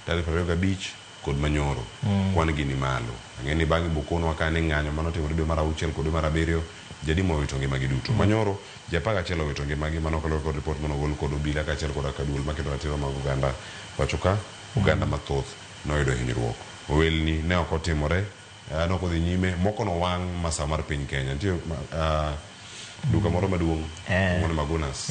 tarik 25 kod manyoro kwan gi ni malo. Ang'e ni bang'e bokonwa ka ni ng'anyo manotimore dwe mar auchiel kod dwe mar abiriyo ji adi mowito ngimagi duto. Manyoro ji 11 owito ngimagi mano kaluwore kod ripot manogol kod obila kaachiel koda ka duol maketo ratiro mag oganda pacho ka oganda mathoth noyudo hinyruok. Owelni ne ok otimore ne ok odhi nyime moko nowang' masawa mar piny Kenya. Nitie duka moro maduong' iluongo ni Magunas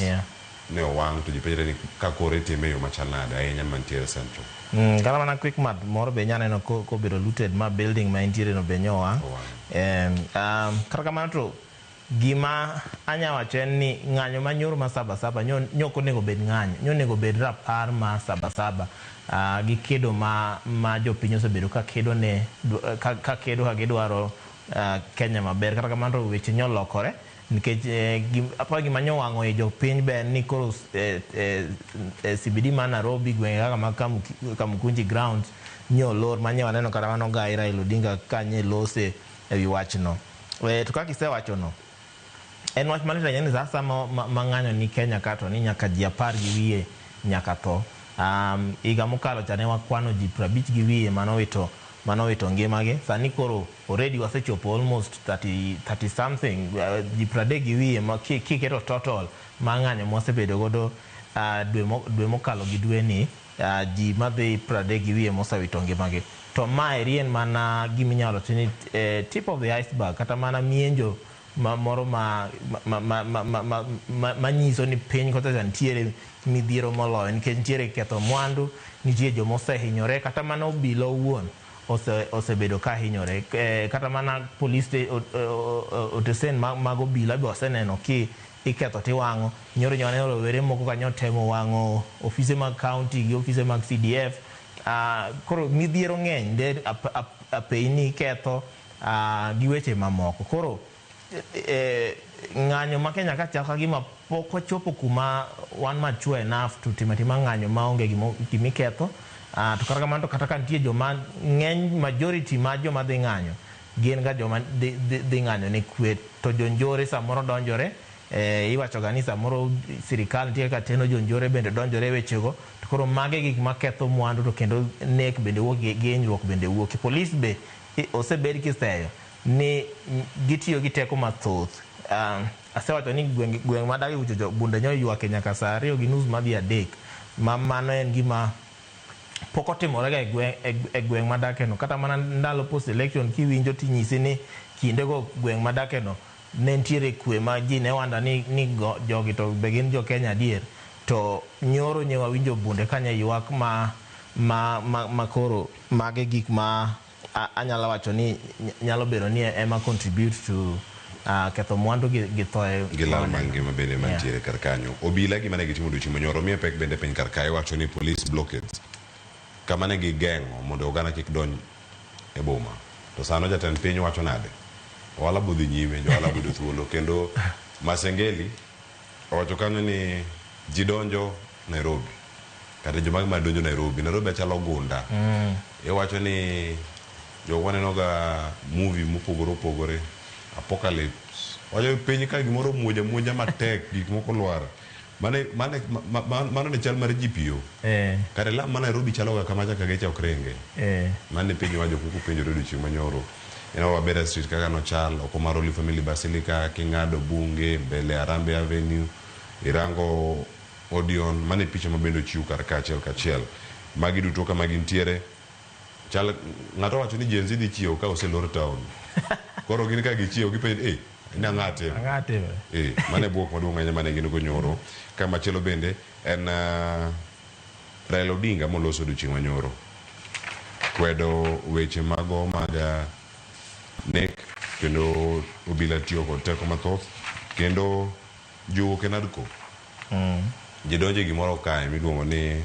ne owang' to ji penjre ni ka koro itime e yo machal nade ahinya mantiere Central. Kata mana Quickmart moro be nyaneno kobedo looted ma building ma entiere no be nyowang'. Kata kamano to gima anya wacho en ni ng'anyo ma nyoro ma Saba Saba nyo ok onego bed ng'anyo, nyo onego bed rapar ma Saba Saba gi kedo ma jopiny osebedo ka kedo ne ka kedo ka gidwaro Kenya maber. Kata kamano to weche nyolokore nikech aparo gima nyowang'o i jopiny be en ni koro CBD ma Nairobi gwenge kaka mag Kamukunji grounds nyolor ma nye waneno kata mano gai Raila Odinga ka nye lose ewi wachno. To kaka isewacho no, en wach malit ahinya ni sa asaya ma ng'anyo ni Kenya ka to ni nyaka ji 10 gi wiye nyaka tho. Higa mokalo cha ne wakwano ji 50 gi wiye manowito ngimagi. Sani koro already wasechopo almost 30 something, ji 30 gi wiye ma kiketo total ma ng'anyo mwasebedo godo dwe mokalo gi dwe ni ji madhi 30 gi wiye mosewito ngimagi. To maeri en mana giminyalo wacho ni tip of the iceberg kata mana mienjo ma moro ma manyiso ni piny kocha nitiere midhiero moloyo nikech nitiere ketho mwandu, nitie joma osehinyore kata mana obila owuon osebedo ka hinyore. Kata mana police otesen mag obila be oseneno ki iketho tiwang'o. Nyoro nyo waneno rowere moko kanyo temo wang'o ofise mag county gi ofise mag CDF. Koro midhiero ng'eny de apeyni iketho gi weche mamoko. Koro ng'anyo ma Kenya ka chal ka gima pok wachopo kuma wan mature enough to timo atima ng'anyo maonge gimiketho. To kata kamano to kata ka nitie joma ng'eny majority ma joma dhi ng'anyo gin ga joma dhi ng'anyo ne kwe to jonjore samoro donjore. Iwacho ga ni samoro sirikal nitie kaka teno jonjore bende donjore e wechego. To koro mage gik maketho mwandu to kendo nek bende wuok gi hinyruok bende wuok. Polis be osebed kiseyo ni gitiyo gi teko mathoth. Asewacho ni gweng' madake kucho bunde nyo ywake nyaka saa 2:30 madhi 3 ma mano en gima pok otimore ga e gweng' madake no. Kata mana ndalo post election kiwinjo tinyisi ni kindego gweng' madake no ne nitiere kwe ma ji ne wanda ni jogi to be gin jo Kenya adier. To nyoro nye wawinjo bunde ka nye ywak ma koro mage gik ma anyalo wacho ni nyalo bedo ni ema contribute to ketho mwandu gi thoe gi lal mar ngima bende mantiere kar kanyo. Obila gima ne gitimo odiochieng' manyoro miyo pek bende piny kar kae iwacho ni police blockades kama ne gigeng'o mondo oganda kik donj e boma. To sano jatend piny wacho nade? Ohala bodhi nyime, jo ohala boyudo thuolo kendo Masengeli owacho kanyo ni ji donjo Nairobi kata joma ma donjo Nairobi. Nairobi achalo gunda. Iwacho ni jok waneno ga movie mopogore opogore apocalypse. Wacho ni piny ka gimoro muoja muoja matek gik moko lwar. Mano ne chal mar GPO. Kare lam ma Nairobi chalo ga kamacha ka geche ok ringe. Mano e piny owacho kuku penjore odiochieng' manyoro. Ineno Wabera Street kaka nochal, oko mar Holy Family Basilica, king'ado Bunge, mbele Harambee Avenue, irango Odeon, mano e picha ma bende ochiw kar ka achiel kachiel. Magi duto kama gintiere, chal ng'ato wacho ni Gen Z dhi chiewo ka oselor town. Koro gin ka gichiewo gipenjo eh ni ang'a timo? Ang'a timre? Mano e bwok maduong' ahinya mane gin go nyoro. Ka machielo bende en Raila Odinga moloso odiochieng' manyoro. Kwedo weche mago mag nek kendo obila tiyo kod teko mathoth kendo jowuok e NADCO ji donjo e gimoro kae miluongo ni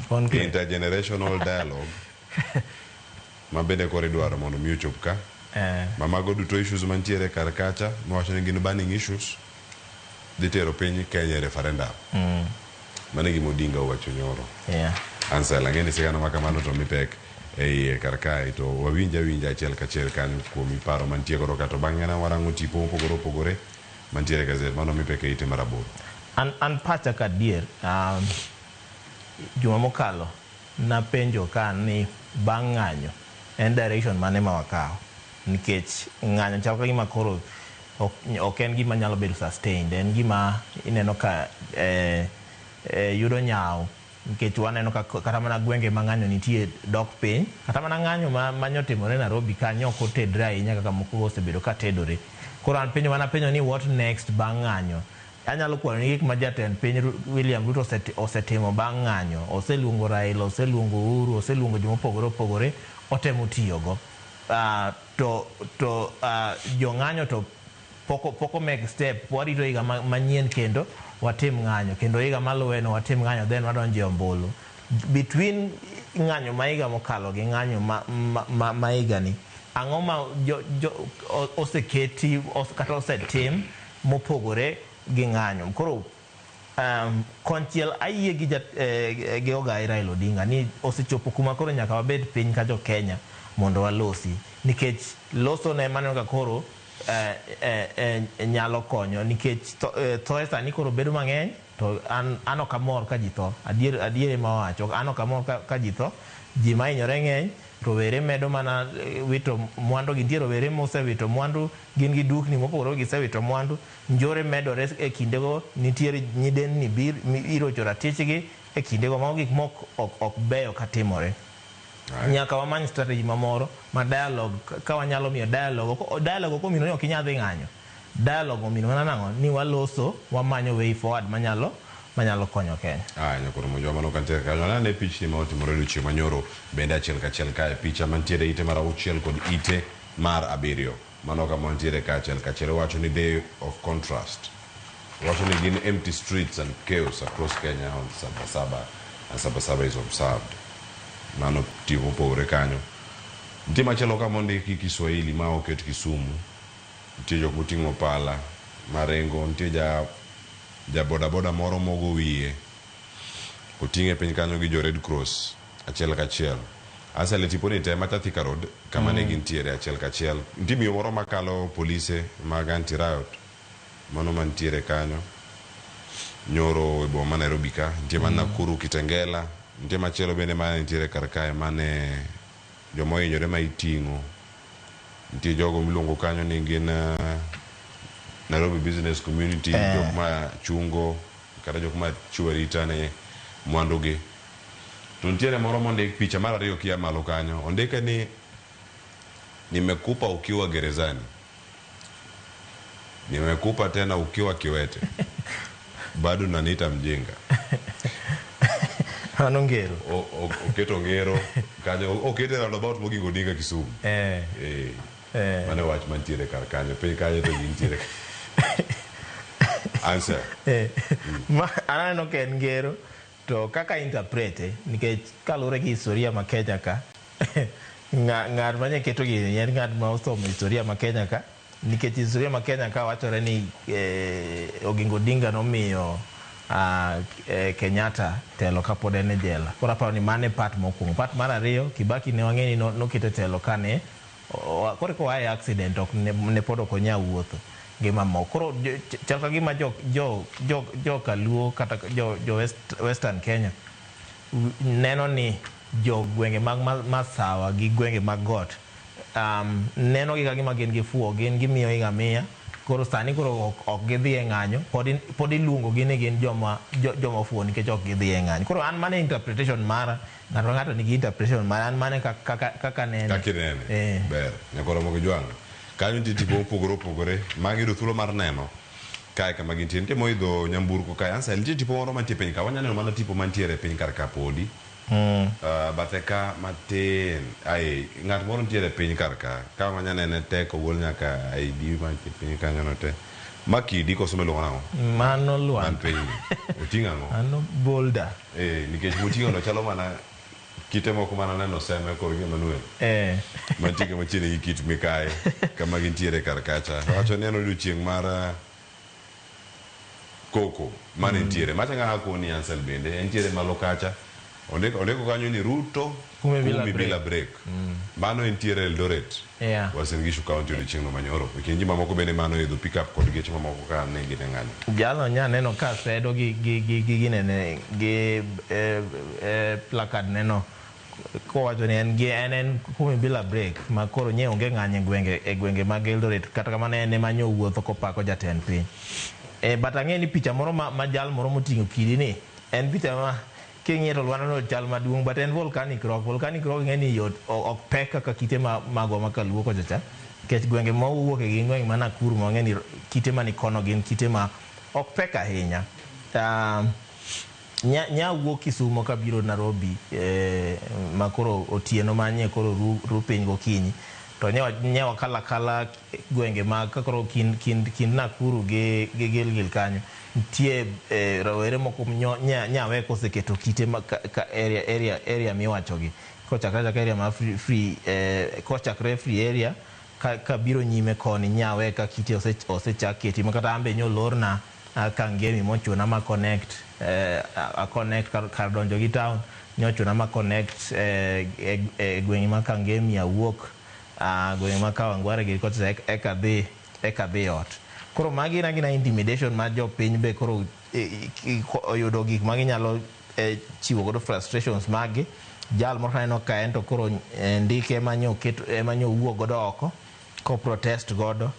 Conclave. intergenerational dialogue ma bende koro idwaro mondo mi ochop ka ma mago duto issues mantiere kar kacha miwacho ni gin burning issues dhi tero piny Kenya e referendum. Mano e gima Odinga owacho nyoro. Ansel, ang'e ni sigana ma kamano to mi pek e iye kar kae to wawinj awinja achiel kachiel kanyo kuom paro mantie godo ka to bang'e na warango tipo mopogore opogore mantiere e gazet mano mi pek e ite mar 8. An pacha ka adier, juma mokalo napenjo ka ni bang' ng'anyo en direction mane ma wakawo, nikech ng'anyo chal ka gima koro ok en gima nyalo bedo sustained, en gima ineno ka yudo nyawo, nikech waneno ka kata mana gwenge ma ng'anyo nitie dok piny, kata mana ng'anyo ma nyotimore Nairobi kanyo ok otedre ahinya kaka moko osebedo ka tedore. Koro an penjo mana penjo ni what next bang' ng'anyo? Anyalo kwano ni gik ma jatend piny William Ruto osetimo bang' ng'anyo, oseluongo Raila, oseluongo Uhuru, oseluongo jomopogore opogore, otemo tiyogo. To jong'anyo to pok make step. Warito higa manyien kendo watim ng'anyo, kendo higa maluwe no watim ng'anyo, then wadonjo e ombulu. Between ng'anyo ma higa mokalo gi ng'anyo ma higa ni, ang'o ma jo oseketi kata osetim mopogore gi ng'anyo? Koro konchiel ayie gi ogai Raila Odinga ni osechopo kuma koro nyaka wabed piny ka jo Kenya mondo walosi, nikech loso ne maneno ka koro nyalo konyo, nikech thoe sani koro bedo mang'eny. To an ok amor ka ji tho, adier adier ema wacho, an ok amor ka ji tho, ji mahinyore ng'eny, rowere medo mana wito mwandu gi. Nitie rowere mosewito mwandu, gin gi dukni mopogore, gisewito mwandu, njore medore e kindego, nitiere nyidenni bir irocho ratichgi e kindego. Mago gik mok ok beyo katimore. Nyaka wamany strategy mamoro ma dialogue, ka wanyalo miyo dialogue. Dialogue ok omino ni ok inyal dhi ng'anyo. Dialogue omino mana nang'o? Ni waloso, wamanyo way forward manyalo konyo Kenya. Aya, nyakoro monjwa mano kantiere kanyo. Anene pichni ma otimore odiochieng' manyoro bende achiel kachiel kae. Picha mantiere ite mar 6 kod ite mar 7. Mano kama wantiere ka achiel kachiel. Wacho ni day of contrast. Wacho ni gin empty streets and chaos across Kenya on Saba Saba and Saba Saba is observed. Mano tipo mopogore kanyo. Nitie machielo ka mondiki Kiswahili ma oket Kisumu. Nitie jok moting'o pala maringo. Nitie ja bodaboda moro mogo wiye oting'e piny kanyo gi jo Red Cross achiel kachiel. Asele tiponi te macha Thika Road kama ne gintiere achiel kachiel. Nitie miyo moro makalo polise mag anti riot mano mantiere kanyo nyoro e boma ma Nairobi ka. Nitie man Nakuru, Kitengela. Nitie machielo bende ma nitiere kar kae mane joma ohinyore ma iting'o. Nitie jogo miluongo kanyo ni gin Nairobi Business Community, jok ma chungo kata jok ma chiwo arita ne mwandu gi. To nitiere moro mondik picha mar ariyo kia malo kanyo. Ondike ni nimekupa ukiwa gerezani. Nimekupa tena ukiwa kiwete. Bado unaniita mjinga. Mano ngero. Oketo ngero kanyo, okete roundabout mogik Odinga Kisumu. Mano e wach mantiere kar kanyo. Piny kanyo to gintiere. Answer. Ma aneno ka en ngero to kaka interprete, nikech kaluwore gi historia ma Kenya ka, ng'at manye keto gini en ng'at ma osomo historia ma Kenya ka, nikech historia ma Kenya ka wachore ni Oginga Odinga nomiyo Kenyatta telo kapod en e jela. Koro aparo ni mano e part mokwongo. Part mar ariyo, Kibaki ne wang'e ni nokete telo kane koro koa e accident, ok ne pod ok onya wuotho gi mamoko. Koro chal ka gima jo kaluo kata jo Western Kenya neno ni jo gwenge mag Masawa gi gwenge mag got neno gi ka gima gin gi fuwo, gin gimiyo higa miya. Koro sani koro ok gidhi e ng'anyo, pod iluongo gi ni gin joma ofuwo nikech ok gidhi e ng'anyo. Koro an mano e interpretation mara. Ng'ato ka ng'ato nigi interpretation mara, an mano e kaka nene. Kaka inene. Eh. Ber. Nyakoro Mogi Jwang'. Kanyo nitie tipo mopogore opogore ma giyudo thuolo mar neno kae kama gintie. Nitie moidho nyamburko kae. Ansel, nitie tipo moro mantie piny ka. Wanyalo neno mana tipo mantiere piny kar ka podi. Bathe ka matin. Ai, ng'at moro nitiere piny kar ka. Ka wanya nene tek ogol nyaka ID mantie piny kanyo no te. Ma kidi koso miluongo nang'o? Mano Man lwanda. piny ni. Oting'o ang'o? Mano boulder. Eh, nikech moting'o no chalo mana kite moko mana neno seme kor gi Emmanuel. Mantie kama chiegni gi kit mikayi kama gintiere kar kacha. Wacho ni en odiochieng' mar koko mane nitiere. Macha ng'a koni Ansel bende entiere malo kacha. Ondiko kanyo ni Ruto Kumi bila kumi break. Bila break. Mano entiere Eldoret. Uasin Gishu County odiochieng' manyoro. E kind ji mamoko bende mano idho pickup kod geche mamoko ka ne gin e ng'anyo. Jalo nya neno ka sedo gi ginene gi placard neno kowacho ni en gi en kumi bila break ma koro nye onge ng'anyo e gwenge mag Eldoret. Kata kamano, en ema nyo wuotho kopako jatend piny. But ang'e ni picha moro ma jal moro moting'o kidi ni en picha ma king'iyo to lwanda no chal maduong', but en volcanic rock. Volcanic rock ing'e ni yot, ok pek kaka kite ma magwa ma kaluo kocha cha, nikech gwenge ma wawuoke gin gwenge ma Nakuru ma wang'e ni kite mani kono gin kite ma ok pek ahinya. Nya wuok Kisumo kabiro Nairobi ma koro otieno manye koro ru piny gokinyi to nye wakalo akala gwenge mag ka koro kind Nakuru gi Gilgil kanyo nitie rawere moko nyawe koseketo kite ma, ka area miwachogi kochakre achaka area ma free, kochakre free area ka biro nyime koni nyawe ka kite osechak keti ma kata an be nyolorna Kangemi mochuna ma connect a connect kar donjo gi town nyochuna ma connect e gweng' ma Kangemi awuok gweng' ma Kawangware gi kocha eka dhi ot. Koro magi gina intimidation ma jopiny be koro oyudo gik ma ginyalo chiwo godo frustrations mag gi. Jal moro aneno ka en to koro ndike ema nyo ema nyo wuok godo oko ko protest godo.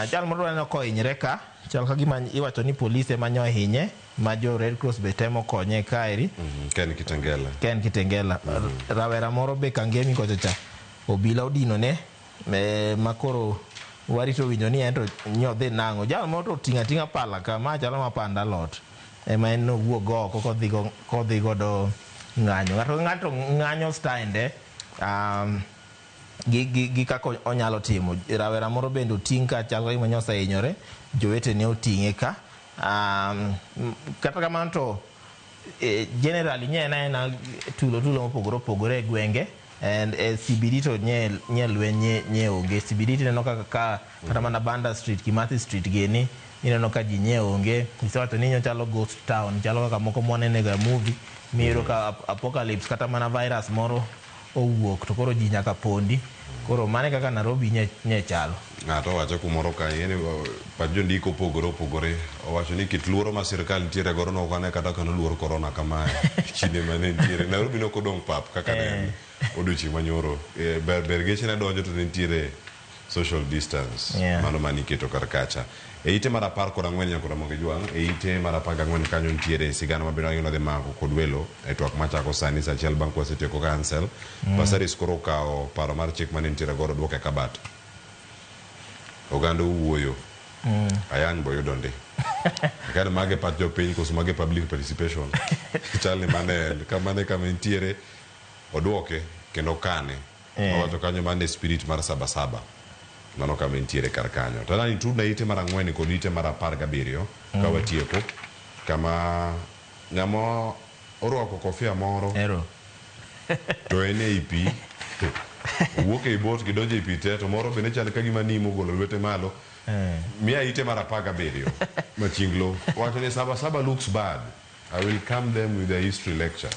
Jal moro aneno kohinyre ka chal ka gima iwacho ni polis ema nyo ohinye ma jo Red Cross be temo konye kaeri. Ken Kitengela. Ken Kitengela. Rawera moro be Kangemi kocha cha obila odinone ma koro warito winjo ni en to nyodhi nang'o. Jal moro to oting'o ating'a pala ka ma chalo mapanda alot ema en nowuok go oko kodhi godo ng'anyo. Ng'ato ka ng'ato ng'anyo stande gi kaka onyalo timo. Rawera moro bende oting' ka chal ka gima nyosehinyore, jowetene oting'e ka. Kata kamano to generally nye en aena tulo tulo mopogore opogore e gwenge and e CBD to nye lweny nye onge. CBD tineno kaka ka kata mana Banda Street, Kimathi Street gini ineno ka ji nye onge. Isewacho ni chalo ghost town, chalo kaka moko mwanene ga movie miyudo ka apocalypse kata mana virus moro owuok to koro ji nyaka pondi. Koro mano e kaka Nairobi nye chalo. Ng'ato owacho kumoro ka ing'e ni pach jondiko opogore opogore. Owacho ni kit luoro ma sirikal nitiere godo no ok ane kata ka noluor korona kamae kinde mane nitiere. Nairobi ne ok odong' pap kaka ne en odiochieng' manyoro. Ber geche ne donjo to ne nitiere social distance. Mano maniketo kar kacha. E ite mar 14 nyaka Ramogi Jwang', e ite mar 14 kanyo nitiere sigana mabiro ang'e nodhi mako kod welo e twak machako sani sa 1 bang' kwasetieko cancel. Passaris koro okawo paro mar chik mane nitiere godo duoke kabat. Oganda owuoyo. Ayany boyudo ndi. Kare mage pach jopiny koso mage public participation. Chal ni mane en. Kamane kama entiere oduoke kendo kane. Owacho kanyo mane spirit mar sabasaba. Mano kama entiere kar kanyo. Tadani tudna ite mar 4 kod ite mar 17 ka watieko. Kama ng'ama orwako kofia moro Ero. to en ei pi owuok ei boat gidonjo ei pi te to moro bende chal ka gima nimo ogolo lwete malo. Miya ite mar 17 machinglo wacho ni sabasaba looks bad. I will come them with a history lecture.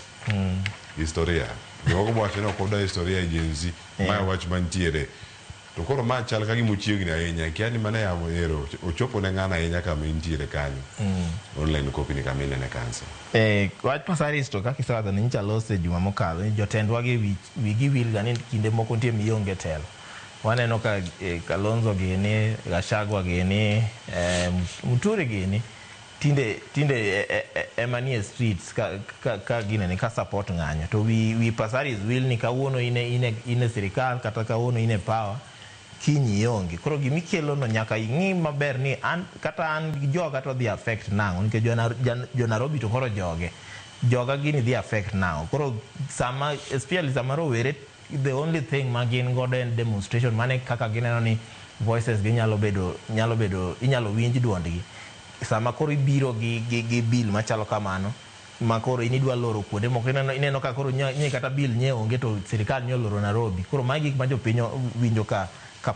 Historia jomoko bo wacho ni ok odwa historia e Gen Z. Mae wach mantiere to koro ma chal ka gima ochiegni ahinya kia ni mane yamo ero ochopo ne ng'ano ahinya kama intiere kanyo. Online copy ni kama inene kansa. Wach Passaris to kaka isewacho ni nyicha lose juma mokalo ni jotendwa gi wigi wil ga ni kinde moko nitie mionge telo. Waneno ka Kalonzo gini, Gachagua gini, Muturi gini tinde ema nie streets ka ginene ka support ng'anyo to wi Passaris wil ni kawuono ine sirikal kata kawuono ine power kiny ionge. Koro gimikelo no nyaka ing'i maber ni an kata an gi joga to dhi affect nang'o, nikech jo Nairobi to koro joge joga gini dhi affect nang'o. Koro sama especially sama rowere, the only thing ma gin godo en demonstration mane kaka gineno ni voices gi nyalo bedo inyalo winj duondgi. Sama koro ibiro gi bill machalo kamano ma koro in idwa loro kuonde moko ineno ka koro nye kata bill nye onge to sirikal nye oloro Nairobi. Koro magi gik ma jopiny winjo ka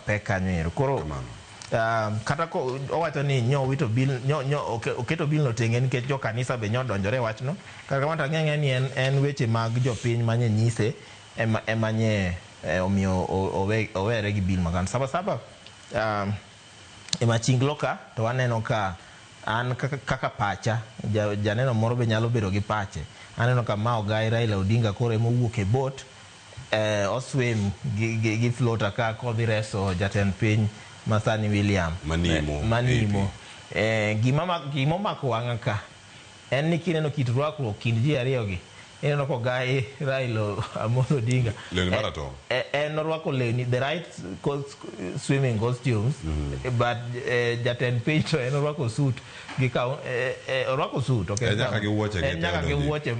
pek kanyo ero koro. Kamano. Kata ko owacho ni nyo wito bill nyo oketo bill no tenge nikech jo kanisa be nyo donjore wachno. Kata kamano to ang'e ni en weche mag jopiny manye nyise ema nye omiyo owere gi bill makan. Saba e machinglo ka to waneno ka an kaka pacha janeno moro be nyalo bedo gi pache. Aneno ka ma ogai Raila Odinga koro ema owuok e boat, oswim gi floater ka kodhi reso jatend piny masani William Manimo. Gima omako wang'a ka en ni kineno kit rwakruok kind ji ariyo gi, ineno ka ogai Raila Amolo Odinga en orwako lewni, the right swimming costumes, but jatend piny to en orwako suit gi orwako suit, ok nyaka gi wuoche, en nyaka gi wuoche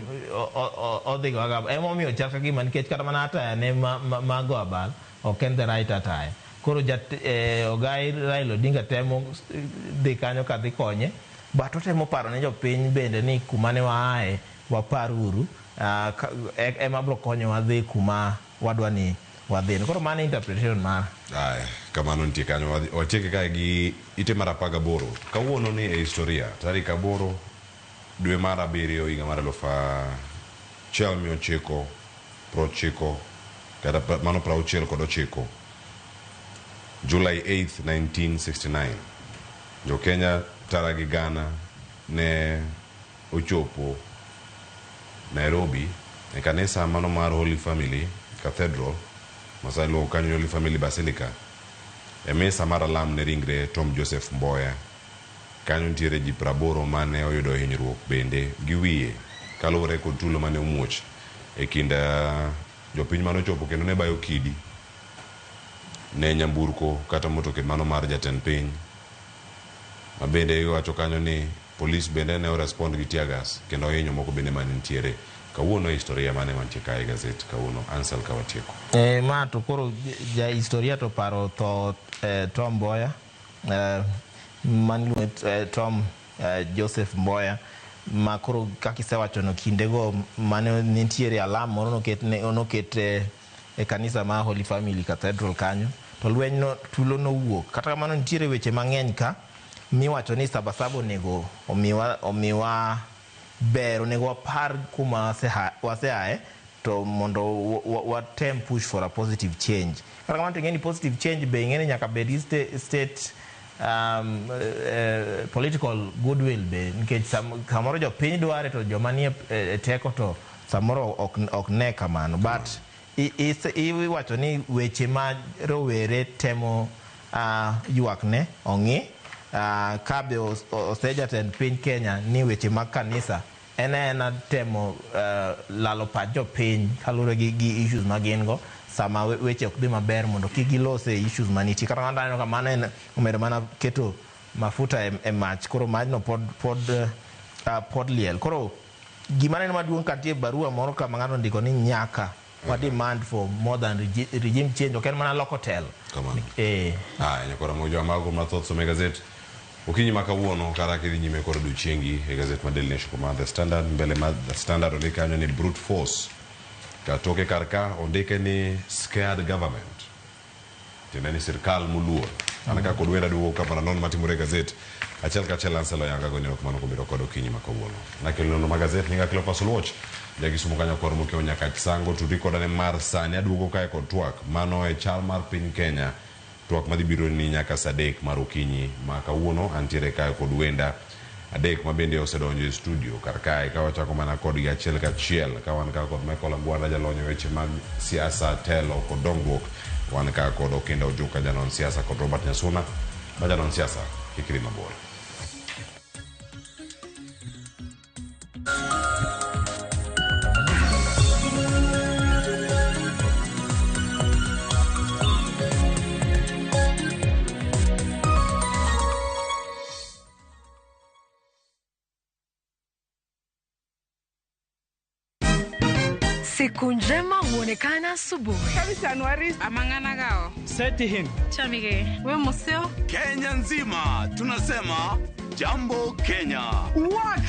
odhi go agaba. Emomiyo chal ka gima nikech kata mana ataya ne ma go abal ok en the right attire. Koro ogai Raila Odinga temo dhi kanyo kadhi konye, but otemo paro ne jopiny bende ni kuma ne waaye waparuru, ema biro konyowa dhi kuma wadwa ni wadhi. Koro mano interpretation mara. Aya, kamano nitie kanyo. Watieke kae gi ite mar 18. Kawuono ni e historia, tarik 8 dwe mar 7 higa mar 1990 kata mano 69, July 8, 1969, jo Kenya tara gi gana ne ochopo Nairobi e kanisa mano mar Holy Family Cathedral, masani iluongo kanyo Holy Family Basilica, e misa mar alam ne ringre Tom Joseph Mboya. Kanyo nitiere ji 80 mane oyudo hinyruok bende gi wiye kaluwore kod tulo mane omuoch e kind jopiny mane ochopo kendo ne bayo kidi ne nyamburko kata motoke mano mar jatend piny. Ma bende iwacho kanyo ni polis bende ne orespond gi tear gas kendo hinyo moko bende mane nitiere. Kawuono historia mane mantie kae e gazet kawuono, Ansel Kawatieko. Ma to koro ja historia to paro tho Tom Mboya, mani Tom Joseph Mboya, ma koro kaka isewacho no kindego mane nitiere alam moro noket e kanisa mar Holy Family Cathedral kanyo, to lweny no tulo nowuok. Kata kamano nitiere weche mang'eny ka miwacho ni Sabasaba onego omiwa ber, onego wapar kuma waseaye to mondo watem push for a positive change. Kata kamano to ing'e ni positive change be ing'e ni nyaka bed gi state political goodwill be, nikech samoro jopiny dware to joma nie e teko to samoro ok ne kamano. But iwacho ni weche ma rowere temo ywak ne ong'i, kabe osejatend piny Kenya ni weche mag kanisa en aena temo lalo pach jopiny kaluwore gi issues ma gin go sama weche ok dhi maber, mondo kik gilose issues manitie. Kata kamano aneno ka mano en omedo mana keto mafuta e mach, koro majno pod liel. Koro gima aneno maduong' kantie barua moro kama ng'ato ondiko ni nyaka wa demand for more than regime change, ok en mana loko telo. Kamano. Aya, nyakora mojo mago mathoth some gazet okinyi ma kawuono kata kidhi nyime kod odiochiengi e gazet mar Daily Nation kod The Standard. Mbele mar The Standard ondik kanyo ni brute force, katoke kar ka ondike ni scared government, tiende ni sirkal moluor. An ka kod wenda duogo ka mondo anon matimore e gazet achiel kachiel. Ansel Oyanga goni erokamano kuom bedo kod okinyi ma kawuono. Nakelo nonro mar gazet nyinga Cleophas Oluoch, Jakisumo kanyo kor mokiewo nyaka Sango tudi koda ne mar sani aduogo kae kod twak mano e chal mar piny Kenya, twak madhi biro ni nyaka saa 3 mar okinyi ma kawuono. Antiere kae kod wenda adek ma bende osedonjo e studio kar kae, ka wachako mana kodgi achiel kachiel, ka wan ka kod Michael Agwanda, jalony e weche mag siasa, telo kod dongruok. Wan ka kod Okinda Ojuka, janon siasa, kod Robert Nyasuna ma janon siasa. Kik idhi mabor. Siku njema huonekana asubuhi. Kenya nzima tunasema jambo Kenya. Wax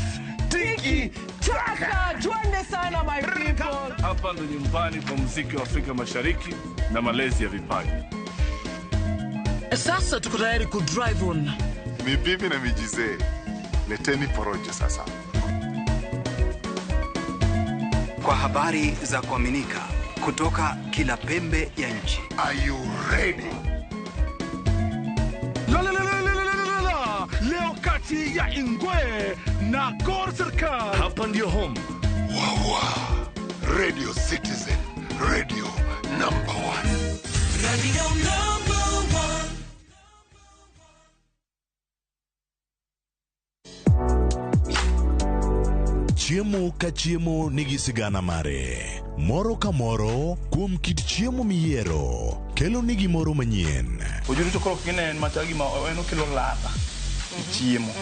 tiki taka, twende sana my people. Hapa ndo nyumbani kwa muziki wa Afrika Mashariki na malezi ya vipaji. Sasa tuko tayari ku drive on. Mibibi na mijizee, leteni porojo sasa. Kwa habari za kuaminika kutoka kila pembe ya nchi. Are you ready? La la la la la la la la. Leo kati ya Ingwe na Gor Serikal. Hapa ndio home. Wawa. Radio Citizen, radio number 1. Radio number 1. Chiemo ka chiemo nigi sigana mare. Moro ka moro kuom kit chiemo miyiero kelo ni gimoro manyien. Ojuri to koro kinen machal gima en okelo ladha e chiemo,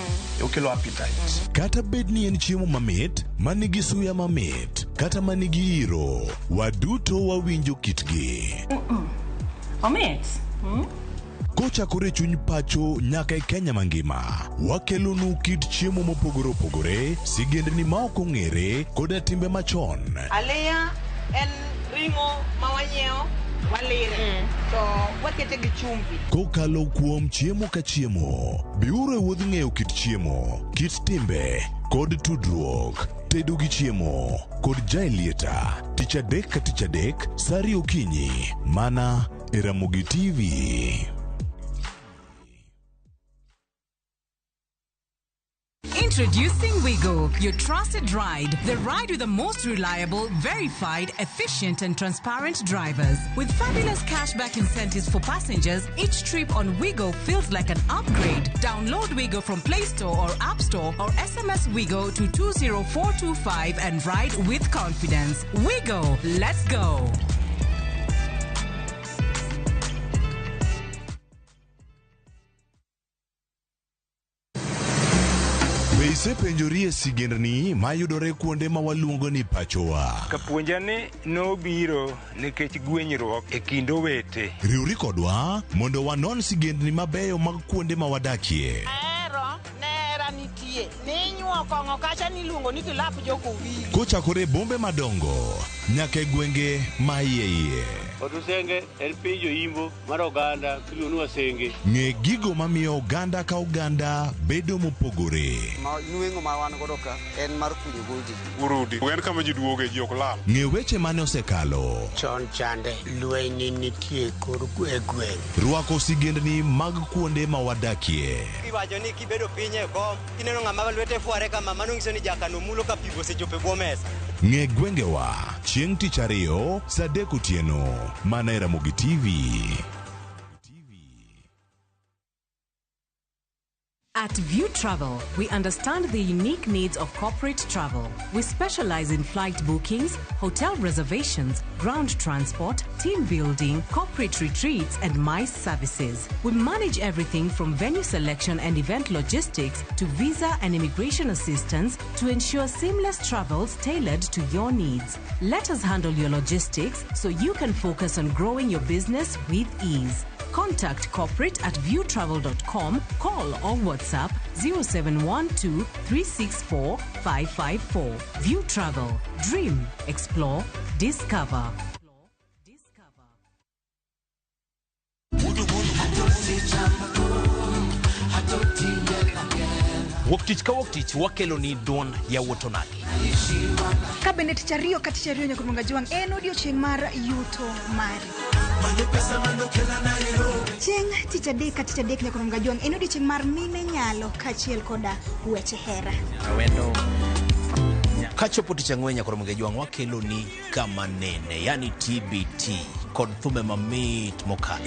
okelo appetite. Kata bed ni en chiemo mamit, manigi suya mamit, kata manigi iro, waduto wawinjo kitgi. Omit. Kochakore chuny pacho nyaka e Kenya mangima, wakelonu kit chiemo mopogore opogore, sigendni ma ok ong'ere koda timbe machon. Aliya en ring'o ma wanyiewo walire to wakete gi chumbi. Kokalo kuom chiemo ka chiemo, biuru e wuodh ng'eyo kit chiemo, kit timbe kod tudruok. Tedo gi chiemo kod Jaelieta, tich adek ka tich adek, saa ariyo okinyi, mana e Ramogi TV. Introducing Wigo, your trusted ride. The ride with the most reliable, verified, efficient, and transparent drivers. With fabulous cashback incentives for passengers, each trip on Wigo feels like an upgrade. Download Wigo from Play Store or App Store or SMS Wigo to 20425 and ride with confidence. Wigo, let's go. Be isepenjori e sigendni mayudore kuonde ma waluongo ni pachowa? Kapuonja ni nobiro nikech gwenyruok e kind owete. Riwri kodwa mondo wanon sigendni mabeyo mag kuonde ma wadakie. Ahero nera nitie ninyuo kong'o kacha niluongo ni kilap jokowili. Kochakore e bombe madongo nyaka e gwenge ma iye iye. Otusenge en piny joimbo mar oganda miluongo ni Wasenge. Ng'e gigo mamiyo oganda ka oganda bedo mopogore. Nweng'o ma wan godo ka en mar kunyo goldi. Urudi. En kama ji duoge ji ok lal. Ng'e weche mane osekalo. Chon chande lweny nitie kor e gweng'. Rwako sigendni mag kuonde ma wadakie. Iwacho ni kibedo piny e kom, kineno ng'ama lwete fware kama, mano nyiso ni jakano mulo ka pigo osechopo e bwo mesa. Ng'e gwengewa chieng' tich ariyo saa 3 otieno mana e Ramogi TV. At View Travel, we understand the unique needs of corporate travel. We specialize in flight bookings, hotel reservations, ground transport, team building, corporate retreats, and MICE services. We manage everything from venue selection and event logistics to visa and immigration assistance to ensure seamless travels tailored to your needs. Let us handle your logistics so you can focus on growing your business with ease. Contact corporate at viewtravel.com, call or WhatsApp 0712 364 554. View Travel. Dream, explore, discover. Wuok tich ka wuok tich wakelo ni duond yawuot onagi. Ka bende tich ariyo ka tich ariyo nyaka Juang en odiochieng' mar yuto mari. Chieng' tich adek ka tich adek nyaka Juang en odiochieng' mar mine nyalo kaachiel koda weche hera. Awendo. Kachopo tich ang'wen nyaka Juang wakelo ni kama nene, yani TBT kod thume mamit mokalo.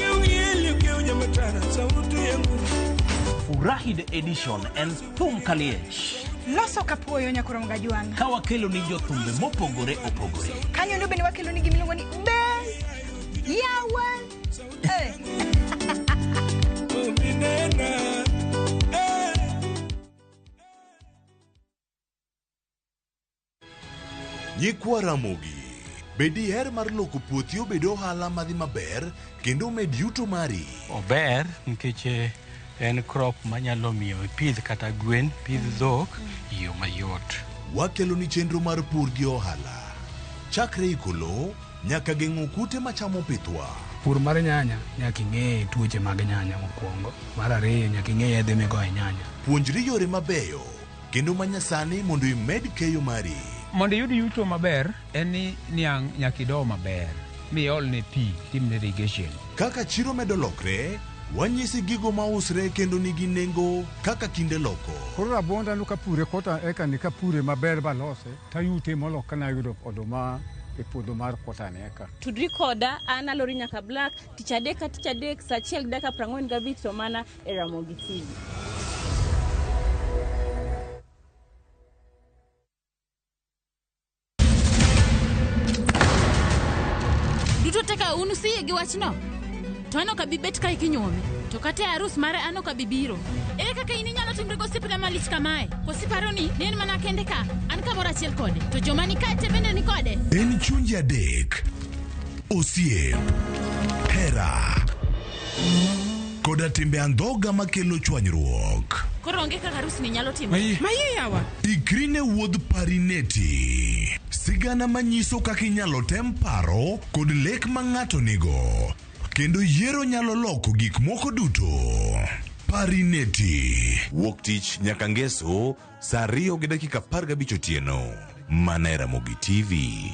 Furahi the edition en thum kaliech. Loso kapuoyo nyaka Juang. Ka wakelo ni jothumbe mopogore opogore. Kanyo ndo bende wakelo ni gimiluongo ni be yawa. Nyikwa Ramogi, be diher mar loko puothi obed ohala madhi maber kendo med yuto mari? Ober nikech en crop manyalo miyo ipidh kata gwen, pidh dhok e yo mayot. Wakelo ni chenro mar pur gi ohala. Chakre iko lowo nyaka geng'o kute machamo pithwa. Pur mar nyanya nyaka ing'e tuoche mag nyanya mokwongo. Mar ariyo nyaka ing'e yedhe migoyo e nyanya. Puonjri yore mabeyo kendo manyasani mondo imed keyo mari. Mondo iyud yuto maber en ni niang' nyaka ido maber miolne pi timne irrigation. Kaka chiro medo lokre, wanyisi gigo mausre kendo nigi nengo kaka kinde loko. Koro rabuonda no kapure kota eka ni kapure maber balose tayute molo kana yudo oduma e puodho mar kota ni eka. Tudri koda an Alori Nyaka Black tich adek ka tich adek saa achiel gi dakika 45 to mana e Ramogi TV. Duto te ka un usiyie gi wachno, to an ok abi bet kae kinyuome, to kata e arus mare an ok abi biro. Ere kaka in inyalo timri gosiepna malich kamae? Koso iparo ni ne en mana kende ka, an kamoro achiel kode, to joma ni kae te bende ni kode? En chunje adek, osiep, hera, koda timbe andhoga makelo chwanyruok. Koro onge kaka arusni nyalo timore. Mayie yawa. Ikri ne wuodh Parineti. Sigana manyiso kaka inyalo tem paro kod lek ma ng'ato nigo. Kendo yiero nyalo loko gik moko duto. Parineti. Wuok tich nyaka ngeso saa 2 gi dakika 15 otieno. Mana e Ramogi TV.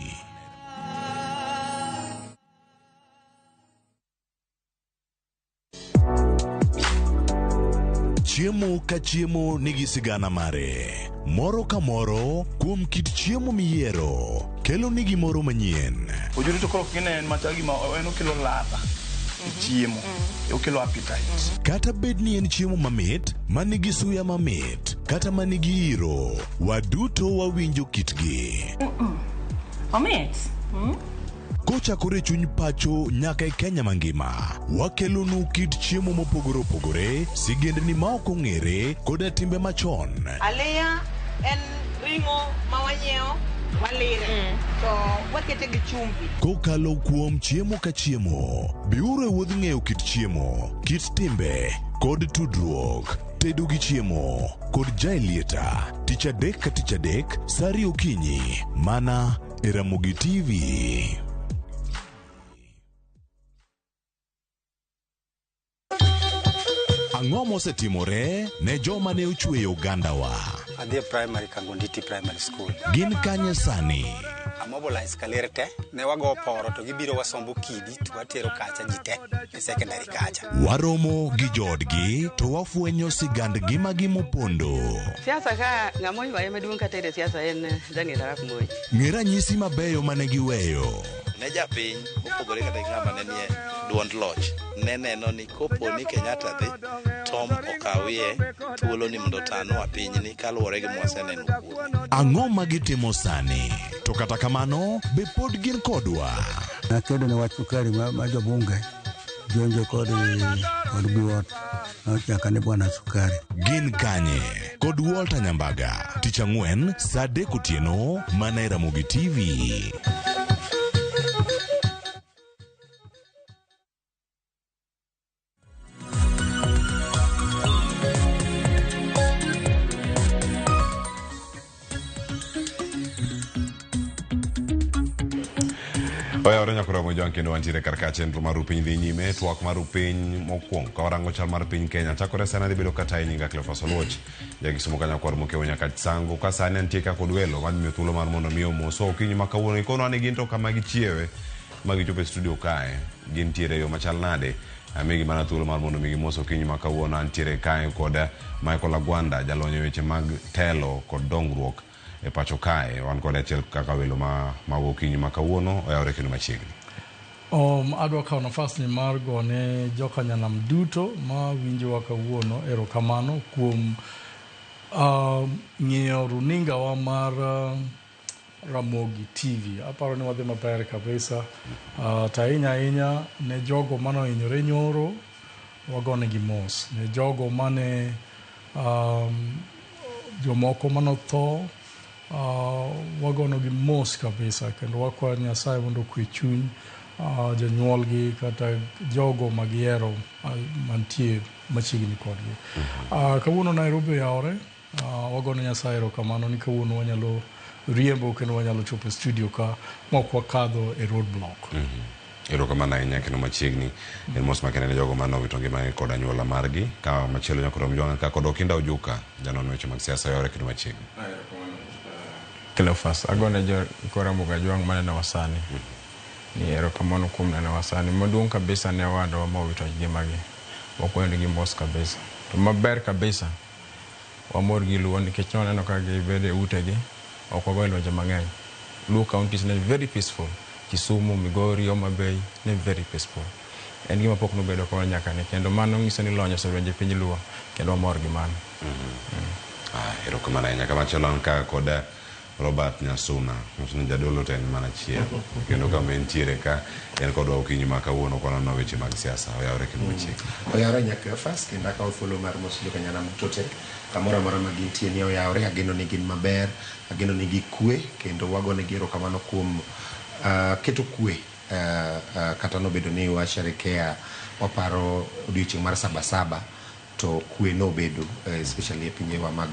Chiemo ka chiemo nigi sigana mare. Moro ka moro kuom kit chiemo miyiero kelo ni gimoro manyien. Ojuri to koro gine en machal gima en okelo ladha e chiemo. Okelo appetite. Kata bed ni en chiemo mamit, ma nigi suya mamit, kata ma nigi iro, waduto wawinjo kitgi. Omit. Kochakore e chuny pacho nyaka e Kenya mangima, wakelonu kit chiemo mopogore opogore, sigendni ma ok ong'ere, koda timbe machon. Aliya en ring'o ma wanyiewo walire to wakete gi chumbi. Kokalo kuom chiemo ka chiemo, biuru e wuodh ng'eyo kit chiemo, kit timbe, kod tudruok. Tedo gi chiemo kod Jaelieta, tich adek ka tich adek, saa ariyo okinyi, mana e Ramogi TV. Ang'o mosetimore ne joma ne ochweyo ogandawa? Adhi e primary Kangonditi Primary School. Gin kanye sani? Amobilize kaler te, ne wago poro to gibiro wasombo kidi to watero kacha ji te e secondary kacha. Waromo gi joodgi to wafwenyo sigand ngimagi mopondo. Siasa ka ng'ama oywaye maduong' kata e siasa en Daniel Arap Moi. Ng'e ranyisi mabeyo mane giweyo. Ne japiny mopogore kata gi ng'ama ne nie duond loch ne neno ni kopo ni Kenyatta dhi Tom okawie thuolo ni mondo otanwa pinyni kaluwore gi mwaseneno kuome. Ang'o ma gitimo sani? To kata kamano, be pod gin kodwa? Nakedo ne wach sukari ma jobunge jonjo kod biwot nochaka ni bwana sukari. Gin kanye? Kod Walter Nyambaga, tich ang'wen saa 3 otieno mana e Ramogi TV. Oyawore nyakoro mojwang' kendo wantiere kar ka chenro mar Rupiny dhi nyime twak mar Rupiny mokwongo ka warango chal mar piny Kenya chakore sani adhi bedo katayi nyinga Cleophas Oluoch jakisumo ka nyakwar Mokewo nyaka Sango ka sani antie ka kod welo madhi miyo thuolo mar mondo mi omoswa okinyi ma kawuono ikonwa ni gin to kama gichiewe ma gichopo e studio kae gintiere e yo machal nade amigi mana thuolo mar mondo mi gimos okinyi ma kawuono antiere kae kod Michael Agwanda jalony e weche mag telo kod dongruok e pacho kae wan kode achiel kaka welo ma mago okinyi ma kawuono oyawore kendo machiegni. Adwa kawo nafas ni mar gone jokanyanam duto ma winjowa kawuono erokamano kuom ng'iyo runinga wa mar Ramogi TV. Aparo ni wadhi maber kabisa. To ahinya ahinya ne jogo manohinyore nyoro wagonegi mos. Ne jogo mane jomoko manotho wagonogi mos kabisa kendo wakwayo Nyasaye mondo okwe chuny jonyuolgi kata jogo magihero mantie machiegni kodgi. Kawuono Nairobi oyawore, wagono Nyasaye erokamano ni kawuono wanyalo riembo kendo wanyalo chopo e studio ka mok wakadho e road block. Erokamano ahinya kendo machiegni en mos makende ne jogo mane owito ngimagi kod anyuola margi. Ka machielo nyaka rom jwang'a ka kod Okinda Ojuka, janon weche mag siasa oyawore kendo machiegni. Cleophas, agone jo Ramogi Ajwang' manenowa sani ni erokamano kuom nenowa sani. Maduong' kabisa ne owadwa mowito ngimagi. Wakwayonegi mos kabisa. To maber kabisa, wamor gi Luo nikech nwaneno ka gibedo e utegi, ok wagoyo lwenje mang'eny. Luo counties ne very peaceful. Kisumu, Migori, Homa Bay ne very peaceful. En gima pok nobedo kamano nyaka ne kendo mano nyiso ni lony osedonjo e piny Luo kendo wamor gi mano. Erokamano ahinya. Kamachielo an ka kod Robert Nyasuna, nyiso ni jadolo to en mana achiel. Kendo kama entiere ka en kodwa okinyi ma kawuono kwanono weche mag siasa. Oyawore kendo machiegni. Oyawore nyaka Cleophas kendo akawo thuolo mar moso jokanyanam duto te kamoro amora ma gintie ni oyawore ageno ni gin maber ageno ni gikwe kendo wagonegi erokamano kuom keto kwe kata nobedo ni washerekea waparo odiochieng' mar sabasaba to kwe nobedo especially e pinjewa mag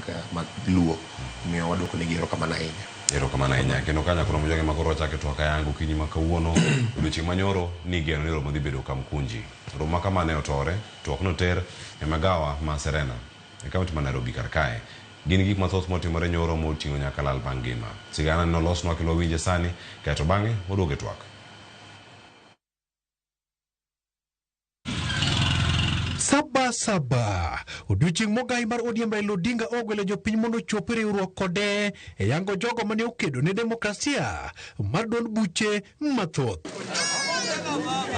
Luo omiyo waduoko negi erokamano ahinya. Erokamano ahinya. Kendo ka nyakoro mojoge ma koro wachako twak ayango okinyi ma kawuono odiochieng' manyoro ni geno ni romo dhi bedo Kamkunji. Romo ma kama ne otore, twak noter e magawa ma Serena e kaunti ma Nairobi kar kae. Gin gik mathoth motimore nyoro moting'o nyaka lal bang' ngima. Sigana nolosnwa kendo wawinje sani, kaeto bang'e waduogo e twak. Saba saba odiochieng' mogai mar ODM Raila Odinga ogwelo jopiny mondo ochop e riwruok kode e yango jogo mane okedo ne demokrasia mar duond buche mathoth.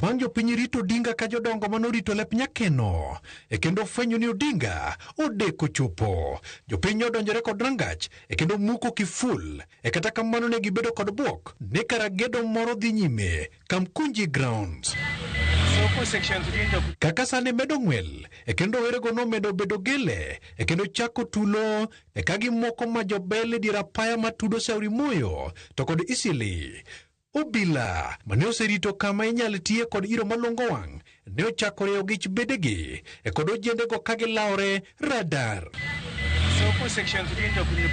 Bang' jopiny rito Odinga ka jodongo mane orito lep nyakeno e kendo fwenyo ni Odinga odeko chopo. Jopiny odonjore kod rangach e kendo muko kiful e kata kamano ne gibedo kod bwok ni kara gedo moro dhi nyime Kamkunji Grounds. Kaka sani medo ng'wel e kendo werego nomedo bedo gele e kendo chako tulo e ka gimoko ma jobel e dier apaya matudo Shauri Moyo to kod Isili. Obila mane oserito kama inyal tiye kod iro malongo wang' ne ochako rieyo gich bedegi e kod ojendego ka gilawore radar.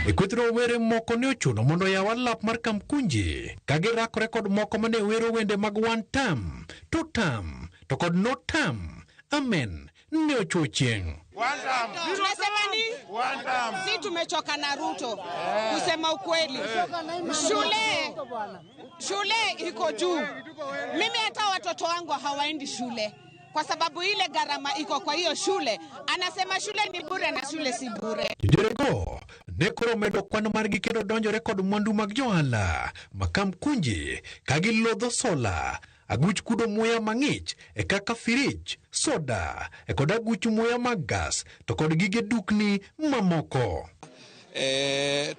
E kweth rowere moko ne ochuno mondo oyaw alap mar Kamkunji ka girakore kod moko mane wero wende mag one term, two term to kod no term. Amen ne ochuo chieng'. Tunasema ni si tumechoka na Ruto. Kusema ukweli, shule iko juu. Mimi hata watoto wangu hawaendi shule kwa sababu ile gharama iko kwa hiyo shule. Anasema shule ni bure na shule si bure. Jonjorego ne koro medo kwan margi kendo donjore kod mwandu mag johala ma Kamkunji ka gilodho sola, aguch kudo muya mang'ich e kaka firij, soda e kod aguch muya mag gas to kod gige dukni mamoko.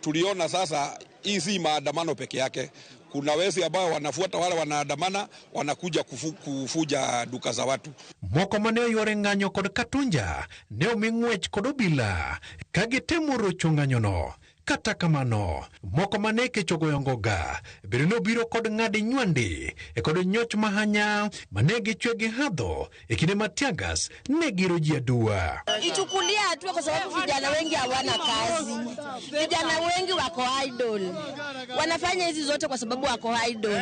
Tuliona sasa hii si maandamano peke yake. Kuna wezi ambao wanafuata wale wanaandamana wanakuja kufuja duka za watu. Moko mane oyuore ng'anyo kod Katunja ne omi ng'wech kod obila ka gitemo rocho ng'anyono. Kata kamano, moko mane kech ogoyo ngoga bende nobiro kod ng'adi nywandi e kod nyoch mahanya mane gichwe gi hadho e kinde ma teargas ne giro ji aduwa. Ichukulia hatua kwa sababu vijana wengi hawana kazi. Vijana wengi wako idle. Wanafanya hizi zote kwa sababu wako idle.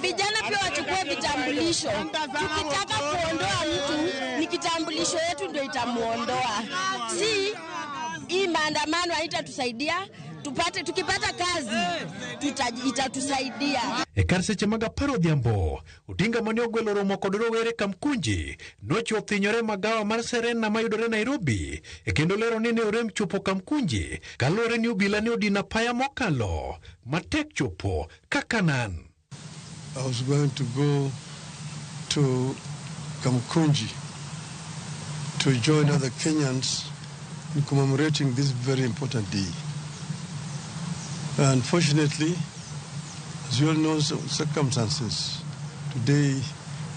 Vijana pia wachukue vitambulisho. Tukitaka kuondoa mtu, ni kitambulisho yetu ndio itamuondoa. Si hii maandamano haitatusaidia, tukipata kazi itatusaidia. E kar seche mag apar odhiambo, Odinga mane ogwelo romo kod rowere Kamkunji nochiwo thinyore magawa mar Serena mayudore Nairobi e kendo lero ni ne orem chopo Kamkunji kaluwore ni obila ne odino apaya mokalo matek chopo kaka nan. I was going to go to Kamkunji to join other Kenyans in commemorating this very important day. Unfortunately, as you all know, circumstances, today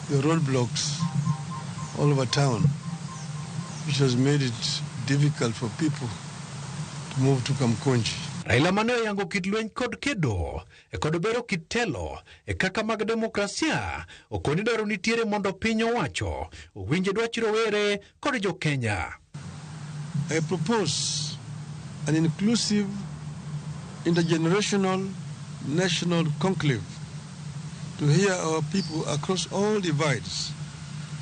the roadblocks all over town, which has made it difficult for people to move to Kamkunji. Raila mane oyango kit lweny kod kedo e kod bero kit telo e kaka mag demokrasia okoni dwaro nitiere mondo piny owacho owinj dwach rowere kod jo-Kenya. I propose an inclusive, intergenerational, national conclave to hear our people across all divides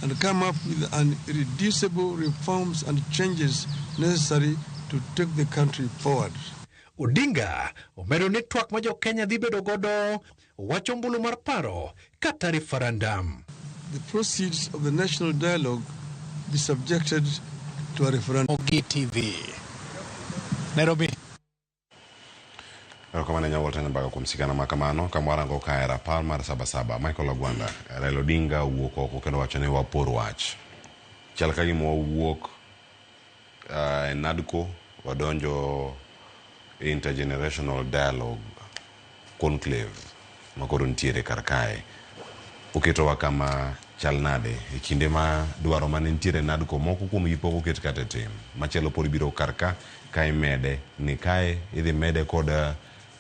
and come up with an irreducible reforms and changes necessary to take the country forward. Odinga omedo ni twak ma jo-Kenya dhi bedo godo wach ombulu mar paro kata referendum. The proceeds of the national dialogue be subjected to a referendum. TV. Nairobi. Erokamano ahinya Walter Nyambaga kuom sigana ma kamano. Kama warango kae rapar mar Sabasaba, Michael Agwanda, Raila Odinga owuok oko kendo wacho ni wapor wach. Chal ka gima wawuok e NADCO wadonjo intergenerational dialogue conclave ma koro nitiere kar kae. Oketowa kama chal nade e kinde ma dwaro mane nitiere NADCO moko kuomgi pok oket kata e tim. Machielo pod biro kar ka ka imede ni kae idhi mede kod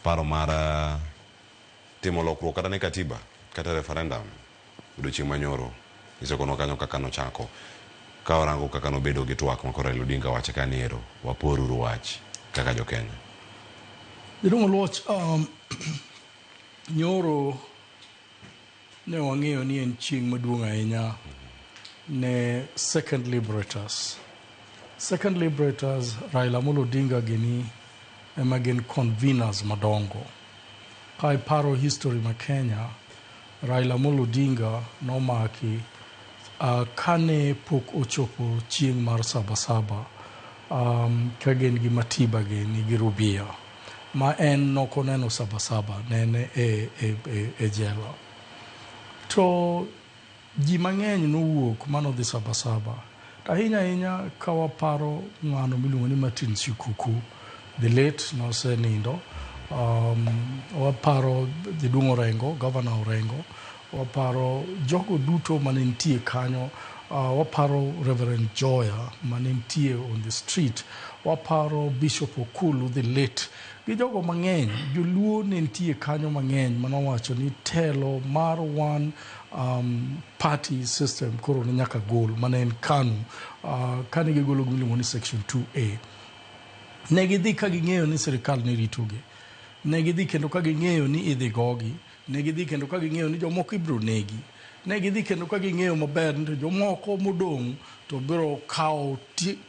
paro mar timo lokruok kata ne katiba kata referendum odiochieng' manyoro isekonwa kanyo kaka nochako ka warango kaka nobedo gi twak ma koro Raila Odinga wacho ka ni ero waporuru wach kaka jo-Kenya. Jaduong' Oluoch, nyoro ne wang'eyo ni en chieng' maduong' ahinya ne Second Liberators. Second Liberators, Raila Amolo Odinga gini ema gin conveners madongo. Ka iparo history ma Kenya, Raila Amolo Odinga nomaki kane pok ochopo chieng' mar Sabasaba ka gin gi Matiba gini gi Rubia ma en nokoneno Sabasaba ne en e jela. To ji mang'eny nowuok manodhi Sabasaba. To ahinya ahinya ka waparo ng'ano miluongo ni Martin Shikuku, the late nosenindo. Waparo jaduong' Orengo, Governor Orengo. Waparo jogo duto mane nitie kanyo. Waparo Reverend Joya mane nitie on the street. Waparo Bishop Okulu, the late. Gi jogo mang'eny, joluo ne nitie kanyo mang'eny manowacho ni telo mar one party system koro ne nyaka gol mane en KANU kane gigolo gimiluongo ni section 2A. Ne gidhi ka ging'eyo ni sirikal ne ritogi. Ne gidhi kendo ka ging'eyo ni idhi gogi. Ne gidhi kendo ka ging'eyo ni jomoko ibiro negi. Ne gidhi kendo ka ging'eyo maber ni to jomoko modong' to biro kawo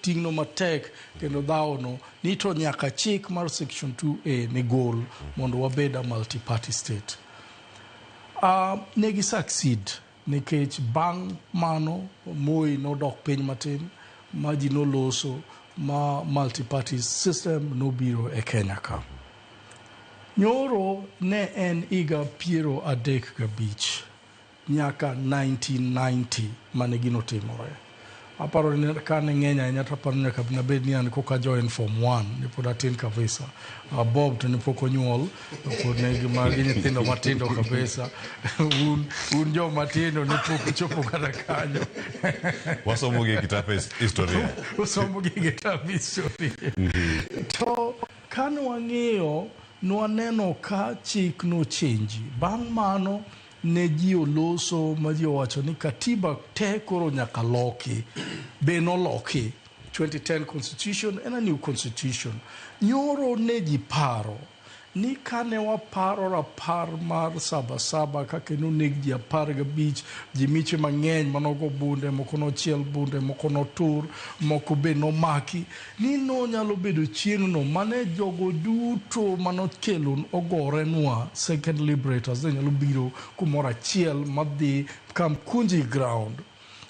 ting'no matek kendo dhawono ni to nyaka chik mar section 2A ne gol mondo wabed a multi-party state. Ne gi succeed nikech bang' mano Moi nodok piny matin ma ji noloso ma multi-party system nobiro e Kenya ka. Nyoro ne en higa 35 nyaka 1990 mane gino timore. Aparo ni kane ng'eny ahinya to aparo ni nyaka nabed ni an koka join form 1 ne pod atin kabisa. Bob to ne pok onyuol, to pod ne magi nyithindo matindo kabisa. Un joma tindo ne pok ochopo kata kanyo. Wasomo gi e kitap historia. Wasomo gi e kitap historia. To kane wang'iyo, nwaneno ka chik nochenji. Bang' mano ne ji oloso ma ji owacho ni katiba te koro nyaka loki. Be noloki. 2010 constitution en a new constitution. Nyoro ne ji paro ni kane waparo rapar mar Sabasaba kaka noneg ji 15, ji miche mang'eny manogo bunde, moko nochiel bunde, moko notur, moko be nomaki, ni nonyalo bedo chieng'no mane jogo duto manokelo ogorenwa Second Liberators ne nyalo biro kumoro achiel madhi Kamkunji ground.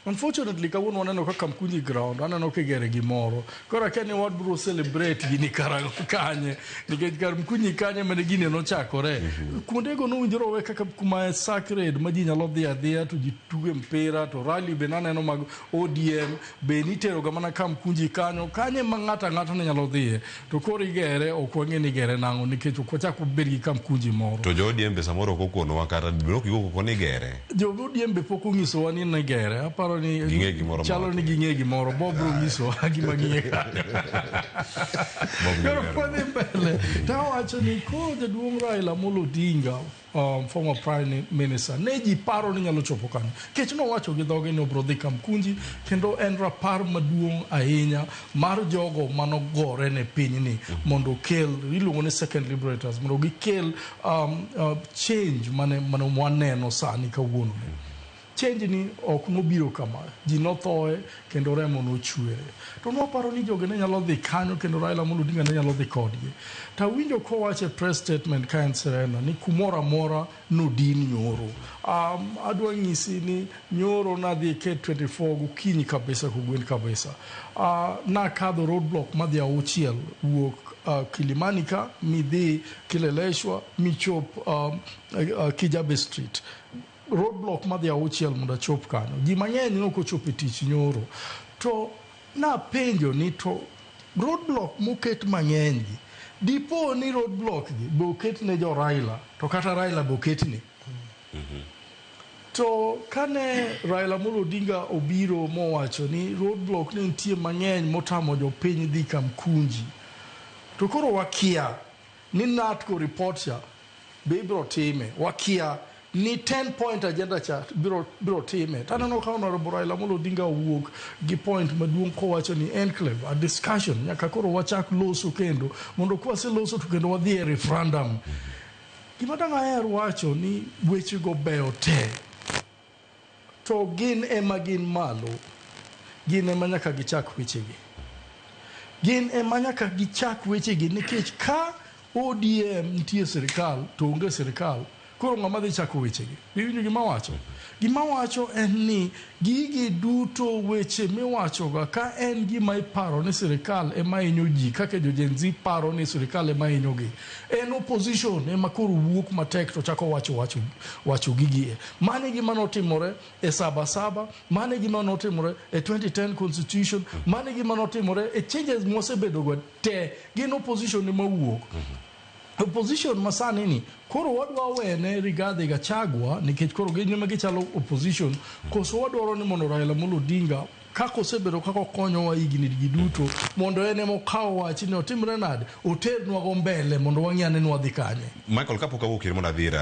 Unfortunately, kawuono waneno ka Kamkunji ground, aneno kigere gimoro. Koro akia ni wabiro celebrate gini karang'o kanye, nikech Kamkunji kanye mane gini nochakore. Kuondego nowinjore owe kaka kuma sacred ma ji nyalo dhi adhiya to ji tuge mpira, to rally be naneno mag ODM be niteroga mana Kamkunji kanyo, kanye ma ng'ato ang'ata ne nyalo dhiye. To koro igere, ok wang'e ni igere nang'o nikech ok wachak wabed gi Kamkunji moro. To jo ODM be samoro ok okonowa kata be ok giwuok oko ni igere. Jo ODM be pok onyisowa ni ne igere. Aparo Chalo ni Ging'e gimoro ma chalo ni ging'e gimoro. Bob biro nyisowa gima ging'e kanyo. Bob Koro ng'eyo. wadhi mbele. Tawacho ni koro jaduong' Raila Amolo Odinga former prime minister ne ji paro ni nyalo chopo kanyo kech nowacho gi dhoge ni obro dhi Kamkunji kendo en rapar maduong' ahinya mar jogo manogore ne pinyni mondo okel iluongo ni second liberators mondo gikel change mane mane waneno sani kawuono ni. Change ni ok nobiro kama, ji nothoe kendo remo nochwere. To nwaparo ni jogi ne nyalo dhi kanyo kendo Raila Amolo Odinga ne nyalo dhi kodgi. To awinjo kowacho e press statement ka en Serena ni kumoro amora nodin nyoro. Adwa nyisi ni nyoro nadhi e K24 gokinyi kabisa kogwen kabisa. Nakadho roadblock madhi auchiel wuok Kilimani ka midhi Kileleshwa michop Kijabe Street. Roadblock madhi auchiel mondo achop kanyo. Ji mang'eny ne ok ochopo e tich nyoro. To napenjo ni to roadblock moket mang'eny gi, dipo ni roadblock gi be oket ne jo Raila, to kata Raila be oketne. To kane Raila Amolo Odinga obiro mowacho ni roadblock ne nitie mang'eny motamo jopiny dhi Kamkunji, to koro wakia ni NATCO report cha be ibiro time, wakia ni 10 point agenda cha biro, biro time. To aneno ka Honorable Raila Amolo Odinga owuok gi point maduong' kowacho ni enclave, a discussion, nyaka koro wachak loso kendo, mondo kwaseloso to kendo wadhi e referendum. Gima dang' aher wacho ni wechego beyo te, to gin ema gin malo, gin ema nyaka gichak wechegi. Gin ema nyaka gichak wechegi nikech ka ODM nitie sirikal to onge sirikal, koro ng'ama dhi chako wechegi? Iwinjo gima awacho? Gima awacho en ni gigi duto weche miwachoga ka en gima iparo ni sirikal ema hinyo ji kaka jo Gen Z paro ni sirikal ema hinyogi. En opposition ema koro wuok matek to chako wacho wacho wacho gigi e. Mano e gima notimore e Saba Saba, mano e gima notimore e 2010 constitution, mano e gima notimore e changes mwasebedogo te, gin opposition ema wuok. Opposition masani ni koro wadwa wene Rigathi Gachagua nikech koro gin ema gichalo opposition, koso wadwaro ni mondo Raila Amolo Odinga kaka osebedo kaka okonyowa higni gi duto mondo en ema okaw wach ni otimre nade oternwago mbele mondo wang'i ane ni wadhi kanye. Michael, kapok awuok iri mondo adhi ir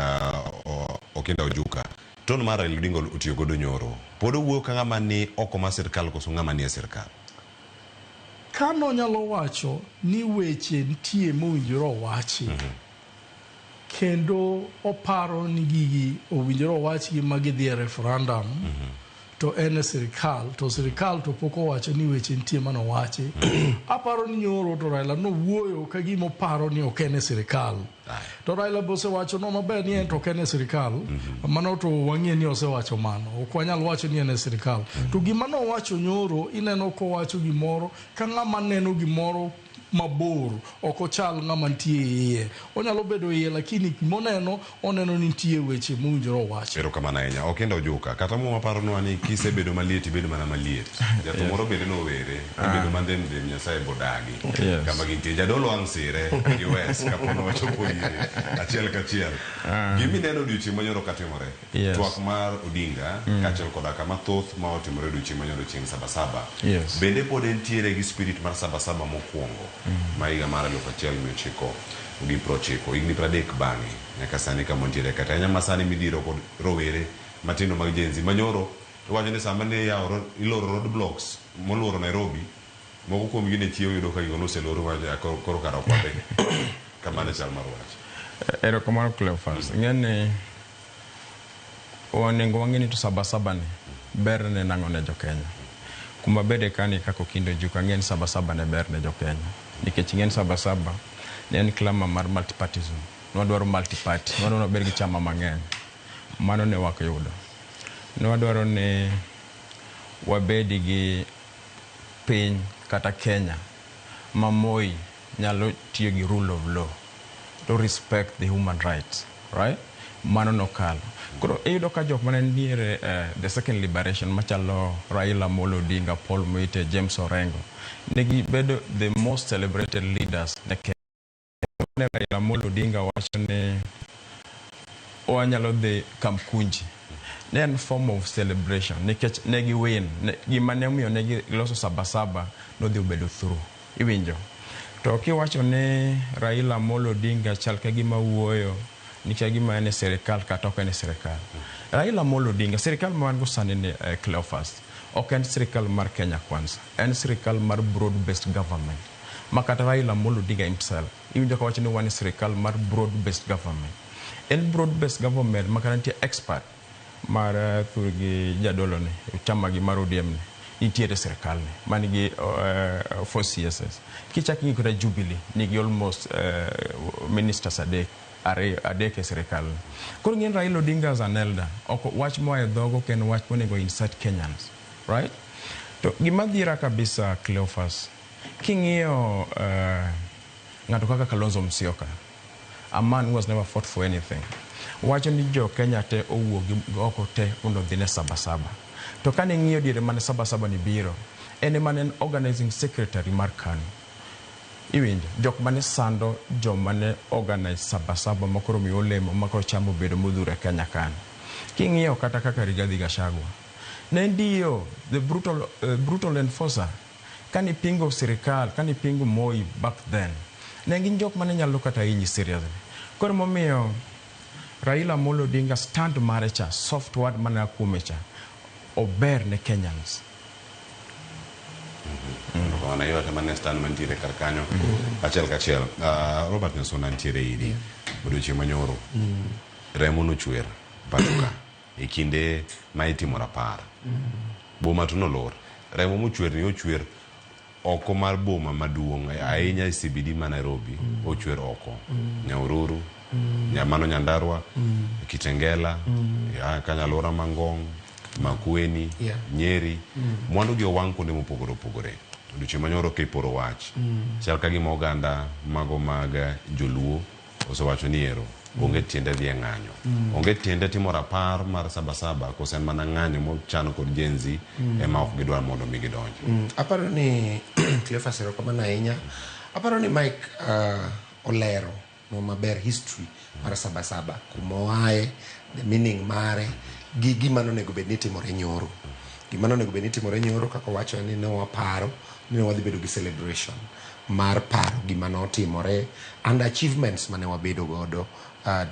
Okinda Ojuka, ton mar Raila Odinga otiyo godo nyoro, pod owuoyo ka ng'ama ni oko mar sirkal koso ng'ama ni e sirkal? Ka nonyalo wacho ni weche nitie mowinjore owachi, kendo oparo ni gigi owinjore owachgi ma gidhi e referendum, to en e sirikal, to sirikal to pok owacho ni weche nitie manowachi. Aparo ni nyoro to Raila nowuoyo ka gima oparo ni ok en e sirikal. To Raila be osewacho no maber ni en to ok en e sirikal. Mano to wang'e ni osewacho mano. Ok wanyal wacho ni en e sirikal. To gima nowacho nyoro, ineno kowacho gimoro ka ng'ama neno gimoro mabor, ok ochal ng'ama nitie iye. Onyalo bedo iye lakini gima oneno, oneno ni nitie weche mowinjore owachi. Erokamano ahinya. Okinda Ojuka, kata muma paronwa ni kisebedo maliet ibedo mana maliet. Jathum moro bende nowere, ibedo mandhem dhem Nyasaye bodagi. Kama gintie. Jadolo ang' sire gi wes kapo nochopo ire achiel kachiel. Gima ineno odiochieng' manyoro katimore. Twak mar Odinga kaachiel koda kama thoth ma otimore odiochieng' manyoro chieng' Sabasaba. Bende pod entiere gi spirit mar Sabasaba mokwongo ma higa mar 1990 higni 30 bang'e nyaka sani kama ontiere kata ahinya ma sani midhiro kod rowere matindo mag Gen Z manyoro iwacho ni sama ne iyawo iloro road blocks moluoro Nairobi moko kuomgi ne chiewo yudo ka gigo noselor ma koro kara ok wadhi kamano e chal mar wach. Erokamano Cleophas. Ing'e onego wang'e ni to Sabasaba ni ber ne nang'o ne jokenya. Kuma bede kani kaka Okinda Ojuka ang'e ni Sabasaba ne ber ne jokenya. Nikech ing'e ni Sabasaba ne en clamour mar multipartyism. Nwadwaro multiparty, nwadwaro ni wabed gi chama mang'eny. Mano ne wak yudo. Ne wadwaro ni wabed gi piny kata Kenya ma Moi nyalo tiyo gi rule of law to respect the human rights, right? Mano nokalo. Koro iyudo ka jok mane nitiere the second liberation machalo Raila Amolo Odinga, Paul Muite, James Orengo, ne gibedo the most celebrated leaders ne Kenya. Ne Raila Amolo Odinga wacho ni wanyalo dhi Kamkunji. Ne en form of celebration nikech ne gi win. Gima ne omiyo ne giloso Sabasaba nodhi obedo through. Iwinjo? To kiwacho ni Raila Amolo Odinga chal ka gima wuoyo ni ka gima en e sirikal kata ok en e sirikal. Raila Amolo Odinga, sirikal ma wan go sani ni Cleophas, ok en sirikal mar Kenya Kwanza. En sirikal mar broad based government. Ma kata Raila Amolo Odinga himself, iwinjo ka wacho ni wan e sirikal mar broad based government. En broad based government ma kata nitie expert mar thurgi jadolo ni, chama gi mar ODM ni, nitiere sirikal ni, man gi 4 CSS. Kichak ing'iyo kata Jubilee, nigi almost ministers adek, ariyo, adek e sirikal ni. Koro ing'e ni Raila Odinga as an elder, ok wach moa e dhogo ok en wach monego insert Kenyans, right? To gima dhiera kabisa Cleophas, king'iyo ng'ato kaka Kalonzo Musyoka, a man who has never fought for anything, wacho ni jo Kenya te owuok gi oko te mondo odhi ne Sabasaba. To kane ing'iyo diere mane Sabasaba ni biro, en ema ne en organizing secretary mar KANU. Iwinjo, jok mane sando joma ne organize Sabasaba makoro miyo olemo makoro cham obedo modhuro e Kenya kani. King'iyo kata kaka Rigathi Gachagua, ne en DO, the brutal enforcer, kane ipingo sirikal, kane ipingo Moi back then, ne gin jok mane nyalo kata hinyi seriously. Koro momiyo Raila Amolo Odinga stand mare cha, soft word mane kuome cha, ober ne Kenyans. Kamano iwacho mana stand mantiere kar kanyo achiel kachiel. Robert Nyasuna nitiere iri odiochieng' manyoro. Remo nochwer pacho ka e kinde ma itimo rapar. Boma to nolor. Remo mochwer ni ochwer oko mar boma maduong' ahinya e CBD ma Nairobi ochwer oko. Nyahururu, Nyamano Nyandarua, Kitengela, ya kanyo alwora ma Ngong', Makueni, Nyeri, mwandu gi owang' kuonde mopogore opogore. Odiochieng' manyoro kiporo wach, chal ka gima oganda mago mag joluo osewacho ni ero onge tiende dhi e ng'anyo. Onge tiende timo rapar mar Sabasaba koso en mana ng'anyo mochano kod Gen Z ema ok gidwar mondo mi gidonji. Aparo ni Cleophas erokamano ahinya. Aparo ni Mike olero no maber history mar Sabasaba, kuma oaye, the meaning mare, gi gima nonego bed ni timore nyoro. Gima nonego bed ni timore nyoro kaka owacho ni ne waparo ni ne wadhi bedo gi celebration mar paro gima notimore and achievements mane wabedo godo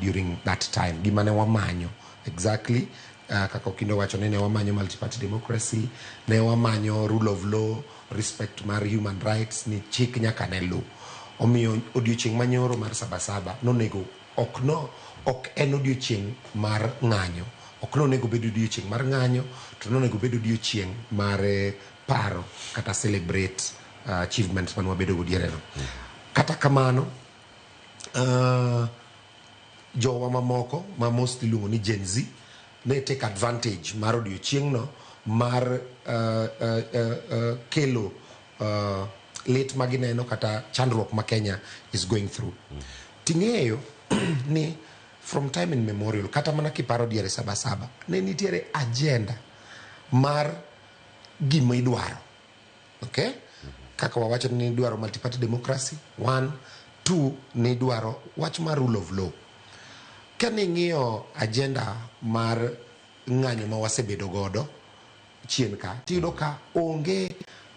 during that time. Gima ne wamanyo exactly kaka Okindo wacho ni ne wamanyo multi-party democracy, ne wamanyo rule of law, respect mar human rights, ni chik nyaka ne lu. Omiyo odiochieng' manyoro mar Sabasaba nonego ok no ok en odiochieng' mar ng'anyo. Ok nonego bed odiochieng' mar ng'anyo, to nonego bed odiochieng' mar paro kata celebrate achievements mane wabedo go diere no. Kata kamano, jowa mamoko ma mostly iluongo ni Gen Z ne take advantage mar odiochieng' no mar kelo lit ma gineno kata chandruok ma Kenya is going through. Ting'eyo ni from time immemorial kata mana kiparo diere Sabasaba ne nitiere agenda mar gima idwaro. Okay? Kaka wawacho ni idwaro multi-party democracy, 1, 2 ni idwaro wach mar rule of law. Kane ing'iyo agenda mar ng'anyo ma wasebedo godo chien ka, tiyudo ka onge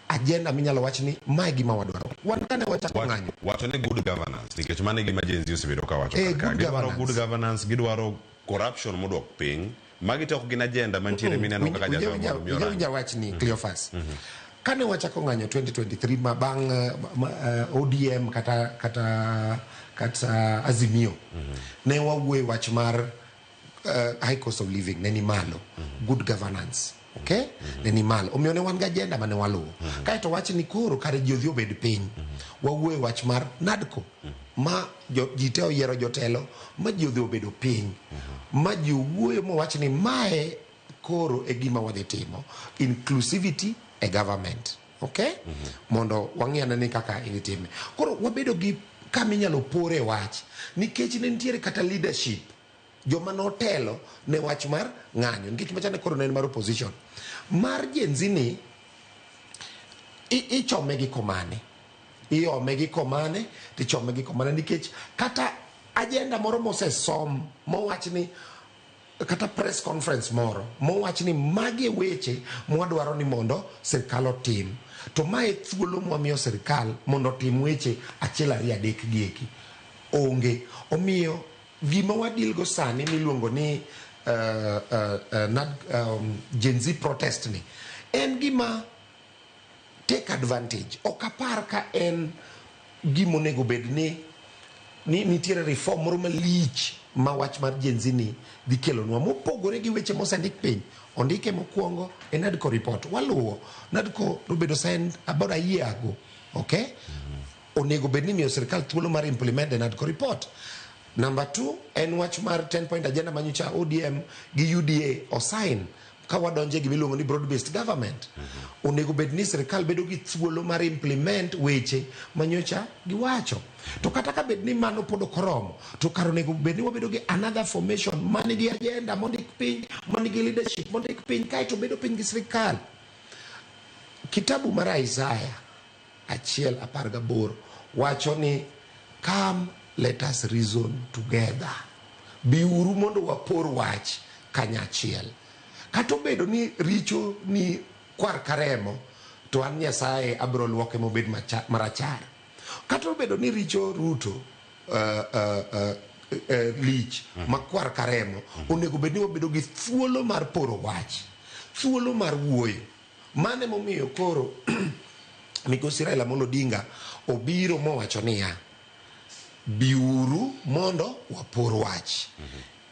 agenda minyalo wach ni mae gima wadwaro. Wan kane wachako ng'anyo. Wacho ni good governance, nikech mano e gima Gen Z osebedo ka wacho kar ka. Good Gidwaro governance. good governance, gidwaro corruption modok piny. Magi to ok gin agenda mantiere mineno kaka jatelo mondo mi orang. Winja wach ni Cleophas. Kane wachako ng'anyo 2023 ma bang' ODM kata Azimio, ne wawuoye wach mar high cost of living ne ni malo, good governance, okay? Ne ni malo. Omiyo ne wan gi agenda mane waluwo. Kaeto wach ni koro kare ji odhi obed piny. Wawuoye wach mar NADCO, ma ji te oyiero jotelo, ma ji odhi obedo piny. Ma ji owuoyo mowach ni mae koro e gima wadhi timo. Inclusivity e government. Okay? Mondo wang'i ane ni kaka idhi time. Koro wabedo gi kama inyalo pore wach, nikech ne nitiere kata leadership joma notelo ne wach mar ng'anyo, nikech machane koro ne en mar opposition. Mar Gen Z ni ichome gi komane, iome gi komane, tichome gi komane, nikech kata agenda moro mosesom mowach ni kata press conference moro mowach ni magi e weche mwadwaro ni mondo sirkal otim to mae thuolo mwamiyo sirkal mondo otim weche achiel ariyo adek gi eki onge omiyo gima wadilgo sani miluongo ni Gen Z protest ni en gima take advantage ok apar ka en gima onego bed ni ni nitiere reform moro malich ma wach mar Gen Z ni dhi kelonwa mopogore gi weche mosendik piny ondike mokwongo e NADCO report waluwo NADCO nobedo signed about a year ago okay onego bed ni miyo sirkal thuolo mar implement the NADCO report number 2 en wach mar 10 point agenda manyocha ODM gi UDA osign ka wadonje gima iluongo ni broad based government onego bed ni sirkal bedo gi thuolo mar implement weche manyocha giwacho to kata ka bed ni mano pod ok oromo to kar onego bed ni wabedo gi another formation manigi agenda mondik piny manigi leadership mondik piny kaeto bedo piny gi sirkal kitabu mar Isaiah 1:18 wacho ni come let us reason together biuru mondo wapor wach kanyachiel kata obedo ni richo ni kwar karemo to an Nyasaye abiro luoke mobed marachar kata obedo ni richo Ruto lich makwar karemo onego bed ni wabedo gi thuolo mar poro wach thuolo mar wuoyo mane momiyo koro Migosi Raila Amolo Odinga obiro mowacho niya biuru mondo wapor wach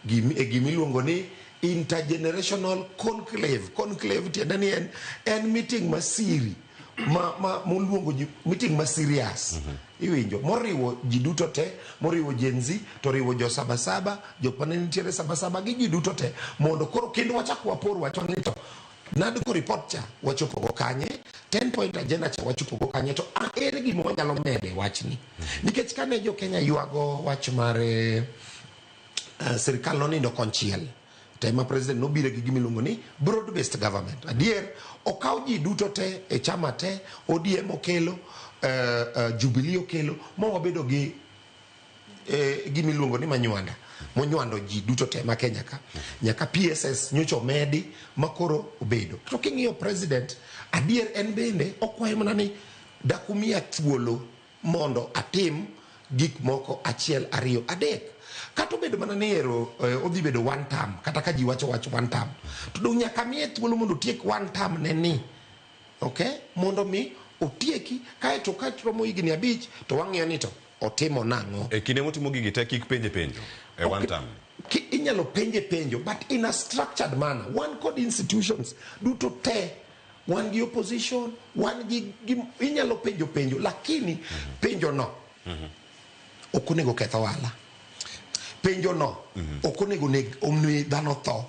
e gimiluongo ni intergenerational conclave conclave tiende ni en meeting masiri ma moluongo ji meeting ma serious iwinjo moriwo ji duto te moriwo Gen Z to riwo jo sabasaba jok mane nitiere sabasaba gi ji duto te mondo koro kendo wachak wapor wach ni to NADCO report cha wachopo go kanye 10 point agenda cha wachopo go kanye to ere gima wanyalo mede wachni nikech kane jo Kenya ywago wach mar sirkal nonindo konchiel to ema president nobiro gi gima iluongo ni broad based government adier okaw ji duto te e chama te ODM okelo Jubilee okelo ma wabedo gi gima iluongo ni manywanda monywando ji duto te ma Kenya ka nyaka PSS nyocha omedi ma koro obedo to king'iyo president adier en bende okwayo mana ni dakumiya thuolo mondo atim gik moko achiel ariyo adek kata obedo mana ni ero odhi bedo one term kata ka ji wacho wach one term to dong nyaka miye thuolo mondo otiek one term ne ni okay mondo mi otieki kaeto ka romo higni 5 to wang'iyo ni to otimo nang'o e kinde motimo gigi te kik penje penjo e one term inyalo penje penjo but in a structured manner wan kod institutions duto te wan gi opposition wan gi inyalo penjo penjo lakini penjo no ok onego keth ohala penjo no ok onego omi dhano tho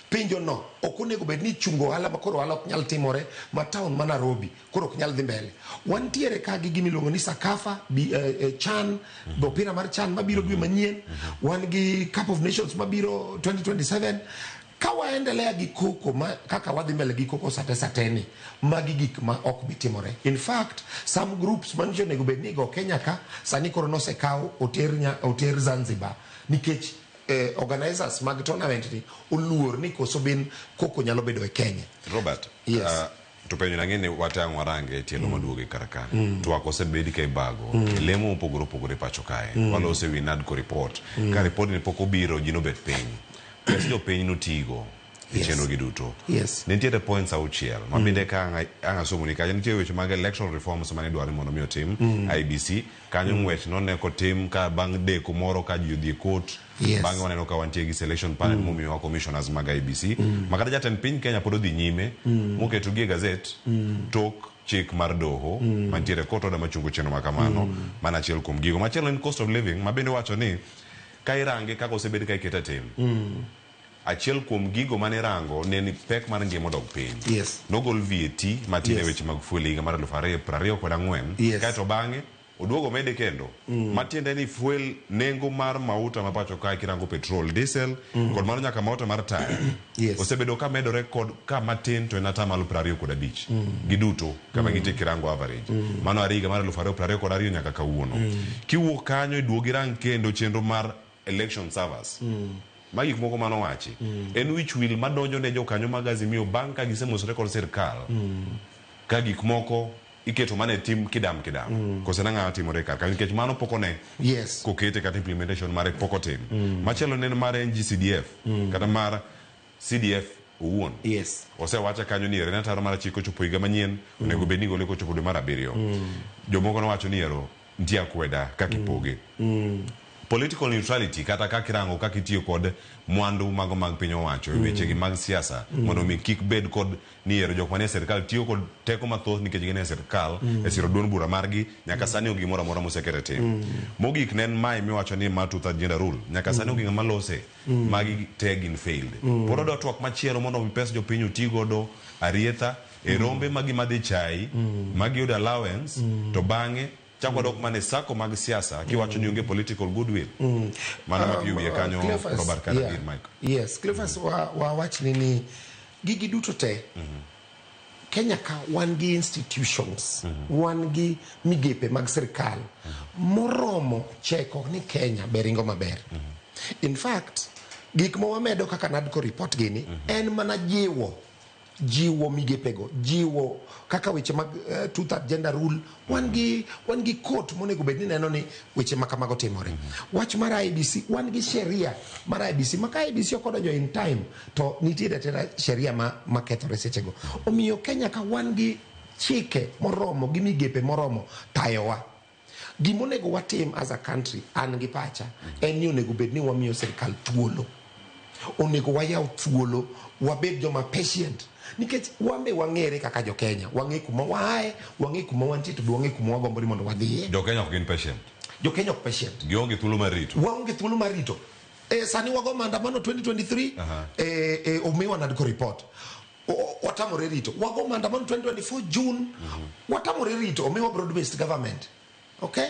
penjo no ok onego bed ni chungo ohala ma koro ohala ok nyal timore ma town ma Nairobi koro ok nyal dhi mbele wantiere ka gi gima iluongo ni Sakafa CHAN opira mar CHAN mabiro dwe manyien wan gi Cup of Nations mabiro 2027 ka waendelea gi koko ma kaka wadhi mbele gi koko sate sateni magi gik ma ok bi timore in fact some groups manyiso onego bed ni go Kenya ka sani koro nosekaw oter Zanzibar nikech organizers mag tournament ni oluor ni koso bin koko nyalo bedo e Kenya. Robert, yes. To penjo nang'e ni watang' warange tielo maduogo e kar ka. Twak osebedi ka ibago lemo mopogore opogore pacho kae. Walose wi NADCO report. Ka report ni pok obiro ji nobet piny. Pes jopiny notigo e chenro gi duto. Yes. Nitiere points 6 ma bende ka ang' asomo ni kacha nitie weche mag electoral reforms mane idwaro mondo mi otim IEBC kanyo ng'wech none kotim ka bang' deko moro ka ji odhi e court. Yes. Bang'e waneno ka wantie gi selection panel momiyowa commissioners mag IEBC ma kata jatend piny Kenya pod odhi nyime moketo gi e gazet tok chik mar doho mantiere court order machungo chenro ma kamano mana achiel kuom gigo. Machielo en cost of living ma bende wacho ni ka irange kaka osebed ka ikete tim achiel kuom gigo mane irango ne ni pek mar ngima odok piny. Yes. Nogol VAT matin e weche mag fuel higa mar 2024. Yes. Kaeto bang'e oduogo mede kendo. Matiende ni fuel nengo mar mauta ma pacho kae kirango petrol, diesel kod mano nyaka mauta mar taya. Yes. Osebedo ka medore kod ka matin to en 25%. Giduto kama gintie kirango average. Mano ari higa mar 2022 nyaka kawuono. Kiwuok kanyo iduogi rang kendo chenro mar election servers. Ma gik moko manowachi. En wich wil madonjo ne jokanyo mag Azimio bang' ka gisemosore kod sirkal. Ka gik moko iketo mana e tim kidam kidam. Kose nang'o timore kar ka nikech mano pok one. Yes. Kokete kata implementation mare pok otim. Machielo ne en mar NGCDF kata mar CDF owuon. Yes. Osewache kanyo ni ero ataro mar 9 chopo higa manyien onego bed ni igole kochopo dwe mar 7. Jomoko nowacho ni ero nitie akweda kaka ipoge. Political neutrality kata kaka irango kaka itiyo kod mwandu mago mag piny owacho e wechegi mag siasa mondo mi kik bed kod ni ero jok manie sirkal tiyo kod teko mathoth nikech gin e sirkal e siro duond bura margi nyaka sani onge gimoro amora moseket e tim. Mogik ne en mae miwacho ni mar two-third gender rule nyaka sani onge ng'ama lose magi te gin failed. Pod wadwa twak machielo mondo mi pes jopiny oti godo arietha e rombe magi madhi chai magi yudo allowance to bang'e chak wadok mana e sako mag siasa kiwacho ni onge political goodwill. Mano mapiyo wiye kanyo Cleophas, Robert kata yeah. dir Mike. Yes, Cleophas wawachni ni gigi duto te Kenya ka wan gi institutions, wan gi migepe mag sirkal moromo cheko ni Kenya be ringo maber. In fact, gik ma wamedo kaka NADCO report gini en mana jiwo migepego, jiwo kaka weche mag two-third gender rule, wan gi court monego bed ni neno ni weche ma kamago timore. Wach mar IEBC, wan gi sheria mar IEBC, ma ka IEBC ok odonjo in time to nitiere atera sheria ma kethore sechego. Omiyo Kenya ka wan gi chike moromo gi migepe moromo tayowa. Gimonego watim as a country, an gi pacha, en ni onego bed ni wamiyo sirkal thuolo. Onego wayaw thuolo, wabed joma patient. Nikech wan be wang'ere kaka jo Kenya, wang'e kuma waaye, wang'e kuma wantie to be wang'e kuma wagombo ni mondo wadhiye. Jo Kenya ok gin patient. Jo Kenya ok patient. Gionge thuolo mar rito. Waonge thuolo mar rito. Sani wago maandamano 2023, omiwa NADCO report. Watamore rito. Wago maandamano 2024 June, watamore rito, omiwa broad based government. Okay?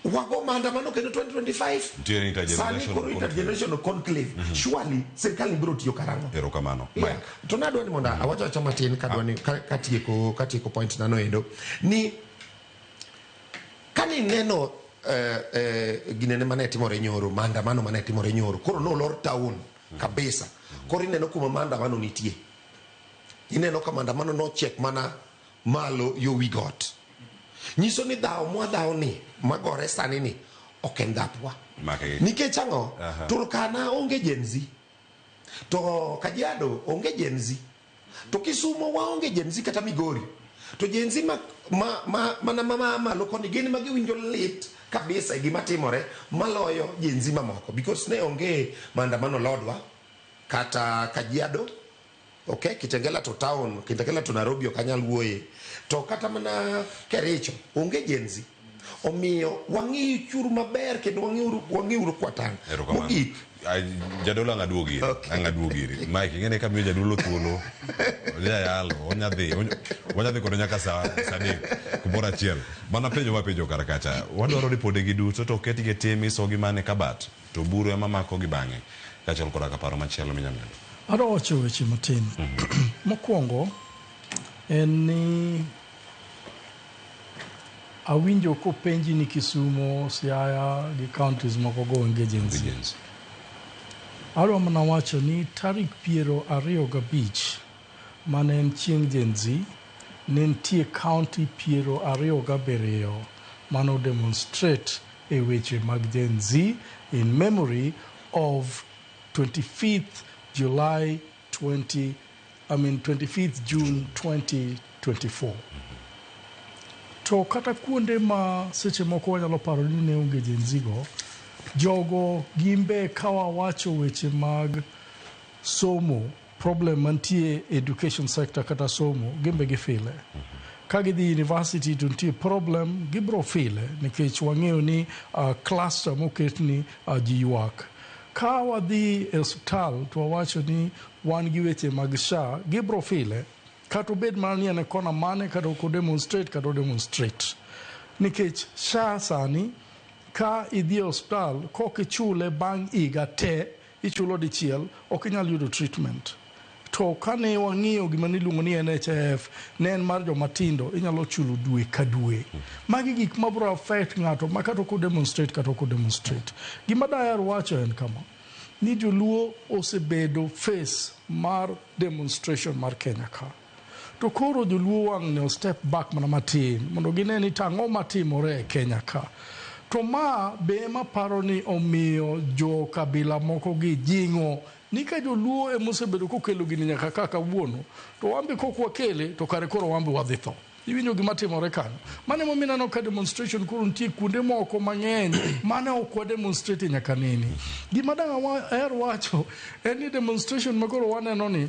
Wago maandamano kendo 2025. Nitiere intergenerational Sani koro conclave. intergenerational conclave. Surely sirkal ni biro tiyo karang'o? Erokamano. Yeah. Mike. To nadwa ni mondo awach awacha matin kadwa ni katieko point nano endo ni kane ineno ginene mane timore nyoro, maandamano mane timore nyoro, koro nolor town kabisa. Koro ineno kuma maandamano nitie. Ineno ka maandamano nochiek mana malo yo wi got. Nyiso ni dhawo mwadhawo ni magore sani ni ok en dhapwa. Make. Nikech ang'o? Turkana onge Gen Z. To Kajiado onge Gen Z. To Kisumo waonge Gen Z kata Migori. To Gen Z ma mana mama malo koni gin ma giwinjo lit kabisa e gima timore maloyo Gen Z mamoko because ne onge maandamano Lodwa kata Kajiado. Okay, Kitengela to town, Kitengela to Nairobi ok anyal wuoye. To kata mana Kericho onge Gen Z. Omiyo wang'ichuru maber kendo wang'iuru kwatang'. Erokamano. Mogik. Jadolo ang' aduogi iri. Ang' aduogi iri. Mike, ing'e ni kamiyo jadolo thuolo, onyayalo, onyadhi, wanyadhi kode nyaka saa 3 kumoro achiel. Mana penjo mapenjo kar kacha. Wadwaro ripode gi duto to oketgi e tim isogi mana e kabat to buru ema makogi bang'e. Kaachiel koda ka paro machielo minyalo medo. Adwa wacho weche matin. Mokwongo en ni awinjo kopenji ni Kisumo, Siaya gi counties moko go onge Gen Z. Adwa mana wacho ni tarik 25 mane en chieng' Gen Z, ne nitie county 27 mano demonstrate e weche mag Gen Z in memory of 25th July 20, I mean 25th June 2024. To kata kuonde ma seche moko wanyalo paro ni ne onge Gen Z go, jogo gimbe ka wawacho weche mag somo, problem mantie education sector kata somo, gimbe gifile. Ka gidhi university to nitie problem, gibro file nikech wang'eyo ni cluster moketni ji ywak. Ka wadhi e osiptal to wawacho ni wan gi weche mag SHA, gibro file. Kata obed mana ni en e kona mane, kata ok odemonstrate, kata odemonstrate. Nikech SHA sani, ka idhi e osiptal, kok ichule bang' higa te, ichulo dichiel, ok inyal yudo treatment. To kane wang'iyo gima niluongo ni NHIF, ne en mar joma tindo, inyalo chulo dwe ka dwe. Magi gik mabro affect ng'ato ma kata ok odemonstrate, kata ok odemonstrate. Gima daher wacho en kama. ni joluo osebedo face mar demonstration mar Kenya ka. To koro joluo wang' ni o step back mana matin mondo gine ni to ang'o matimore e Kenya ka. To ma be ema paro ni omiyo jo kabila moko gi jing'o ni ka joluo ema osebedo kokelo gini nyaka ka kawuono, to wan be kok wakele to kare koro wan be wadhi tho. Iwinjo gima timore kanyo. Mano emomiyo ineno ka demonstration koro nitie kuonde moko mang'eny mane ok wa demonstrate nyaka nene. Gima dang' aher wacho en ni demonstration ma koro waneno ni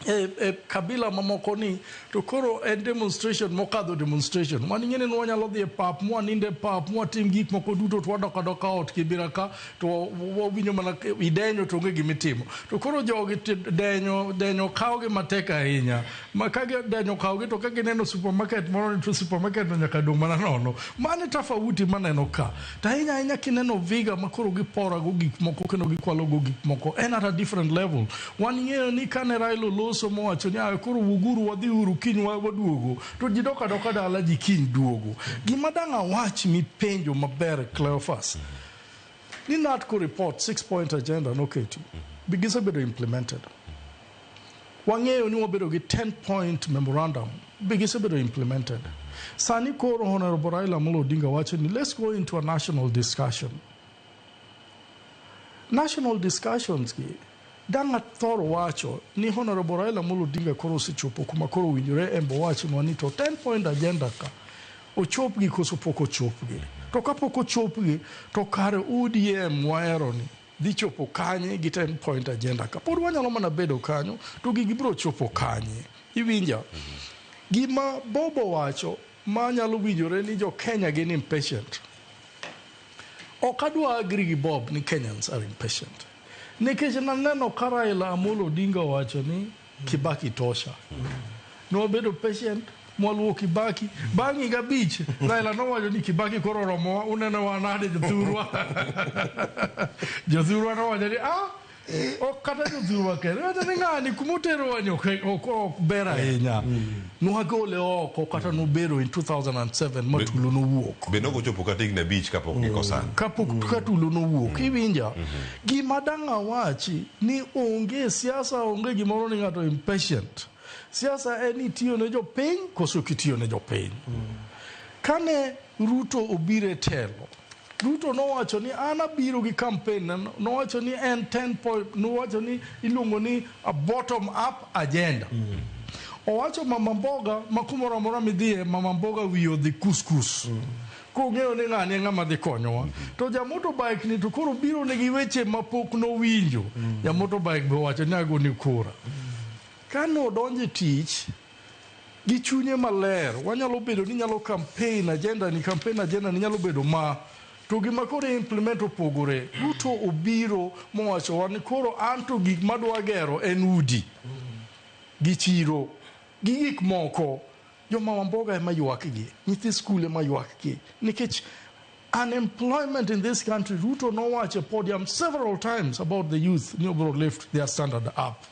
e kabila mamoko ni to koro en demonstration mokadho demonstration. Wan ing'e ni wanyalo dhi e pap, mwanind e pap, mwatim gik moko duto to wadok adoka ot Kibera ka to wawinjo mana idenyo to onge gimitimo. To koro jogi denyo kawogi matek ahinya. Ma ka denyo okawogi to ka gineno supermarket moro ni to supermarket no nyaka dong' mana nono. Mano e tofauti maneno ka. To ahinya ahinya kineno viga ma koro giporago gik moko kendo gikwalogo gik moko en at a different level. Wan ing'eyo ni kane Raila oloso mowacho ni "Ah, koro wuoguru wadhi uru kiny waduogo," to ji dok adoka dala ji kiny duogo. Gima dang' awach mipenjo maber Cleophas, ni NADCO report 6 point agenda noketi be gisebedo implemented. Wang'eyo ni wabedo gi 10 point memorandum be gisebedo implemented. Sani koro Honorable Raila Amolo Odinga wacho ni let's go into a national discussion. National discussions gi dang' athor wacho ni Honorable Raila Amolo Odinga koro osechopo kuma koro owinjore en be owachnwa ni to 10 point agenda ka ochopgi koso pok ochopgi. To kapok ochopgi to kare ODM wahero ni dhi chopo kanye gi 10 point agenda ka. Pod wanyalo mana bedo kanyo to gigi biro chopo kanye. Iwinja? Gima Bob owacho ma nyalo winjore ni jo Kenya gin impatient. Ok adwa agree gi Bob ni Kenyans are impatient. Nikech naneno ka Raila Amolo Odinga owacho ni Kibaki tosha. Nwabedo patient mwaluwo Kibaki. Bang' higa 5 Raila nowacho ni Kibaki koro oromowa, uneno wa nade jothurwa. Jothurwa nowacho ni ah, ok kata jothurwa kende. Wacho ni ng'ani kumoterowa ni ok ber ahinya. Nwagole oko kata nobedo in 2007 ma tulo nowuok. Be nokochopo kata higni 5 kapok gikosana. Kapok ka tulo nowuok. Iwinja? Gima dang' awachi ni onge siasa, onge gimoro ni ng'ato impatient. Siasa en itiyo ne jopiny koso ok itiyo ne jopiny. Kane Ruto obiro e telo, Ruto nowacho ni an abiro gi campaign, nowacho ni en 10 point, nowacho ni iluongo ni a bottom up agenda. Owacho mama mboga ma kumoro amora midhiye, mama mboga wiye odhi kuskus. Kong'eyo ni ng'ani e ng'ama dhi konyowa. To ja motorbike ni to koro biro nigi weche mapok nowinjo. Ja motorbike be owacho ni agoni kura. Kane odonjo e tich gi chunye maler, wanyalo bedo ni nyalo campaign agenda ni, campaign agenda ni nyalo bedo ma to gima koro implement opogore. Ruto obiro mowacho wa ni koro an to gik madwa gero en udi gi chiro gi gik moko. Jomama mboga ema ywak gi, nyithi skul ema ywak gi, nikech unemployment in this country, Ruto nowacho e podium several times about the youth ni obiro lift their standard up.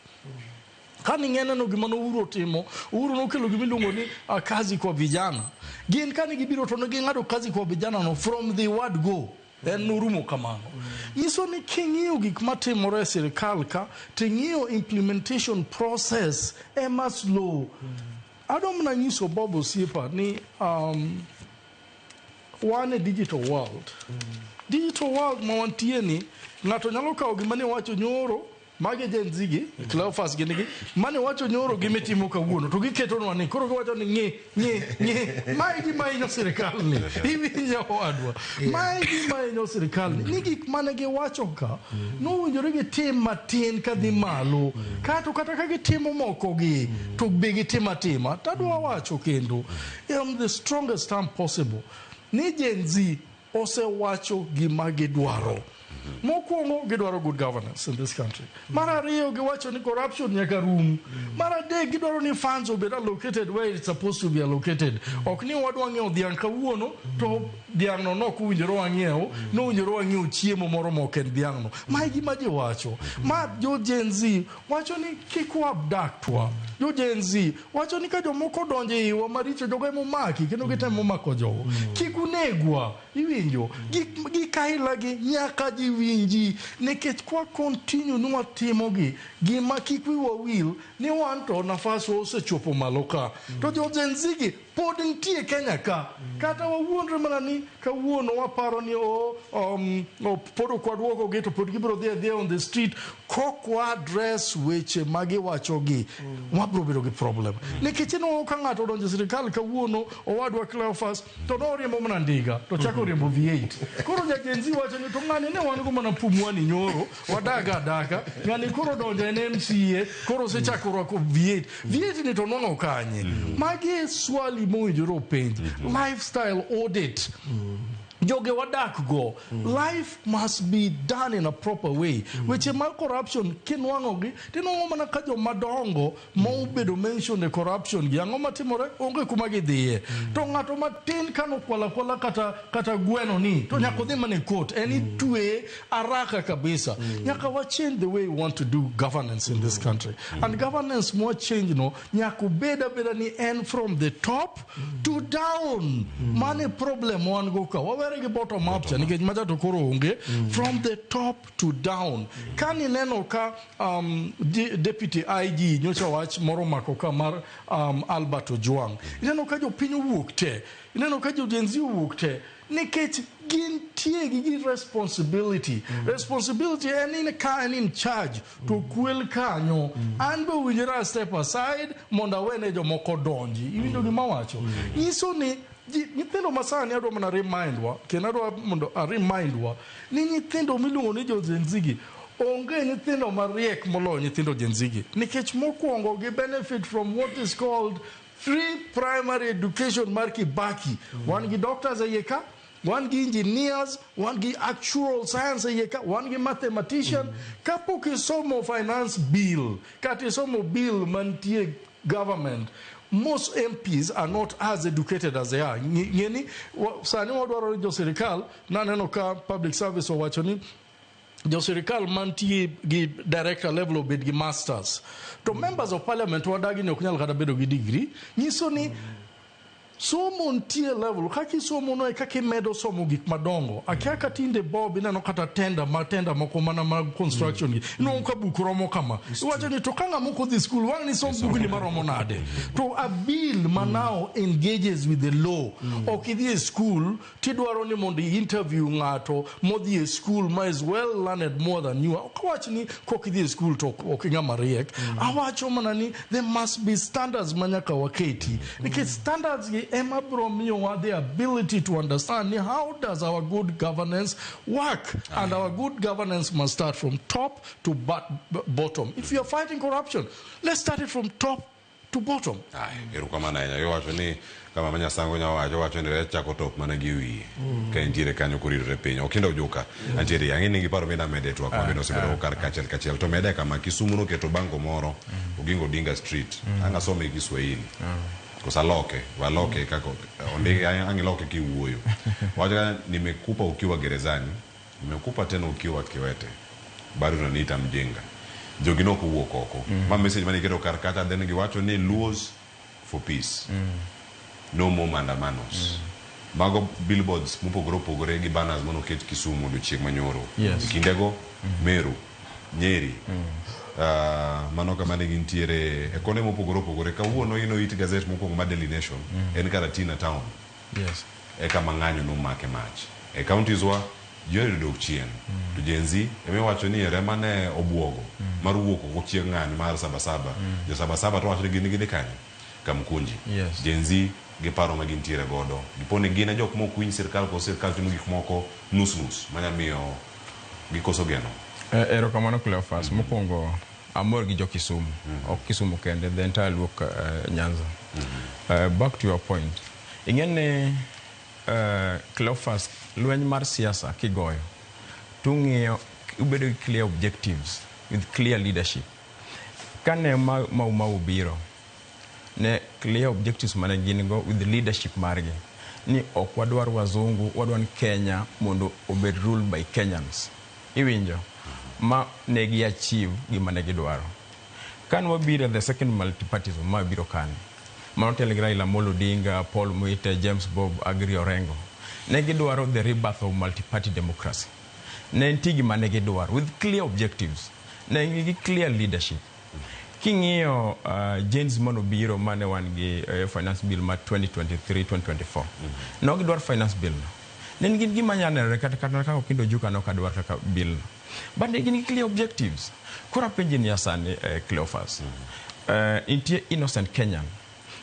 Kane ing'e gima ne Uhuru otimo, Uhuru nokelo gima iluongo ni kazi kwa vijana. Gin kane gibiro to ne ging'ado kazi kwa vijana no from the word go. En norumo kamano. Nyiso ni king'iyo gik matimore e sirikal ka, ting'iyo implementation process ema slow. Adwa mana nyiso Bob osiepa ni wan e digital world. Digital world ma wantie ni, ng'ato nyalo kawo gima ne wacho nyoro, magi Gen Z gi, Cleophas gini gi, mane wacho nyoro gi mitimo kawuono, to giketonwa ni, koro giwacho ni ng'i, ng'i, ng'i, mae gima hinyo sirikal ni, iwinjo owadwa, mae gima hinyo sirikal ni, ni gik mane giwacho ka, nowinjore gitim matin kadhi malo, kato kata ka gitimo moko gi, to be gitim atima, tadwa wacho kendo, the strongest term possible, ni Gen Z osewacho gima gidwaro. Mokwongo gidwaro good governance in this country. Mar ariyo giwacho ni corruption nyaka rum. Mar adek gidwaro ni funds obed allocated where it's supposed to be allocated. Ok ni wadwa ng'iewo dhiang' kawuono to dhiang' no nok owinjore wang'iew, nowinjore wang'iew chiemo moro ma ok en dhiang' no. Ma e gima ji wacho. Ma jo Gen Z wacho ni kik wabductwa. Jo Gen Z wacho ni ka jomoko odonjo e iwa maricho, jogo emomaki kendo gitemo mako jogo. Kik unegwa. Iwinjo? Gik aila gi nyaka ji giwinji nikech kwa continue ni watimogi gima kik wiwa wil ni wan to nafas wa osechopo malo ka to jo Gen Z gi pod nitie Kenya ka kata wawuondre mana ni kawuono waparo ni pod ok waduokogi to pod gibiro dhi adhiya on the street kok wa address weche ma giwachogi wabiro bedo gi problem nikech inwang'o ka ng'ato odonjo e sirikal kawuono owadwa Cleophas to noriembo mana ndiga to chako riembo V8 koro ja Gen Z wacho ni to ng'ani ne wan go mana pumwani nyoro wadaga adaka ng'ani koro donjo en MCA koro osechako rwako V8 V8 ni to nwang'o kanye magi e swali mowinjore openj lifestyle audit joge wadak go life must be done in a proper way weche mag corruption kinwang'ogi tinwang'o mana ka jomadongo ma obedo mention e corruption gi ang'o matimore onge kuma gidhiye to ng'ato matin kanokwalo akwala kata gweno ni to nyaka odhi mana e court en itweye araka kabisa nyaka wa change the way we want to do governance in this country and governance mwa change no nyaka obed abeda ni en from the top to down mane problem wan go ka wawere gi bottom up cha nikech macha to koro onge from the top to down ka nineno ka deputy IG nyocha wach moro mako ka mar Albert Ojwang ineno ka jopiny owuok te ineno ka jo Gen Z owuok te nikech gintie gi responsibility responsibility en in ka en in charge to kwel kanyo an be owinjore a step aside mondo awene jomoko donji iwinjo gima awacho nyiso ni nyithindo masani adwa mana remind wa kendo adwa mondo a remind wa ni nyithindo miluongo ni jo Gen Z gi onge nyithindo mariek moloyo nyithindo Gen Z gi nikech mokwongo gi benefit from what is called free primary education mar Kibaki wan gi doctors e iye ka wan gi engineers wan gi actual science e iye ka wan gi mathematician kapok isomo finance bill kata isomo bill mantie government most MPs are not as educated as they are. Ng'eni sani wadwaro ni jo sirikal naneno ka public service owacho ni jo sirikal mantie gi director level obed gi masters to members of parliament wadagi ni ok nyal kata bedo gi degree nyiso ni somo nitie level kaka isomo no e kaka imedo somo gik madongo akia ka tinde Bob ineno kata tender ma tender moko mana mag construction gi inwang'o ka buk romo kama iwacho ni to ka ng'ama ok odhi school wang' ni som bugni maromo nade to a bill ma now engages with the law ok idhi e school tidwaro ni mondo i interview ng'ato modhi e school ma is well learned more than you ok awach ni kok idhi e school to ok ing'ama riek awacho mana ni there must be standards ma nyaka waketi nikech standards gi ema biro miyowa the ability to understand ni how does our good governance work and our good governance must start from top to bottom if you are fighting corruption let's start it from top to bottom. Erokamano ahinya. Iwacho ni kama Manyasango nya wacho wacho ni rech chako top mana gi wiye ka entiere kanyo koridore piny. Okinda Ojuka antiere ang'e ni gi paro mida mede twak ma bende osebedo kar kachiel kachiel to mede kama Kisumu noketo bango moro Oginga Odinga Street ang' asome gi Kiswahili kosa loke waloke kaka ondike ang' iloke kiwuoyo wacho ka nimekupa ukiwa gerezani nimekupa tena ukiwa kiwete bado unaniita mjinga jogi nok owuok oko ma message mane iketo kar kacha then giwacho ni Luos for peace no more maandamanos mago billboards mopogore opogore gi banners manoket Kisumu odiochieng' manyoro e kindego Meru Nyeri mano kama ne gintiere e konde mopogore opogore kawuono ino it gazet mokwongo mar Daily Nation en Karatina town e kama ng'anyo nomake mach e counties wa ji ohero dok chien to Gen Z emiwacho ni ere mane obuogo mar wuok oko chieng' ng'anyo mar Sabasaba jo Sabasaba to wacho ni gin gidhi kanye Kamkunji Gen Z gi paro ma gintiere godo dipo ni gin e jok mok winj sirkal koso sirkal timo gik moko nus nus manya miyo gikoso geno. Erokamano Cleophas. Mokwongo amor gi jo Kisumu. Ok Kisumu kende, the entire Luo Nyanza. Back to your point. Ing'e ni Cleophas, lweny mar siasa kigoyo tung'iyo ubedo gi clear objectives with clear leadership. Kane Mau Mau biro, ne clear objectives mane gin go with leadership margi ni ok wadwar wazungu, wadwar ni Kenya mondo obed ruled by Kenyans. Iwinjo? Ma ne gi achieve gima ne gidwaro. Kane wabiro the second multipartyism ma biro kane, mano tel gi Raila Amolo Odinga, Paul Muite, James Bob, Agri Orengo, ne gidwaro the rebirth of multi-party democracy. Ne nitie gima ne gidwaro with clear objectives. Ne gin gi clear leadership. King'iyo Gen Z manobiro mane wan gi finance bill mar 2023-2024. Ne ok gidwar finance bill no. Ne gin gima nyalo nenore kata kaka Okindo Ojuka ne ok adwar kaka bill no. But ne gin gi clear objectives. Koro apenji niya sani, Cleophas. Nitie innocent Kenyan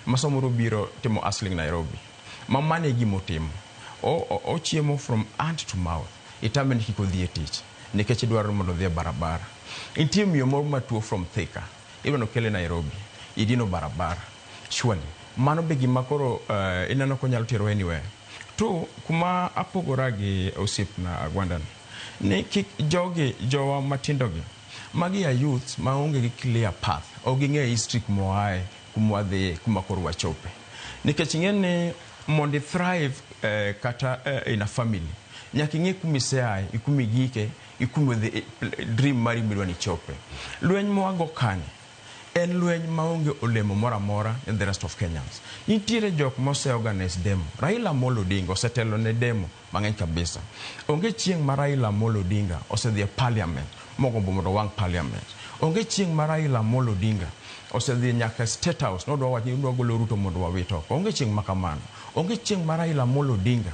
ma samoro biro timo hustling Nairobi. Ma mano e gima otimo. Ochiemo from hand to mouth. Itame ni kik odhi e tich nikech idwaro mondo odhi e barabara. Nitie miyo moro matuo from Thika. Idwa nokele Nairobi. Idino barabara. Surely. Mano be gima koro ineno konyalo tero anywhere. To kuma apogora gi osiepna Agwanda ni kik jogi jowa matindo gi magi a youths maonge gi clear path. Ok ging'eyo history kuma waaye, kuma wadhiye, kuma koro wachope. Nikech ing'e ni mondo i thrive kata in a family, nyaka ing'e kuma iseaye, kuma igike, kuma idhi, dream mari midwa ni ichope. Lweny mwago kani en lweny maonge olemo moro amora in the rest of Kenyans. Nitiere jok mose organize demo. Raila Amolo Odinga osetelo ne demo mang'eny kabisa. Onge chieng' ma Raila Amolo Odinga osedhi e parliament mogombo mondo owang' parliament. Onge chieng' ma Raila Amolo Odinga osedhi nyaka State House nodwa wach ni odwa golo Ruto mondo wawit oko. Onge chieng' ma kamano. Onge chieng' ma Raila Amolo Odinga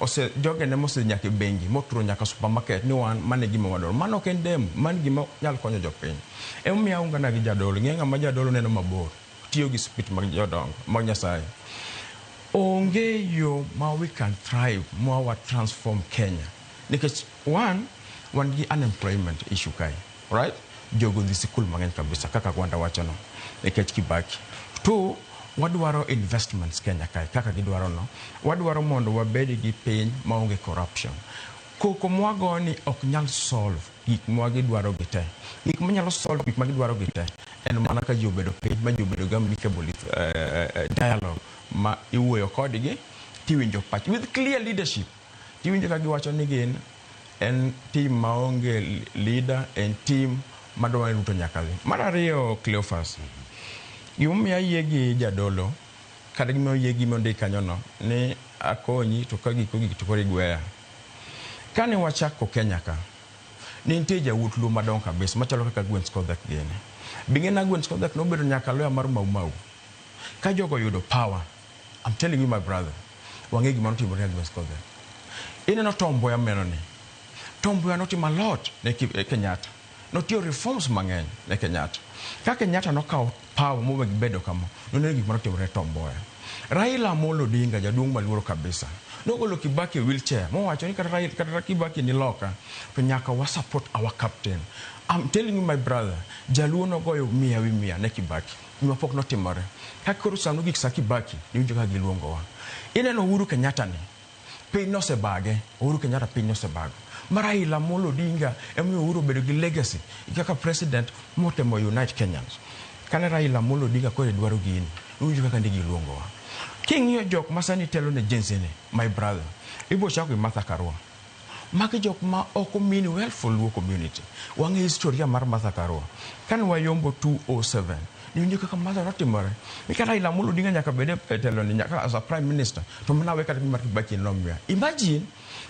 ose jogene mosedhi nyaka e bengi moturo nyaka supermarket ni wan mano e gima wadwaro. Mano ok en demo, mano gima nyalo konyo jopiny. Emomiyo aungana gi jadolo. Ing'e ng'ama jadolo neno mabor. Tiyo gi speech mag jodongo mag Nyasaye. Onge yo ma we can thrive ma wa transform Kenya. Nikech one, wan gi unemployment issue kae. Right? Jogo dhi sikul mang'eny kabisa kaka Gwanda wachono. Nikech Kibaki. Two, wadwaro investments Kenya kae kaka gidwaro no. Wadwaro mondo wabed gi piny maonge corruption. Koko mwago ni ok nyal solve gik ma gidwaro gi te. Gik manyalo solve gik ma gidwaro gi te en mana ka ji obedo piny ma ji obedo gi amicable dialogue ma iwuoyo kodgi tiwinjo pach with clear leadership. Tiwinjo ka giwacho ni gin en team maonge leader, en team madwa ni Ruto nyaka dhi. Mar ariyo, Cleophas, gimomiyo ayie gi jadolo kata gimomiyo ayie gi mondik kanyono ni akonyi to ka giko gik to koro igweya. Kane wachako Kenya ka, ne nitie jawuoth Luo madongo kabisa machalo kaka Agwens Kodhek gini. Bing'e ni Agwens Kodhek nobedo nyaka lawyer mar Mau Mau. Ka jogo oyudo power, I'm telling you my brother, wang'e gima notimore ne Agwens Kodhek. Ineno Tom Mboya meno ni. Tom Mboya notimo a lot ne Kenyatta. Notiyo reforms mang'eny ne Kenyatta. Ka Kenyatta nokawo power mowe gibedo kama, noneno gik manotimore ne Tom Mboya. Raila Amolo Odinga, jaduong' maluoro kabisa, nogolo Kibaki e wheelchair, mowacho ni kata Kibaki ni loka, to nyaka wa support our captain. I'm telling you my brother, jaluo nogoyo mia wi mia ne Kibaki. Gima pok notimore. Ka koro sano gik sa Kibaki, niwinjo ka giluongowa. Ineno Uhuru Kenyatta ni, piny nosebage, Uhuru Kenyatta piny nosebago. Ma Raila Amolo Odinga emomiyo Uhuru obedo gi legacy kaka president motemo unite Kenyans. Kane Raila Amolo Odinga koro dwaro gini, iwinjo kaka ne giluongowa. King'iyo jok ma sani telo ne Gen Z ni, my brother, ibo chako gi Martha Karua. Magi jok ma ok mean well for Luo community. Wang'e historia mar Martha Karua. Kane wayombo 2007, niwinjo kaka Martha notimore. Ni kata Raila Amolo Odinga nyaka bed e telo ni nyaka as a prime minister, to mana we kata mar Kibaki nomiya. Imagine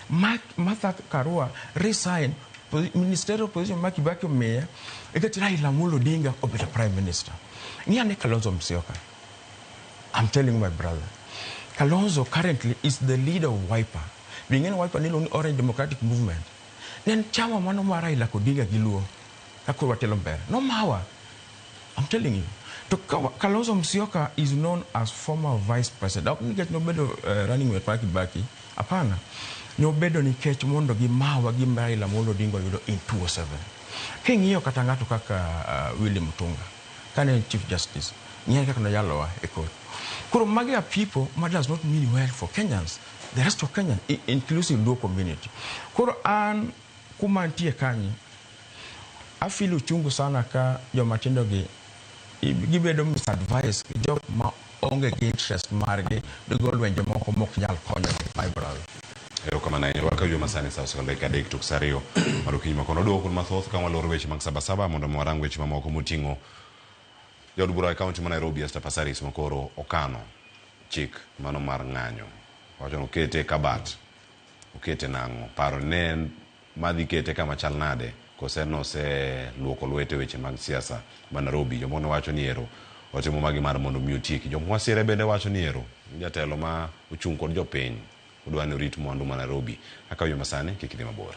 Martha Karua resign ministerial position ma Kibaki omiye, nikech Raila Amolo Odinga obedo prime minister. Ng'i ane Kalonzo Musyoka. I'm telling you my brother. Kalonzo currently is the leader of Wiper. Bing'e ni Wiper niluongo ni Orange Democratic Movement. Ne en chama mano mar Raila Odinga gi Luo. Ka koro watelo mbele. Nomawa. I'm telling you. To Kalonzo Musyoka is known as former vice president. Ok nikech nobedo running mate mar Kibaki. Hapana. Nobedo nikech mondo gimawa gi Raila Amolo Odinga oyudo in 2007. King'iyo kata ng'ato kaka Willy Mutunga, kane en Chief Justice, ng'iyo kaka noyalowa e court. Koro magi are people ma does not mean well for Kenyans, the rest of Kenyans, inclusive Luo community. Koro an kuma antie kanyo, afeel uchungu sana ka joma tindo gi gibedo misadvised gi jok ma onge gi interest margi gigo lwenje moko mok nyal konyogi, my brother. Erokamano ahinya. Rwaka joma sani sa ochiko dakika 3 tok sa 2 mar okinyi makono. Duoko kun mathoth ka waloro weche mag Sabasaba mondo mi warang weche mamoko moting'o jaod bura e kaunti ma Nairobi Esther Passaris makoro okano chik mano mar ng'anyo. Owacho ni okete e kabat, okete nang'o? Paro ne en madhi kete kama chal nade kose noseluoko lwete weche mag siasa ma Nairobi. Jomoko ne wacho ni ero otimo magi mar mondo mi otieki. Jok mwasire bende wacho ni ero jatelo ma ochung' kod jopiny odwa ni orit mwandu ma Nairobi. Akaw yo masani kik idhi mabor.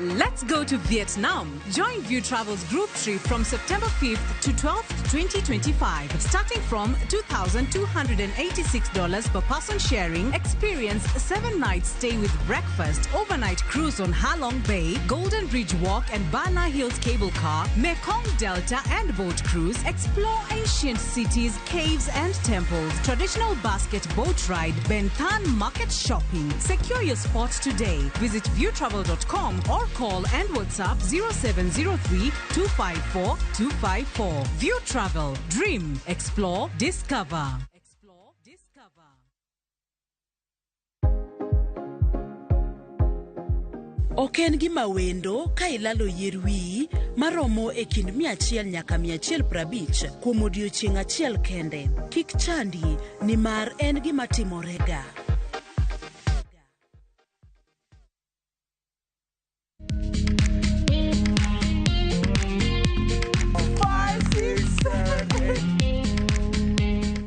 Let's go to Vietnam. Join View Travel's group trip from September 5th to 12th, 2025. Starting from $2,286 per person sharing, experience 7 nights stay with breakfast, overnight cruise on Halong Bay, Golden Bridge Walk and Bana Hills Cable Car, Mekong Delta and boat cruise, explore ancient cities, caves and temples, traditional basket boat ride, Ben Thanh market shopping. Secure your spot today. Visit viewtravel.com or call and WhatsApp 0703 254 254. View Travel. Dream. Explore. Discover. Ok en gima wendo ka ilalo yier wiyi maromo e kind 100 nyaka 150 kuom odiechieng' achiel kende. Kik chandi nimar en gima timorega.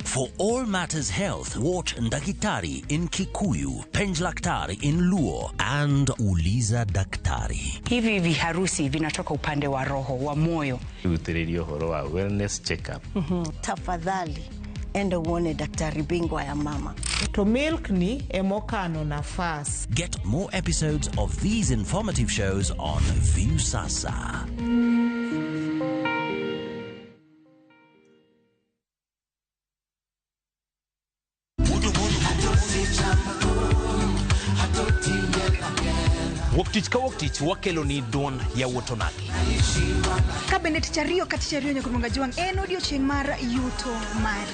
For all matters health, watch Ndakitari in Kikuyu, Penjlaktari in Luo, and Uliza Daktari. Hivi viharusi vinatoka upande wa roho wa moyo. Rutĩrĩria ũhoro wa wellness check-up. Tafadhali enda uone daktari bingwa ya mama. To milk ni emokano nafas. Get more episodes of these informative shows on Viusasa. Wuok tich ka wuok tich wakelo ni duond yawuot onagi. Ka bende tich ariyo ka tich ariyo nyaka Juang en odiochieng' mar yuto mari.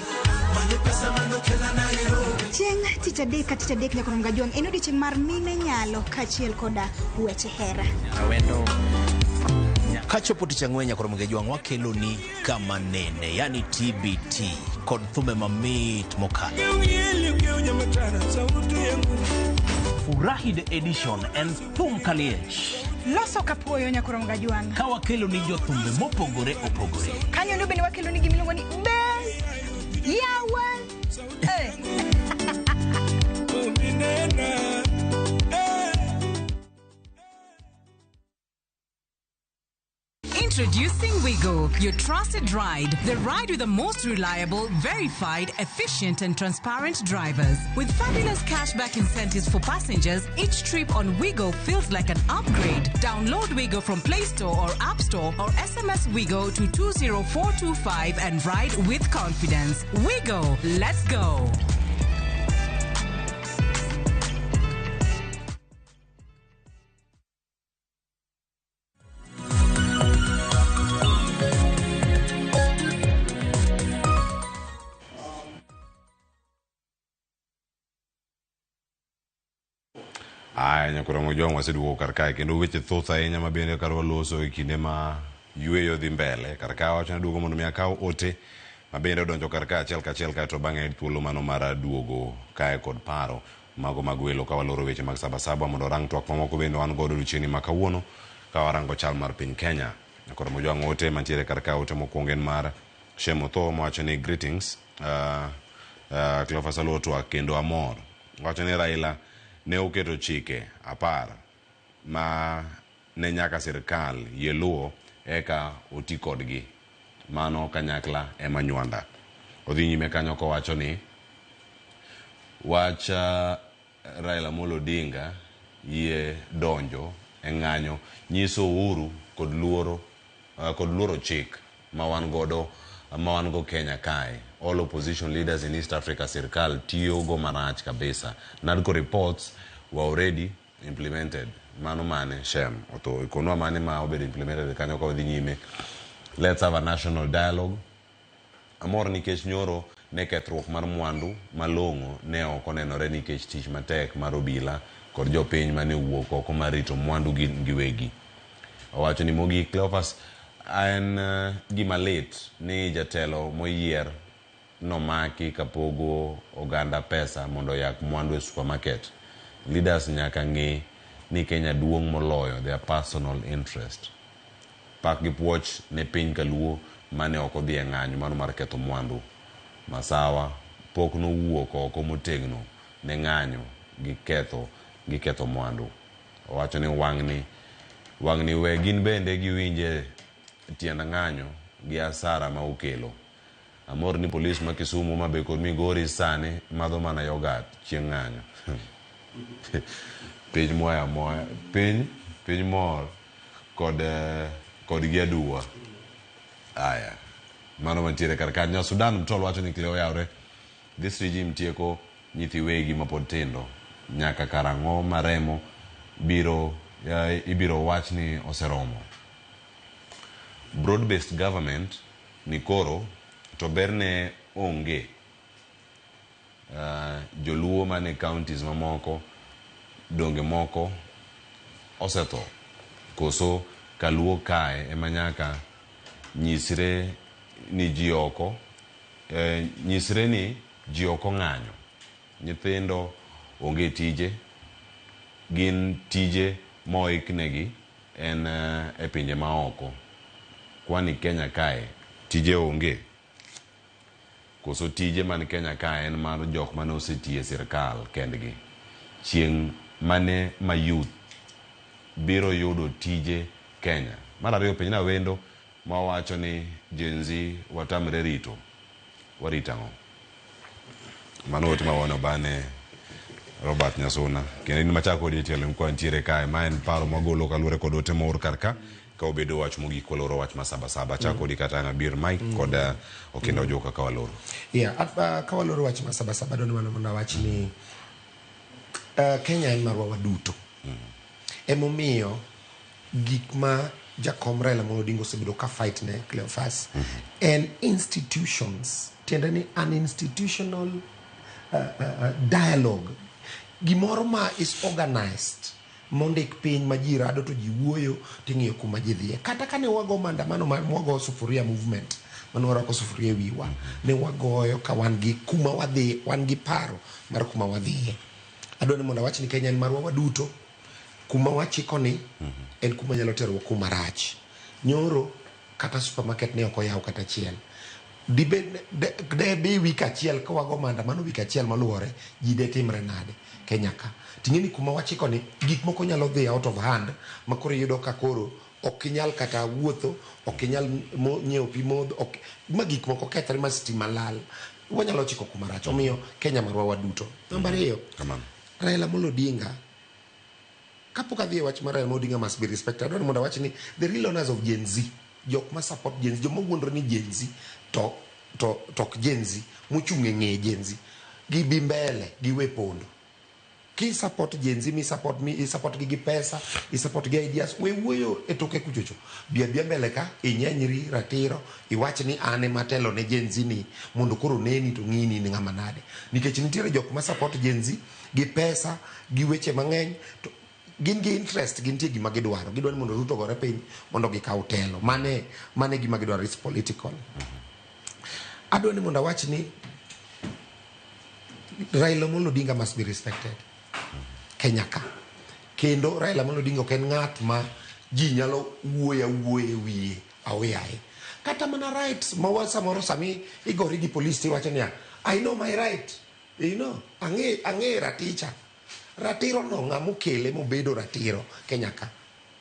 Chieng' tich adek ka tich adek nyaka Juang en odiochieng' mar mine nyalo kaachiel koda weche hera. Kachopo tich ang'wen nyaka Juang wakelo ni kama nene, yani TBT kod thumbe mamit mokalo. Furahi the edition and thum kaliech. Loso kapuoyo nyaka Juang. Ka wakelo ni jothumbe mopogore opogore. Kanyo ndo bende wakelo ni gimiluongo ni Bell Yawa. Introducing Wigo, your trusted ride. The ride with the most reliable, verified, efficient and transparent drivers. With fabulous cashback incentives for passengers, each trip on Wigo feels like an upgrade. Download Wigo from Play Store or App Store or SMS Wigo to 20425 and ride with confidence. Wigo, let's go. Aya nyakura Juang waseduogo kar kae kendo weche thoth ahinya ma bende kar waloso e kinde ma yueyo dhi mbele. Kar kae wacho ni duogo mondo mi akaw ote ma bende odonjo kar kae achiel kachiel kaeto bang'e thuolo mano mar duogo kae kod paro mago mag welo ka waloro weche mag Sabasaba mondo orang twak mamoko bende wan godo odiochieng'ni ma kawuono ka warango chal mar piny Kenya. Nyakura Juang ote mantiere kar kae ote mokwongo en mar Shem Otho mowacho ni greetings Cleophas Aluo twak kendo amor. Wacho ni Raila ne oketo chike 10 ma ne nyaka sirkal yie luwo eka oti kodgi. Mano kanyakla ema nywanda. Odhi nyime kanyo kowacho ni wach Raila Amolo Odinga yie donjo e ng'anyo nyiso uhuru kod luoro chik ma wan godo ma wan go Kenya kae. All opposition leaders in East Africa sirkal tiyo go marach kabisa. NADCO reports were already implemented. Mano mane Shem Otho ikonwa mane ma obedo implemented kanyo ka wadhi nyime. Let's have a national dialogue. Amor nikech nyoro ne kethruok mar mwandu malong'o ne ok onenore nikech tich matek mar obila kod jopiny mane owuok oko mar rito mwandu giwegi. Owacho ni mogik Cleophas En gima lit ni jatelo moyier nomaki kapogo oganda pesa mondo oyak mwandu e supermarket. Leaders nyaka ng'e ni Kenya duong' moloyo their personal interest. Pak gi puoch ne piny kaluo mane ok odhi e ng'anyo mano mar ketho mwandu. Masawa pok nowuok oko motegno ne ng'anyo gi ketho gi ketho mwandu. Owacho ni wang'ni wang'ni we gin bende giwinje tiend ng'anyo gi asara ma okelo. Amor ni polis ma Kisumu, Homa Bay kod Migori sani madho mana yoghurt chieng' ng'anyo. Piny moya moya, piny piny mor kod kod gi aduwa. Aya, mano mantiere kar kanyo. Sudan Mtolo wacho ni Cleo oyawre. This regime tieko nyithi wegi mapod tindo. Nyaka karang'o ma remo biro ibiro wach ni oseromo. Broad based government ni koro to berne onge. Joluo mane counties mamoko donge moko osetho koso kaluo kae ema nyaka nyisre ni ji oko nyisre ni ji ok ong'anyo. Nyithindo onge tije, gin tije moiknegi en e pinje maoko. Kwani Kenya kae tije onge? Koso tije man Kenya kae en mar jok mane osetiyo e sirkal kendgi. Chieng' mane ma youth biro yudo tije Kenya? Mar ariyo penjna wendo mawacho ni Gen Z watamre rito. Warito ang'o? Mano ote ma bane Robert Nyasuna. Kendo in machako kodi e tielo kwa ntiere kae. Ma en paro magolo kaluwore kod ote moor kar ka. Ka obedo wach mogik waloro wach ma saba saba. Achako kodi kata Abir Mike kod Okinda Ojuka ka waloro. Yeah, ka waloro wach ma saba saba dwani mana mondo awach ni Kenya en marwa waduto. Emomiyo gik ma jakom Raila Amolo Odinga osebedo ka fight ne Cleophas en institutions, tiende ni an institutional dialogue, gimoro ma is organized mondik piny ma ji rado to ji wuoyo ting'iyo kuma ji dhiye. Kata kane wago maandamano ma wago sufuria movement mane warwako sufuria e wiwa, ne wagoyo ka wan gi kuma wadhi, wan gi paro mar kuma wadhiye. Adwa ni mondo awach ni Kenya en marwa waduto. Kuma wachiko ni en kuma nyalo terowa kuma rach. Nyoro kata supermarket ne ok oyaw kata achiel. Dibed de bi wik achiel ka wago maandamano wik achiel maluwore, ji de timre nade Kenya ka? Ting'e ni kuma wachiko ni gik moko nyalo dhi out of hand ma koro iyudo ka koro ok inyal kata wuotho, ok inyal nyiewo pi modho, ok ma gik moko kethre ma stima lal. Wanyalo chiko kuma rach. Omiyo Kenya marwa waduto. Namba ariyo, Raila Amolo Odinga, kapok adhi e wach mar Raila Amolo Odinga must be respected. Adwaro mondo awach ni the real owners of Gen Z, jok ma support Gen Z, joma wuondore ni Gen Z to to ok Gen Z, mochung' e ng'e Gen Z, gibi mbele, giwe pondo. Ki support Gen Z, mi support mi support gi gi pesa, i support gi ideas, we wuoyo e toke kuchocho. Bi abia mbele ka, inyenyri ratiro, iwach ni an ema atelo ne Gen Z ni, mondo koro neni to ng'i ni in ng'ama nade. Nikech nitiere jok ma support Gen Z gi pesa, gi weche mang'eny, to gin gi interest, gintie gima gidwaro. Gidwaro ni mondo Ruto ogore piny mondo gikaw telo. Mane mane gima gidwaro, is political. Adwa ni mondo awach ni Raila Amolo Odinga must be respected. Kenya ka. Kendo Raila Amolo Odinga ok en ng'at ma ji nyalo wuoyo awuoya e wiye aoyaye. Kata mana rights ma wa samoro sami igori gi polis tiwacho niya, I know my right. You know, ang'e ang'e raticha. Ratiro no ng'ama okele mobedo ratiro Kenya ka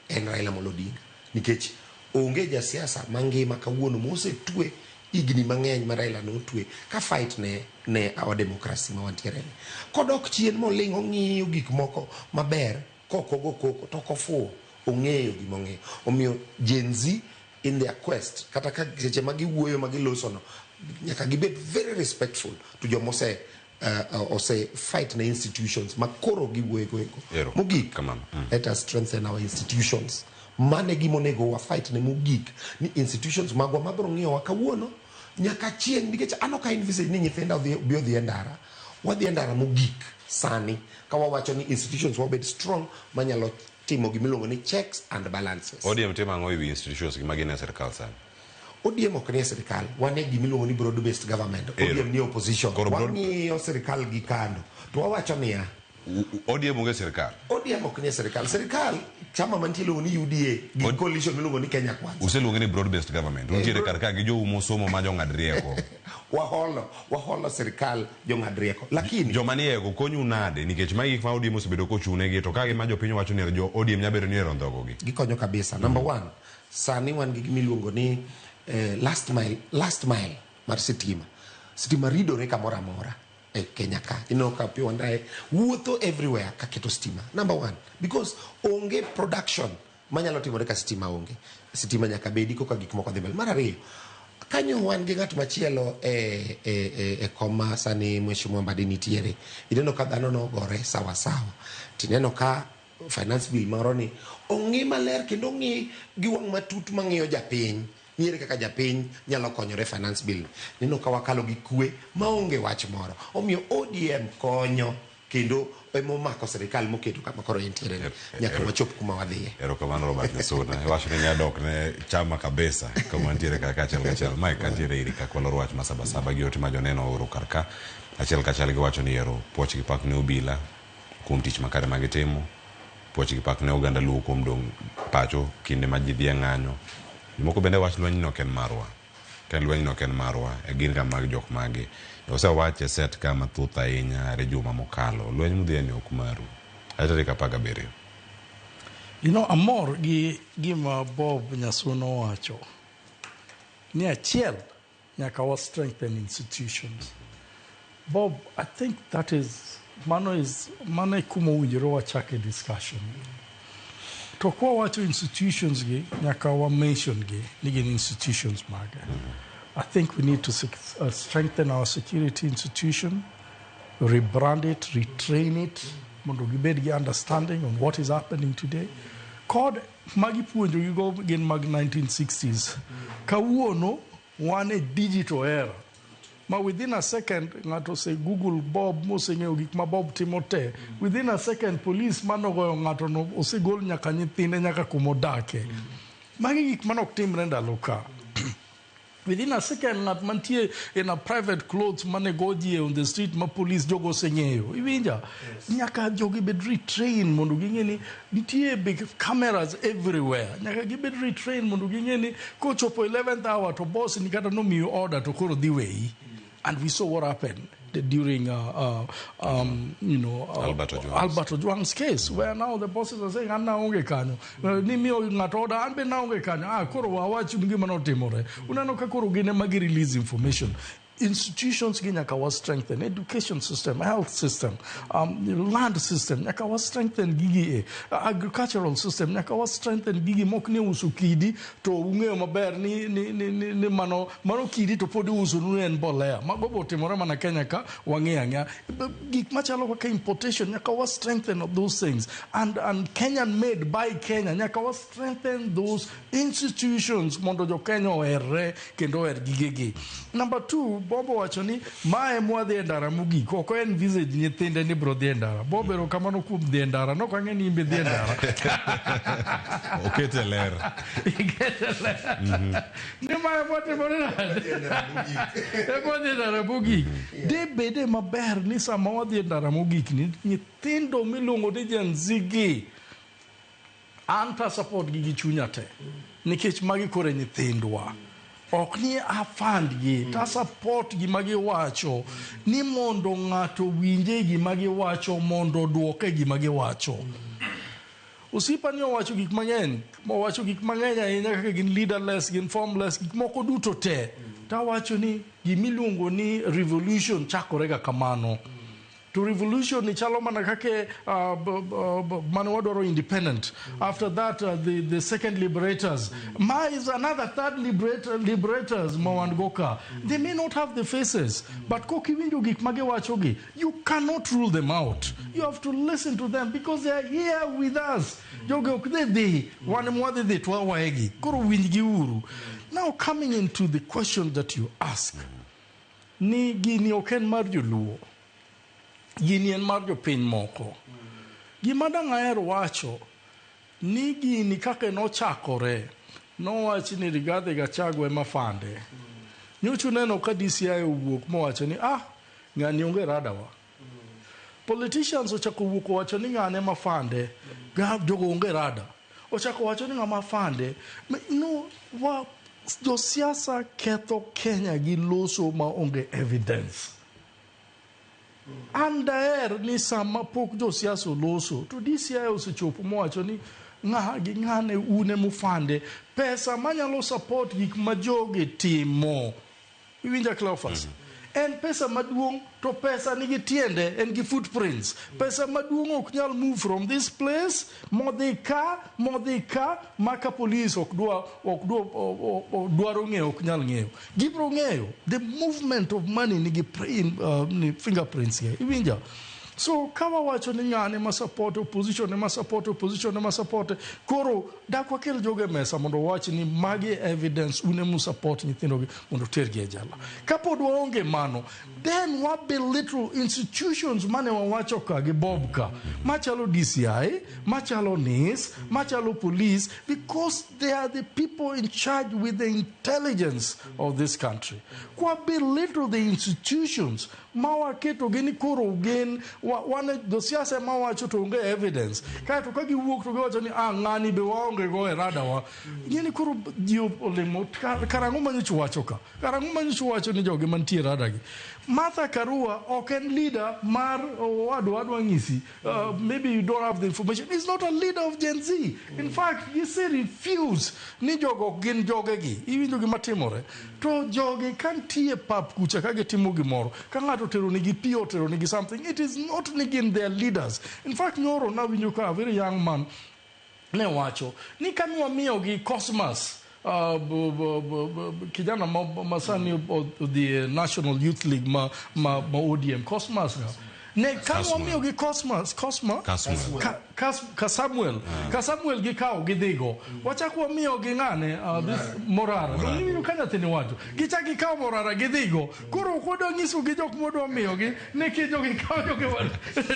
en Raila Amolo Odinga. Nikech onge jasiasa mangima kawuono mosetwe higni mang'eny ma Raila notwe ka fight ne ne our democracy ma wantiere ni. Kodok chien moling' ong'iyo gik moko maber kok ogo koko to ok ofuwo, ong'eyo gima ong'eyo. Omiyo Gen Z in their quest kata ka seche ma giwuoyo ma giloso no nyaka gibed very respectful to joma ose ose fight ne institutions ma koro giwuoyo go eko. Mogik, let us strengthen our institutions. Mane gima onego wa fight ne mogik ni institutions magwa mabiro ng'iyowa kawuono nyaka chieng' nikech an ok envisage ni nyithinda odhi bi odhi e ndara. Wadhi e ndara mogik. sani ka wawacho ni institutions wabed strong manyalo timo gimiluongo ni checks and balances. ODM timo ang'o ewi institutions gi magin e sirkal sani? ODM ok nie sirkal, wan e gimiluongo ni broad based government. ODM ni opposition. Wang'iyo sirkal gi kando. To wawacho niya, ODM onge sirkal. ODM ok nie sirkal. Sirkal chama mantie iluongo ni UDA gi coalition miluongo ni Kenya Kwanza. Useluonge ni broad based government. Untiere kar ka gi joumo somo ma jong'ad rieko. Waholo sirkal jong'ad rieko. Lakini joma niego konyu nade nikech magi gik ma ODM osebedo kochunegi to ka gima jopiny wacho ni jo ODM nyabedo ni ero ndhogogi. Gikonyo kabisa. Number one, sani wan gi gimiluongo ni last mile mar sitima. Sitima ridore kamoro amora e Kenya ka. Ineno ka Opiyo Wandayi wuotho everywhere kaketo stima. Number one, because onge production manyalo timore ka sitima onge. Sitima nyaka bedi koka gik moko dhi mbele. Mar ariyo, kanyo wan gi ng'at machielo e koma sani Mheshimiwa Mbadi nitiere. Ineno ka dhano nogore sawa sawa. Tineno ka finance bill moro ni ong'i maler kendo ong'i gi wang' matut mang'iyo japiny. Nyiere kaka japiny nyalo konyore finance bill. Neno ka wakalo gi kwe maonge wach moro. Omiyo ODM konyo kendo emomako sirikal moketo kama koro entiere nyaka wachop kuma wadhiye. Erokamano Robert Nyasuna. Iwacho ni nyadok ne chama kabisa kama ntiere kar kachiel kachiel. Mike kantiere iri ka kwalor wach ma sabasaba gi ote ma joneno ooro kar ka. Achiel kachiel giwacho ni ero puoch gi pak ne obila kuom tich makare ma gitimo. Puoch gi pak ne oganda Luo kuom dong' pacho kinde ma ji dhi e ng'anyo. Jomoko bende wach lweny no ok en marwa. Ka lweny no ok en marwa, e gin ga mag jok mage. Osewache set ka mathoth ahinya are juma mokalo. Lweny mudhiye ni ok maru. Ae tarik 17. You know, amor gi gima Bob Nyasuna owacho ni achiel nyaka wa strengthen institutions. Bob, I think that is mano e kuma owinjore wachake discussion. To kwa wacho institutions gi, nyaka wa mention gi, ni gin institutions mage. I think we need to strengthen our security institution, rebrand it, retrain it, mondo gibed gi understanding on what is happening today. Kod magi puonjo gigo gin mag 1960s. Kawuono wan e digital era. Ma within a second, ng'ato ose Google Bob, moseng'eyo gik ma Bob timo te. Within a second, police manogoyo ng'ato no osegol nyaka nyithinde nyaka kumodake. Magi gik manok timre ndalo ka. Within a second, ng'at mantie in a private clothes mane go ji on the street ma police jogo oseng'eyo. Iwinja? Nyaka jogi bed retrain mondo ging'e ni nitie big cameras everywhere. Nyaka gibed retrain mondo ging'e ni kochopo 11th hour to boss ni kata nomiyo order to koro dhi weyi. And we saw what happened during Albert Ojwang's case, where now the bosses are saying, "An aonge kanyo, ni miyo ng'ato order, an be naonge kanyo." Ah, koro wawach gima notimore. Uneno ka koro gin ema gi release information. Institutions gi nyaka wa strengthen, education system, health system, land system, nyaka wa strengthen gigi e, agricultural system, nyaka wa strengthen gigi mok ni uso kidi to ung'eyo maber ni mano kidi to pod iuso nu en mbolea. Mago bo timore mana Kenya ka wang'eyo ang'eya. Gik machalo kaka importation, nyaka wa strengthen those things. And Kenyan made by Kenya, nyaka wa strengthen those institutions mondo jo Kenya oherre kendo oher gigegi. Number two, Bobo wacho ni mae mwadhi e ndara mogik ok envisage nyithinde ni bro dhi e ndara. Bob erokamano kuom dhi e ndara, nok ang'e ni in be dhi e ndara. Okete ler. Ikete ler. Ni mae mwatimore nade? Mwadhi e ndara mogik. De bede maber ni sama wadhi e ndara mogik ni nyithindo miluongo ni Gen Z gi an ta support gi gi chunya te nikech magi koro e nyithindwa. Ok ni afand gi, ta support gima giwacho ni mondo ng'ato winje gima giwacho mondo oduoke gima giwacho. Osiepa ni owacho gik mang'eny, owacho gik mang'eny ahinya kaka gin leaderless, gin formless, gik moko duto te. Tawacho ni gimiluongo ni revolution chakore ga kamano. To revolution ni chalo mana kake mane wadwaro independent. After that, the second liberators. Ma is another third liberators ma wan go ka. They may not have the faces, but kokiwinjo gik magiwacho gi, you cannot rule them out. You have to listen to them because they are here with us. Jogi ok dhi dhi, wan mwadhi dhi to wawegi. Koro winjgi uru. Now coming into the question that you ask, ni gini ok en mar joluo. Gini en mar jopiny moko. Gima dang' aher wacho ni gini kaka nochakore, nowach ni Rigathi Gachagua ema fande. Nyocha uneno ka DCI owuok mowacho ni ah, ng'ani onge radawa. Politicians ochako wuok owacho ni ng'ane ema fande, jogo onge rada. Ochako wacho ni ng'ama fande. No, wa, josiasa ketho Kenya gi loso ma onge evidence. An daher ni sama pok josiasa oloso to DCI osechopo mowacho ni ng'a gi ng'ane un emufande pesa manyalo support gik ma jogi timo. Iwinja Cleophas? En pesa maduong' to pesa nigi tiende, en gi footprints. Pesa maduong' ok nyal move from this place modhi ka modhi ka ma ka police ok dwa ok dwa dwaro ng'eyo ok nyal ng'eyo. Gibro ng'eyo the movement of money nigi ni fingerprints ge. Iwinja? So ka wawacho ni ng'ane ma support opposition ema support opposition ema support koro dak wakel jogo e mesa mondo wawach ni magi evidence un emu support nyithindogi mondo otergi e jela. Kapod waonge mano, then wa belittle institutions mane wawacho ka gi Bob ka machalo DCI, machalo NIS, machalo police, because they are the people in charge with the intelligence of this country. Kwa belittle the institutions ma waketo gi ni koro gin wan josiasa ema wacho to onge evidence. Kaeto ka giwuok to giwacho ni ah ng'ani be waonge go e radawa. Ing'e ni koro ji olimo karang'o ma nyocha wacho ka? Karang'o ma nyocha wacho ni jogi mantie e radagi? Martha Karua ok en leader mar owadwa adwa ng'isi. Maybe you don't have the information. He's not a leader of Gen Z. In fact, gise refuse ni jogo ok gin jogegi. Iwinjo gima timore. To jogi ka nitie pap kucha ka gitimo gimoro, ka ng'ato otero nigi pi, otero nigi something, it is not ni gin their leaders. In fact, nyoro nawinjo ka a very young man ne wacho ni ka nwamiyogi Cosmas kijana ma sani odhi e National Youth League ma ODM Cosmas nga. Ne ka nwamiyogi Cosmas Cosma Kasmuel. Ka Samuel ka Samuel gikawo gidhigo wachak wamiyogi ng'ane this Morara Morara. Iwinjo ka nyathini wacho gichak gikawo Morara gidhigo koro ok wadwa nyiso gi jok mwadwa miyogi nikech jogi kawo jogi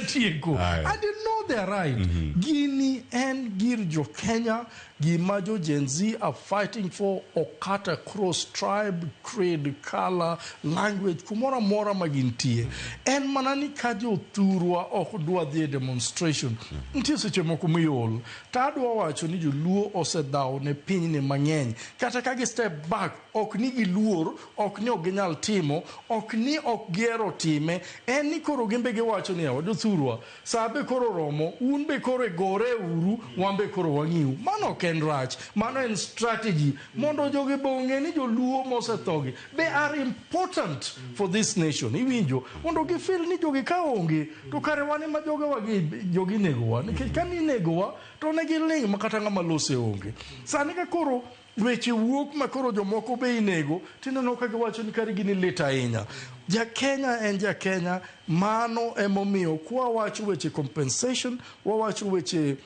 tieko. Aye. And you know they are right. Gini en gir jo Kenya, gima jo Gen Z are fighting for okat across tribe, creed, color, language, kumoro amora ma gintie. En mana ni ka jothurwa ok dwa dhi e demonstration, nitie seche moko miol. To adwa wacho ni joluo osedhawo ne pinyni mang'eny. Kata ka gi step back, ok ni giluor, ok ni ok ginyal timo, ok ni ok gihero time, en ni koro gin be giwacho ni yawa jothurwa, sa be koro romo, un be koro e gore uru, wan be koro wang'iu. Mano ok en rach, mano en strategy mondo jogi be ong'e ni joluo mosethogi they are important for this nation. Iwinjo? Mondo gifeel ni jogi ka onge, to kare wan ema jogewa gi jogi negowa. Nikech ka ninegowa, to ne giling' ma kata ng'ama lose onge. Sani ka koro weche wuok ma koro jomoko be inego, tineno ka giwacho ni kare gini lit ahinya. Ja Kenya en ja Kenya, mano emomiyo kwa wacho weche compensation, wawacho weche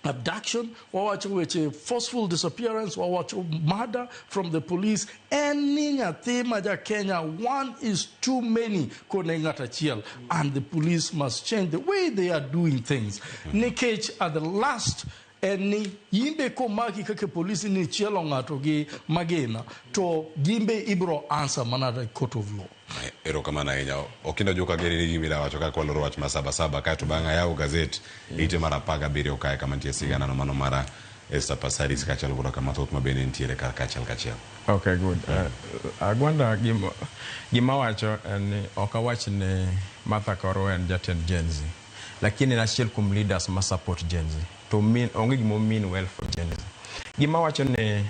abduction, wawacho weche forceful disappearance, wawacho murder from the police. En ni nyathi ma ja Kenya, one is too many kone ng'at achiel. And the police must change the way they are doing things. Nikech at the last, en ni yimbe komaki kaka polisi ni chielo ng'ato gi magina, to gimbe ibro answer mana at a court of law. Erokamano ahinya. Okinda Joka Geri ni gima idawacho ka kwaloro wach ma saba saba kaeto bang'e ayawo gazet ite mar 17 kae kama nitie sigana no mano mara Esther Passaris kaachiel koda kama thoth ma bende nitiere kar kaachiel kachiel. Okay, good. Agwanda gima wacho en ni ok awach ni Martha Karua en jatend Gen Z. Lakini en achiel kuom leaders ma support Gen Z. To mean, onge gima mean well for Gen Z. Gima wacho ni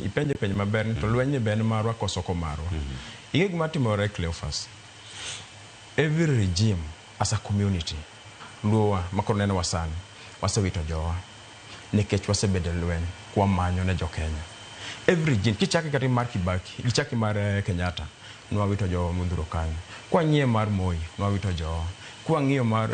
ipenjo penjo maber ni to lweny ni be en marwa koso ok marwa. Ing'e gima timore Cleophas. Every regime as a community, luowa makoro neno sani, wasewito jowa nikech wasebedo e lweny kwamanyo ne jo Kenya. Every regime, kichake kata mar Kibaki, kichake mar Kenyatta, nwawito jowa modhuro kanyo. Kwang'iyo mar Moi, nwawito jowa. Kwang'iyo mar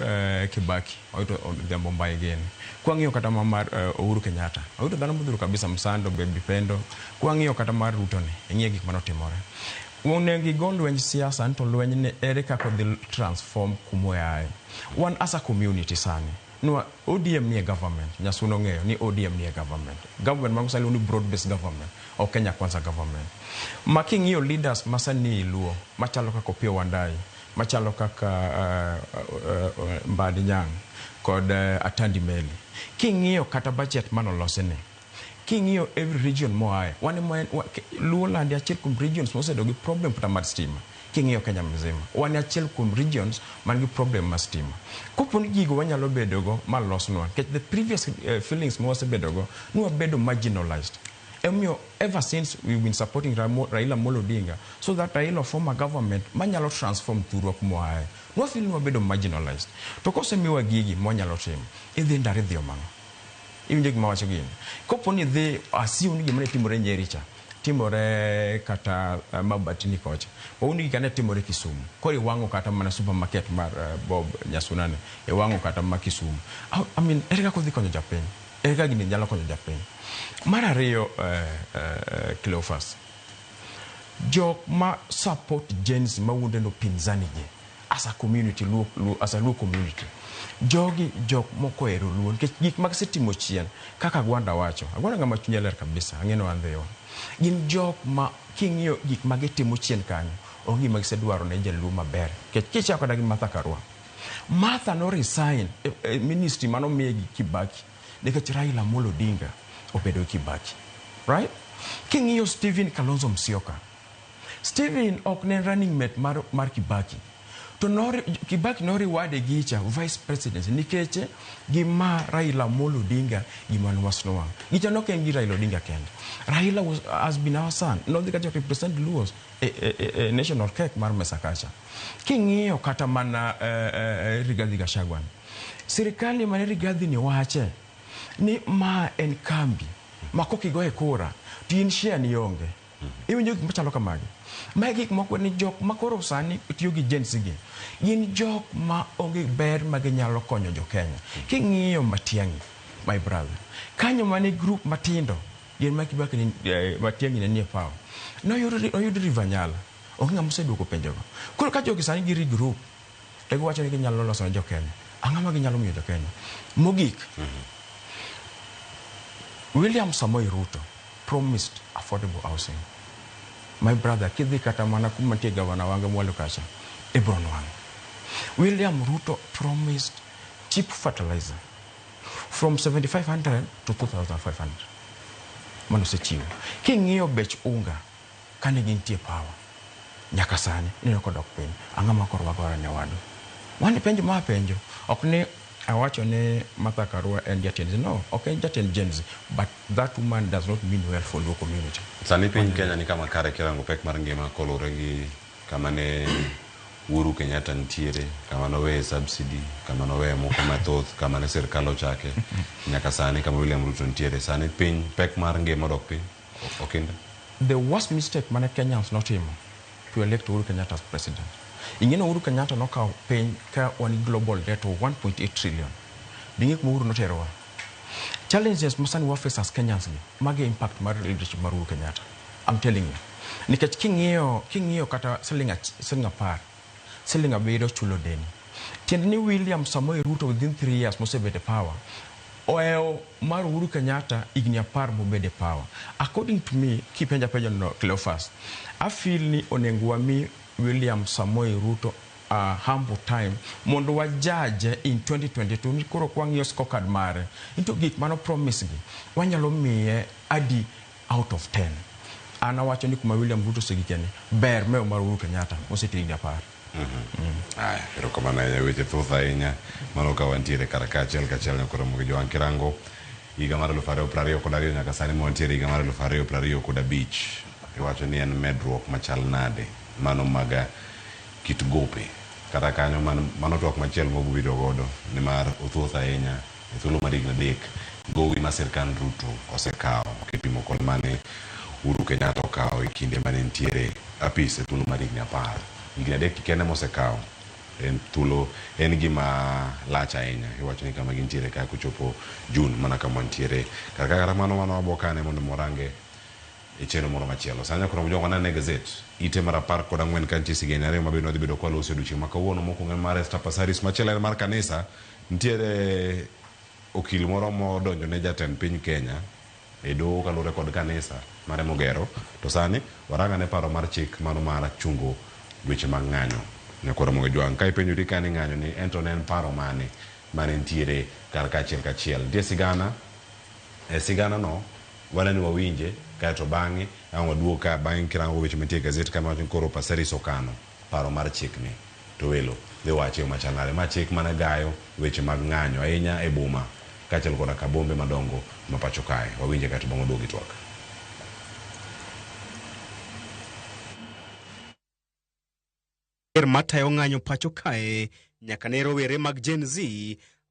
Kibaki, wawito Odhiambo Mbai gini. Kwang'iyo kata mar Uhuru Kenyatta, wawito dhano modhuro kabisa, Msando, Baby Pendo. Kwang'iyo kata mar Ruto ni, ing'iyo gik manotimore. Onego igo lwenj siasa ni to lweny ni ere kaka odhi transform kumoaye. Wan as a community sani, nwa ODM nie government, Nyasuno ong'eyo ni ODM nie government. Government mago sani ni broad based government, ok Kenya Kwanza government. Ma king'iyo leaders ma sani ei Luo, machalo kaka Opiyo Wandayi, machalo kaka Mbadi Nyang' kod Atandi Meli. King'iyo kata budget manolosi ni, king'iyo every region moaye, wan ema Luo land achiel kuom regions mosebedo gi problem kata mar stima. King'iyo Kenya mzima, wan achiel kuom regions man gi problem mar stima. Kopo ni gigo wanyalo bedo go ma losnwa, nikech the previous feelings ma wasebedo go, ni wabedo marginalized. Emomiyo ever since we've been supporting Raila Amolo Odinga, so that Raila form a government manyalo transform thurwa kumoaye. Nwa feel ni wabedo marginalized. To kosemiwa gigi mwanyalo timo, idhi ndara idhi omang'o. Iwinjo gima awacho gini? Kopo ni idhi assume ni gima ne timore Nyeri cha, timore kata Mabatini kocha. Wawuond gika ne timore Kisumu. Koro iwang'o kata mana supermarket mar Bob Nyasuna ni, iwang'o kata ma Kisumu. I mean, ere kaka odhi konyo japiny? Ere kaka gini nyalo konyo japiny? Mar ariyo, Cleophas, jok ma support Gen Z mawuonde no pinzani gi, as a community, Luo, Luo, as a Luo community, jogi jok moko ohero Luo, nikech gik ma gisetimo chien, kaka Agwanda wacho, Agwanda ng'ama chunye ler kabisa, ang'e ni wan dhiwa. Gin jok ma king'iyo gik ma gitimo chien kanyo, onge gima gisedwaro ne jaluo maber. Nikech kichako kata gi Martha Karua, Martha no resign e ministry manomiye gi Kibaki, nikech Raila Amolo Odinga obedo gi Kibaki. Right? King'iyo Stephen Kalonzo Musyoka, Stephen ok ne en running mate mar Kibaki. To Kibaki noriwade gicha vice presidency nikech gima Raila Amolo Odinga gima nwasnwa. Gicha nok en gi Raila Odinga kende. Raila has been our son. Nodhi kacha represent Luos e national cake mar mesa kacha. King'iyo kata mana Rigathi Gachagua. Sirikali mane Rigathi ni wache ni ma en kambi ma kokigoye kura to in share ni onge. Iwinjo gik machalo kamagi. Mae gik moko ni jok ma koro sani tiyo gi Gen Z gi, gin jok ma onge ber ma ginyalo konyo jo Kenya. King'iyo Matiang'i, my brother, kanyo mane group matindo, gin ma Kibaki ni Matiang'i ne nie power. Noyud River Nyala, onge ng'ama oseduoko penjogo. Koro ka jogi sani gi regroup, to giwacho ni ginyalo loso ne jo Kenya. Ang'o ma ginyalo miyo jo Kenya? Mogik, William Samoei Ruto promised affordable housing. My brother, kidhi kata mana kuma nitie gavana Wanga mwalo kacha, ibro nwang'o. William Ruto promised cheap fertilizer from 7,500 to 2,500. Mano osechiwo. King'iyo bech unga, kane gintie power, nyaka sani, ineno kodok piny. Ang'o ma koro wagore ne wadu? Mano penjo ma apenjo. Ok ni awacho ni Martha Karua en jatend Z. No, ok en jatend Gen Z, but that woman does not mean well for Luo community. Sani piny Kenya ni kama kare kirango pek mar ngima koluwore gi kama ne Uhuru Kenyatta nitiere, kama noweye subsidy, kama noweye moko mathoth, kama ne sirkal ochake, nyaka sani kama William Ruto nitiere. Sani piny pek mar ngima odok piny, okinda. The worst mistake mane Kenyans notimo to elect Uhuru Kenyatta as president. Ing'e Uhuru Kenyatta nokawo piny ka wan gi global debt of 1.8 trillion. Bing'e kuma Uhuru noterowa. Challenges ma sani wa face as Kenyans gi, magi impact mar leadership mar Uhuru Kenyatta. I'm telling you. Nikech king'iyo kata siling 10, siling 7 chulo deni. Tiende ni William Samoei Ruto within 3 years mosebet e power, ohewo mar Uhuru Kenyatta higni 10 mobede power. According to me, kipenja penjo no Cleophas, I feel ni onego wami William Samoei Ruto a humble time mondo wa judge in 2022 ni koro kwang'iyo scorecard mare into gik mano promise gi wanyalo miye adi out of 10. An awacho ni kuma William Ruto osegikeni ber mewo mar Uhuru Kenyatta mosetiyo higni 10. Aya, erokamano ahinya, weche thoth ahinya mano ka wantiere kar ka achiel kachiel nyakoro Ramogi Jowang' kirango higa mar 2022 nyaka sani ma wantiere higa mar 2025 iwacho ni en medruok machal nade mano maga kit gope kata kanyo mano twak machielo mobiro godo nimar othoth ahinya e thuolo mar higni 3 gowi ma sirkand Ruto osekawo kipimo kod mane Uhuru Kenyatta okawo e kinde mane nitiere apis e thuolo mar higni 10. Higni 3 kende mosekawo en thuolo en gima lach ahinya. Iwacho ni kama gintiere ka kochopo June mana kama wantiere. Kar ka kata mano wabo kane mondo morange e chenro moro machielo. Sani nyaka jogo wanene e gazet ite mar 14 ka nitie sigana ariyo mabende wadhi bedo kwaloso e odiochieng' ma kawuono. Mokwongo en mar Esther Passaris, machielo en mar kanisa. Nitiere okil moro modonjo ne jatend piny Kenya e doho kaluwore kod kanisa mare mogero. To sani warang ane paro mar chik mano mar chungo weche mag ng'anyo. Nyakwar Ramogi Ojwang', ka ipenjori ka ni ng'anyo ni ento ne en paro mane mane nitiere kar ka achiel kachiel. Nitie sigana, e sigana no wane ni wawinje kaeto bang'e ang' waduog ka bang'e kirango weche mantie e gazet kama wacho ni koro Passaris okano paro mar chikni to welo dhi wache yo machal nade. Ma chik mane gayo weche mag ng'anyo ahinya e boma kaachiel koda ka bombe madongo ma pacho kae. Wawinje kaeto bang'e waduog gi twak. Ker matayo ng'anyo pacho kae nyaka ne rowere mag Gen Z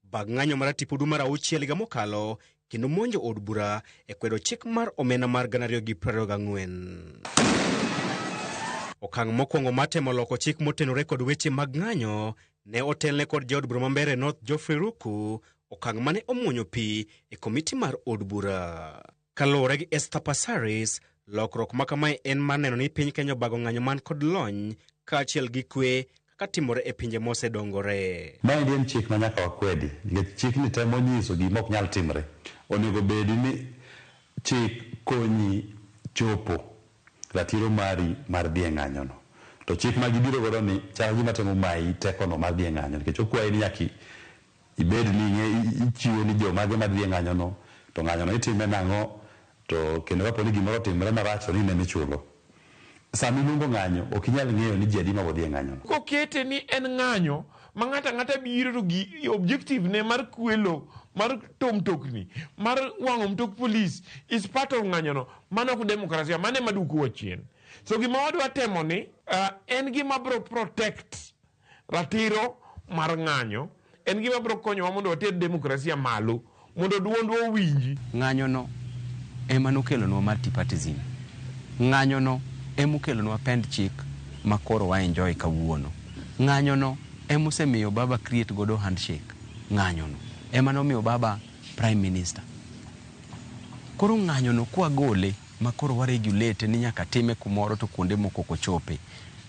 bag ng'anyo mar tipo dwe mar auchiel higa mokalo kendo monjo od bura e kwedo chik mar omenda mar 2024. Okang' mokwongo mar temo loko chik motenore kod weche mag ng'anyo ne otelne kod jaod bura ma Mbeere North Geoffrey Ruku, okang' mane omuonyo pi e komiti mar od bura. Kaluwore gi Esther Passaris, lokruok ma kamae en mar neno ni piny Kenya obago ng'anyo man kod lony kaachiel gi kwe kaka timore e pinje mosedongore. Maendi en chik ma nyaka wakwedi nikech chikni temo nyiso gima ok nyal timre. Onego bedi ni chik konyi chopo ratiro mari mar dhi e ng'anyono. To chik ma gibiro godo ni chal gima temo mayi tekono mar dhi e ng'anyo nikech okwayi ni nyaka ibed ni ichiwo ni jomage madhi e ng'anyono, to ng'anyono itime nang'o, to kendo kapo ni gimoro otimre marach to ni in ema ichulo. Sama iluongo ng'anyo, ok inyal ng'eyo ni ji adi ma bodhi e ng'anyono. Kokete ni en ng'anyo ma ng'ato ang'ata biro to gi objective ne mar kwelo, mar to mtokni, mar wang'o mtok polis is part of ng'anyono. Mano ok demokrasia, mano ema duokowa chien. So gima wadwa temo ni en gima bro protect ratiro mar ng'anyo, en gima bro konyowa mondo water demokrasia malo, mondo duondwa owinji. Ng'anyono ema nokelonwa multipartyism. Ng'anyono ema okelonwa pend chik ma koro wa enjoy kawuono. Ng'anyono ema osemiyo baba create godo handshake. Ng'anyono ema nomiyo baba prime minister. Koro ng'anyono kwagole ma koro wa regulate ni nyaka time kumoro to kuonde moko ok ochope.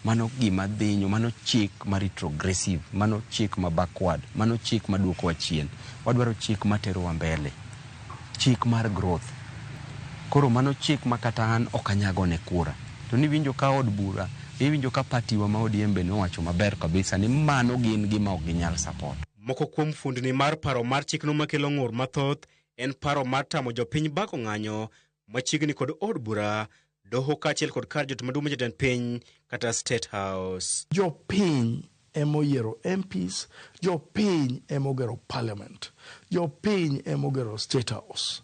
Mano gima dhinyo, mano chik ma retrogressive, mano chik ma backward, mano chik ma duokowa chien. Wadwaro chik ma terowa mbele, chik mar growth. Koro mano chik ma kata an ok anyal gone kura. To niwinjo ka od bura, iwinjo ka party wa ma ODM be nowacho maber kabisa ni mano gin gima ok ginyal support. Moko kuom fuondni mar paro mar chikno makelo ng'ur mathoth en paro mar tamo jopiny bago ng'anyo machiegni kod od bura, doho kaachiel kod kar jot maduong' jatend piny kata State House. Jopiny emoyiero MPs, jopiny emogero parliament, jopiny emogero State House,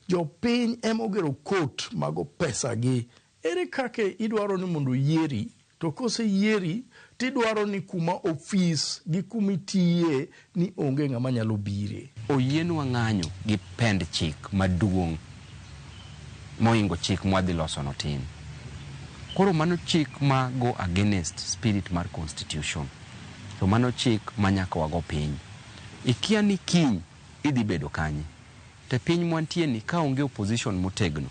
jopiny emogero court mago pesa gi. Ere kaka idwaro ni mondo oyieri, to koseyieri tidwaro ni kuma ofis gi kuma itiye ni onge ng'ama nyalo bire. Oyienwa ng'anyo gi pend chik maduong' mohingo chik mwadhi loso no tin. Koro mano chik ma go against spirit mar constitution. To mano chik ma nyaka wago piny. Ikia ni kiny idhi bedo kanye. Te piny mwantie ni ka onge opposition motegno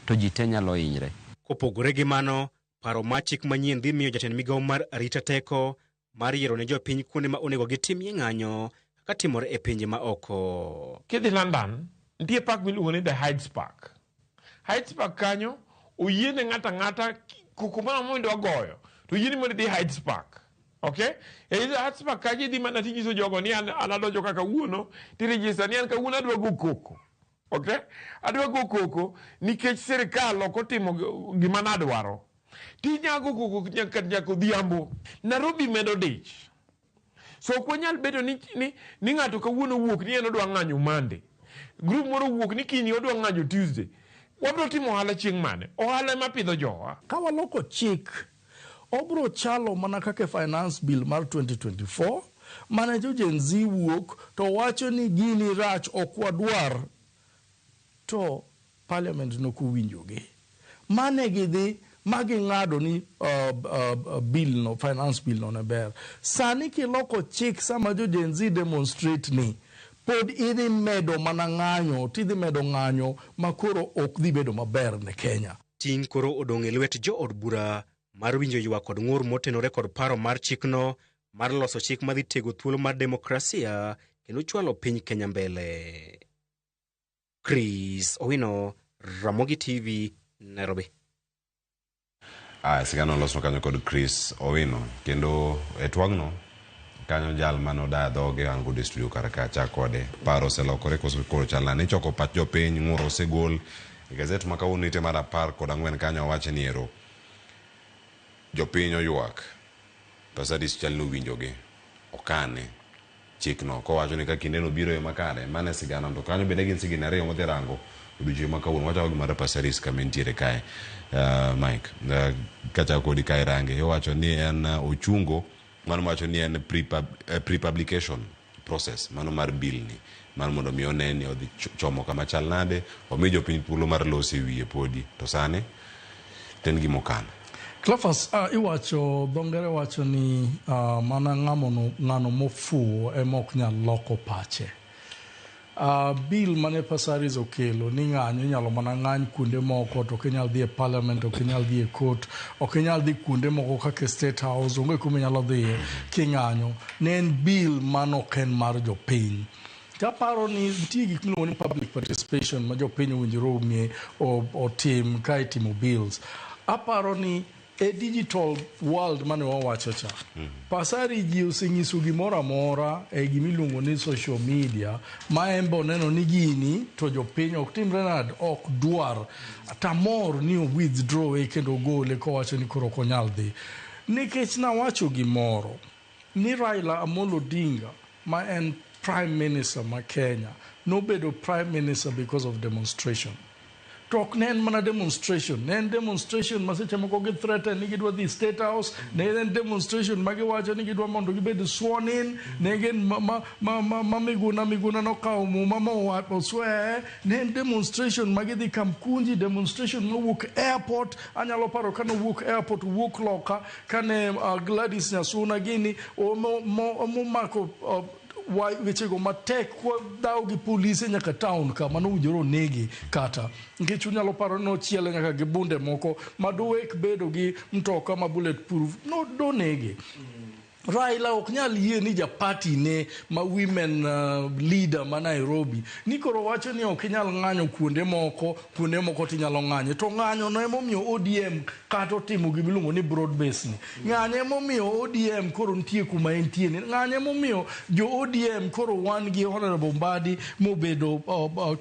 to ji te nyalo hinyre. Kopogore gi mano, paro mar chik manyien dhi miyo jatend migawo mar arita teko mar yiero ne jopiny kuonde ma onego gitimie ng'anyo kaka timore e pinje ma oko. Kidhi London, nitie park miluongo ni The Hyde Park. Hyde Park kanyo oyiene ng'ato ang'ata koko moro amora midwa goyo to oyieni mondo idhi Hyde Park. Okay? E Hyde Park kanyo idhi mana tinyiso jogo ni an adonjo ka kawuono tiregister ni an kawuono adwa go koko. Okay? Adwa go koko nikech sirikal ok otimo gima nadwaro. Tinyago koko nyaka odhiambo. Nairobi medo dich. So ok wanyal bedo ni ng'ato kawuono owuok ni en odwa ng'anyo Monday. Group moro owuok ni kiny odwa ng'anyo Tuesday. Wabro timo ohala chieng' mane? Ohala ema pidho jowa. Ka waloko chik, obro chalo mana kaka finance bill mar 2024 mane jo Gen Z wuok to wacho ni gini rach ok wadwar, to parliament nokowinjogi. Mane gidhi ma ging'ado ni bill no, finance bill no ne ber. Sani kiloko chik sama jo Gen Z demonstrate ni pod idhi medo mana ng'anyo, tidhi medo ng'anyo ma koro ok dhi bedo maber ne Kenya. Ting' koro odong' e lwet jood bura mar winjo ywak kod ng'ur motenore kod paro mar chikno mar loso chik madhi tego thuolo mar demokrasia kendo chwalo piny Kenya mbele. Chris Owino, Ramogi TV, Nairobi. Aya, sigana olosno kanyo kod Chris Owino kendo e twagno kanyo jal mane odaya dhoge an godo e studio kar ka achak kode paro oselokore koso koro chal nade ichoko pach jopiny ng'ur osegol e gazet ma kawuono ite mar 14 kanyo owache ni ero jopiny oywak Passaris chal ni owinjogi okane chikno kowacho ni ka kindeno biro e yo makare mano e sigana to kanyo bende gin signi ariyo modhi rango odiochieng' ma kawuono wachako gi mar Passaris kama entiere kae Mike kachako kodi kae range iwacho ni en ochungo mano wacho ni en pre-publication process mano mar bill ni mar mondo mi one ni odhi chomo kama chal nade omi jopiny thuolo mar loso e wiye podi to sani to en gima okan. Cleophas, iwacho dho ngere wacho ni mana ng'amono ng'ano mofuwo ema ok nyal loko pache. Bill mane Passaris okelo ni ng'anyo inyalo mana ng'any kuonde moko to ok inyal dhi e parliament, ok inyal dhi e court, ok inyal dhi kuonde moko kaka e state house, onge kuma inyalo dhiye king'anyo. Ne en bill mano ok en mar jopiny. Taparo ni nitie gik miluongo ni public participation ma jopiny owinjore ong'e otim ka itimo bills. Aparo ni e digital world mane wawacho cha, Pasari ji osenyiso gimoro amora e gimiluongo ni social media ma en be oneno ni gini to jopiny ok timre nade, ok dwar. Tamor ni o withdraw e kendo ogole kowacho ni koro ok onyal dhi. Nikech nawacho gimoro ni Raila Amolo Odinga ma en Prime Minister ma Kenya nobedo Prime Minister because of demonstration. To ok ne en mana demonstration, ne en demonstration ma seche moko gi threaten ni gidwa dhi State House, ne en demonstration ma giwacho ni gidwa mondo gibed sworn in, ne gin ma Miguna Miguna nokawo muma ma osweye, ne en demonstration ma gidhi Kamkunji, demonstration mowuok airport, anyalo paro kane owuok airport owuok loka, kane Gladys Nyasuna gini omako wechego matek kwa dhawo gi polise nyaka town ka mano owinjore onege kata nikech unyalo paro ni nochiele nyaka gi bunde moko ma dowek bedo gi mtoka ma bullet proof no donege. Raila ok nyal yie ni japati ne ma women leader ma Nairobi ni koro wacho ni ok inyal ng'anyo kuonde moko, kuonde moko tinyalo ng'anye. To ng'anyo no emomiyo ODM kata otimo gimiluongo ni broad base ni. Ng'anyo emomiyo ODM koro nitie kuma entie ni. Ng'anyo emomiyo jo ODM koro wan gi Honorable Mbadi mobedo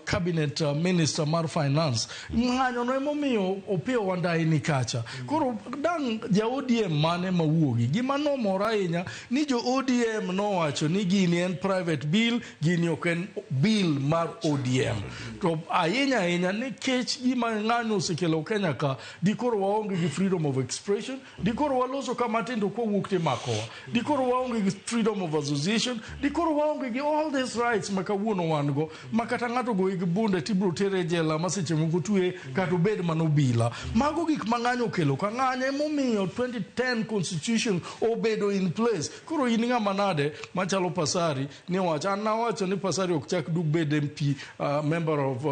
cabinet minister mar finance. Ng'anyo no emomiyo Opiyo Wandayi ni kacha. Koro dang' ja ODM mane mawuogi. Gima nomora ahinya ni jo ODM nowacho ni gini en private bill, gini ok en bill mar ODM. To ahinya ahinya nikech gima ng'anyo osekelo Kenya ka, dikoro waonge gi freedom of expression, dikoro waloso kama tindo kowuok timakowa, dikoro waonge gi freedom of association, dikoro waonge gi all these rights ma kawuono wan go, ma kata ng'ato goyi gi bunde tibiro tere e jela ma seche moko twe kata obed mana obila. Mago gik ma ng'anyo okelo ka. Ng'anyo emomiyo 2010 constitution obedo in place. Koro in ng'ama nade machalo Pasari ni wacho, an nawacho ni Pasari ok chak dug bed MP, member of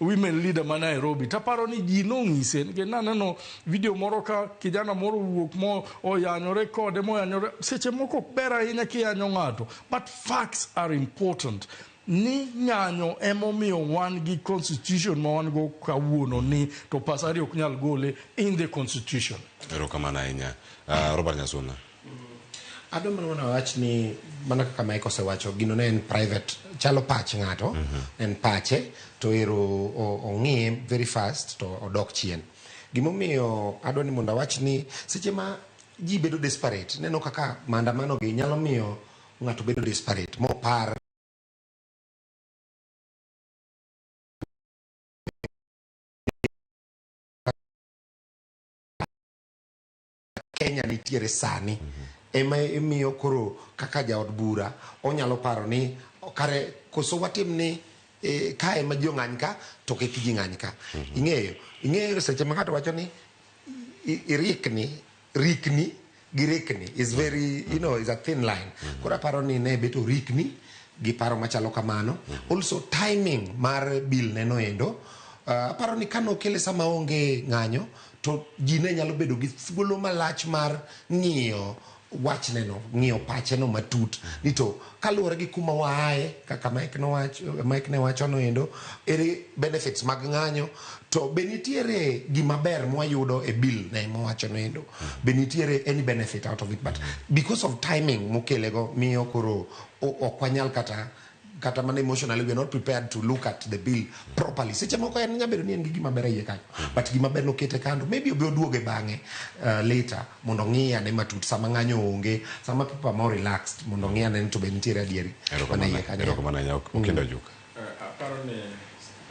women leader ma Nairobi. Taparo ni ji nong'ise, nikech naneno video moro ka kijana moro owuok mo oyanyore kode moyanyore. Seche moko ok ber ahinya kiyanyo ng'ato, but facts are important. Ni ng'anyo emomiyo wan gi constitution ma wan go kawuono ni to Pasari ok nyal gole in the constitution. Erokamano ahinya. Robert Nyasuna. Adwa mana mondo awach ni mana kaka Mike osewacho, gino ne en private, chalo pach ng'ato, en pache, to ero ong'iye very fast to odok chien. Gimomiyo adwa ni mondo awach ni seche ma ji bedo desperate, neno kaka maandamano gi nyalo miyo ng'ato bedo desperate, mopar Kenya nitiere sani ema imiyo koro kaka jaod bura onyalo paro ni kare koso watim ni kae ma ji ong'any ka to kik ji ng'any ka. Ing'eyo seche ma ng'ato wacho ni irikni, rikni gi rikni is very, you know, is a thin line. Koro aparo ni ne bet orikni gi paro machalo kamano. Also timing mar bill neno endo Aparo ni kane okele sama onge ng'anyo to ji ne nyalo bedo gi thuolo malach mar ng'iyo wachneno, ng'iyo pacheno matut ni to kaluwore gi kuma waaye kaka Mike nowacho, Mike ne wacho noendo, ere benefits mag ng'anyo to be nitiere gima ber mwayudo e bill ne mowacho noendo, be nitiere any benefit out of it, but because of timing mokelego miyo koro ok wanyal kata mana emotionally we are not prepared to look at the bill properly. Seche moko en nyalo bedo ni en gi gima ber e iye kanyo, but gima ber nokete kando, maybe obi oduoge bang'e later mondo ong'i ane matut sama ng'anyo onge, sama people are more relaxed, mondo ong'i ane ni to be nitiere adieri mana iye kanyo. Erokamano ahinya, Okindo Ajuka. Aparo ni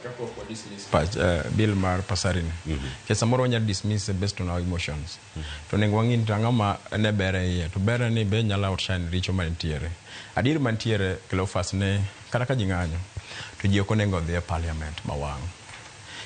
kapok wa dismiss pach, bill mar Passarini, nikech samoro wanyalo dismiss based on our emotions, to onego wang'i ni to ang'o ma ne ber e iye, to ber ni be nyalo outshine richo mantiere. Adier mantiere Cleophas ne kata ka ji ng'anyo to ji ok onego odhi e parliament mawang',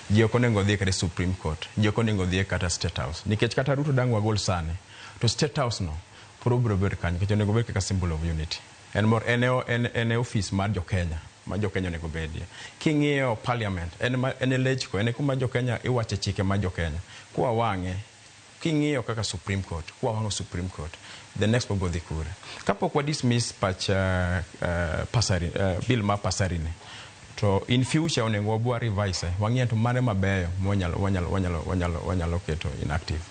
ji ok onego odhi kata e Supreme Court, ji ok onego odhi kata State House, nikech kata Ruto dang' wagol sani to State House no pod obiro bedo kanyo, nikech onego obed kaka symbol of unity. En mor en e, en e ofis mar jo Kenya ma jo Kenya onego bedie. King'iyo parliament en ma, en e lechko, en e kuma jo Kenya iwache chike mar jo Kenya. Kwa wang'e king'iyo kaka Supreme Court, kwa wang'o Supreme Court, the next wabiro dhi kure. Kapok wa dismiss pach Passarini, bill mar Passarini, to in future onego wabwa revise, wang'iye to mane mabeyo mwanyalo wanyalo wanyalo wanyalo wanyalo keto inactive.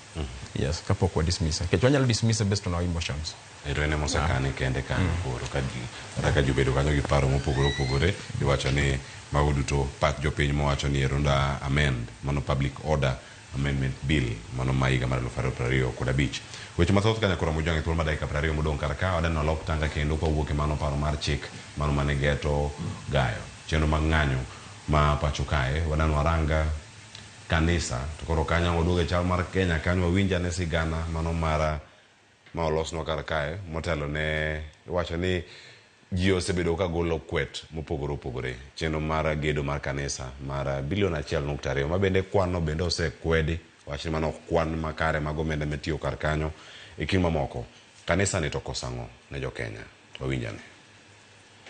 Yes, kapok wa dismiss. Nikech wanyalo dismiss based on our emotions. Ero en emosekane kende kanyo koro ka ji kata ka ji obedo kanyo gi paro mopogore opogore, iwacho ni mago duto pach jopiny mowacho ni ero nda amend mano Public Order Amendment Bill mano ma higa mar 2025. Weche mathoth ka nyakoro Mojwang' e thuolo mar dakika 20 modong' kar ka wadaneno lok tanga kendo kwawuok e mano paro mar chik mano mane geto gayo chenro mag ng'anyo ma pacho kae wadaneno waranga kanisa to koro kanyo waduogo e chal mar Kenya kanyo wawinj ane sigana mano mara ma olosnwa kar kae motelo ne iwacho ni ji osebedo ka golo kwet mopogore opogore chenro mar gedo mar kanisa mar bilion 1.2 ma bende kwan no bende osekwedi wach ni mano ok kwan makare mag omenda mitiyo kar kanyo e kind mamoko kanisa ni to koso ang'o ne jo Kenya wawinj ane.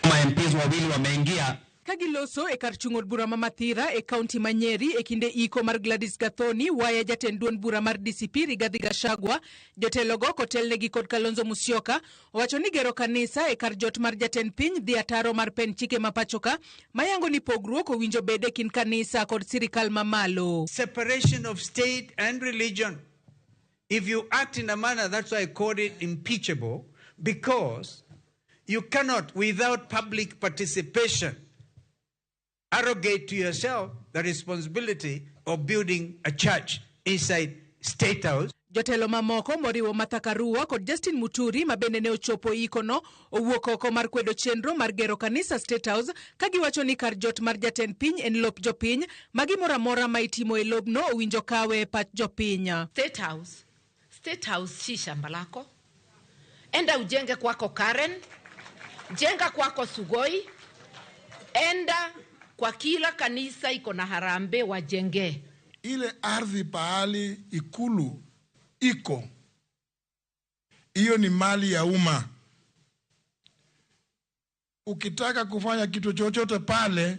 Ma MPs wawili wameingia Ka giloso e kar chung' od bura ma Mathira e kaunti ma Nyeri e kinde iko mar Gladys Gathoni, waya jatend duond bura mar DCP Rigathi Gachagua, jotelogo kotelnegi kod Kalonzo Musyoka owacho ni gero kanisa e kar jot mar jatend piny dhi ataro mar pend chike ma pachoka mayango ni pogruok owinjo bed e kind kanisa kod sirikal mamalo. Separation of state and religion. If you act in a manner, that's why I call it impeachable, because you cannot, without public participation, arrogate to yourself the responsibility of building a church inside State House. Jotelo mamoko moriwo Martha Karua kod Justin Muturi ma bende ne ochopo ikono owuok oko mar kwedo chenro mar gero kanisa State House ka giwacho ni kar jot mar jatend piny en lop jopiny ma gimoro amora ma itimo e lobno owinjo kawe e pach jopiny. State House, State House si shamba lako. Enda ujenge kwako Karen, jenga kwako Sugoi, enda kwa kila kanisa iko na harambee wajenge. Ile ardhi pahali ikulu iko, hiyo ni mali ya umma. Ukitaka kufanya kitu chochote pale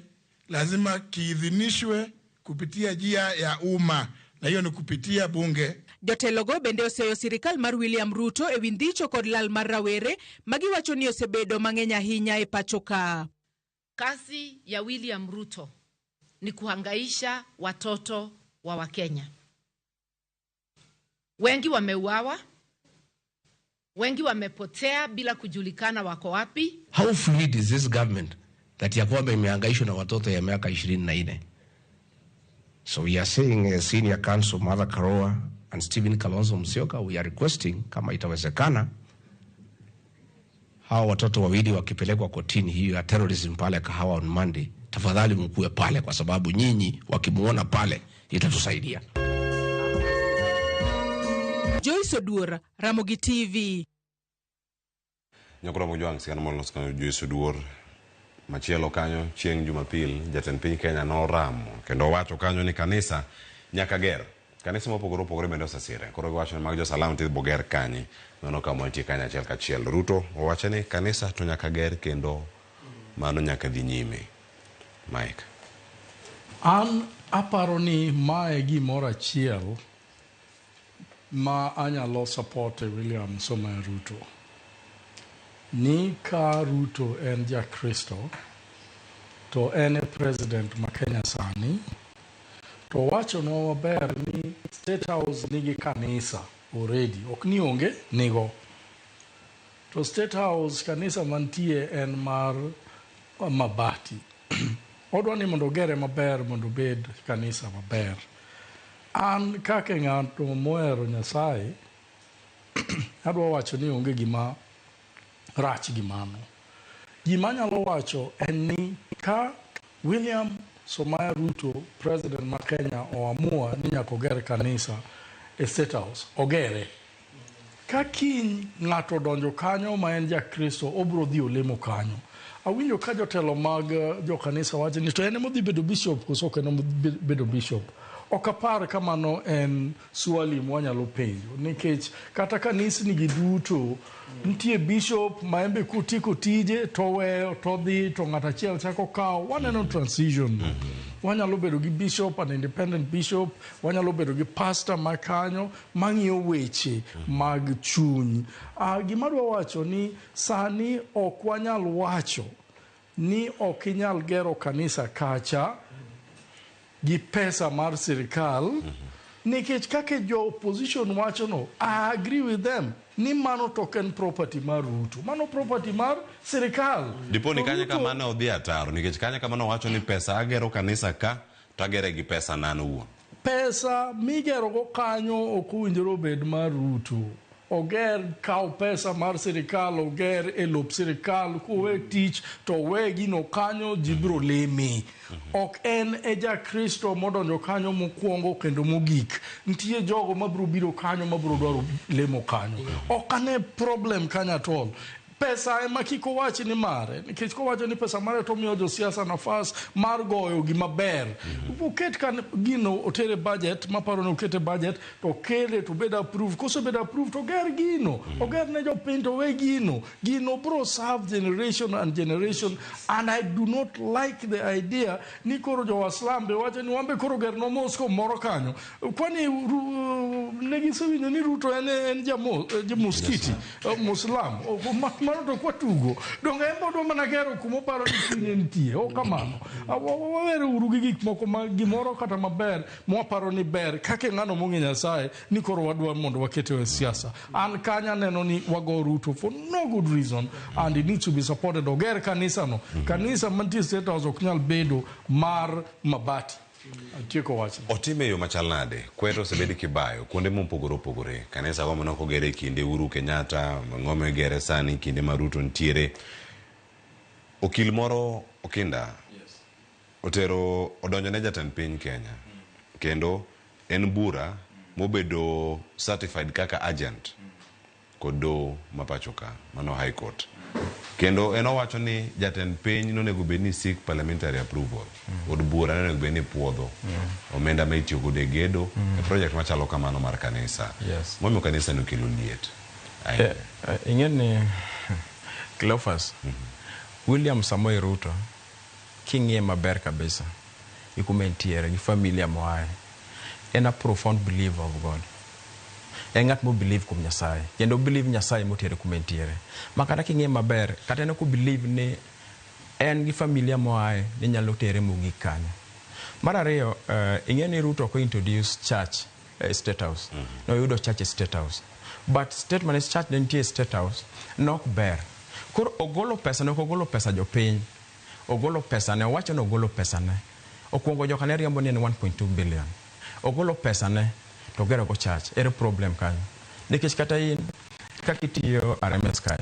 lazima kiidhinishwe kupitia njia ya umma, na hiyo ni kupitia bunge. Jotelogo bende oseyo sirikal mar William Ruto e wi ndicho kod lal mar rawere magiwacho ni osebedo mang'eny ahinya e pacho ka. Kazi ya William Ruto ni kuhangaisha watoto wa Wakenya. Wengi wameuawa, wengi wamepotea bila kujulikana wako wapi. How fluid is this government that ya kwamba imehangaishwa na watoto ya miaka 24? So we are saying, as Senior Counsel Martha Karua and Stephen Kalonzo Musyoka, we are requesting kama itawezekana hawa watoto wawili wakipelekwa kotini hiyo ya terrorism pale Kahawa on Monday, tafadhali mkuwe pale, kwa sababu nyinyi wakimuona pale itatusaidia. Joyce Oduor, Ramogi TV. Nyakoro Mojwang' sigana molos kanyo Joyce Oduor. Machielo kanyo chieng' Jumapil jatend piny Kenya noramo kendo owacho kanyo ni kanisa nyaka ger. Kanisa mopogore opogore bende osesire. Koro giwacho ni mag jo-Salam to ibiro ger kanye. Mano kama wantie kanyo achiel kachiel. Ruto owacho ni kanisa to nyaka ger kendo mano nyaka dhi nyime. Mike. An aparo ni mae gimoro achiel ma anyalo support e William Samoei Ruto. Ni ka Ruto en Jakristo, to en e president ma Kenya sani, to owachonwa maber ni State House nigi kanisa already, ok ni onge, nigo. To State House kanisa mantie en mar mabati. Odwa ni mondo ogere maber mondo obed kanisa maber. An kaka ng'ato mohero Nyasaye, adwa wacho ni onge gima rach gi mano. Gima anyalo wacho en ni ka William Samoei Ruto, president ma Kenya, oamua ni nyaka oger kanisa e State House, ogere. Ka kiny ng'ato odonjo kanyo ma en Jakristo, obro dhi olemo kanyo. Awinjo ka jotelo mag jokanisa wacho ni to en ema odhi bedo bishop koso ok en ema odhi bedo bishop. Ok apar ka mano en swali mwanyalo penjo nikech kata kanisni gi duto nitie bishop ma en be kotieko tije to oweyo to odhi to ng'at achiel chako kawo. Waneno transition. Wanyalo bedo gi bishop, an independent bishop, wanyalo bedo gi pastor ma kanyo mang'iyo weche mag chuny. Gima adwa wacho ni sani ok wanyal wacho ni ok inyal gero kanisa kacha gi pesa mar sirikal nikech kaka jo opposition wacho no, I agree with them ni mano to ok en property mar Ruto, mano property mar sirikal. Dipo ni To kanye Ruto- kama ne odhi ataro nikech kanye kama nowacho ni pesa agero kanisa ka to agere gi pesa na an owuon. Pesa migerogo kanyo ok owinjore obed mar Ruto. Oger, kaw pesa mar sirikal, oger e lop sirikal, kowe tich to owe gino kanyo, ji biro leme. Ok en e Jakristo modonjo kanyo mokwongo kendo mogik. Nitie jogo mabiro biro kanyo mabiro dwaro lemo kanyo. Ok ane problem kanyo at all. Pesa ema kik owach ni mare, nikech kowacho ni pesa mare to omiyo josiasa nafas mar goyo gima ber. Oket kan gino otere budget, maparo ni okete budget, to okele to obed approved. Kosebedo approved to oger gino, oger ne jopiny to owe gino. Gino bro serve generation and generation, and I do not like the idea ni koro jo Waslam be wacho ni wan be koro gernwa mosque moro kanyo. Kwani ne gisewinjo ni Ruto en jamuskiti, Muslam. Mano to kwatugo. Donge en bodwa mana gero kuma oparo ni chunye nitie. Ok kamano. Wawere uru gi gik moko ma gimoro kata maber mwaparo ni ber kaka ng'ano mong'e Nyasaye ni koro wadwa mondo wakete e siasa. An kanyo aneno ni wago Ruto for no good reason and it needs to be supported. Oger kanisa no. Kanisa mantie State House ok nyal bedo mar mabati. Atieko wachno. Otime e yo machal nade? Kweto osebed kibayo kuonde mopogore opogore. Kanisa go mane ok ogere e kinde Uhuru Kenyatta, ang'o migere sani kinde ma Ruto nitiere. Okil moro Okinda otero odonjo ne jatend piny Kenya kendo en bura mobedo certified kaka agent kod doho ma pacho ka mano High Court. Kendo en owacho ni jatend piny nonego bed ni seek parliamentary approval. Od bura nonego bed ni puodho omenda ma itiyo godo e gedo e project machalo kamano mar kanisa. Momiyo kanisa no kelo liet. Ahinya. Ing'e ni Cleophas, William Samoei Ruto king'iye maber kabisa gi kuma entiere gi familia moaye, en a profound believer of God. En ng'at mo believe kuom Nyasaye kendo believe Nyasaye motere kuma entiere. Ma kata king'iye maber, kata en ok believe ni en gi familia moaye ni nyalo tere mogik kanyo. Mar ariyo, ing'e ni Ruto ok introduce church e State House. Noyudo church e State House. But state mane church ne nitie e State House nok ber. Koro ogolo pesa ne ok ogolo pesa jopiny. Ogolo pesa ne, owacho ni ogolo pesa ne. Okuongo joka ne riambo ni en 1.2 billion. Ogolo pesa ne to ogero go church. Ere problem kanyo? Nikech kata in kaka itiyo RMS kae,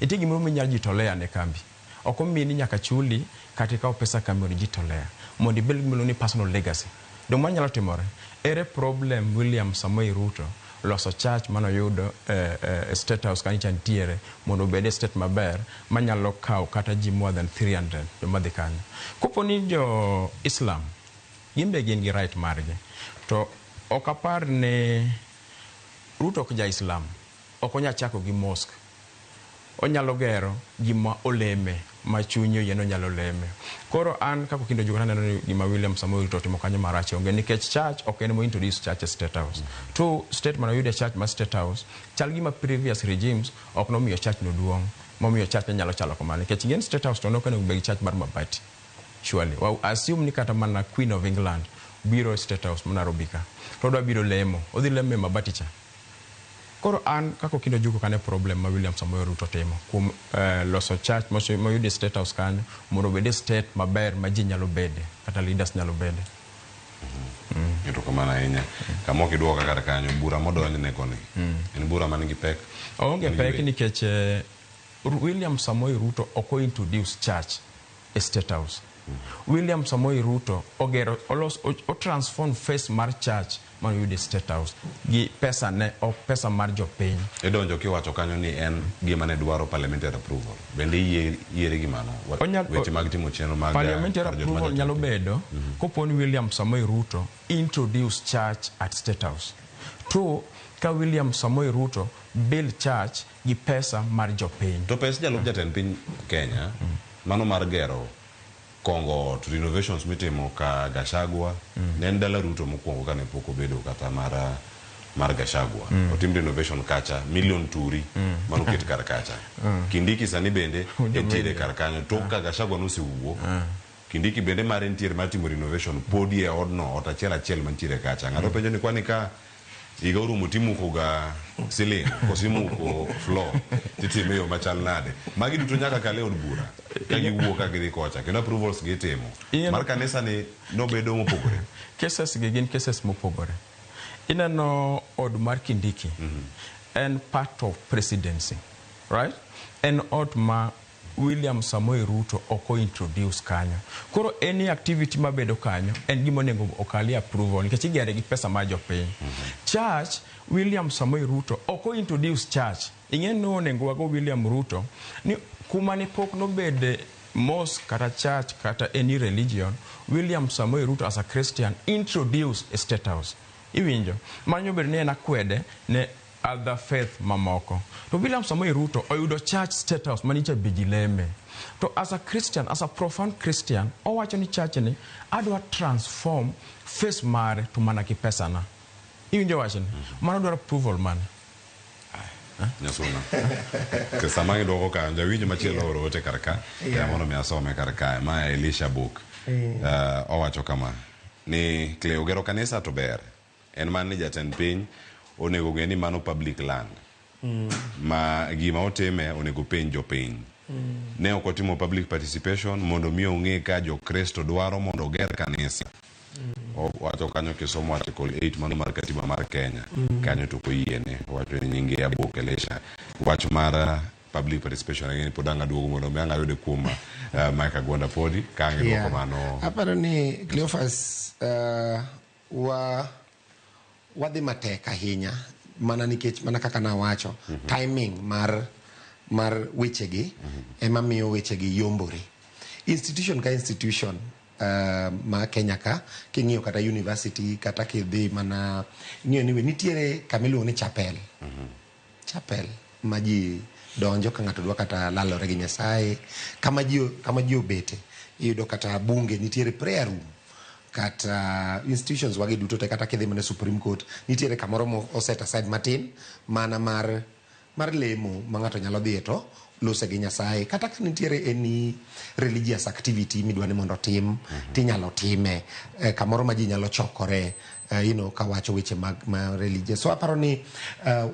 nitie gimoro minyalo jitolea ne kambi. Ok omiyi ni nyaka chuli kata ikaw pesa kambi mondo ijitolea. Mondo ibed gi gimiluongo ni personal legacy. Donge mano nyalo timore? Ere problem William Samoei Ruto loso church manoyudo e State House kanyo cha nitiere mondo obed e state maber manyalo kawo kata ji more than 300 joma dhi kanyo. Kopo ni jo Islam gin be gin gi right margi to ok apar ni Ruto ok ja Islam, ok onyal chako gi mosque. Onyalo gero gima oleme. ma chunye oyieno nyalo leme. Koro an kaka Okindo Ojuko naneno ni gima William Samoei Ruto otimo kanyo marach onge nikech church ok en mo introduce church e State House. To state mane oyudo e church ma State House chal gima previous regimes ok nomiyo church no duong' momiyo church ne nyalo chalo kamano nikech ing'e ni State House to ne ok onego bed gi church mar mabati. Surely. Wa assume ni kata mana Queen of England biro e State House ma Nairobi ka to odwa biro lemo, odhi lemo e mabati cha. Koro an kaka Okindo Ojuko kane problem ma William Samoei Ruto timo kuom loso church moyudo e State House kanyo mondo obed e state maber ma ji nyalo bede kata leaders nyalo bede. Erokamano ahinya. Kama ok iduoka kar kanyo, bura modonjne koni en bura man gi pek? Oonge pek nikech William Samoei Ruto ok o introduce church e State House. William Samoei Ruto ogero olos o transform face mar church mane oyudo e State House gi pesa ne ok pesa mar jopiny. Idonjo kiwacho kanyo ni en gima ne dwaro parliamentary approval. Bende iyieri gi mano? Weche mag timo chenro mag Parliamentary approval nyalo bedo kopo ni William Samoei Ruto introduce church at State House. To ka William Samoei Ruto build church gi pesa mar jopiny. To pes jalup jatend piny Kenya mano mar gero kongo ot renovations mitimo ka Gachagua ne en dala Ruto mokwongo kane pok obedo kata mar Gachagua. Otim renovation kacha million turi mano ket kar kacha. Kindiki sani bende entiere kar kanyo tok ka Gachagua nosewuok. Kindiki bende mare nitiere mar timo renovation podi e odno ot achiel achiel mantiere kacha. Ng'ato penjo ni kwani ka higa orumo timuko ga ceiling koso imuko floor titime yo machal nade. Magi duto nyaka kal e od bura ka giwuok ka gidhi kocha kendo approvals gi itimo. Mar kanisa ni nobedo mopogore. Cases gi gin cases mopogore. Ineno od mar Kindiki en part of presidency, right? En ot ma William Samoei Ruto ok introduce kanyo. Koro any activity mabedo kanyo en gima onego okalie approval nikech igere gi pesa mar jopiny. Church, William Samoei Ruto ok introduce church. Ing'e ni onego wago William Ruto ni kuma ne pok nobede mosque kata church kata any religion, William Samoei Ruto as a Christian introduce a State House. Iwinjo? Mano bedo ni en akwede ne other faith mamoko. To William Samoei Ruto oyudo church State House manicha be ji leme. To as a Christian, as a profound Christian, owacho ni church ni adwa transform face mare to mana gi pesa na. Iwinjo wachni? Mano dwaro approval mane? Nyasuna. Ke sama idwoko kanyo, jawinjo machielo oro ote kar ka, mondo mi asome kar kae. Ma Elisha Book. Owacho kama ni Cleo gero kanisa to ber. En mana ni jatend piny onego ng'e ni mano public land. Ma gima otime onego penj jopiny. Ne ok otimo public participation mondo mi ong'e ka jokristo dwaro mondo oger kanisa. Owacho kanyo kisomo article 8 mano mar katiba mar Kenya. Kanyo to ok oyiene. Owacho ni nyinge Abok Elisha. Wach mar public participation ang'e ni pod ang' aduogo mondo mi ang' ayude kuom Mike Agwanda podi ka ang' iduoko mano. Aparo ni Cleophas wadhi matek ahinya mana nikech mana kaka nawacho timing mar wechegi ema miyo wechegi yombore. Institution ka institution ma Kenya ka king'iyo kata university kata kidhi mana ing'iyo ni nitiere kama iluongo ni chapel. Chapel ma ji donjo ka ng'ato dwa kata lalore gi Nyasaye, kama ji obete. Iyudo kata bunge nitiere prayer room, kata institutions wagi duto te, kata kidhi mana Supreme Court nitiere kamoro mo oset aside matin mana mar lemo ma ng'ato nyalo dhiye to lose gi Nyasaye. Kata ka nitiere any religious activity midwa ni mondo otim, tinyalo time kamoro ma ji nyalo chokore, kawacho weche mag ma religious. So aparo ni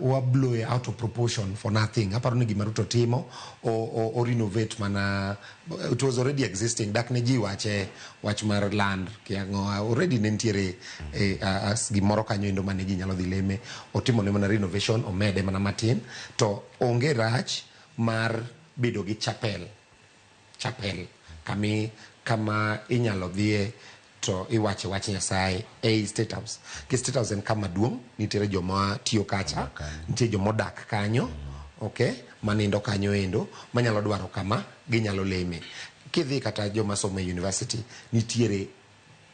wa blow it out of proportion for nothing. Aparo ni gima Ruto timo o renovate mana it was already existing. Dak ne ji wache wach mar land kiang'o already ne nitiere gimoro kanyo endo mane ji nyalo dhi leme. Otimo ne mana renovation, omede mana matin to onge rach mar bedo gi chapel kama inyalo dhiye to iwache wach Nyasaye ei State House. Ke State House en kama duong', nitiere joma tiyo kacha, nitie joma odak kanyo, okay, manindo kanyo endo, manyalo dwaro kama ginyalo leme. Kidhi kata joma somo e university, nitiere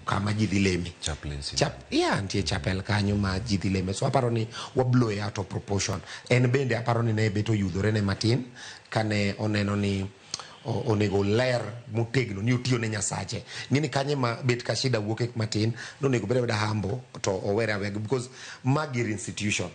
kama ji dhi leme. Chaplaincy. Nitie chapel kanyo ma ji dhi leme. So aparo ni wa blow it out of proportion. En bende aparo ni ne bet oyudhore ne matin kane oneno ni Onego ler motegno ni otiyo ne Nyasache. Ng'eni kanye ma bet ka shida wuok matin, nonego bed abeda humble to owere aweya because magi institution.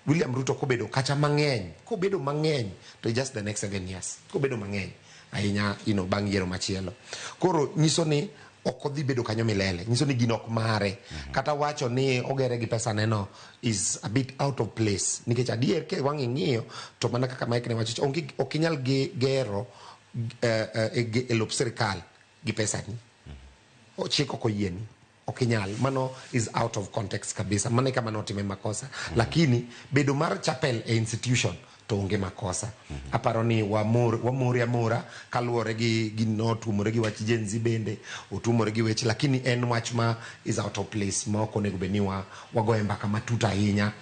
William Ruto kobedo kacha mang'eny, kobedo mang'eny to just the next 7 years. Kobedo mang'eny ahinya, bang' yiero machielo. Koro nyiso ni ok odhi bedo kanyo milele, nyiso ni gino ok mare. Kata wacho ni ogere gi pesa neno is a bit out of place. Nikech adier ke wang' ing'iyo to mana kaka Mike ne wacho, onge ok inyal gero e lop sirikal gi pesani. Chik ok oyieni. Ok inyal. Mano is out of context kabisa. Mano e kama notime makosa. Lakini bedo mar chapel e institution to onge makosa. Aparo ni wamore amora kaluwore gi gino otuomore gi wach Gen Z bende otuomore gi weche, lakini en wach ma is out of place ma ok onego bed ni wagoye mbaka matut ahinya.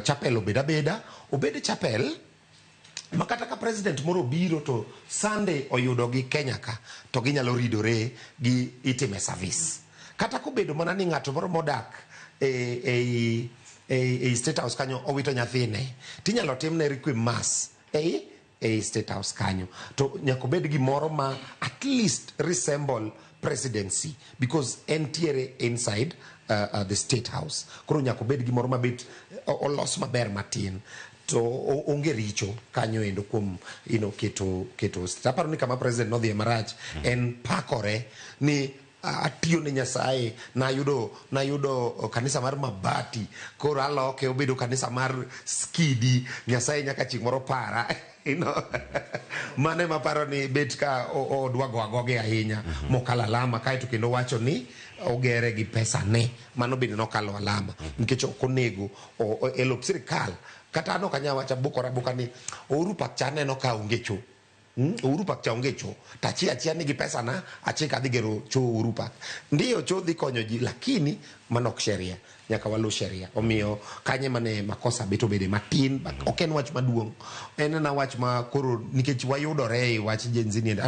Chapel obed abeda, obed chapel ma kata ka president moro obiro to Sunday oyudo gi Kenya ka to ginyalo ridore gi itime service. Kata kobedo mana ni ng'ato moro modak e State House kanyo owito nyathine, tinyalo timne requiem mass e State House kanyo. To nyaka obed gimoro ma at least resemble presidency because entiere inside the State House. Koro nyaka obed gimoro mabet olos maber matin. To onge richo kanyo endo kuom keto aparo ni kama president nodhi e marach en pakore ni atiyo ne Nyasaye, nayudo kanisa mar mabati, koro aloke obedo kanisa mar skidi, Nyasaye nyaka chieng' moro para. Mano ema paro ni bet ka odwa go agoge ahinya mokalo alama, kaeto kendo wacho ni ogere gi pesa ne, mano bende nokalo alama nikech ok onego e lop sirikal. Kata an ok anyal wacho abukora abuka ni Uhuru Park cha aneno ka onge cho. Uhuru Park cha onge cho. To achia achia nigi pesa na, achik adhi gero cho Uhuru Park. Ndiyo cho dhi konyo ji, lakini mano ok sheria. Nyaka walu sheria. Omiyo kanye mane makosa bet obede matin, but ok en wach maduong'. En ena wach ma koro nikech wayudore e wach Gen Z ni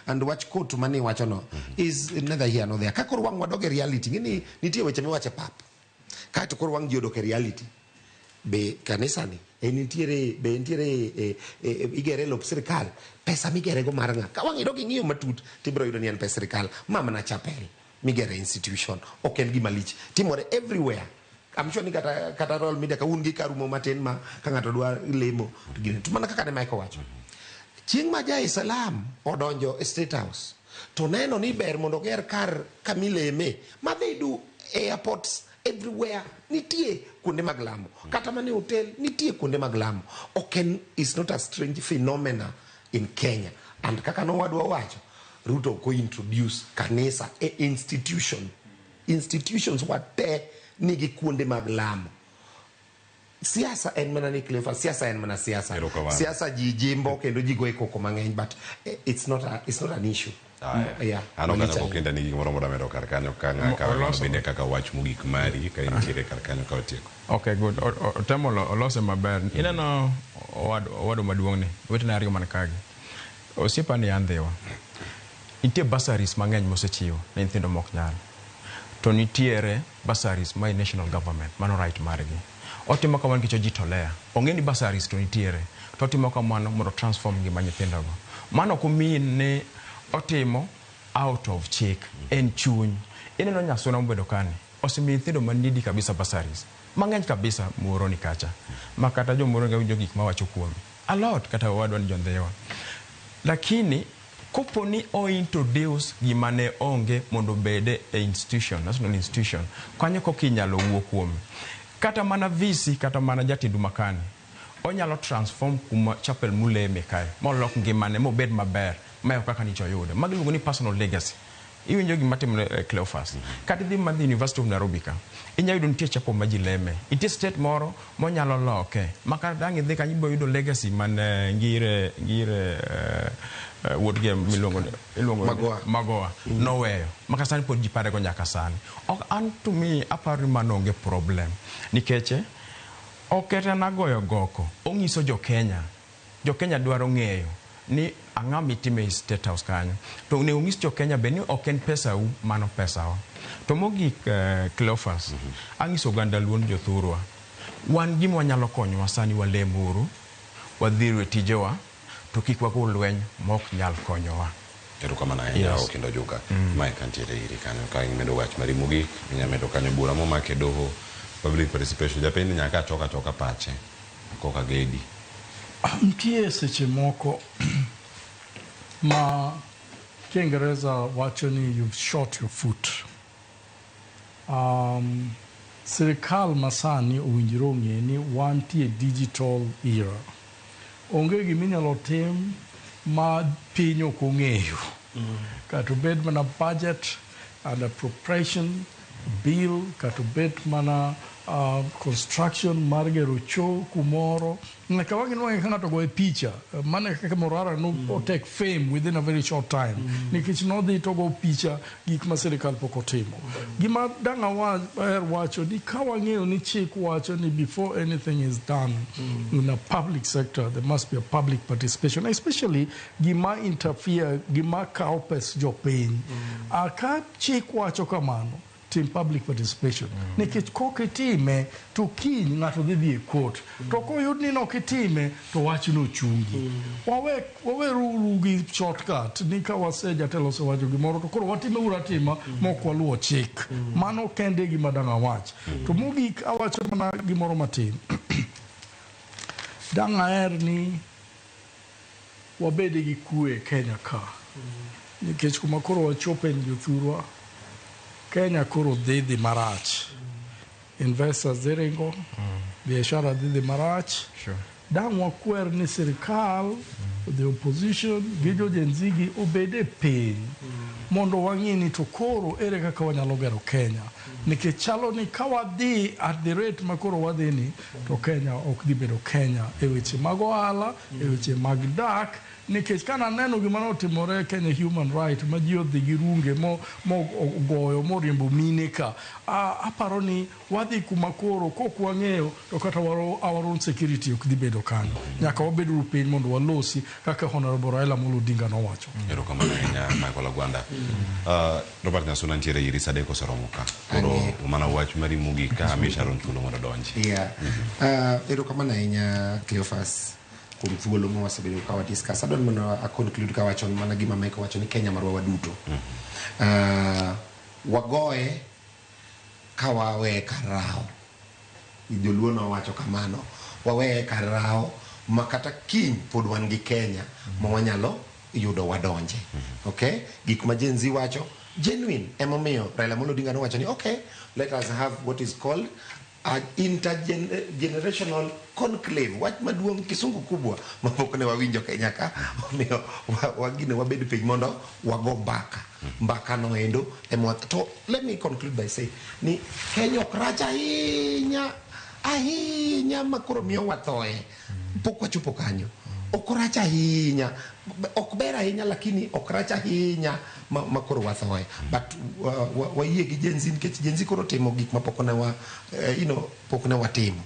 and wach court mane iwacho no is neither here nor there. Ka koro wang' wadog e reality, ng'eni nitie weche miwacho e pap. Kaeto koro wang' ji odok e reality. Be kanisa ni nitiere be nitiere igere lop sirikal, pesa migere go mar ng'a? Ka wang' idok ing'iyo matut tibiro yudo ni en pes sirikal, ma mana chapel migere institution, ok en gima lich, timore everywhere. I'm sure ni kata Royal Media ka un gi karumo matin ma ka ng'ato dwa lemo to gine. To mana kaka ne Mike owacho, chieng' ma ja Islam odonjo e State House to neno ni ber mondo oger kar kamileme ma they do airports everywhere, nitie kuonde mag lamo, kata mana e hotel nitie kuonde mag lamo. Ok en, is not a strange phenomena in Kenya. And kaka nowadwa wacho, Ruto ok introduce kanisa e institution. Institutions wate nigi kuonde mag lamo. Siasa en mana ni Cleophas, siasa en mana siasa. Siasa ji jimbo kendo ji goye koko mang'eny, but it's not an issue. Yeah. Ano kanyo kokenda nigi gimoro mondo kar kanyo ka bende kaka wach mogik mari ka intiere kar kanyo ka otieko. Okay, good. Otemo olose maber. Ineno owadu maduong' ni, wetena ariyo man kagi. Osiepa ni Andhiwa. Nitie bursaries mang'eny mosechiwo ne nyithindo mok nyal. To nitiere bursaries ma national government, mano right margi. Otimo kamano nikech ojitolea. Ong'e ni bursaries to nitiere. To otimo kamano mondo transform ngima nyithindogo. Mano ok mean ni otimo out of chik, en chuny. Ineno Nyasuna mobedo kani, osemiyo nyithindo manidi kabisa bursaries. Mang'eny kabisa Muhoroni kacha. Ma kata jo Muhoroni winjo gik mawacho kuome. A lot kata owadwa ni Jondhiwa. Lakini kopo ni o introduce gima ne onge mondo obede e institution, national institution, kanyo koka inyalo wuo kuome. Kata mana VC, kata mana jatend makani, onyalo transform kuma chapel muleme kae, molok ngimane mobed maber, mayo kaka nicho oyude. Magi iluongo ni personal legacy. Iwinjo gima timore Cleophas. Kata idhi madhi University of Nairobi ka, inyalo yudo nitie chapel ma ji leme. Nitie state moro monyalo loke. Ma kata dang' idhi kanyo ibiro yudo legacy man ngire wuod gi miluongo Magoha noweyo. Ma kata sani pod ji parego nyaka sani. Ok an to me aparo ni mano onge problem. Nikech ok kata goyo goko, onyiso jo Kenya. Jo Kenya dwaro ng'eyo ni ang'o mitime e State House kanyo. To onego onyis jo Kenya be ni ok en pesa u, mano pesawa. To mogik Cleophas, ang'iso oganda luo ni jothurwa, wan gima wanyalo konyowa sani walemuru, wadhiru e tijewa, To kik wago lweny mok nyal konyowa. Erokamano ahinya. Yes. Okindo Juka. Mae kantiere iri kanyo ka imedo wach mari mogik, inya medo kanyo bura momaki e doho, public participation. Japiny ni nyaka choka choka pache koka gedi. Nitie seche moko ma Kiingereza wacho ni you've shot your foot. Sirikal masani owinjore ong'e ni wantie digital era. Onge giminyalo tim ma piny ok ong'eyo. Kata obed mana budget and appropriation bill, kata obed mana construction mar gero cho kumoro. Nyaka wang'e ka ng'ato goye picha. Mano e kaka Morara no take fame within a very short time. Nikech nodhi to go picha gik ma sirikal pok otimo. Gima dang' aher wacho ni ka wang'eyo ni chik wacho ni before anything is done in a public sector, there must be a public participation, especially gima interfere, gima kawo pes jopiny. Ka chik wacho kamano, tim public participation. Nikech kok itime to kiny ng'ato dhi dhi e court. To koyud ni nok itime to wachno chungi. Waweruru gi shortcut ni ka wase jatelo osewacho gimoro to koro watime uru atima mok waluwo chik. Mano kende e gima dang' awach. To mogik awacho mana gimoro matin. Dang' aher ni wabed gi kwe e Kenya ka. Nikech kuma koro wachope jothurwa, Kenya koro dhi dhi marach. Investors dhi ringo, biashara dhi dhi marach. Dang' wakwer ni sirikal, the opposition, gi jo Gen Z gi obed e piny mondo wang'i ni to koro ere kaka wanyalo gero Kenya. Nikech chalo ni ka wadhi at the rate ma koro wadhi ni, to Kenya ok dhi bedo Kenya e weche mag ohala, e weche mag dak. Nikech kana neno gima notimore Kenya human right ma ji odhi gi runge mo ogoyo moriembo mine ka, aparo ni wadhi kuma koro kok wang'eyo to kata our own security ok dhi bedo kanyo. Nyaka wabed uru piny mondo walosi kaka Honorable Raila Amolo Odinga nowacho. Erokamano ahinya Michael Agwanda. Robert Nyasuna nitiere iri sa adek oseromo ka. Koro mana wach mari mogik ka ami Sharon thuolo mondo odonji. Yeah. Erokamano ahinya Cleophas kuom thuolo ma wasebedo ka wadiscuss. Adwaro ni mondo a conclude kawacho mana gima Michael wacho ni Kenya marwa waduto. Wagoye ka waweye kar rawo. Joluo nowacho kamano. Waweye kar rawo ma kata kiny pod wan gi Kenya ma wanyalo yudo wadonje. Okay? Gik ma Gen Z wacho genuine. Emomiyo Raila Amolo Odinga nowacho ni okay, let us have what is called an intergenerational conclave. Wach maduong' kisungu kubwa mapok ne wawinjo Kenya ka. Omiyo wagine wabed piny mondo wago mbaka. Mbaka no endo ema to let me conclude by saying ni Kenya ok rach ahinya ahinya ma koro miyo wathoe. Pok wachopo kanyo. Ok rach ahinya. Ok ber ahinya lakini ok rach ahinya ma koro wathoe. But wayie gi Gen Z nikech Gen Z koro timo gik ma pok ne wa you know, pok ne watimo.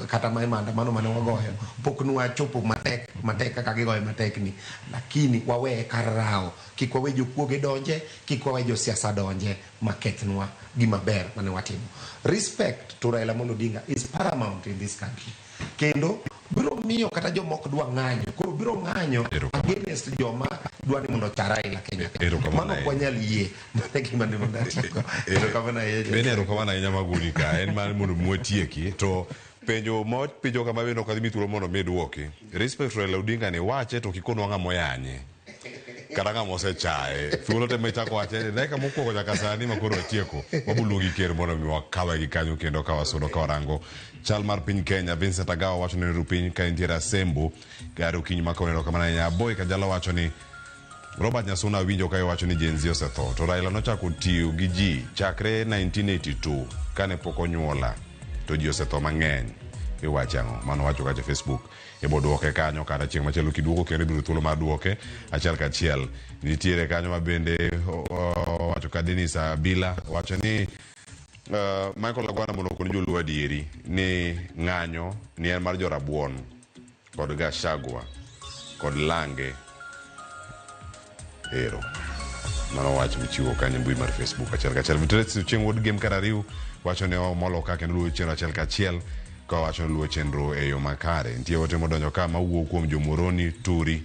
Kata ma e maandamano mane wagoyo pok ne wachopo matek matek kaka gigoyo matek ni, lakini waweye kar rawo. Kik wawe jokuoge donje, kik wawe josiasa donje makethnwa gima ber mane watimo. Respect to Raila Amolo Odinga is paramount in this country. Kendo biro miyo kata joma ok dwa ng'anyo koro biro ng'anyo against joma dwa ni mondo ocha Raila Kenya. Mano ok wanyal yie. Mano e gima ne mondo atieko. Erokamano ahinya. Bende erokamano ahinya Maguni ka en mar mondo mwatieki to penjo ma penjo kama bende ok adhi miyi thuolo mondo mi iduoki. Respect Raila Odinga ni wache to kikonwa ng'ama oyanye. Kata ng'ama osechaye. Thuolo te michako wache ni dakika mokwongo nyaka sani ma koro watieko. Waboluongi ker mondo mi wakawe gi kanyo kendo ka wasudo ka warango chal mar piny Kenya. Vincent Agawa wacho ni ru piny ka nitiere Asembo gari okinyi ma kawuono erokamano ahinya. Aboy Kajala wacho ni Robert Nyasuna winjo ka iwacho ni Gen Z osetho to Raila nochako tiyo gi ji chakre 1982 kane pok onyuola to ji osetho mang'eny. Iwacho ang'o? Mano wacho kacha Facebook. Ibo duoke kanyo kata chieng' machielo kiduogo kendo ibiro thuolo mar duoke achiel kachiel. Nitiere kanyo ma bende owacho ka Dennis Abila wacho ni Michael Agwanda mondo okon joluo adieri ni ng'anyo ni en mar jorabuon kod Gachagua kod Lange ero. Mano wach michiwo kanyo e mbui mar Facebook achiel kachiel. Vitesse chieng' wuod Gem Karariu wacho ni omolo ka kendo luwo chenro achiel kachiel ka wacho ni luwo chenro e yo makare. Nitie ote modonjo ka mawuok kuom Jomoroni Turi.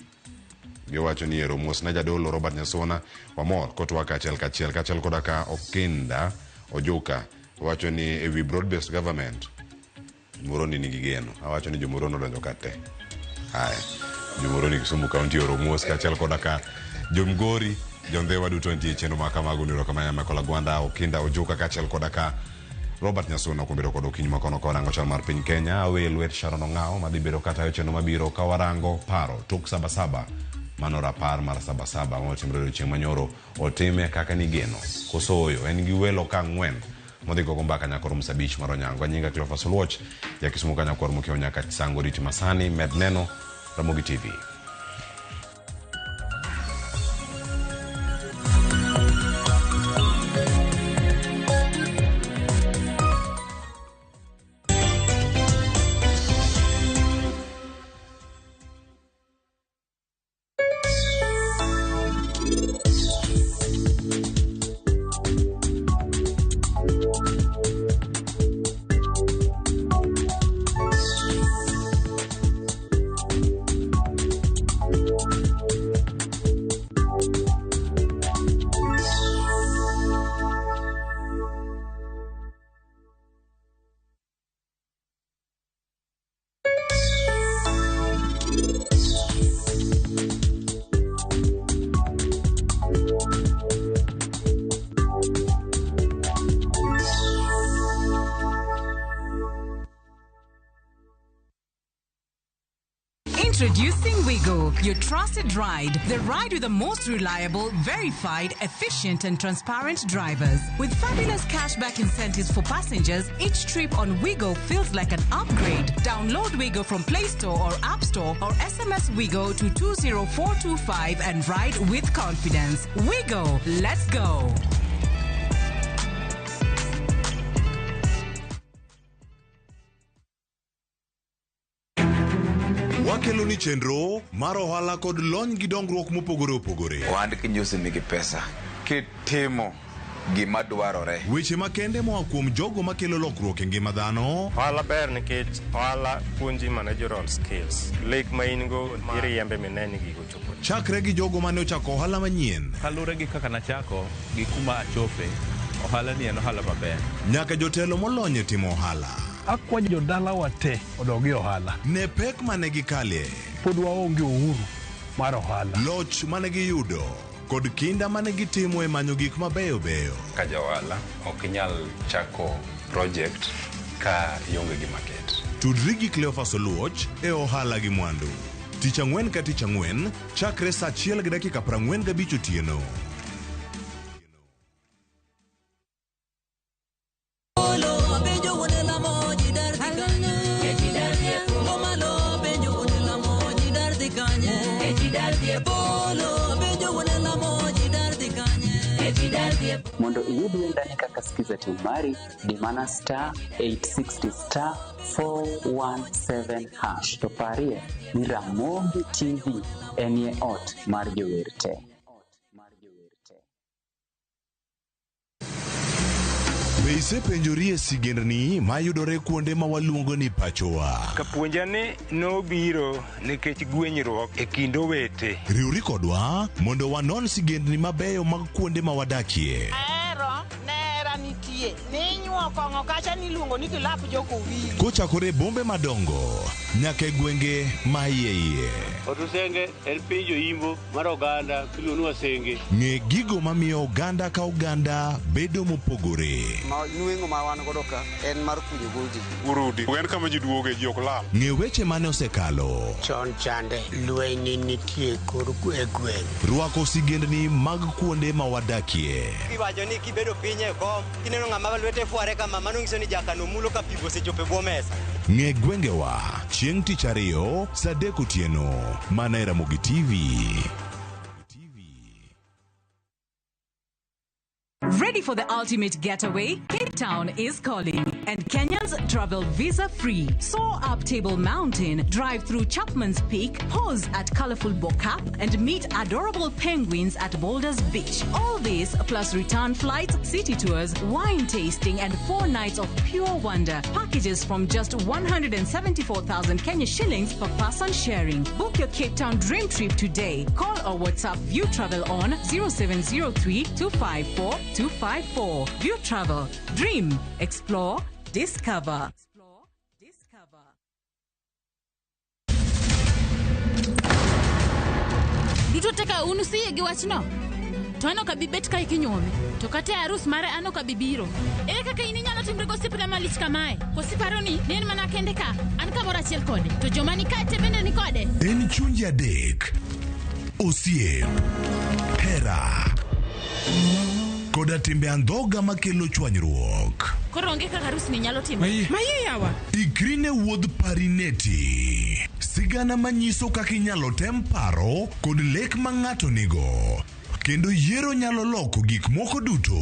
Giwacho ni ero mos na jadolo Robert Nyasona wamor kotwak achiel kachiel kaachiel koda ka Okinda Ojuka wacho ni ewi broad based government Muhoroni nigi geno. Awacho ni jo-Muhoroni odonjo ka te. Haya. Jo-Muhoroni Kisumu County oro mos kaachiel koda ka jo-Migori, jo-Ndhiwa duto nitie e chenro ma kamago. Niro kama Michael Agwanda, Okinda Ojuka kaachiel koda ka Robert Nyasuna kuom bedo kod okinyi ma kono ka warango chal mar piny Kenya. Awe lwet Sharon Ong'awo madhi bedo katayo chenro mabiro ka warango paro tok Sabasaba. Mano rapar mar Sabasaba ma otimore odiochieng' manyoro otime kaka nigeno koso ooyo. En gi welo ka ang'wen modhi gogo mbaka nyaka orom saa abich mar onyango. Anyinga Cleophas Oluoch, ja Kisumu ka nyakwar mokiewo nyaka Sango Riti Masani, med neno Ramogi TV. Introducing Wigo, your trusted ride. The ride with the most reliable, verified, efficient, and transparent drivers. With fabulous cashback incentives for passengers, each trip on Wigo feels like an upgrade. Download Wigo from Play Store or App Store or SMS Wigo to 20425 and ride with confidence. Wigo, let's go. Wakelo ni chenro mar ohala kod lony gi dongruok mopogore opogore. Ohand kinyosi nigi pesa kitimo gima dwarore. Weche makende moa kuom jogo makelo lokruok e ngima dhano. Ohala ber nikech ohala puonji managerial skills. Lek ma in go iriembe mine ni gigo chopo. Chakre gi jogo mane ochako ohala manyien. Kaluwore gi kaka nachako gi kuma achope, ohala ni en ohala maber. Nyaka jotelo molony e timo ohala. Akwayo jodalawa te odog e ohala. Ne pek mane gikale. Pod waonge uhuru mar ohala. Loch mane giyudo kod kinda mane gitimo e manyo gik mabeyo beyo. Ka ja ohala ok inyal chako project ka ionge gi market. Tudri gi Cleophas Oluoch e ohala gi mwandu. Tich ang'wen ka tich ang'wen chakre saa 1:45 otieno. Mondo iyud wendani kaka Skiza tune mari, di mana star 860 star 417 hash. To parie ni Ramogi TV enie ot mar jower te. Be isepenjori e sigendni mayudore kuonde ma waluongo ni pachowa? Kapuonja ni nobiro nikech gwenyruok e kind owete. Riwri kodwa mondo wanon sigendni mabeyo mag kuonde ma wadakie. Ahero nera nitie ninyuo kong'o kacha niluongo ni kilap jokowili. Kochakore e bombe madongo nyaka e gwenge ma iye iye. Otusenge en piny joimbo mar oganda miluongo ni Wasenge. Ng'e gigo mamiyo oganda ka oganda bedo mopogore. Nweng'o ma wan godo ka en mar kunyo goji. Urudi. En kama ji duoge ji ok lal. Ng'e weche mane osekalo. Chon chande lweny nitie kor e gweng'. Rwako sigendni mag kuonde ma wadakie. Iwacho ni kibedo piny e kom kineno ng'ama lwete fware kama mano nyiso ni jakano mulo ka pi osechopo e bwo mesa. Ng'e gwengewa chieng' tich ariyo saa 3 otieno mana e Ramogi TV. Ready for the ultimate getaway? Cape Town is calling. And Kenyans travel visa free. Soar up Table Mountain, drive through Chapman's Peak, pause at colorful Bo-Kaap, and meet adorable penguins at Boulders Beach. All this plus return flights, city tours, wine tasting, and 4 nights of pure wonder. Packages from just 174,000 Kenya shillings per person sharing. Book your Cape Town dream trip today. Call or WhatsApp View Travel on 0703 254 254. View Travel. Dream. Explore. Discover. Duto teka unu siye gi wachno. To an ok abi bet kae kinyuome. To kata e arus mare an ok abi biro. Ere kaka in inyalo timri gosiepna malich kamae? Koso iparo ni ne en mana kende ka? An kamoro achiel kode. To joma ni kae te bende ni kode. En chunje adek. Osiep. Hera. Koda timbe andhoga makelo chwanyruok. Koro onge kaka arus ni nyalo timore. Mayie yawa. Ikri ne wuodh Parineti. Sigana manyiso kaka inyalo tem paro kod lek ma ng'ato nigo. Kendo yiero nyalo loko gik moko duto.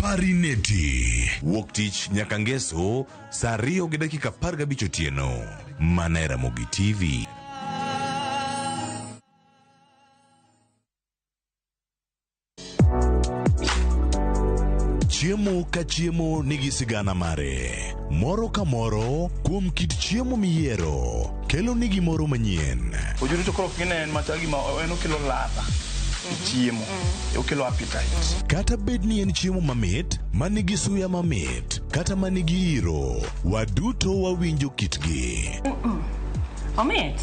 Parineti. Wuok tich nyaka ngeso saa 2:15 otieno. Mana e Ramogi TV. Chiemo ka chiemo nigi sigana mare. Moro ka moro kuom kit chiemo miyiero kelo ni gimoro manyien. Ojuri to koro kine en machal gima en okelo ladha e chiemo, okelo appetite. Kata bed ni en chiemo mamit, manigi suya mamit, kata manigi iro, waduto wawinjo kitgi. Omit.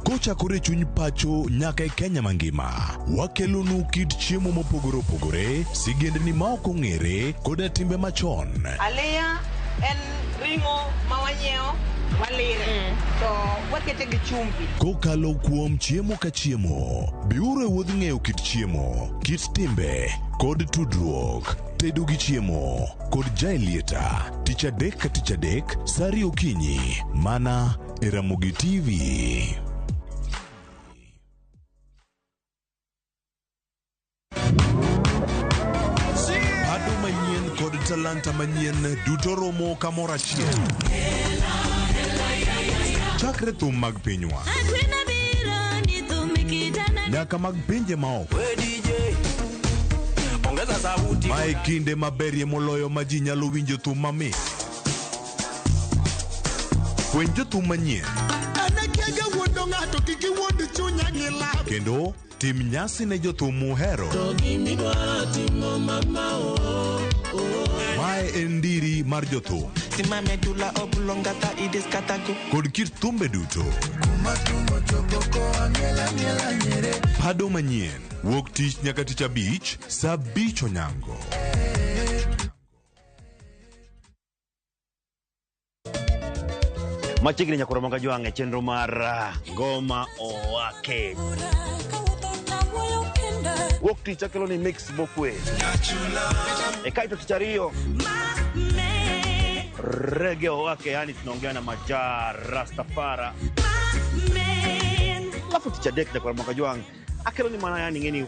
Kochakore chuny pacho nyaka e Kenya mangima, wakelonu kit chiemo mopogore opogore, sigendni ma ok ong'ere koda timbe machon. Aliya en ring'o ma wanyiewo walire to wakete gi chumbi. Kokalo kuom chiemo ka chiemo, biuru e wuodh ng'eyo kit chiemo, kit timbe kod tudruok. Tedo gi chiemo kod Jaelieta, tich adek ka tich adek, saa 2 okinyi, mana e Ramogi TV. Ado manyien kod talanta manyien duto romo kamoro achiel. Chakre thum mag pinywa nyaka mag pinje maoko. Mae kinde maberie moloyo ma ji nyalo winjo thum mamit. Fweny jothum manyien kendo tim nyasi ne jothum muhero. Mae en ndiri mar jothum kod kit thumbe duto. Pado manyien wuok tich nyaka tich abich saa 5 onyango. Machiegni nyakoro manga jwang' e chenro mar Ngoma Owake. Wuok tich akelo ni mix mokwe. E kaito tich ariyo Reggae Owake, yani tunaongea na Majaa Rastafara. Alafu tich adek nyakoro manga jwang' akelo ni mana yani ngeni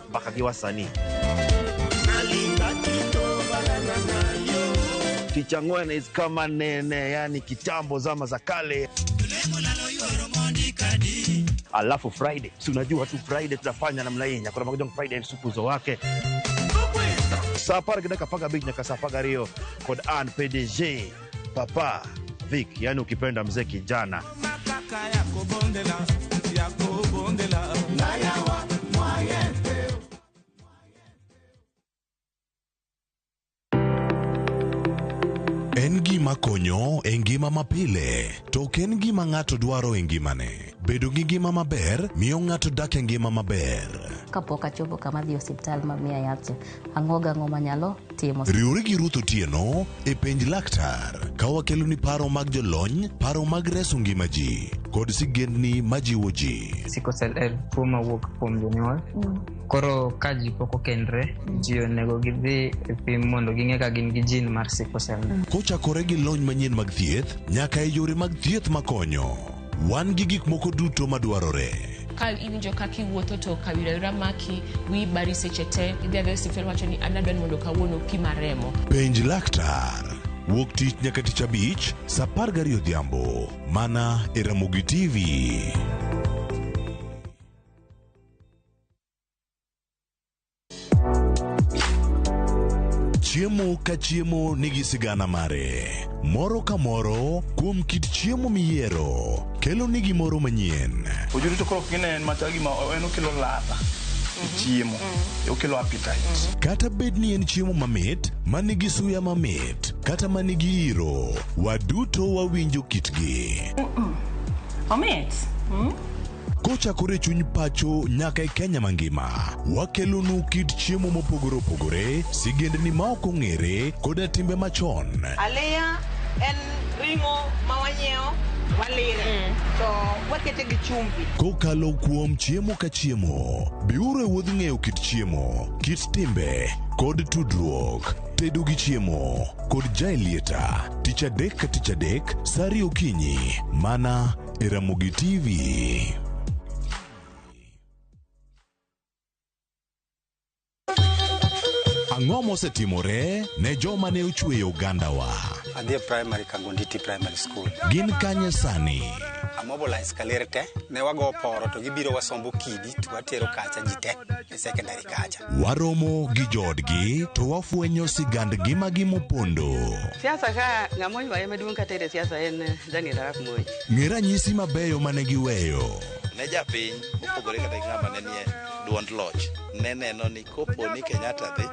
mpaka gi wasanii. Tich ang'wen is kama nene, yani kitambo zama za kale. Alafu Friday, si unajua tu Friday tunafanya namna hii, nyakoro manga jwang' Friday supuzo wake. Saa 10:15 nyaka saa 12 kod an PDG Papa Vic, yani ukipenda mzee kijana. En gima konyo e ngima mapile, to ok en gima ng'ato dwaro e ngimane. Bedo gi ngima maber miyo ng'ato dak e ngima maber. Kapok achopo kama dhi osiptal ma miya yath, ang'o gang'o manyalo timo. Riwri gi Ruth Otieno e penj laktar ka wakeloni paro mag jolony, paro mag reso ngima ji kod sigendni majiwo ji. Sickle cell en tuo mawuok kuom jonyuol. Koro ka ji pok okendre, ji onego gidhi e pim mondo ging'e ka gin gi gene mar sickle cell. Kochakore gi lony manyien mag thieth nyaka e yore mag thieth makonyo, wan gi gik moko duto madwarore. Ka iwinjo kaka iwuotho to kawira maki, wiyi bari seche te, idhi adhiya e osiptal wacho ni an adwa ni mondo kawuono pima remo. Penj laktar Wuok tich nyaka tich abich, sa 12 odhiambo. Mana e Ramogi TV. Chiemo ka chiemo nigi sigana mare. Moro ka moro kuom kit chiemo miyiero kelo ni gimoro manyien. Ojuri to koro kine en machal gima en okelo ladha e chiemo. Okelo appetite. Kata bed ni en chiemo mamit, manigi suya mamit, kata manigi iro, waduto wawinjo kitgi. Omit. Kochakore e chuny pacho nyaka e Kenya mangima, wakelonu kit chiemo mopogore opogore, sigendni ma ok ong'ere, koda timbe machon. Aliya en ring'o ma wanyiewo walire to wakete gi chumbi. Kokalo kuom chiemo ka chiemo, biuru e wuodh ng'eyo kit chiemo, kit timbe, kod tudruok. Tedo gi chiemo kod Jaelieta, tich adek ka tich adek, sa 2 okinyi, mana e Ramogi TV. Ang'o mosetimore ne joma ne ochweyo ogandawa? Adhi e primary Kangonditi Primary School. Gin kanye sani? Amobilize kaler te, ne wago poro to gibiro wasombo kidi to watero kacha ji te e secondary kacha. Waromo gi joodgi to wafwenyo sigand ngimagi mopondo. Siasa ka ng'ama oywaye maduong' kata e siasa en Daniel Arap Moi. Ng'e ranyisi mabeyo mane giweyo. Ne japiny mopogore kata gi ng'ama ne nie duond loch ne neno ni kopo ni Kenyatta dhi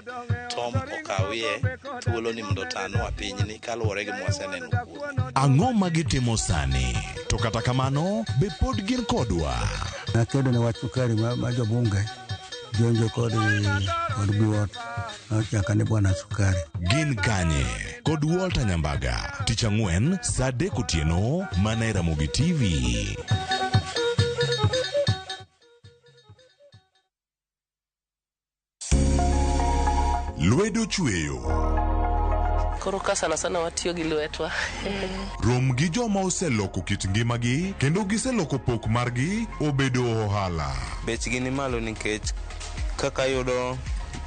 Tom okawie thuolo ni mondo otanwa pinyni kaluwore gi mwaseneno kuome. Ang'o ma gitimo sani? To kata kamano, be pod gin kodwa? Nakedo ne wach sukari ma jobunge jonjo kod biwot nochaka ni bwana sukari. Gin kanye? Kod Walter Nyambaga, tich ang'wen sa 3 otieno mana e Ramogi TV. Lwedo chweyo. Koro ka sana sana watiyo gi lwetwa. Rom gi joma oseloko kit ngimagi kendo giseloko pok margi obedo ohala. Bechgi ni malo nikech kaka yudo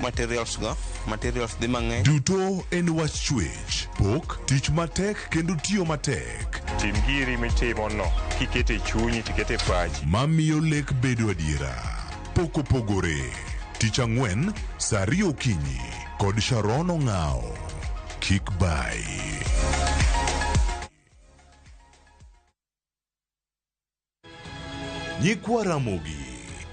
materials go, materials dhi mang'eny. Duto en wach chwech, pok, tich matek kendo tiyo matek. Tim giri mitimo no, kikete chunyi tikete pachi. Mamiyo lek bedo adiera. Pok opogore. Tich ang'wen, sa 2 okinyi kod Sharon Ong'ao. Kik bai. Nyikwa Ramogi,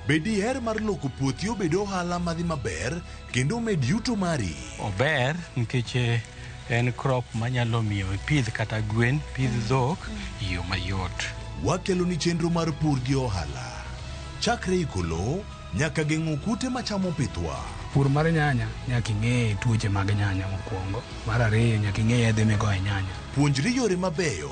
be diher mar loko puothi obed ohala madhi maber kendo omed yuto mari? Ober nikech en crop manyalo miyo ipidh kata gwen, pidh dhok e yo mayot. Wakelo ni chenro mar pur gi ohala. Chakre iko lowo nyaka geng'o kute machamo pithwa. Pur mar nyanya nyaka ing'e tuoche mag nyanya mokwongo. Mar ariyo nyaka ing'e yedhe migoyo e nyanya. Puonjri yore mabeyo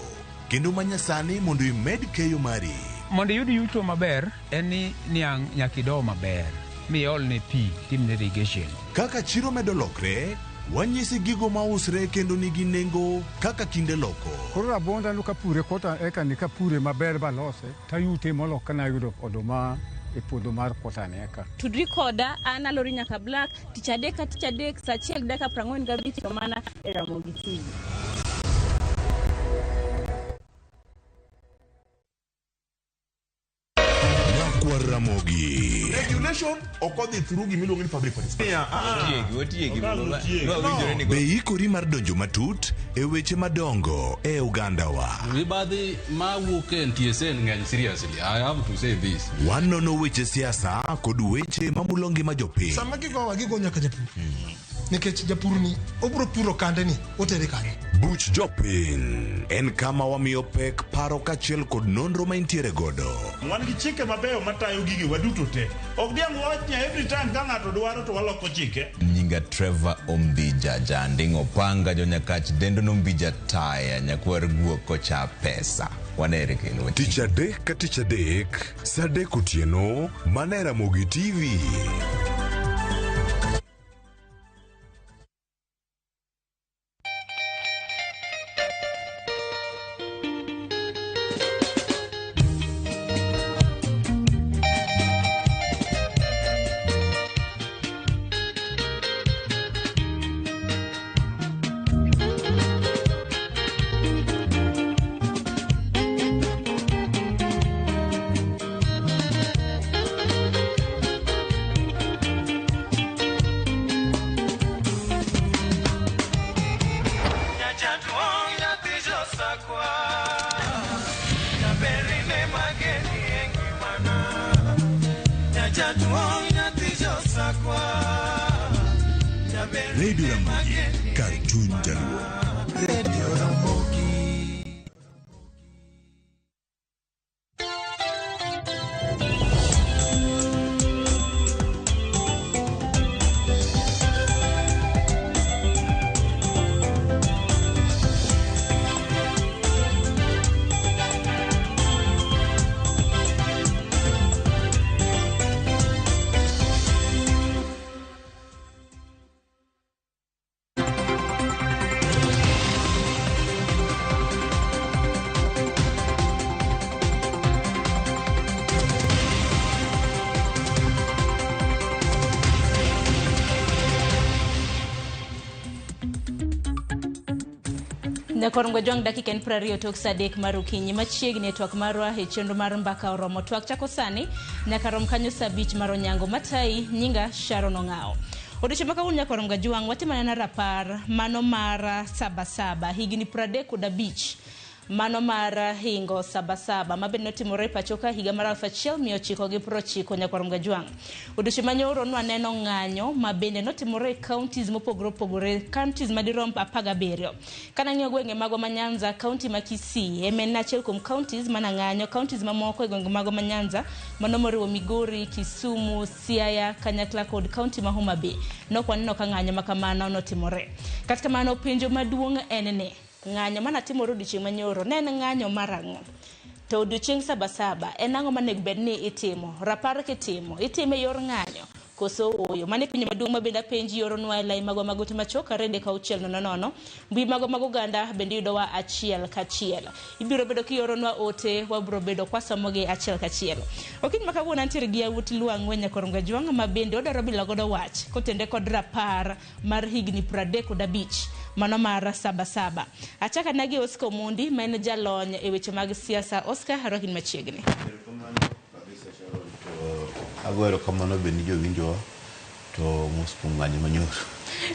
kendo manyasani mondo imed keyo mari. Mondo iyud yuto maber en ni niang' nyaka ido maber miolne pi timne irrigation. Kaka chiro medo lokre, wanyisi gigo mausre kendo nigi nengo kaka kinde loko. Koro rabonda no kapure kota eka ni kapure maber balose tayute molo kana yudo oduma e puodho mar kota ni eka. Tudri koda an Alori Nyaka Black tich adek ka tich adek sa 1:45 to mana e Ramogi TV. Ramogi. Regulation ok odhi through gimiluongo ni public participation. Otiegi. Be ikori mar donjo matut e weche madongo e ogandawa? Mibadhi mawuok e NTSA ng'eny seriously. I have to say this. Wanono weche siasa kod weche mamulo ngima jopiny. Sama gigowa gigo nyaka japur. Nikech japur ni obro puro kande ni otere kanye. Buch jopiny en kama wamiyo pek paro kaachiel kod nonro ma intiere godo. Wan gi chike mabeyo matayo gige waduto te. Ok diang' wach ni every time ka ng'ato dwaro to waloko chike. Nyinga Trevor Ombija Janding Opanga jonyakach dendo nombija taya nyakwar guok kocha pesa. Wanere kendo. Tich adek ka tich adek, sa 3 otieno, mana e Ramogi TV. Radio Ramogi, kar chuny Jaluo. Radio Ramogi. Nyakorongo jwang' dakika en 20 tok saa 3 mar okinyi machiegni e twak marwa e chenro mar mbaka oromo. Twak chako sani nyaka rom kanyo saa 5 mar onyango. Matai nyinga Sharon Ong'ao. Odiochieng' ma kawuono Nyakorongo jwang' watimo anena rapar mano mar Sabasaba higni 35 mano mar hingo Sabasaba mabende notimore pacho ka higa mar 1990 Nyakorongo jwang'. Odiochieng' manyoro nwaneno ng'anyo mabende notimore e counties mopogore opogore, counties madirom 17. Kanang'iyo gwenge magwa ma Nyanza, county ma Kisii ema en achiel kuom counties mana ng'anyo. Counties mamoko e gwenge magwa ma Nyanza mano moriwo Migori, Kisumu, Siaya kanyakla kod county ma Homa Bay nok waneno ka ng'anyo makamano notimore. Kata kamano penjo maduong' en ni ng'anyo manatimore odiochieng' manyoro ne en ng'anyo mar ang'o? To odiochieng' Sabasaba en ang'o manego bed ni itimo? Rapar kitimo, itime yor ng'anyo koso ooyo? Mano e penjo maduong' ma bende apenji ioronwa e lai magwa mag ote machuok 33600. Mbui magwa mag oganda bende yudowa achiel kachiel. Ibiro bedo kioronwa ote, wabiro bedo kwasomogi achiel kachiel. Okinyi ma kawuono antiere gi yawuot Luo ang'wen Nyakorongo Jwang' ma bende odwaro bilo godo wach kotende kod rapar mar higni 35 mano mar Sabasaba. Achaka nagi Oscar Omondi ma en jalony e weche mag siasa. Oscar, arwaki machiegni. Ago erokamano be ni jowinjowa to mos kuom ng'anyo manyoro.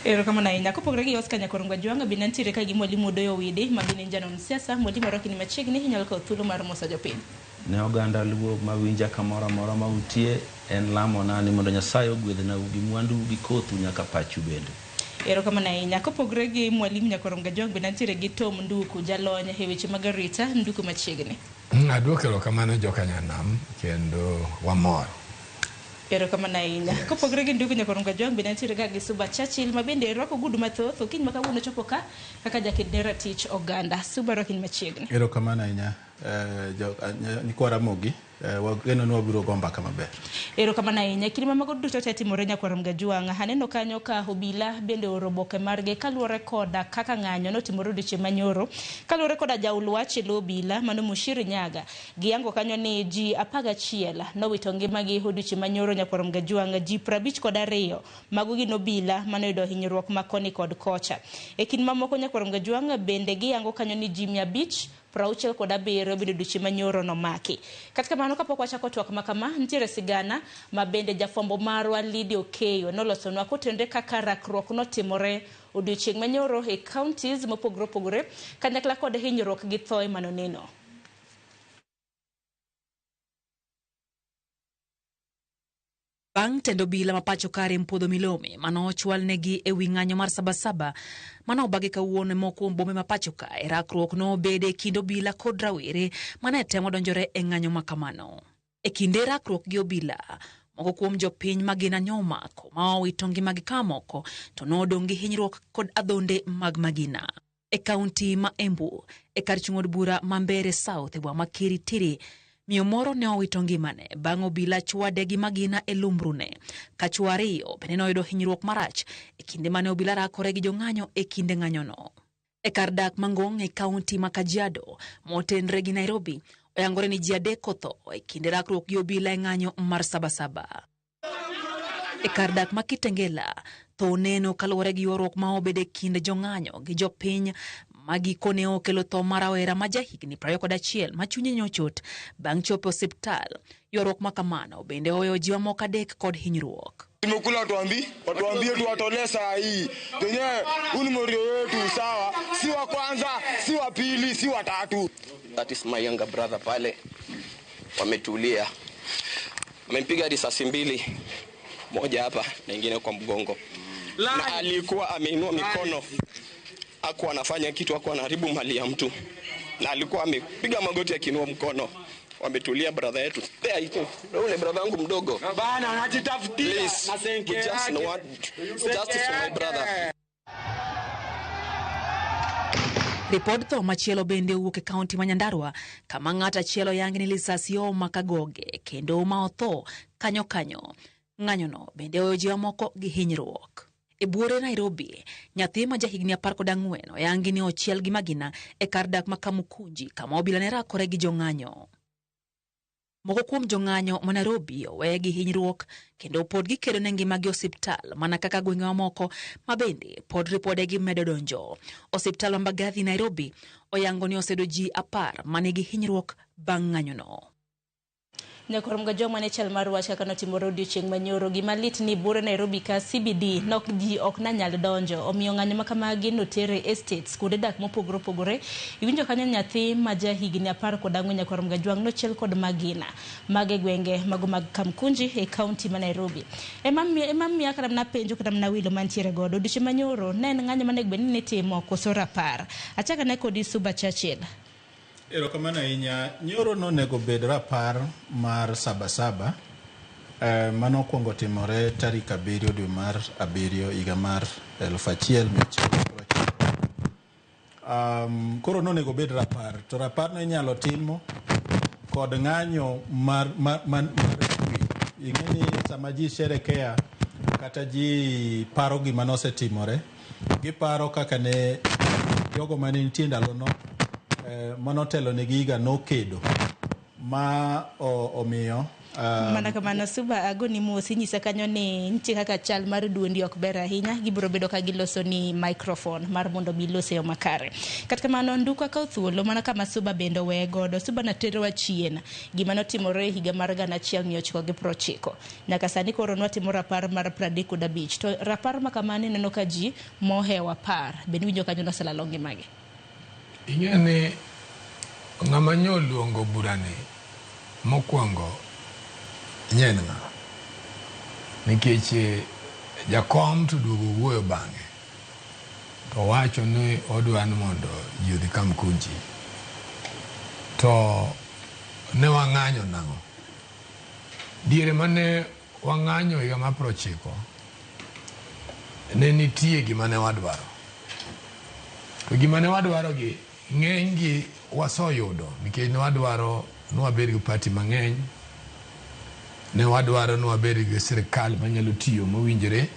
Erokamano ahinya. Kopogore gi Oscar Nyakorongo Jwang' bende nitiere ka gi Mwalimu Odoyo Owidi ma bende en janon siasa. Mwalimu, arwaki ni machiegni, inyalo kawo thuolo mar moso jopiny. Ne oganda Luo mawinja kamoro amora ma untie, en lamona ni mondo Nyasaye ogwedhnau gi mwandu gi kothu nyaka pachu bende. Erokamano ahinya. Kopogore gi Mwalimu Nyakorongo Jwang' bende nitiere gi Tom Nduku, jalony e weche mag arita. Nduku machiegni. Aduoko erokamano joka Nyanam kendo wamor. Erokamano ahinya. Kopogore gi Nduku Nyakorongo Jwang' bende nitiere ga gi Suba Churchill ma bende rwako ogudu mathoth okinyi ma kawuono chopo ka kaka jaked ne ratich oganda. Suba, rwaki ni machiegni. Erokamano ahinya nyikwa Ramogi, wageno ni wabiro go mbaka maber. Erokamano ahinya. Kinde ma mago duto te timore Nyakorongo Jwang', aneno kanyo ka obila bende ooro oboke margi kaluwore koda kaka ng'anyo notimore odiochieng' manyoro. Kaluwore koda jaul wach e lo obila mano Mushiri Nyaga, giyango kanyo ni ji 11 nowito ngimagi odiochieng' manyoro Nyakorongo Jwang', ji 52 mago gin obila manoyudo hinyruok ma koni kod kocha. E kind mamoko Nyakorongo Jwang' bende giyango kanyo ni ji 567 bende odiochieng' manyoro nomaki. Kata kamano kapok wachako twak makama, nitiere sigana ma bende jafwambo marwa Lydia Okeyo nolosonwa kotenore kaka rakruok notimore odiochieng' manyoro e counties mopogore opogore kanyakla kod hinyruok gi thoe manoneno. Bang' tend obila ma pacho kare Mpodho Milome manochwalnegi e wi ng'anyo mar Sabasaba manobagi kawuono moko kuom bombe ma pacho kae, rakruok nobede e kind obila kod rawere mane temo donjore e ng'anyo ma kamano. E kinde rakruok gi obila, moko kuom jopiny magina nomako ma owito ngimagi ka moko to nodong' gi hinyruok kod adhonde mag magina. E kaunti ma Embu, e kar chung' od bura ma Mbeere South e boma ma Kiritiri, miyo moro ne owito ngimane bang' obila chwade gi magina e lumbrune. Ka chwo ariyo bende noyudo hinyruok marach e kinde mane obila rakore gi jong'anyo e kinde ng'anyono. E kar dak Mangong' e kaunti ma Kajiado motenre gi Nairobi, oyangore ni ji 3 otho e kinde rakruok gi obila e ng'anyo mar Sabasaba. E kar dak ma Kitengela, tho neno kaluwore gi ywaruok ma obedo e kind jong'anyo gi jopiny ma gikone okelo tho mar rawera ma jahigni 21 ma chunye nyochot bang' chopo e osiptal. Ywaruok ma kamano bende oweyo ji mamoko 3 kod hinyruok. Tumekula watuambie tuwatolee saa hii. Wenyewe huu ni morio wetu, sawa? Si wa kwanza, si wa pili, si wa tatu. That is my younger brother pale. Wametulia. Amempiga risasi 2, moja hapa na nyingine kwa mgongo. Na alikuwa ameinua mikono, hakuwa anafanya kitu, hakuwa anaharibu mali ya mtu, na alikuwa amepiga magoti akiinua mkono. Wametulia brother yetu. There you go. Ule brother wangu mdogo. Bana anajitafutia Please, na senke we just yake. want justice for my brother. Ripod tho machielo bende owuok e kaunti ma Nyandarua kama ng'at achiel oyangi ni lisasi ooma kagoge kendo ma otho kanyo kanyo. Ng'anyono bende oweyo ji mamoko gi hinyruok. E buore Nairobi, nyathi ma jahigni 14 oyangi ni ochiel gi magina e kar dak ma Kamukunji kama obila ne rakore gi jong'anyo. Moko kuom jong'anyo ma Nairobi owe gi hinyruok kendo pod gikedo ne ngimagi e osiptal mana kaka gwenge mamoko ma bende pod ripodegi medo donjo. Osiptal ma Mbagathi Nairobi oyango ni oseyudo ji 10 manigi hinyruok bang' ng'anyono. Nyakwar Mgajwang' ne chal mar wach kaka notimore odiochieng' manyoro. Gima lit ni buore Nairobi ka CBD nok ji ok nanyal donjo. Omiyo ng'anyo ma kamagi notere estates kuonde dak mopogore opogore. Iwinjo kanyo nyathi ma ja higni 14 Nyakwar Mgajwang' nochiel kod magina mag e gwenge mago mag Kamkunji e kaunti ma Nairobi. Ema miya kata mana penjo kata mana wilo mantiere godo. Odiochieng' manyoro ne en ng'anyo manego bed ni nitimo koso rapar. Achako ane kodi Suba Churchill. Erokamano ahinya. Nyoro nonego bed rapar mar Sabasaba manokwongo timore tarik 7 dwe mar 7 higa mar 1990. Koro nonego bed rapar, to rapar no inyalo timo kod ng'anyo mar kwe. Ing'e ni sama ji sherekea kata ji paro gima nosetimore, giparo kaka ne jogo mane nitie ndalono manotelo ne giga nokedo ma omiyo Mana kamano Suba agoni mos inyisa kanyo ni nitie kaka chal mar duondi ok ber ahinya, gibiro bedo ka giloso ni microphone mar mondo mi lose yo makare. Kata kamano nduka kawo thuolo mana kama Suba bende oweye godo. Suba naterowa chien gima notimore e higa mar 1990 nyaka sani koro nwatimo rapar mar 35 to rapar ma kamano ineno ka ji mohewo 10 bende iwinjo kanyo noselalo ngimagi. Ing'e ni ng'ama nyoluongo burani mokwongo nye en ng'a? Nikech jakom to duogo wuoyo bang'e to wacho ni odwa ni mondo ji odhi Kamkunji. To ne wang'anyo nang'o? Diere mane wang'anyo higa mar 90 ne nitie gima ne wadwaro. To gima ne wadwaro gi ng'eny gi wasoyudo nikech ne wadwaro ni wabed gi party mang'eny, ne wadwaro ni wabed gi sirikal manyalo tiyo mowinjore.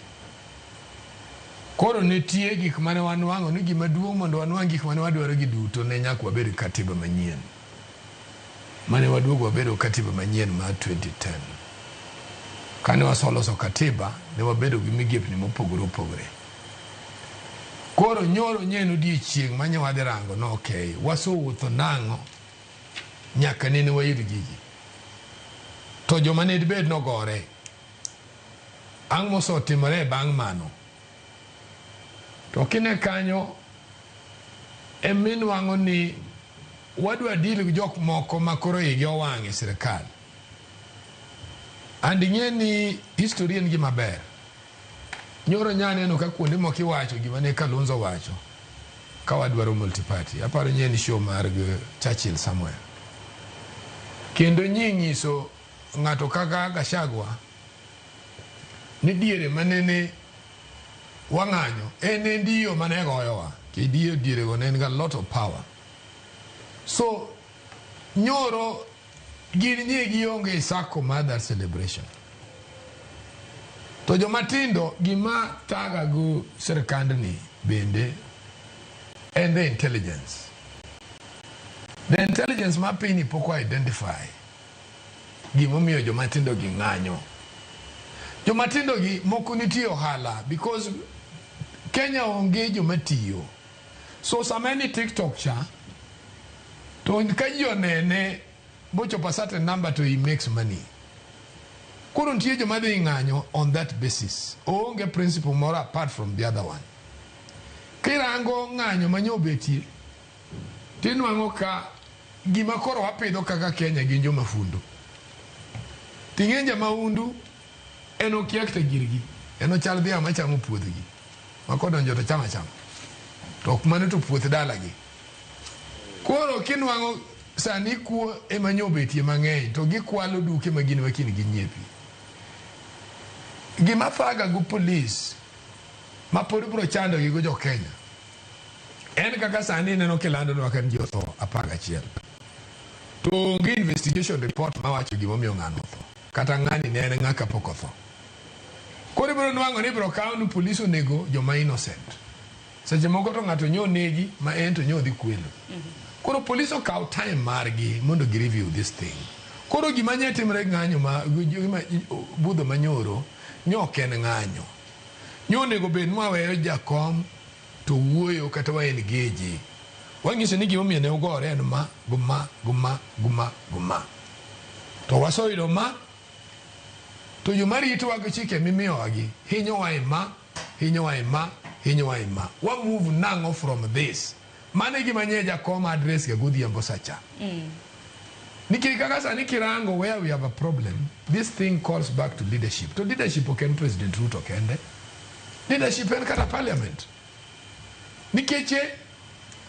Koro nitie gik mane wanwang'o ni gima duong' mondo wanwang' gik mane wadwaro gi duto ne nyaka wabed gi katiba manyien. Mane waduogo wabedo katiba manyien mar 2010. Kane wasoloso katiba ne wabedo gi migepni mopogore opogore. Koro nyoro nye en odiechieng' manye wadhi rango no okay, wasowuotho nang'o nyaka nene wayud gigi. To joma ne dibed nogore, ang' mosetimore bang' mano. To kine kanyo eminwang'o ni wadwa deal gi jok moko ma koro igi owang' e sirikal. And ing'e ni history en gima ber. Nyoro nya neno ka kuonde moko iwacho gima ne Kalonzo wacho ka wadwaro multiparty. Aparo ni en show mar Churchill somewhere. Kendo nyi nyiso ng'ato kaka Gachagua ni diere manene wang'anyo en en dio mane goyowa. Kidiyo diere go ne en ga lot of power. So nyoro gin nye gionge sako mar that celebration. To joma tindo gima thaga go sirikandni bende en the intelligence. The intelligence ma piny pok o identify gimomiyo joma tindo gi ng'anyo. Joma tindo gi moko nitie ohala because Kenya onge joma tiyo. So sama en e TikTok cha to ka ji onene bochopo a certain number to he makes money. Koro nitie joma dhi ng'anyo on that basis. Oonge principle moro apart from the other one. Kirango ng'anyo manyobetie tinwang'o ka gima koro wapidho kaka Kenya gin joma fundo. Ting'e jamaundu en okia kata girgi. En ochal dhiang' machamo puothgi. Ma kodonjo to chama chama. To ok mano to puoth dalagi. Koro kinwang'o sani kuo ema nyo obetie mang'eny to gikwalo duke ma gin ema kiny ginyiepi. Gima thaga go police ma pod biro chando gi go jo Kenya en kaka sani ineno kilandonwa ka ji otho 11 to onge investigation report mawacho gimomiyo ng'ano otho kata ng'ani ne en ng'a kapok otho. Koro ibiro nwang'o ni ibiro kaw ni polis onego joma innocent. Seche moko to ng'ato nyo negi ma en to nyo dhi kwelo. Koro polis okaw time margi mondo gi review this thing. Koro gima nye timre ng'anyo ma budho manyoro nyo ok en ng'anyo. Nyo onego bed ni waweyo jakom to wuoyo kata wa engage. Wanyiso ni gimomiyo ne ugore en ma, go ma, go ma, go ma, go ma. To waseyudo ma, to joma ritowa gi chike mimiyowa gi hinyowa e ma, hinyowa e ma, hinyowa e ma. Wa move nang'o from this? Mano e gima nye jakom address ga godhiambo sacha. Nikech kaka sani kirango where we have a problem, this thing calls back to leadership. To leadership ok en President Ruto kende. Leadership en kata parliament. Nikech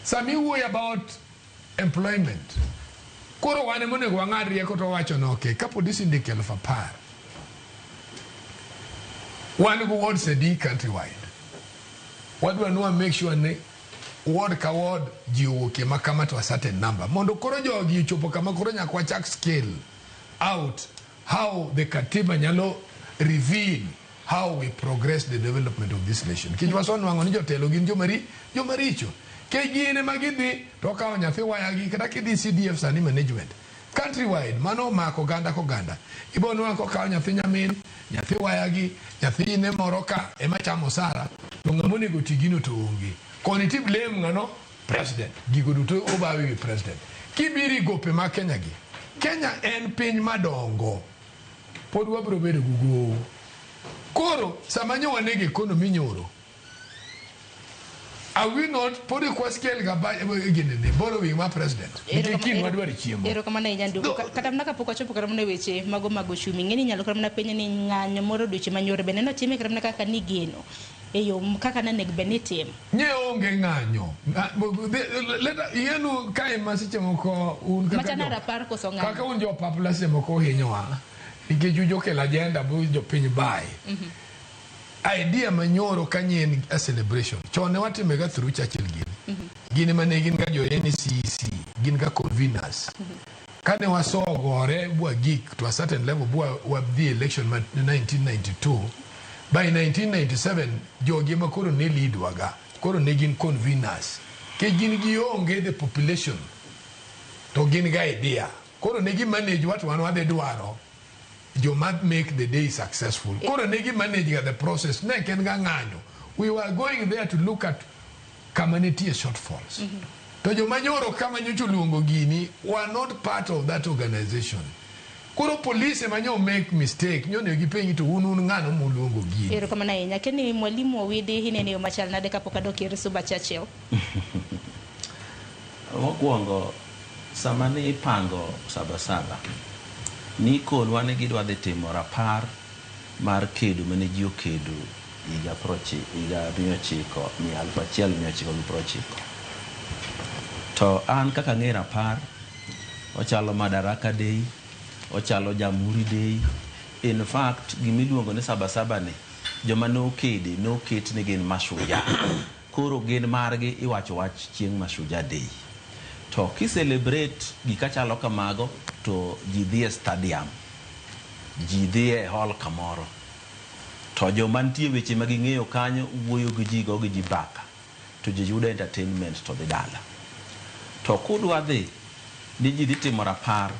sama iwuoyo about employment, koro wan ema onego wang'ad rieko to wawacho ni okay, ka polisi ndiko 10,000, wan gi wards adi countrywide. Wadwa ni wa make sure ni ward ka ward ji owuokie ma kama to a certain number. Mondo koro jogi ochopo kama koro nyaka wachak scale out how the katiba nyalo reveal how we progress the development of this nation. Nikech wasenwang'o ni jotelo gin joma richo. Ke gin ema gidhi to okawo nyathi wayagi kata kidhi CDF sani management. Countrywide, mano omako oganda koganda. Ibo nwang'o kokawo nyathi nyamin, nyathi wayagi, nyathi ne moro ka ema chamo osara, to ng'ama onego ti gino to onge. Koni ti blame ng'ano? President. Gigo duto obawi wi president. Kibiro i gope ma Kenya gi, Kenya en piny madongo. Pod wabiro bedo gi gowo. Koro, sama nyo wanego economy nyoro, are we not pod ok wascale ga ginene borrowing ma president nikech kiny wadwaro chiemo. Erokamano ahinya Nduku. Kata mana kapok wachopo kata mana e weche mago mag ochumi, ing'e ni inyalo kata mana penjo ni ng'anyo moro odiochieng' manyoro bende notime kata mana kaka nigeno e yo kaka nanego bed ni itimo. Nye onge ng'anyo. Ing'enu kae ma seche moko un kaka Machano rapar koso ng'anyo. Kaka un jo papla seche moko uhinyowa nikech ujokelo agenda bu jopiny bae. Idea manyoro kanye en a celebration. Chon ne watime ga through Churchill gini. Gini mane gin ga jo NCC, gin ga conveners. Kane wasogore bwa gik to a certain level bwa wadhi election ma 1992. By 1997 jogi ema koro ne lead waga. Koro ne gin conveners. Ke gin gionge the population to gin ga idea. Koro ne gi manage what wan wadhi dwaro joma make the day successful. Koro ne gi manage ga the process. Ne ken ga ng'anyo. We were going there to look at kama nitie shortfalls. To joma nyoro kama nyocha oluongo gini were not part of that organization. Koro police ema nyo make mistake, nyo onego gipenji to un un ng'ano moluongo gini. Erokamano ahinya. Keni mwalimu Owidi inene yo machal nade kapok adok ir Suba Churchill? Mokwongo, sama ne ipango Sabasaba, nikonwa ni gidwa dhi timo rapar mar kedo mane ji okedo higa 1990. To an kaka ang'e rapar, ochalo Madaraka Day, ochalo Jamhuri Day. In fact, gimiluongo ni Sabasaba ni, joma nokede noket ni gin mashujaa. Koro gin margi iwacho wach chieng' Mashujaa Day. To ki celebrate gika chalo kamago to ji dhi e stadium, ji dhi e hall kamoro. To joma nitie weche ma ging'eyo kanyo wuoyo gi ji go gi ji mbaka to ji yudo entertainment to dhi dala. To kudwa dhi ni ji dhi timo rapar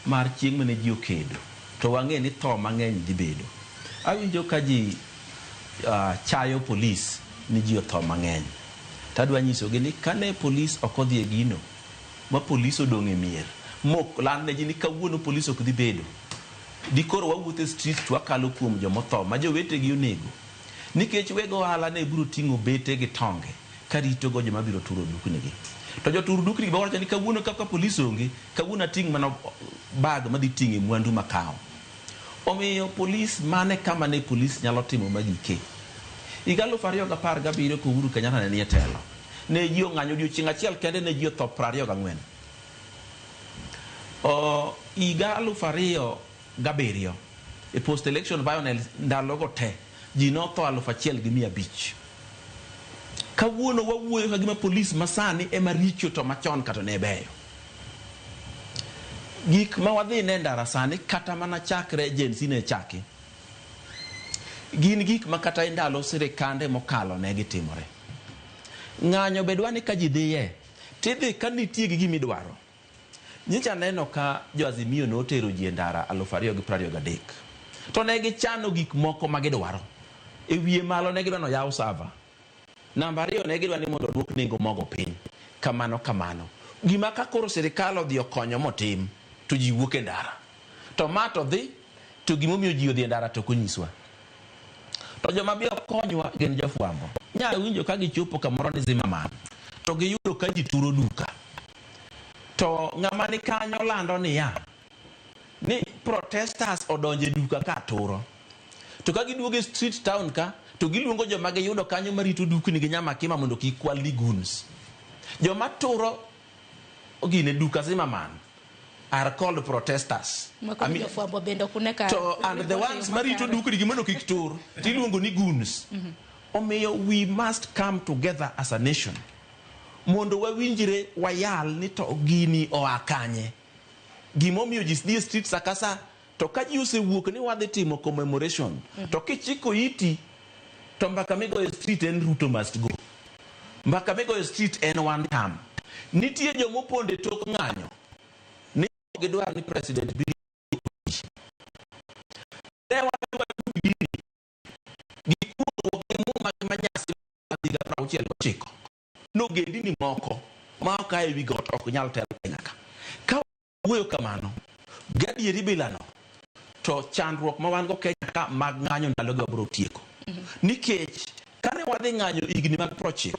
mar chieng' mane ji okedo to wang'e ni tho mang'eny dhi bedo. Awinjo ka ji chayo polis ni ji otho mang'eny. Tadwa nyisogi ni kane polis ok odhi e gino ma polis odong' e mier mok land ne ji ni kawuono polis ok dhi bedo. Dikoro wawuotho e street to wakalo kuom jomotho ma jowetegi onego. Nikech weg ohala ne biro ting'o bete gi tonge karitogo joma biro turo duknigi. To jotur duknigi be wacho ni kawuono kaka polis onge, kawuono ating' mana bag madhi ting'e mwandu makawo. Omiyo polis mane kama ne polis nyalo timo magike. Higa 2017 ka Uhuru Kenyatta ne nie telo, ne ji ong'anyo odiochieng' achiel kende ne ji otho 24. Higa 2007 e post election violence ndalogo te ji notho 1500. Kawuono wawuoyo ka gima polis masani ema richo to machon kata ne beyo. Gik ma wadhi ne ndara sani kata mana chakre Gen Z ne chaki gin gik ma kata e ndalo sirikande mokalo ne gitimore. Ng'anyo be dwa ni ka ji dhiye tidhi ka nitie gi gimidwaro. Nyicha neno ka jo Azimio notero ji e ndara 2023 to ne gichano gik moko ma gidwaro. E wiye malo ne gidwa ni oyaw sava. Namba ariyo ne gidwa ni mondo oduok nengo mogo piny. Kamano kamano. Gima ka koro sirikal odhi okonyo motim to ji wuok e ndara. To ma to dhi to gimomiyo ji odhi e ndara to ok onyiswa. To joma be ok konywa gin jofwambo. Nya winjo ka gichopo kamoro ni Zimmerman to giyudo ka ji turo duka. To ng'ama ni kanyo lando niya ni protesters odonjo e duka ka turo. To ka giduogo e street town ka to giluongo joma giyudo kanyo marito dukni gi nyamakima mondo kik kwal ni goons. Joma turo gine duka Zimmerman are called protesters. Mako jofwambo bende ok une ka To and the ones marito dukni gi mondo kik tur tiluongo ni goons. Omiyo we must come together as a nation mondo wawinjre wayal ni to gini oa kanye. Gimomiyo ji dhi e street sa ka sa to ka ji osewuok ni wadhi timo commemoration to kichiko iti to mbaka migoyo e street en Ruto must go. Mbaka migoyo e street en one term. Nitie jomopondo e tok ng'anyo ni ok gidwar ni president biro. Ne wadhi watug gini gi kuong'ruok gi muma manyasi mar higa 69 nogendini moko ma ok a e wi got ok nyal telo Kenya ka. Ka wuoyo kamano, gadieri bilano to chandruok ma wan go Kenya ka mag ng'anyo ndalogi wabiro tieko. Nikech kane wadhi ng'anyo higni mag 90,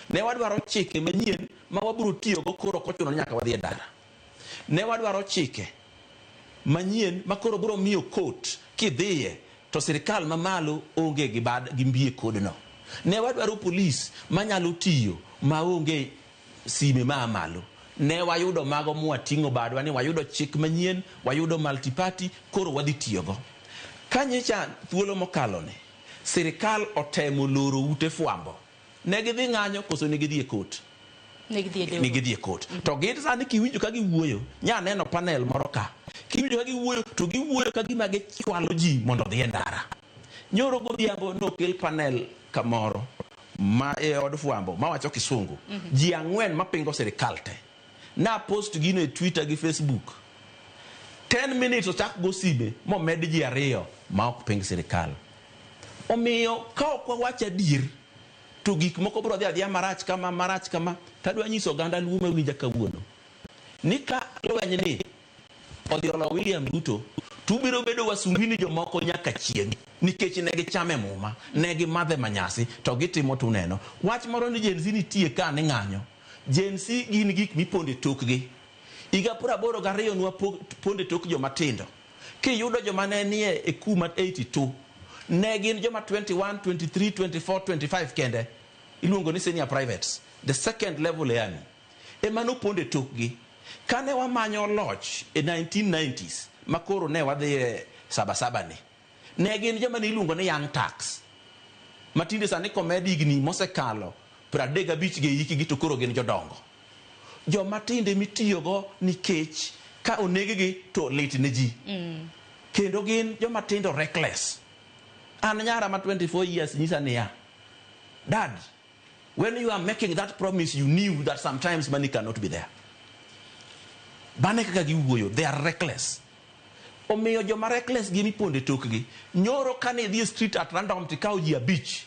ne wadwaro chike manyien ma wabiro tiyogo koro ok ochuno ni nyaka wadhi e ndara. Ne wadwaro chike manyien ma koro biro miyo court kidhiye to sirikal mamalo onge gi bad gi mbi e kodno. Ne wadwaro polis manyalo tiyo maonge sime maa malo. Ne wayudo mago mwating'o badwa ni wayudo chik manyien, wayudo multi-party, koro wadhi tiyogo. Ka nyicha thuolo mokalo ni, sirikal otemo loro ute fwambo. Ne gidhi ng'anyo koso ne gidhi e court? Ne gidhi e doho. Ne gidhi e court. To gin sani kiwinjo ka giwuoyo, nya neno panel moro ka. Kiwinjo ka giwuoyo, to giwuoyo ka gima gichwalo ji mondo odhi e ndara. Nyoro godhiambo nokel panel kamoro ma e od fwambo mawacho kisungu. Ji ang'wen mapingo sirikal te. Na post gino e Twitter gi Facebook. 10 minutes ochak go sime momed ji ariyo ma ok ping sirikal. Omiyo ka ok wawach adier to gik moko biro dhi adhiya marach kama marach kama. Tadwa nyiso oganda Luo mawinja kawuono ni ka lweny ni odhi olo William Ruto to ubiro bedo wasumbini jomoko nyaka chieng' nikech ne gichame muma, ne gimadhe manyasi to gitimo to uneno. Wach moro ni Gen Z nitie ka ni ng'anyo. Gen Z gin gik mipondo e tokgi. Higa 82 nwapondo e tok joma tindo. Kiyudo joma ne nie e kuma 82 ne gin joma 21, 23, 24, 25 kende. Iluongo ni senior privates, the second level e army. Ema nopondo e tokgi. Kane wamanyo loch e 1990s ma koro ne wadhi e sabasaba ni, ne gin joma ne iluongo ni young turks. Ma tinde sani komed higni mosekalo 35 gi e hikgi to koro gin jodongo. Joma tindo emitiyogo nikech ka oneg-gi to lit ne ji. Kendo gin joma tindo reckless. An nyara ma 24 years nyisa niya, Dad, when you are making that promise you knew that sometimes money cannot be there. Mano e kaka giwuoyo, they are reckless. Omiyo joma reckless gin ipondo e tokgi. Nyoro kane idhi e street at random tikawo ji abich,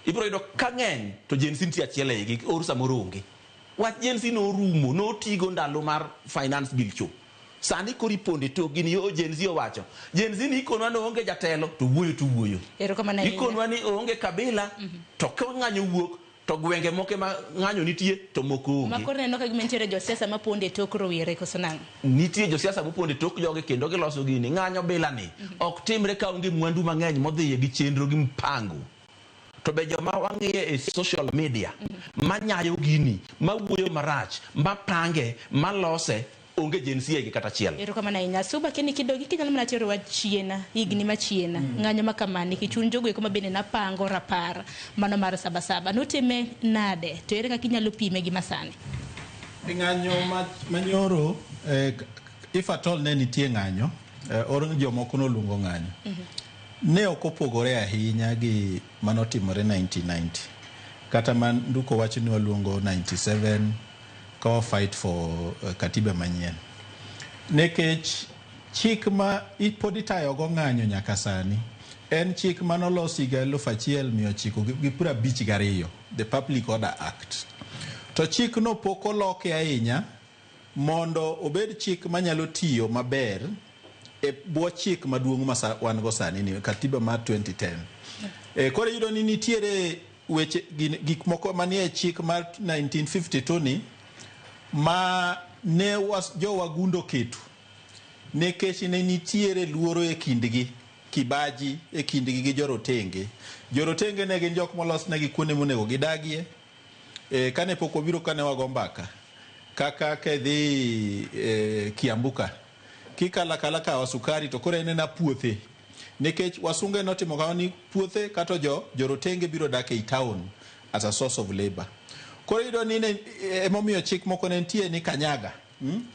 ibiro yudo ka ng'eny to Gen Z nitie achiel e igi, or samoro onge. Wach Gen Z norumo, notigo ndalo mar finance bill cho. Sani koro ipondo e tokgi ni yo Gen Z owacho. Gen Z ni ikonwa ni oonge jatelo to wuoyo to wuoyo. Erokamano ahinya. Ikonwa ni oonge kabila to ka ng'anyo wuok To gwenge moko ema ng'anyo nitie to moko onge. Ma koro neno ka gima nitiere josiasa mapondo e tok rowere koso nang'o? Nitie josiasa mopondo e tok jogi kendo giloso gini. Ng'anyo bila ni ok timre ka onge mwandu mang'eny modhiye gi chenro gi mpango. To be joma wang'iye e social media manyayo gini, mawuoyo marach, mapange, malose onge Gen Z eigi kata achiel. Erokamano ahinya. Suba keni kidogi kinyalo mana terowa chien higni machien ng'anyo ma kama nikech un jogo eko ma bende napango rapar mano mar sabasaba nutime nade to ere kaka inyalo pime gi masani? E ng'anyo manyoro if at all ne nitie ng'anyo or jomoko noluongo ng'anyo ne ok opogore ahinya gi manotimore 1990 kata man Nduko wacho ni waluongo 97 ka wa fight for katiba manyien nikech chik ma pod itayogo ng'anyo nyaka sani en chik manolos higa 1952, the Public Order Act. To chikno pok oloke ahinya mondo obed chik manyalo tiyo maber e bwo chik maduong' ma wan go sani ni katiba mar 2010. Koro iyudo ni nitiere weche gik moko manie chik mar 1952 ni ma ne jowagundo oketo nikech ne nitiere luoro e kindgi, kibaji e kindgi gi jorotenge. Jorotenge ne gin jok molos negi kuonde monego gidagie. Kane pok wabiro kane wago mbaka kaka kidhi Kiambu ka kikalo akala kawa sukari to koro en ena puothe nikech wasunge notimo kamano ni puothe kata jorotenge biro dak ei town as a source of labor. Koro iyudo ni emomiyo chik moko ne nitie ni kanyaga,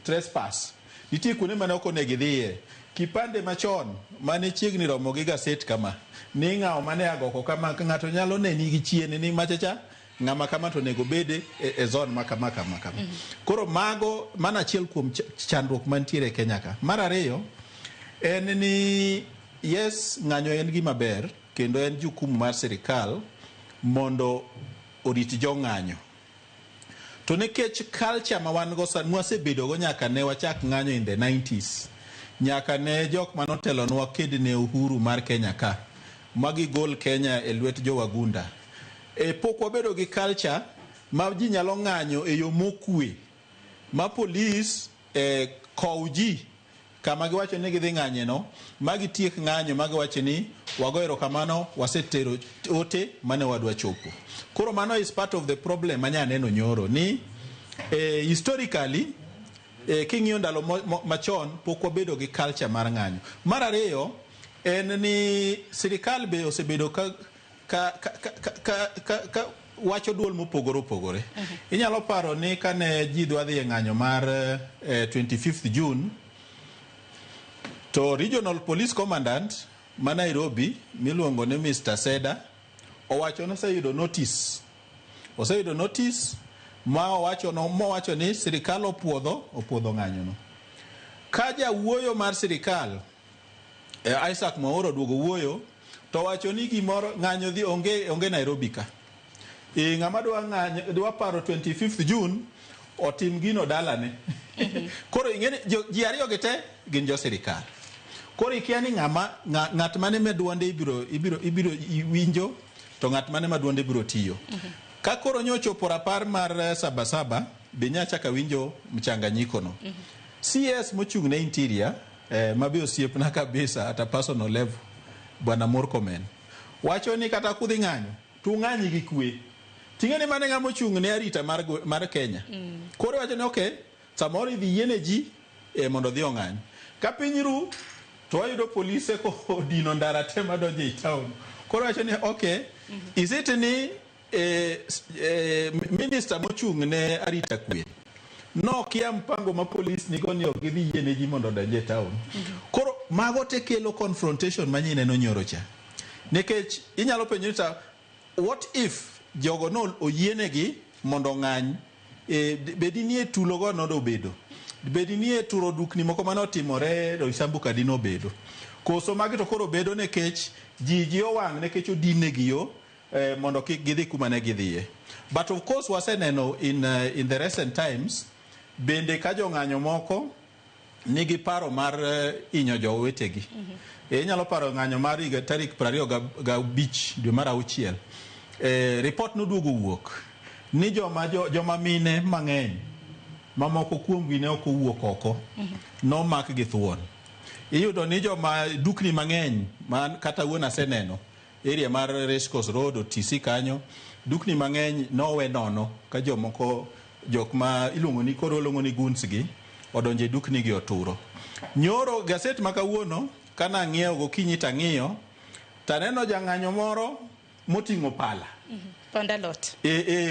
trespass. Nitie kuonde mane ok onego idhiye. Kipande machon mane chiegni romo gi gaset kama ni ng'awo mane agoko kama ng'ato nyalo neni gi chien ni machacha ng'ama kama to onego bede e zone ma kama kama kama. Koro mago mano achiel kuom chandruok mantiere e Kenya ka. Mar ariyo en ni yes, ng'anyo en gima ber kendo en jukumu mar sirikal mondo orit jong'anyo. To nikech culture ma wan go sani mwasebedo go nyaka ne wachak ng'anyo in the 90s, nyaka ne jok manotelonwa ked ne uhuru mar Kenya ka, ma gigol Kenya e lwet jowagunda. Pok wabedo gi culture ma ji nyalo ng'anyo e yo mokwe, ma polis kow ji kama giwacho ni gidhi ng'anye no, ma gitiek ng'anyo ma giwacho ni wago erokamano, wasetero ote mane wadwa chopo. Koro mano is part of the problem manya neno nyoro ni historically king'iyo ndalo machon pok wabedo gi culture mar ng'anyo. Mar ariyo en ni sirikal be osebedo ka wacho duol mopogore opogore. Inyalo paro ni kane ji dwa dhi e ng'anyo mar 25th June to Regional Police Commandant ma Nairobi miluongo ni Mr. Seda owacho ni oseyudo notice. Oseyudo notice ma owacho no mowacho ni sirikal opuodho ng'anyo no. Ka jawuoyo mar sirikal Isaac Mwaura oduogo wuoyo to wacho ni gimoro ng'anyo dhi onge Nairobi ka. Ng'ama dwa ng'anyo dwa paro 25th June otim gino dalane. Koro ing'eni ji ariyo gi te gin jo sirikal. Koro ikia ni ng'ama ng'at mane ma duonde ibiro winjo to ng'at mane ma duonde biro tiyo. Ka koro nyochopo rapar mar Sabasaba be nyachaka winjo mchanganyiko no. CS mochung' ne interior ma be osiepna kabisa at a personal level Bwana Murkomen wacho ni kata kudhi ng'anyo to ung'any gi kwe. Ting'e ni mane ng'ama ochung' ne arita mar Kenya. Koro wacho ni okay, samoro idhi yiene ji mondo odhi ong'any. Ka piny ru to wayudo polise kodino ndara te madonjo ei town. Koro wacho ni okay, is it ni minister mochung' ne arita kwe nokia mpango ma polis nigo ni ok gidhi yiene ji mondo odonj e town. Koro mago te kelo confrontation ma nyineno nyoro cha. Nikech inyalo penjo ni ta what if jogo no oyienegi mondo ong'any, bedi ni e tulo go nodobedo, bedi ni e turo dukni moko mane otimore Roysambu kadi nobedo, koso magi to koro bedo nikech ji owang' nikech odin negi yo mondo kik gidhi kuma ne gidhiye. But of course waseneno in the recent times bende ka jong'anyo moko nigi paro mar hinyo jowetegi. Inyalo paro ng'anyo mar higa tarik 25 dwe mar auchiel. Report noduogo wuok ni joma mine mang'eny mamoko kuomgi ne ok owuok oko, nomak gi thuon. Iyudo ni joma dukni mang'eny man kata wuon aseneno area mar Race Course Road, OTC kanyo, dukni mang'eny nowe nono ka jomoko, jok ma iluongo ni koro iluongo ni goons gi odonjo e dukni gi oturo. Nyoro gaset ma kawuono kana ng'iewo gokinyi tang'iyo taneno jang'anyo moro moting'o pala. Panda lot.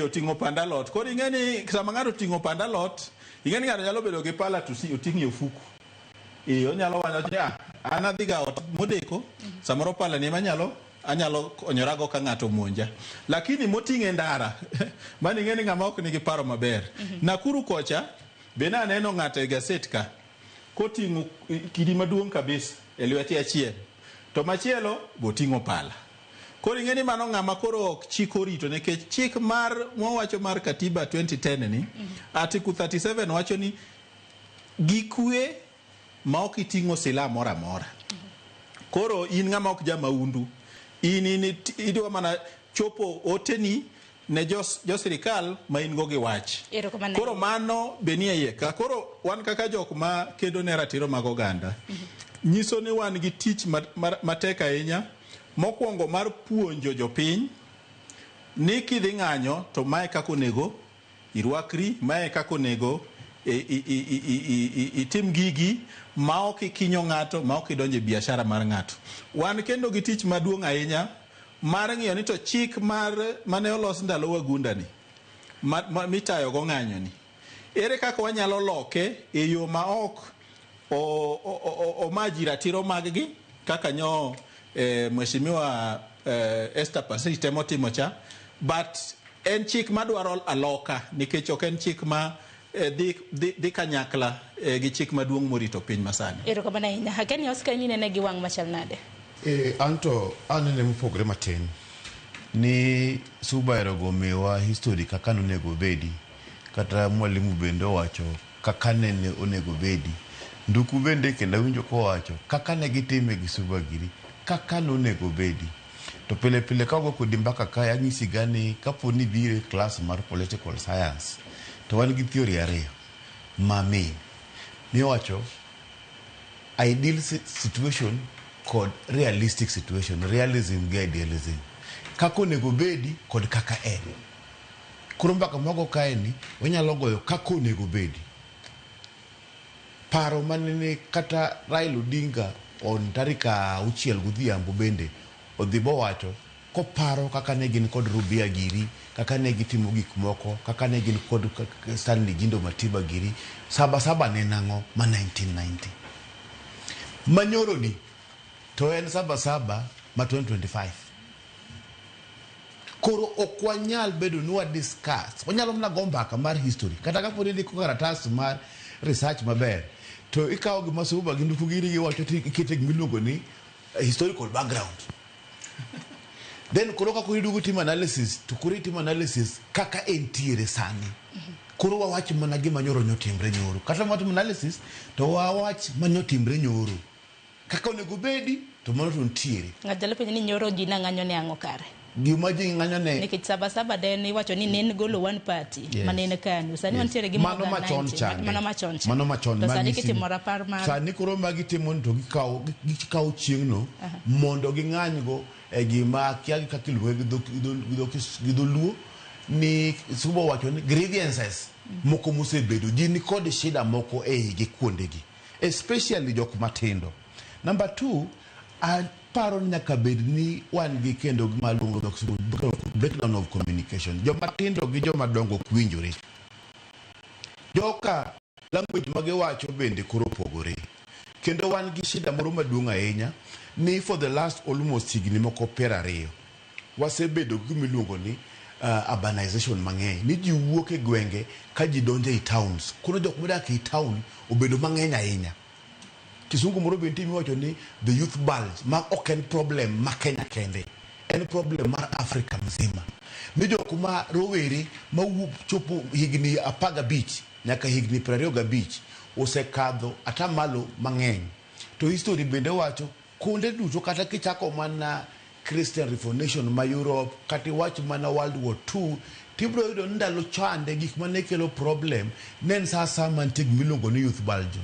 Oting'o panda lot. Koro ing'e ni sama ng'ato oting'o panda lot, ing'e ni ng'ato nyalo bedo gi pala to si oting'o e ofuku. Onyalo wacho ni an adhi ga ot modeko, samoro pala ni ema anyalo konyorago ka ng'ato omonja. Lakini moting'e ndara, mano ing'e ni ng'ama ok nigi paro maber. Nakuru kocha, be naneno ng'ato e gaset ka, koting'o kidi maduong' kabisa e lwete achiel, to machielo be oting'o pala. Koro ing'e ni mano ng'ama koro ok chik orito, nikech chik mar mwawacho mar katiba 2010 ni, Article 37 wacho ni gikwe ma ok iting'o silaha moro amora. Koro in ng'ama ok jamaundu, in idwa mana chopo oteni ne jo sirikal ma in go gi wach. Koro mano be nie iye ka. Koro wan kaka jok ma kedo ne ratiro mag oganda, nyiso ni wan gi tich matek ahinya. Mokwongo mar puonjo jopiny ni kidhi ng'anyo to mae kaka onego irwakri, mae kaka onego itim gigi ma ok ikinyo ng'ato, ma ok idonjo e biashara mar ng'ato. Wan kendo gi tich maduong' ahinya mar ng'iyo ni to chik mar mane olos ndalo wagunda ni mitayo go ng'anyo ni, ere kaka wanyalo loke e yo ma ok oma ji ratiro mag gi kaka nyo Mheshimiwa Esther Pasiri temo timo cha, but en chik madwaro aloka nikech ok en chik ma dhi kanyakla gi chik maduong' morito piny masani. Erokamano ahinya. Akeni Oscar, in inene gi wang' machal nade? Anto anene mopogore matin ni Suba erogo miwa history kaka nonego obedi, kata mwalimu bende owacho kaka nene onego obedi. Nduku bende kendo awinjo kowacho kaka ne gitime gi Suba giri, kaka nonego obedi. To pile pile ka wago kodi mbaka kae, anyisi ga ni kapo ni ibiro e class mar political science to wan gi theory ariyo ma main miwacho ideal situation kod realistic situation, realism gi idealism, kaka onego obedi kod kaka en. Koro mbaka mwago kae ni wanyalo goyo kaka onego obedi. Paro manene kata Raila Odinga on tarik 6 godhiambo bende odhi bowacho koparo kaka ne gin kod Rubia giri, kaka ne gitimo gik moko, kaka ne gin kod Stanley Gindo Matiba giri. Saba saba ne nang'o ma 1990. Manyoro ni to en saba saba ma 2025. Koro ok wanyal bedo ni wa discuss, wanyalo mana go mbaka mar history. Kata kapo ni indiko karatas mar research maber, to ikawo gima Suba gi Nduku giri giwacho to ikete gima iluongo ni historical background. Then koro ka koro iduogo timo analysis, to koro itimo analysis kaka entiere sani. Koro wawach mana gima nyoro nyotimre nyoro. Kata watimo analysis to wawach manyotimre nyoro. Kaka onego bedi to mano to nitiere. Ng'ato nyalo penjo ni nyoro ji nang'anyo ne ang'o kare? Gima ji ng'anyo ne Nikech saba saba den iwacho ni ne en golo one party mane en KANU. Sani wantiere gi Mano more than machon 90. chande. Mano machon cha. Mano machon. To sani manyisi ni- kitimo rapar mar Sani koro magi timo ni to gikawo chieng'no mondo ging'anygo e gima akia gi kaka iluonge gi dholuo ni Suba owacho ni grievances moko mosebedo ji ni kod shida moko e igi kuondegi, especially jok matindo. Number 2, aparo ni nyaka bed ni wan gi kendo gima luongo dho kisungu breakdown of communication. Joma tindo gi joma dongo ok winjore. Joka language ma giwacho bende koro opogore. Kendo wan gi shida moro maduong' ahinya ni for the last almost higni moko 20 wasebedo gi gima iluongo ni urbanization mang'eny, ni ji wuok e gwenge ka ji donjo ei towns. Koro jok modak ei town obedo mang'eny ahinya. Kisungu moro be nitie miwacho ni the youth bulge, ma ok en problem ma Kenya kende, en problem mar Afrika mzima. Ni jok ma rowere ma wuok chopo higni 15 nyaka higni 25 osekadho atamalo mang'eny. To history bende wacho kuonde duto, kata kichako mana Christian Reformation ma Europe, kata iwach mana World War II, tibiro yudo ni ndalo chande gik mane kelo problem ne en sa asaya mantie gima iluongo ni youth bulge.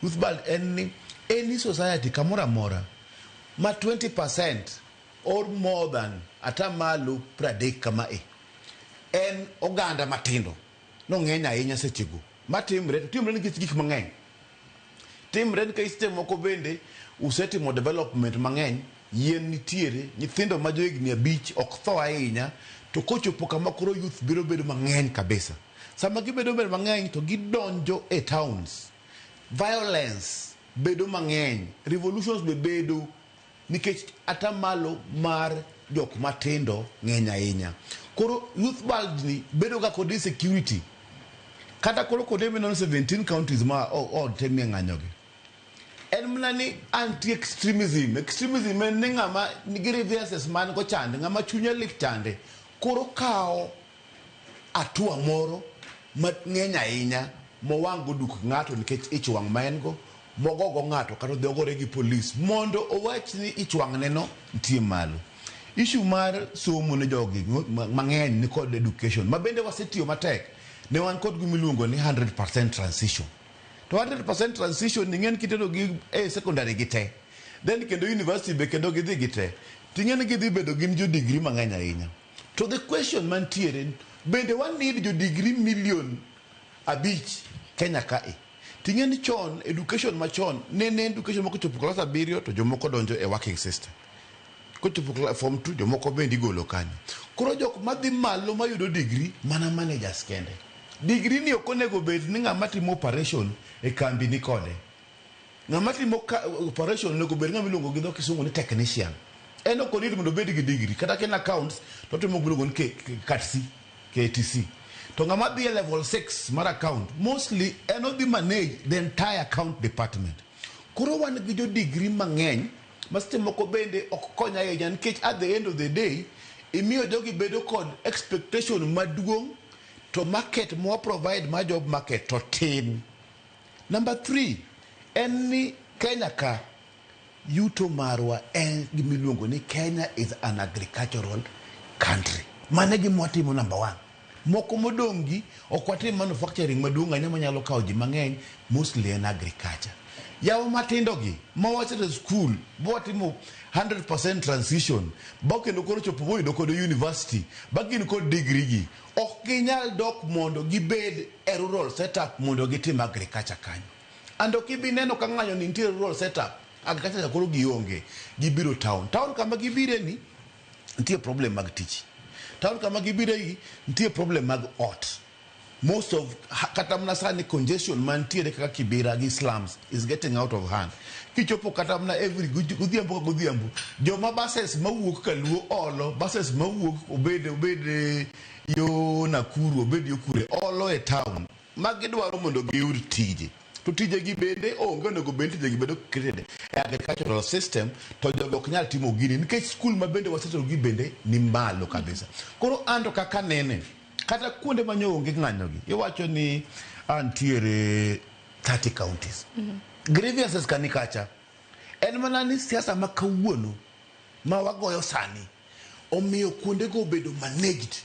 Youth bulge en ni any society kamoro amora ma 20% or more than atamalo 30 kama e en oganda matindo nong'eny ahinya sechego matimre to timre nikech gik mang'eny timre nikech seche moko bende usetimo development mang'eny yien nitiere nyithindo ma johigni 5 ok tho ahinya to kochopo kama koro youth biro bedo mang'eny kabisa sama gibedo bedo mang'eny to gidonjo e towns violence bedo mang'eny revolutions be bedo nikech atamalo mar jok matindo ng'eny ahinya koro youth bulge ni bedo ga kod insecurity kata koro kuonde mineno 17 counties ma otemie ng'anyogi en mana ni anti extremism extremism en ni ng'ama nigi grievances man go chande ng'ama chunye lit chande koro kawo hatua moro mang'eny ahinya mowang' go duk ng'ato nikech ich wang' ma en go mogogo ng'ato kata odhi ogore gi polis mondo owach ni ich wang'ne no nitie malo. Issue mar somo ne jogi mang'eny ni kod education ma bende wasetiyo matek ne wan kod gima iluongo ni 100% transition to 100% transition ing'en kitero gi e secondary gi te then kendo university be kendo gidhi gi te ting'e ni gidhi bedo gin jo degree mang'eny ahinya to the question mantiere bende wa need jo degree million 5 Kenya kae ting'e ni chon education machon nene education moko chopo klas 7 to jomoko donjo e working system kochopo form 2 jomoko bende igolo kanyo koro jok madhi malo mayudo degree mana managers kende degree ni ok onego bed ni ng'ama timo operation e kambi ni kode ng'ama timo operation onego bed ng'ama iluongo gi dho kisungu ni technician en ok onid mondo obed gi degree kata ka en accounts to otimo gima iluongo ni KTC KTC to ng'ama dhi e level 6 mar account mostly en odhi manage the entire account department koro wan gi jo degree mang'eny ma seche moko bende ok kony ahinya nikech at the end of the day imiyo jogi bedo kod expectation maduong' to market mwa provide ma job market to tin. Number 3 en ni Kenya ka yuto marwa en gima iluongo ni Kenya is an agricultural country. Mano e gima watimo number 1. Moko modong' gi ok watim manufacturing maduong' ahinya manyalo kawo ji mang'eny, mostly en agriculture. Yawa matindo gi ma waseto e school bwatimo 100% transition ba kendo koro chopo boyudo kod university ba gin kod degree gi ok ginyal dok mondo gibed e rural setup mondo gitim agriculture kanyo. And ok ibi neno ka ng'anyo ni nitie rural setup agriculture koro gionge gibiro town. Town kama gibire ni nitie problem mag tich. Town kama gibire gi nitie problem mag ot. Most of kata mana sani congestion mantiere kaka Kibera gi slums is getting out of hand. Kichopo kata mana every godhiambo ka godhiambo joma buses mawuok Kaluo olo buses mawuok obed yo Nakuru obed yo kure olo e town ma gidwaro mondo giyud tije. To tije gi bende onge onego bed tije gi bedo created e agricultural system to jogi ok nyal timo gini nikech school ma bende wasetero gi bende ni malo kabisa. Koro anto kaka nene kata kuonde ma nyo onge ng'anyo gi iwacho ni antiere 30 counties. Grievances ka ni kacha en mana ni siasa ma kawuono ma wagoyo sani omiyo kuonde go obedo managed.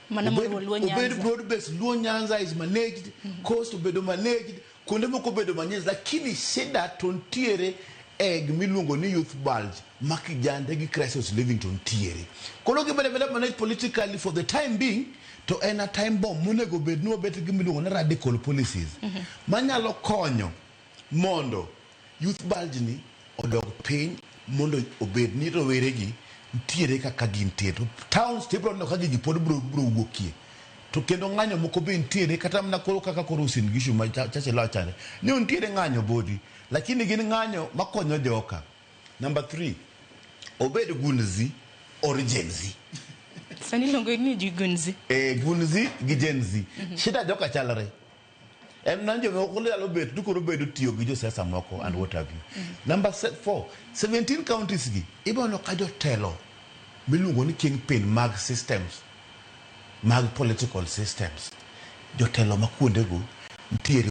Mana moriwo Luo Nyanza. Obed broad based, Luo Nyanza is managed, Coast obedo managed, kuonde moko obedo managed, lakini shida to ntiere e gimiluongo ni youth bulge ma kijande gi crisis living to ntiere. Koro gibedo abeda managed politically for the time being to en a time bomb monego bed ni wabet gi gimiluongo ni radical policies manyalo konyo mondo youth bulge ni odog piny mondo obed ni rowere gi ntiere kaka gintie. To towns to ibiro neno ka gigi pod biro wuokie. To kendo ng'anyo moko be ntiere kata mana koro kaka koro Uasin Gishu ma Churchill wachande. Ni ntiere ng'anyo bodi lakini gin ng'anyo makonyo joka. Number 3 obed Gunzi or Gen Z. Sani iluongo ni ji Gunzi. Gunzi gi Gen Z. Shida joka chalre. En na jomoko nyalo bet ni koro bedo tiyo gi josiasa moko and what have you. Number 4, 17 counties gi ibiro neno ka jotelo miluongo ni kingpin mag systems mag political systems jotelo ma kuondego nitiere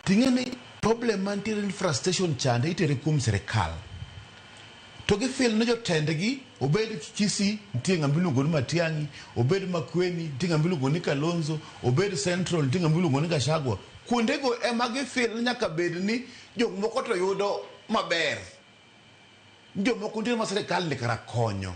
Ting'e ni problem mantiere ni frustration chande itere kuom sirikal. To gifeel ni jotendgi obed Kisii nitie ng'ama iluongo ni Matiang'i, obed Makueni nitie ng'ama iluongo ni Kalonzo, obed Central nitie ng'ama iluongo ni Gachagua. Kuondego ema gifeel ni nyaka bed ni jok moko to yudo maber. Jomoko nitie ma sirikal ni kara konyo.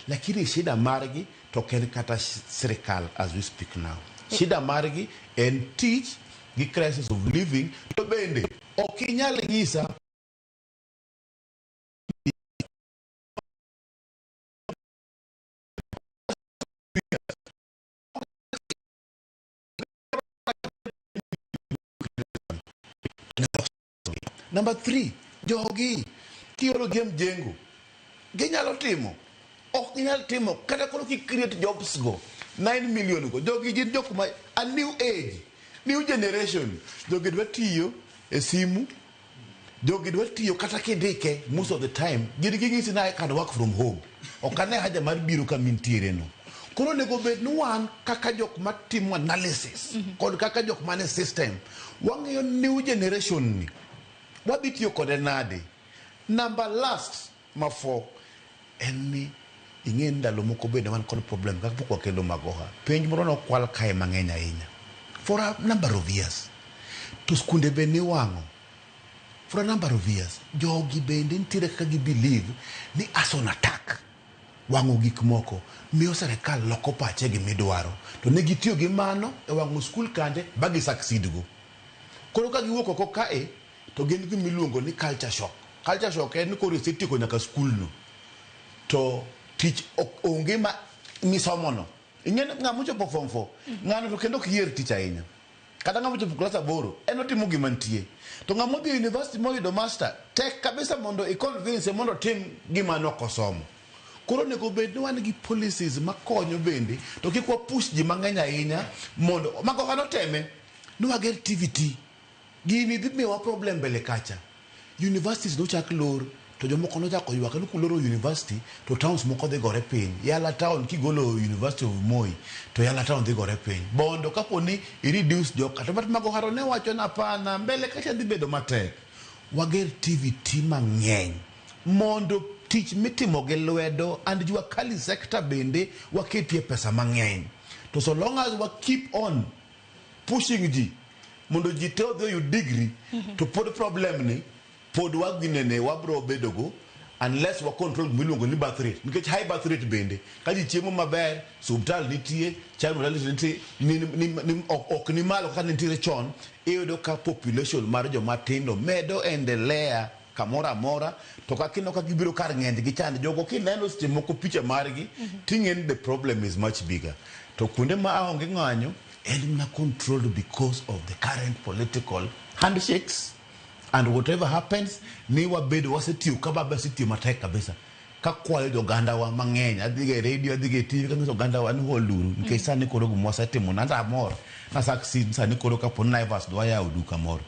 Lakini shida margi to ok en kata sirikal as we speak now. Shida margi en tich gi crisis of living to bende ok inyal nyisa Number 3, jogi kioro gi e mjengo ginyalo timo ok ginyal timo kata koro ki create jobs go 9 million go jogi gin jok ma a new age new generation jogi dwa tiyo e simu jogi dwa tiyo kata kindike most of the time gin ging'isi ni I can work from home ok ane haja mar biro kama intiere no koro onego bed ni wan kaka jok matimo analysis kod kaka jok mane system wang'iyo new generation ni wadhi tiyo kode nade number last ma four en ni ing'e ni ndalo moko bende wan kod problem kaka pok wakelo magoha penj moro nokwal kae mang'eny ahinya for a number of years to skunde be niwang'o for a number of years jogi bende nitiere kaka gi believe ni arson attack wang'o gik moko miyo serikal loko pache gimidwaro to ne gitiyo gi mano e wang'o skul kande ba gi succeed go koro ka giwuok oko kae to gin gima iluongo ni culture shock culture shock en ni koro isetieko nyaka skul no to tich ok onge ma misomono ing'e ni ng'ama ochopo form 4 ng'ano to kendo ok yier tich ahinya kata ng'ama ochopo klas aboro en otimo gima nitie to ng'ama odhi e university moyudo master tek kabisa mondo i convince mondo otim gima ne ok osomo koro onego bed ni wan gi policies makonyo bende to kik wa push ji mang'eny ahinya mondo magoha noteme ni wager TVET gini dhi miyowa problem mbele kacha universities nochak lor to jomoko nochako ywak ni kuloro university to towns moko dhi gore piny Yala town kigolo University of Moi to Yala town dhi gore piny Bondo kapo ni i reduce joka to but Magoha to ne wacho ni hapana mbele kacha dhi bedo matek wager TVET mang'eny mondo tich mitimo gi lwedo and jua kali sector bende waketie pesa mang'eny to so long as wa keep on pushing ji mondo ji te odhi oyud degree to pod problem ni pod waginene wabro bedo go unless wa control gima iluongo ni birth rate nikech high birth rate bende ka ji chiemo maber subtal nitie child mortality nitie ni, ok ni malo kaka nitiere chon iyudo ka population mar joma tindo medo endelea kamoro amora to kaka ineno ka gibiro kar ng'eny gi chande jogo kineno seche moko picha margi ting'e ni the problem is much bigger to kuonde ma aonge ng'anyo en mana controlled because of the current political handshakes and whatever happens ni wabedo wasetiyo ka baba osetiyo matek kabisa kakwayo jogandawa mang'eny adhiga e radio adhiga e TV kanyiso ogandawa ni holuru nikech sani koro gima wasetimo nanda amor na succeed sani koro kapo ni Naivas dwa yawo duka moro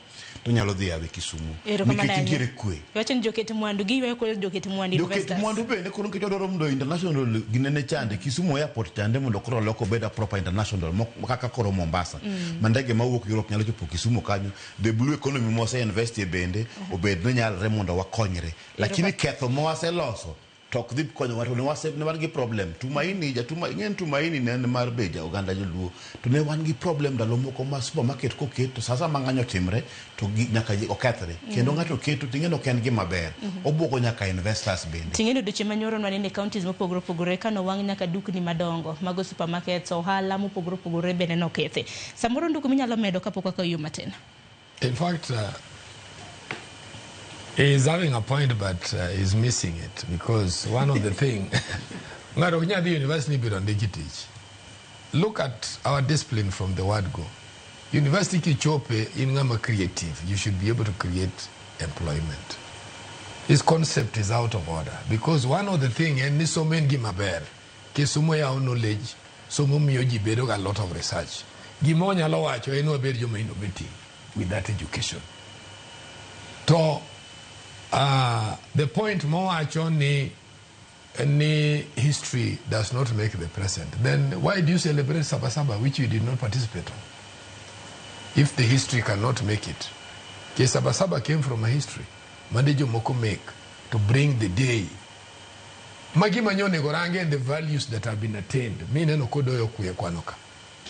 to nyalo dhi yawe Kisumu Erokamano nikech ahinya. nitiere kwe Iwacho ni joket mwandu giywayo kod joket mwandu joket investors. mwandu bende koro nikech odwaro mondo international ginene chande Kisumu airport chande mondo koro olok obed a proper international kaka koro Mombasa ma ndege mawuok Europe nyalo chopo Kisumu kanyo the blue economy mwase invest e bende obed ni nyalre mondo wakonyre lakini ketho mwaseloso to ok dhi konyowa to ne wan gi problem Tumaini jatuma ing'e ni Tumaini ne en mar beja oganda joluo to ne wan gi problem ndalo moko ma supermarket koket to sasa ma ng'anyo timre to nyaka okethre kendo ng'ato keto ting'e ni ok en gima ber obuogo nyaka investors bende Ting'e ni odiochieng' manyoro nwaneno e counties mopogore opogore ka nowang' nyaka dukni madongo mago supermarkets, ohala mopogore opogore bende nokethi. Samoro nduku minyalo medo kapok wakawo yo matin. In fact, he is having a point, but he's missing it because one of the things, ng'ato ok nyal dhi university biro ndiki tich. Look at our discipline from the word go. University kichope in ng'ama creative, you should be able to create employment. This concept is out of order because one of the thing en ni somo en gima ber. Kisomo yawo knowledge, somo miyo ji bedo ga lot of research. Gima onyalo wacho en wabed joma innovative with that education. To the point mowacho ni history does not make the present, then why do you celebrate Sabasaba, which you did not participate on? If the history cannot make it. Ke Sabasaba came from a history. Mane jomoko make to bring the day Ma gima nyo onego range and the values that have been attained. Mineno kodoyo kwe kwano ka.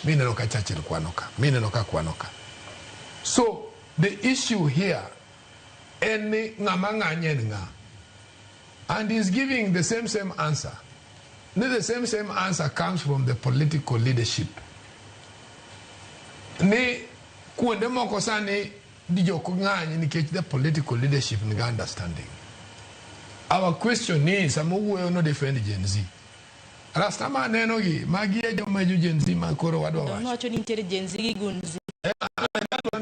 Mineno ka Churchill kwano ka. Mineno ka kwano ka. So the issue here en ni ng'ama ng'any en ng'a. And he's giving the same same answer. Ni the same same answer comes from the political leadership. Ni kuonde moko sani jok ng'any nikech the political leadership nigi understanding. Our question is, sama owuoyo no defend Gen Z. Rasta ma aneno gi, magi e joma jo Gen Z ma koro wadwa wacho. Nowacho ni nitiere Gen Z gi Gun Z.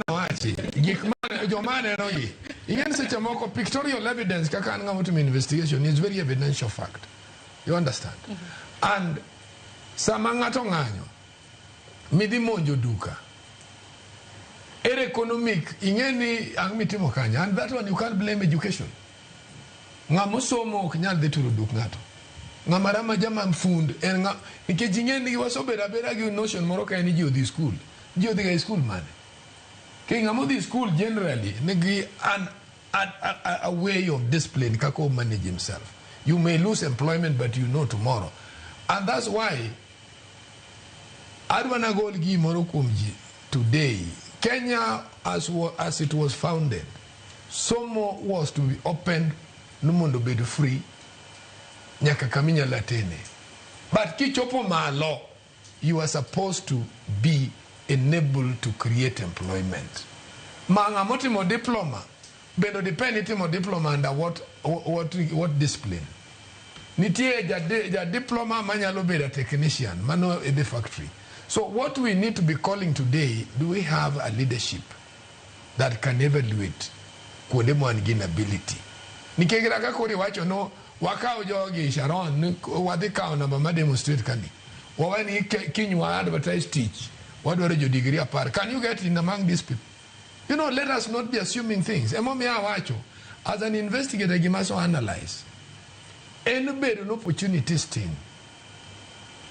Wachi, gik ma joma aneno gi. Ing'e ni seche moko pictorial evidence kaka an ng'ama otimo investigation is very evidential fact. You understand? And sama ng'ato ng'anyo, midhi monjo duka, ere economic, ing'e ni ang' mitimo kanyo, and that one you can't blame education. Ng'ama osomo ok nyal dhi turo duk ng'ato. Ng'ama rama jama fund en ng'a nikech ing'e ni wasebedo abeda gi notion moro ka en ni ji odhi school. Ji odhi ga e school mane? Ki ng'ama odhi school generally nigi an a way of discipline kaka o manage himself. You may lose employment but you know tomorrow. And that's why adwa nagol gimoro kuom ji today. Kenya as it was founded, somo was to be opened ni mondo obed free nyaka kama inyalo atene. But kichopo malo, you are supposed to be enabled to create employment. Ma ng'ama otimo diploma, bende depend itimo diploma under what discipline. Nitie ja diploma manyalo bedo a technician, mano e the factory. So what we need to be calling today, do we have a leadership that can evaluate kuonde ma wan gi inability? Nikech kata kaka koro iwacho no, wakaw jogi Sharon, ni wadhi kawo namba ma demonstrate kani. Wawe ni kiny wa advertise tich, wadwaro jo degree 10. Can you get in among these people? Let us not be assuming things. Emomiyo awacho, as an investigator, gima so analyze. En bedo no opportunities tin.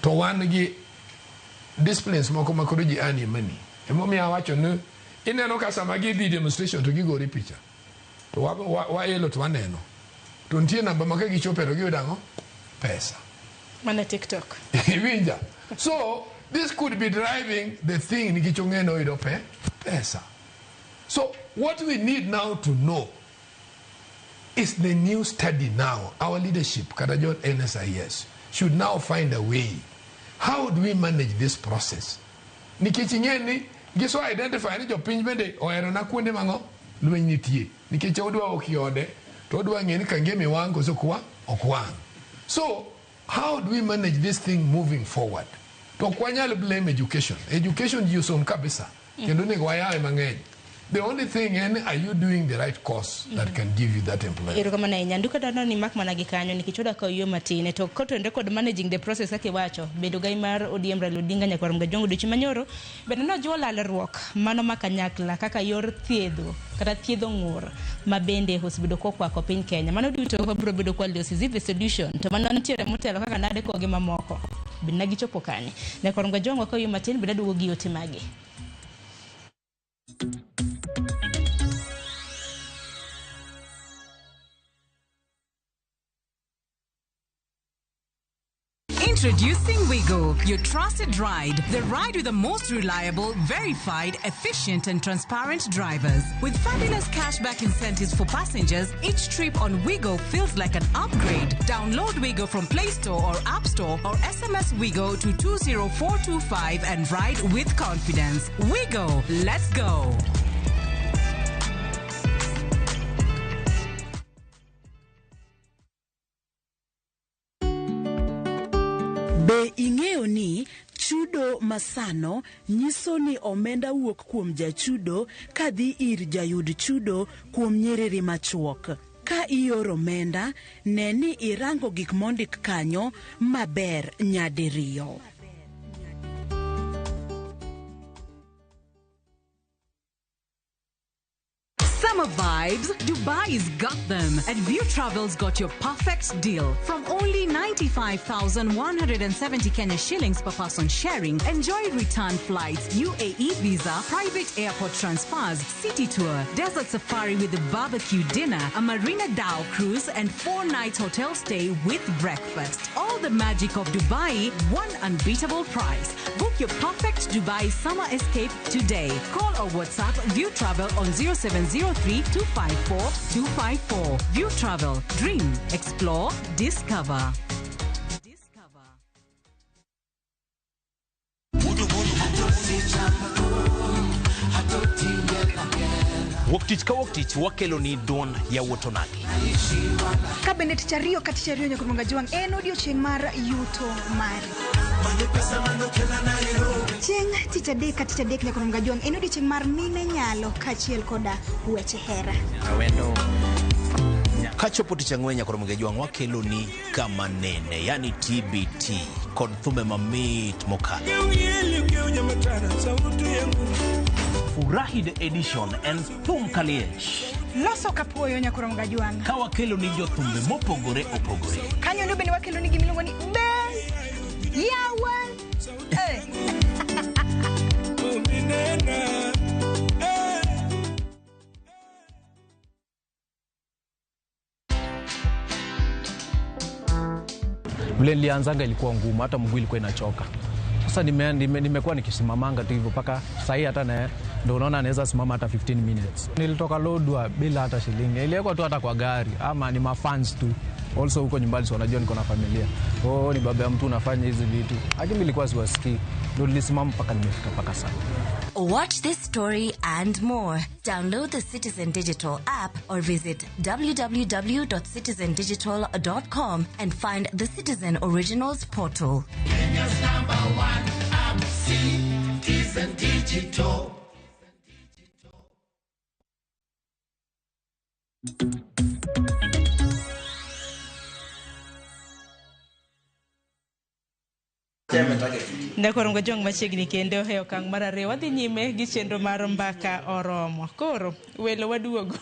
To wan gi disciplines moko ma koro ji earn money. Emomiyo awacho ni, ineno ka sama gidhi demonstration to gigore picha. To waelo to waneno. To nitie namba ma ka gichopo to giyudo ang'o? Pesa. Mana TikTok. Iwinja? So, this could be driving the thing nikech ong'e ni oyudo pesa. So, what we need now to know is the new study now. Our leadership, kata jo NSIS, should now find a way. How do we manage this process? Nikech ing'e ni giso identify ni jopiny bende ohero na kuonde mang'o lweny nitie. Nikech odwa ok yode, to odwa ng'e ni Kangemi wang' koso ok wang'. So, how do we manage this thing moving forward? To ok wanyal blame education. Education ji osom kabisa. Kendo onego wayawe mang'eny. The only thing en, are you doing the right course that can give you that employment? Erokamano ahinya. Nduka dwaro ni mak mana gi kanyo nikech odak ka oyuo matin. To kotenore kod managing the process kaka iwacho, bedo gai mar ODM Raila Odinga nyaka Ramogi Ojwang' odiochieng' manyoro, bende nojiwo lalruok mano ma kanyakla kaka yor thiedho kata thiedho ng'ur ma bende osebedo kokwako piny Kenya. Mano duto wabiro bedo kwa losi. Is it the solution? To mano nitiere motelo kaka nade kogi mamoko. Bende ne gichopo kanye? Nyaka Ramogi Ojwang' ka oyuo matin bende aduogo gi ote mage. Introducing Wigo, your trusted ride. The ride with the most reliable, verified, efficient, and transparent drivers. With fabulous cashback incentives for passengers, each trip on Wigo feels like an upgrade. Download Wigo from Play Store or App Store or SMS Wigo to 20425 and ride with confidence. Wigo, let's go. Be ing'eyo ni chudo masano nyiso ni omenda wuok kuom jachudo kadhi ir jayud chudo kuom nyiriri machuok. Ka ioro omenda, ne ni irango gik mondik kanyo maber nyadiriyo. Summer vibes, Dubai's got them. And View Travel's got your perfect deal. From only 95,170 Kenya shillings per person sharing, enjoy return flights, UAE visa, private airport transfers, city tour, desert safari with a barbecue dinner, a Marina Dhow cruise, and 4-night hotel stay with breakfast. All the magic of Dubai, one unbeatable price. Book your perfect Dubai summer escape today. Call or WhatsApp View Travel on 0703 254 254. View Travel. Dream, explore, discover. Wuok tich ka wuok tich wakelo ni duond yawuot onagi. Ka bende tich ariyo ka tich ariyo nyaka Mwanga Jwang' en odiochieng' mar yuto mari. Chieng' tich adek ka tich adek nyaka Mwanga Jwang' en odiochieng' mar mine nyalo kaachiel koda weche hera. Awendo. Kachopo tich ang'wen nyaka Mwanga Jwang' wakelo ni kama nene, yani TBT kod thumbe mamit mokalo. Furahi the edition en thum kaliech. Loso kapuoyo nyaka Mwanga Jwang'. Ka wakelo ni jothumbe mopogore opogore. Kanyo ndo bende wakelo ni gimiluongo ni be yawa. Vile nilianzanga ilikuwa ngumu, hata mguu ilikuwa inachoka. Sasa nimekuwa nikisimamanga tu hivyo mpaka sasa hata na ndio unaona naweza simama hata 15 minutes. Nilitoka Lodwar bila hata shilingi. Iliwekwa tu hata kwa gari ama ni mafans tu. Also huko nyumbani si wanajua niko na familia. Oh, ni baba ya mtu unafanya hizi vitu. Lakini nilikuwa siwasikii. Ndio nilisimama mpaka nimefika mpaka sasa. Watch this story and more. Download the Citizen Digital app or visit www.citizendigital.com and find the Citizen Originals portal. Kenya's number one app, Citizen Digital. Ndakorongo jong machiegni kendo e okang' mar ariyo wadhi nyime gi chenro mar mbaka oromo. Koro welo waduogo.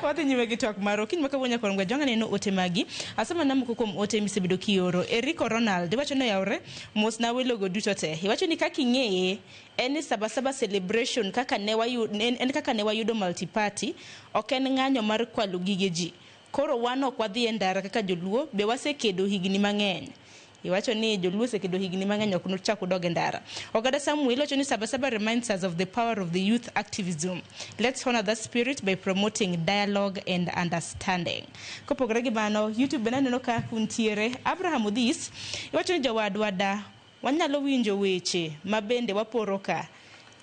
Wadhi nyime gi twak mar okinyi ma kawuono nyakorongo jong aneno ote magi. Asoma na moko kuom ote misebedo kioro. Eriko Ronald iwacho ni oyawre mos na welogo duto te. Iwacho ni kaka ing'eye en ni Sabasaba celebration kaka ne wayudo en kaka ne wayudo multi-party ok en ng'anyo mar kwalo gige ji. Koro wan ok wadhi e ndara kaka joluo be wasekedo higni mang'eny. Iwacho ni joluo osekedo higni mang'eny ok nochak odog e ndara. Ogada Samuel wacho ni Sabasaba reminds us of the power of the youth activism. Let's honor that spirit by promoting dialogue and understanding. Kopogore gi mano, YouTube bende aneno ka kuntiere Abraham Odhis iwacho ni jowadwa da wanyalo winjo weche ma bende waporo ka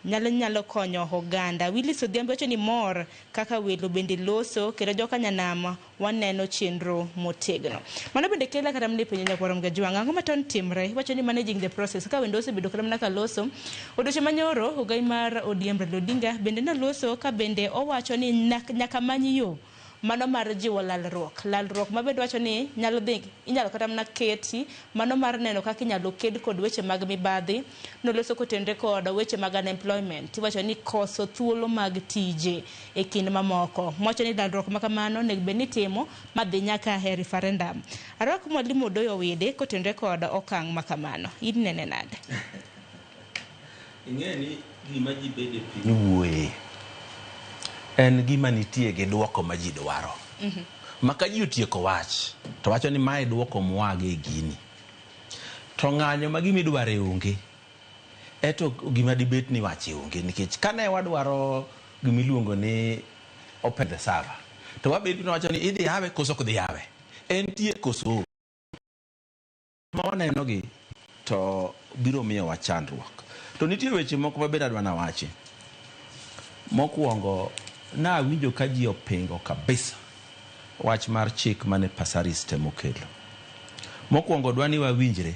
nyalo konyo oganda. Willis Odhiambo wacho ni mor kaka welo bende loso kendo joka nyanam waneno chenro motegno. Mano bende kela kata mana e penjo nyakwar Mgajwang', ang'o ma ton timre? Wacho ni managing the process ka wendo osebedo kata mana ka loso. Odiochieng' manyoro ogai mar ODM Raila Odinga bende noloso ka bende owacho ni nyaka many yo mano mar jiwo lalruok. Lalruok ma bende wacho ni nyalo dhi inyalo kata mana keti mano mar neno kaka inyalo ked kod weche mag mibadhi. Noloso kotenre kod weche mag unemployment. Iwacho ni koso thuolo mag tije e kind mamoko. Mowacho ni lalruok ma kamano onego bed ni itimo madhi nyaka e referendum. Arwak Mwalimu Odoyo Wede kotenre kod okang' ma kamano. In nene nade? Ing'e ni gima ji bede piny wuoye en gima nitie gi duoko ma ji dwaro. Ma ka ji otieko wach to wacho ni mae duoko mwage e gini. To ng'anyo ma gima idwaro e onge. Eto gima dibet ni wache onge nikech kane wadwaro gima iluongo ni open the server to wabet ni wacho ni idhi yawe koso ok dhi yawe. Entie koso ma waneno gi to biro miyowa chandruok. To nitie weche moko mabende adwa nawachi. Mokwongo nawinjo ka ji opingo kabisa wach mar chik mane Passaris temo kelo. Mokwongo dwa ni wawinjre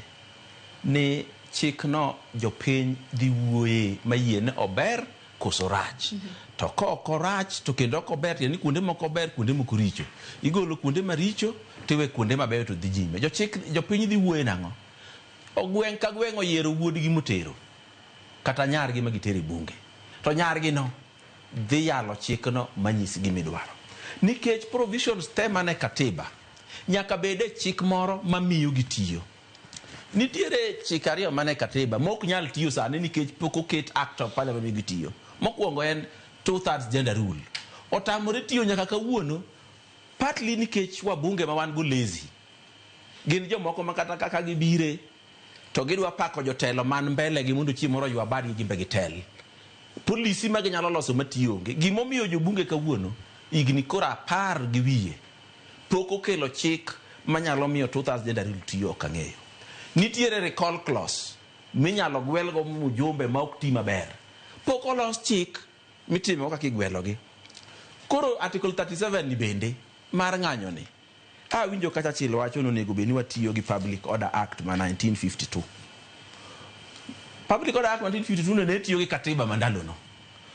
ni chikno jopiny dhi wuoye mayie ni ober koso rach. To ka ok orach to kendo ok ober, tiende ni kuonde moko ber, kuonde moko richo. Igolo kuonde maricho tiwe kuonde mabeyo to dhi nyime. Jochik jopiny dhi wuoye nang'o? Ogweng' ka gweng' oyiero wuodgi motero kata nyargi ma gitero e bunge. To nyargi no dhi yalo chikno manyis gimidwaro. Nikech provisions te mane katiba nyaka bed e chik moro mamiyo gitiyo. Nitiere chik ariyo mane katiba mok nyal tiyo sani nikech pok oket act of parliament mi gitiyo. Mokwongo en 2/3 gender rule. Otamore tiyo nyaka kawuono partly nikech wabunge ma wan go lazy. Gin jomoko ma kata kaka gibire to gidwa pako jotelo man mbele gi mondo chieng' moro ywa badgi gimbe gitel. Polisi ma ginyalo loso matiyo onge. Gimomiyo jobunge kawuono higni koro 10 gi wiye pok okelo chik manyalo miyo 2/3 gender rule tiyo ok ang'eyo. Nitiere recall clause minyalo gwelgo mjumbe ma ok ti maber. Pok olos chik mitimo kaka igwelogi. Koro article 37 ni bende mar ng'anyo ni awinjo kacha Chilo wacho ni onego bed ni watiyo gi Public Order Act ma 1952. Public Order Act ma 1952 ne tiyo gi katiba ma ndalono.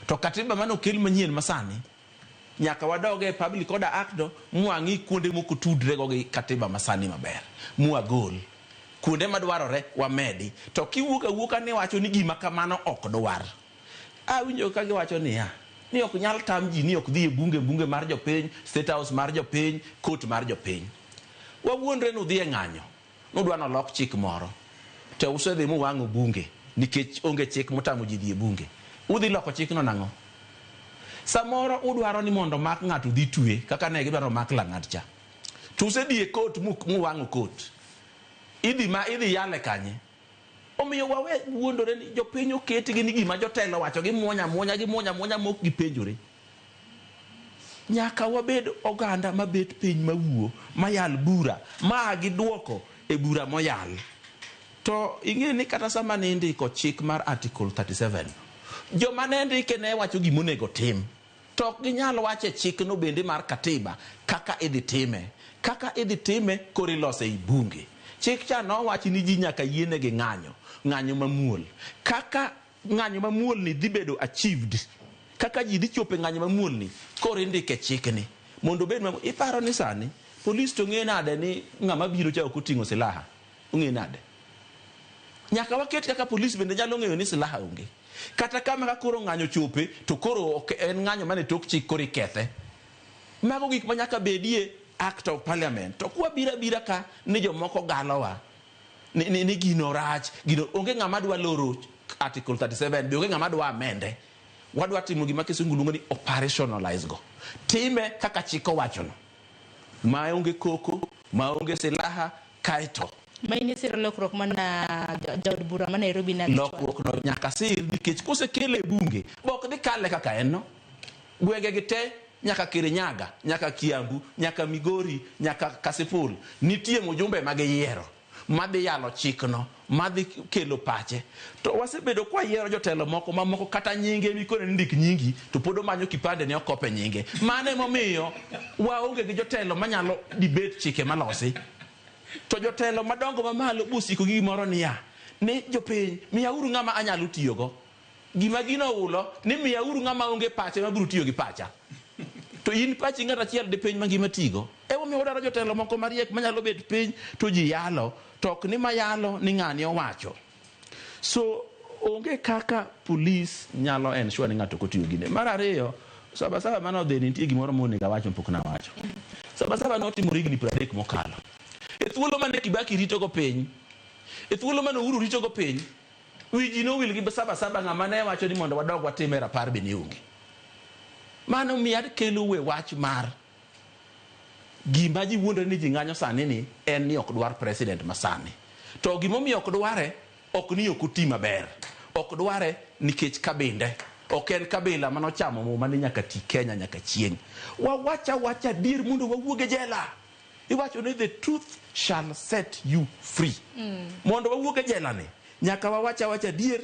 To katiba mane okel manyien masani nyaka wadog e Public Order Act no mwang'i kuonde moko tudre go gi katiba masani maber. Mwagol kuonde madwarore wamedi. To kiwuok awuoka ni wacho ni gima kamano ok dwar. Awinjo ka giwacho niya ni ok nyal tam ji ni ok dhi e bunge, bunge mar jopiny, state house mar jopiny, court mar jopiny. Wawuondre ni udhi e ng'anyo, nudwa nolok chik moro. To usedhi muwang'o bunge nikech onge chik motamo ji dhi e bunge. Udhi loko chikno nang'o? Samoro udwaro ni mondo mak ng'ato dhi twe kaka ne gidwaro mak Lang'at cha. To usedhi e court muwang'o court. Idhi ma idhi yale kanye? Omiyo wawe wuondore ni jopiny oketgi ni gima jotelo wacho gimuonya muonya gimuonya muonya mok gipenjore. Nyaka wabed oganda mabet piny mawuo, mayal bura, ma giduoko e bura moyal. To ing'e ni kata sama ne indiko chik mar article 37, joma ne ndike ne wacho gima onego tim. To ok ginyal wacho e chikno bende mar katiba kaka idhi time. Kaka idhi time koro ilose ei bunge. Chik cha nowachi ni ji nyaka yienegi ng'anyo, ng'anyo mamuol. Kaka ng'anyo mamuol ni dhi bedo achieved, kaka ji dhi chopo e ng'anyo mamuol ni, koro indike chikni. Mondo obed mamuol. Iparo ni sani, polis to ng'e nade ni ng'ama biro cha ok oting'o silaha? Ong'e nade? Nyaka waket kaka polis bende nyalo ng'eyo ni silaha onge. Kata kama ka koro ng'anyo chope, to koro ok en ng'anyo mane tok chik koro ikethe. Mago gik ma nyaka bedie act of parliament. To kwa bira bira ka ni jomoko galowa ni gino rach, gino onge ng'ama dwa loro article 37, be onge ng'ama dwa amende. Wadwa timo gima kisungu luongo ni operationalize go. Time kaka chik owachono. Ma onge koko, ma onge silaha, kaeto. Ma in isiro lokruok mana jaod bura ma Nairobi na Lokruok no nyaka sir nikech kosekele e bunge, bok dhi kale kaka en no. Gwenge gi te nyaka Kirinyaga, nyaka Kiambu, nyaka Migori, nyaka Kasipul, nitie mjumbe ma giyiero madhi yalo chikno, madhi kelo pache. To wasebedo kwa yiero jotelo moko mamoko kata nyinge mikone ni ndik nyingi to pod omanyo kipande ne okope nyinge. Mano emomiyo waonge gi jotelo manyalo debate chike malosi. To jotelo madongo mamalo bosiko gi gimoro niya, ni jopiny miyauru ng'ama anyalo tiyogo. Gima gino ulo ni miyauru ng'ama onge pache mabiro tiyo gi pacha. To in pachi ng'at achiel di piny mangima tigo. Emomiyo wadwaro jotelo moko mariek manyalo bet piny to ji yalo, to ok ni mayalo ni ng'ani owacho. So onge kaka polis nyalo ensure ni ng'ato ok otiyo gine. Mar ariyo, Sabasaba mane odhi nitie gimoro monego awach mapok nawacho. Sabasaba notimore higni 30 mokalo. E thuolo mane Kibaki ritogo piny, e thuolo mane Uhuru ritogo piny, wi ji nowil gi Sabasaba ng'ama ne wacho ni mondo wadog watime rapar be ne onge. Mano miya kelo we wach mar gima ji wuondore ni ji ng'anyo sani ni en ni ok dwar president masani. To gimomiyo ok dware ok ni ok oti maber. Ok dware nikech kabinde. Ok en kabila manochamo muma ni nyaka ti Kenya nyaka chieng'. Wawacha wacha adier mondo wawuog e jela. Iwacho ni the truth shall set you free. Mondo wawuog e jela ni, nyaka wawacha wacha adier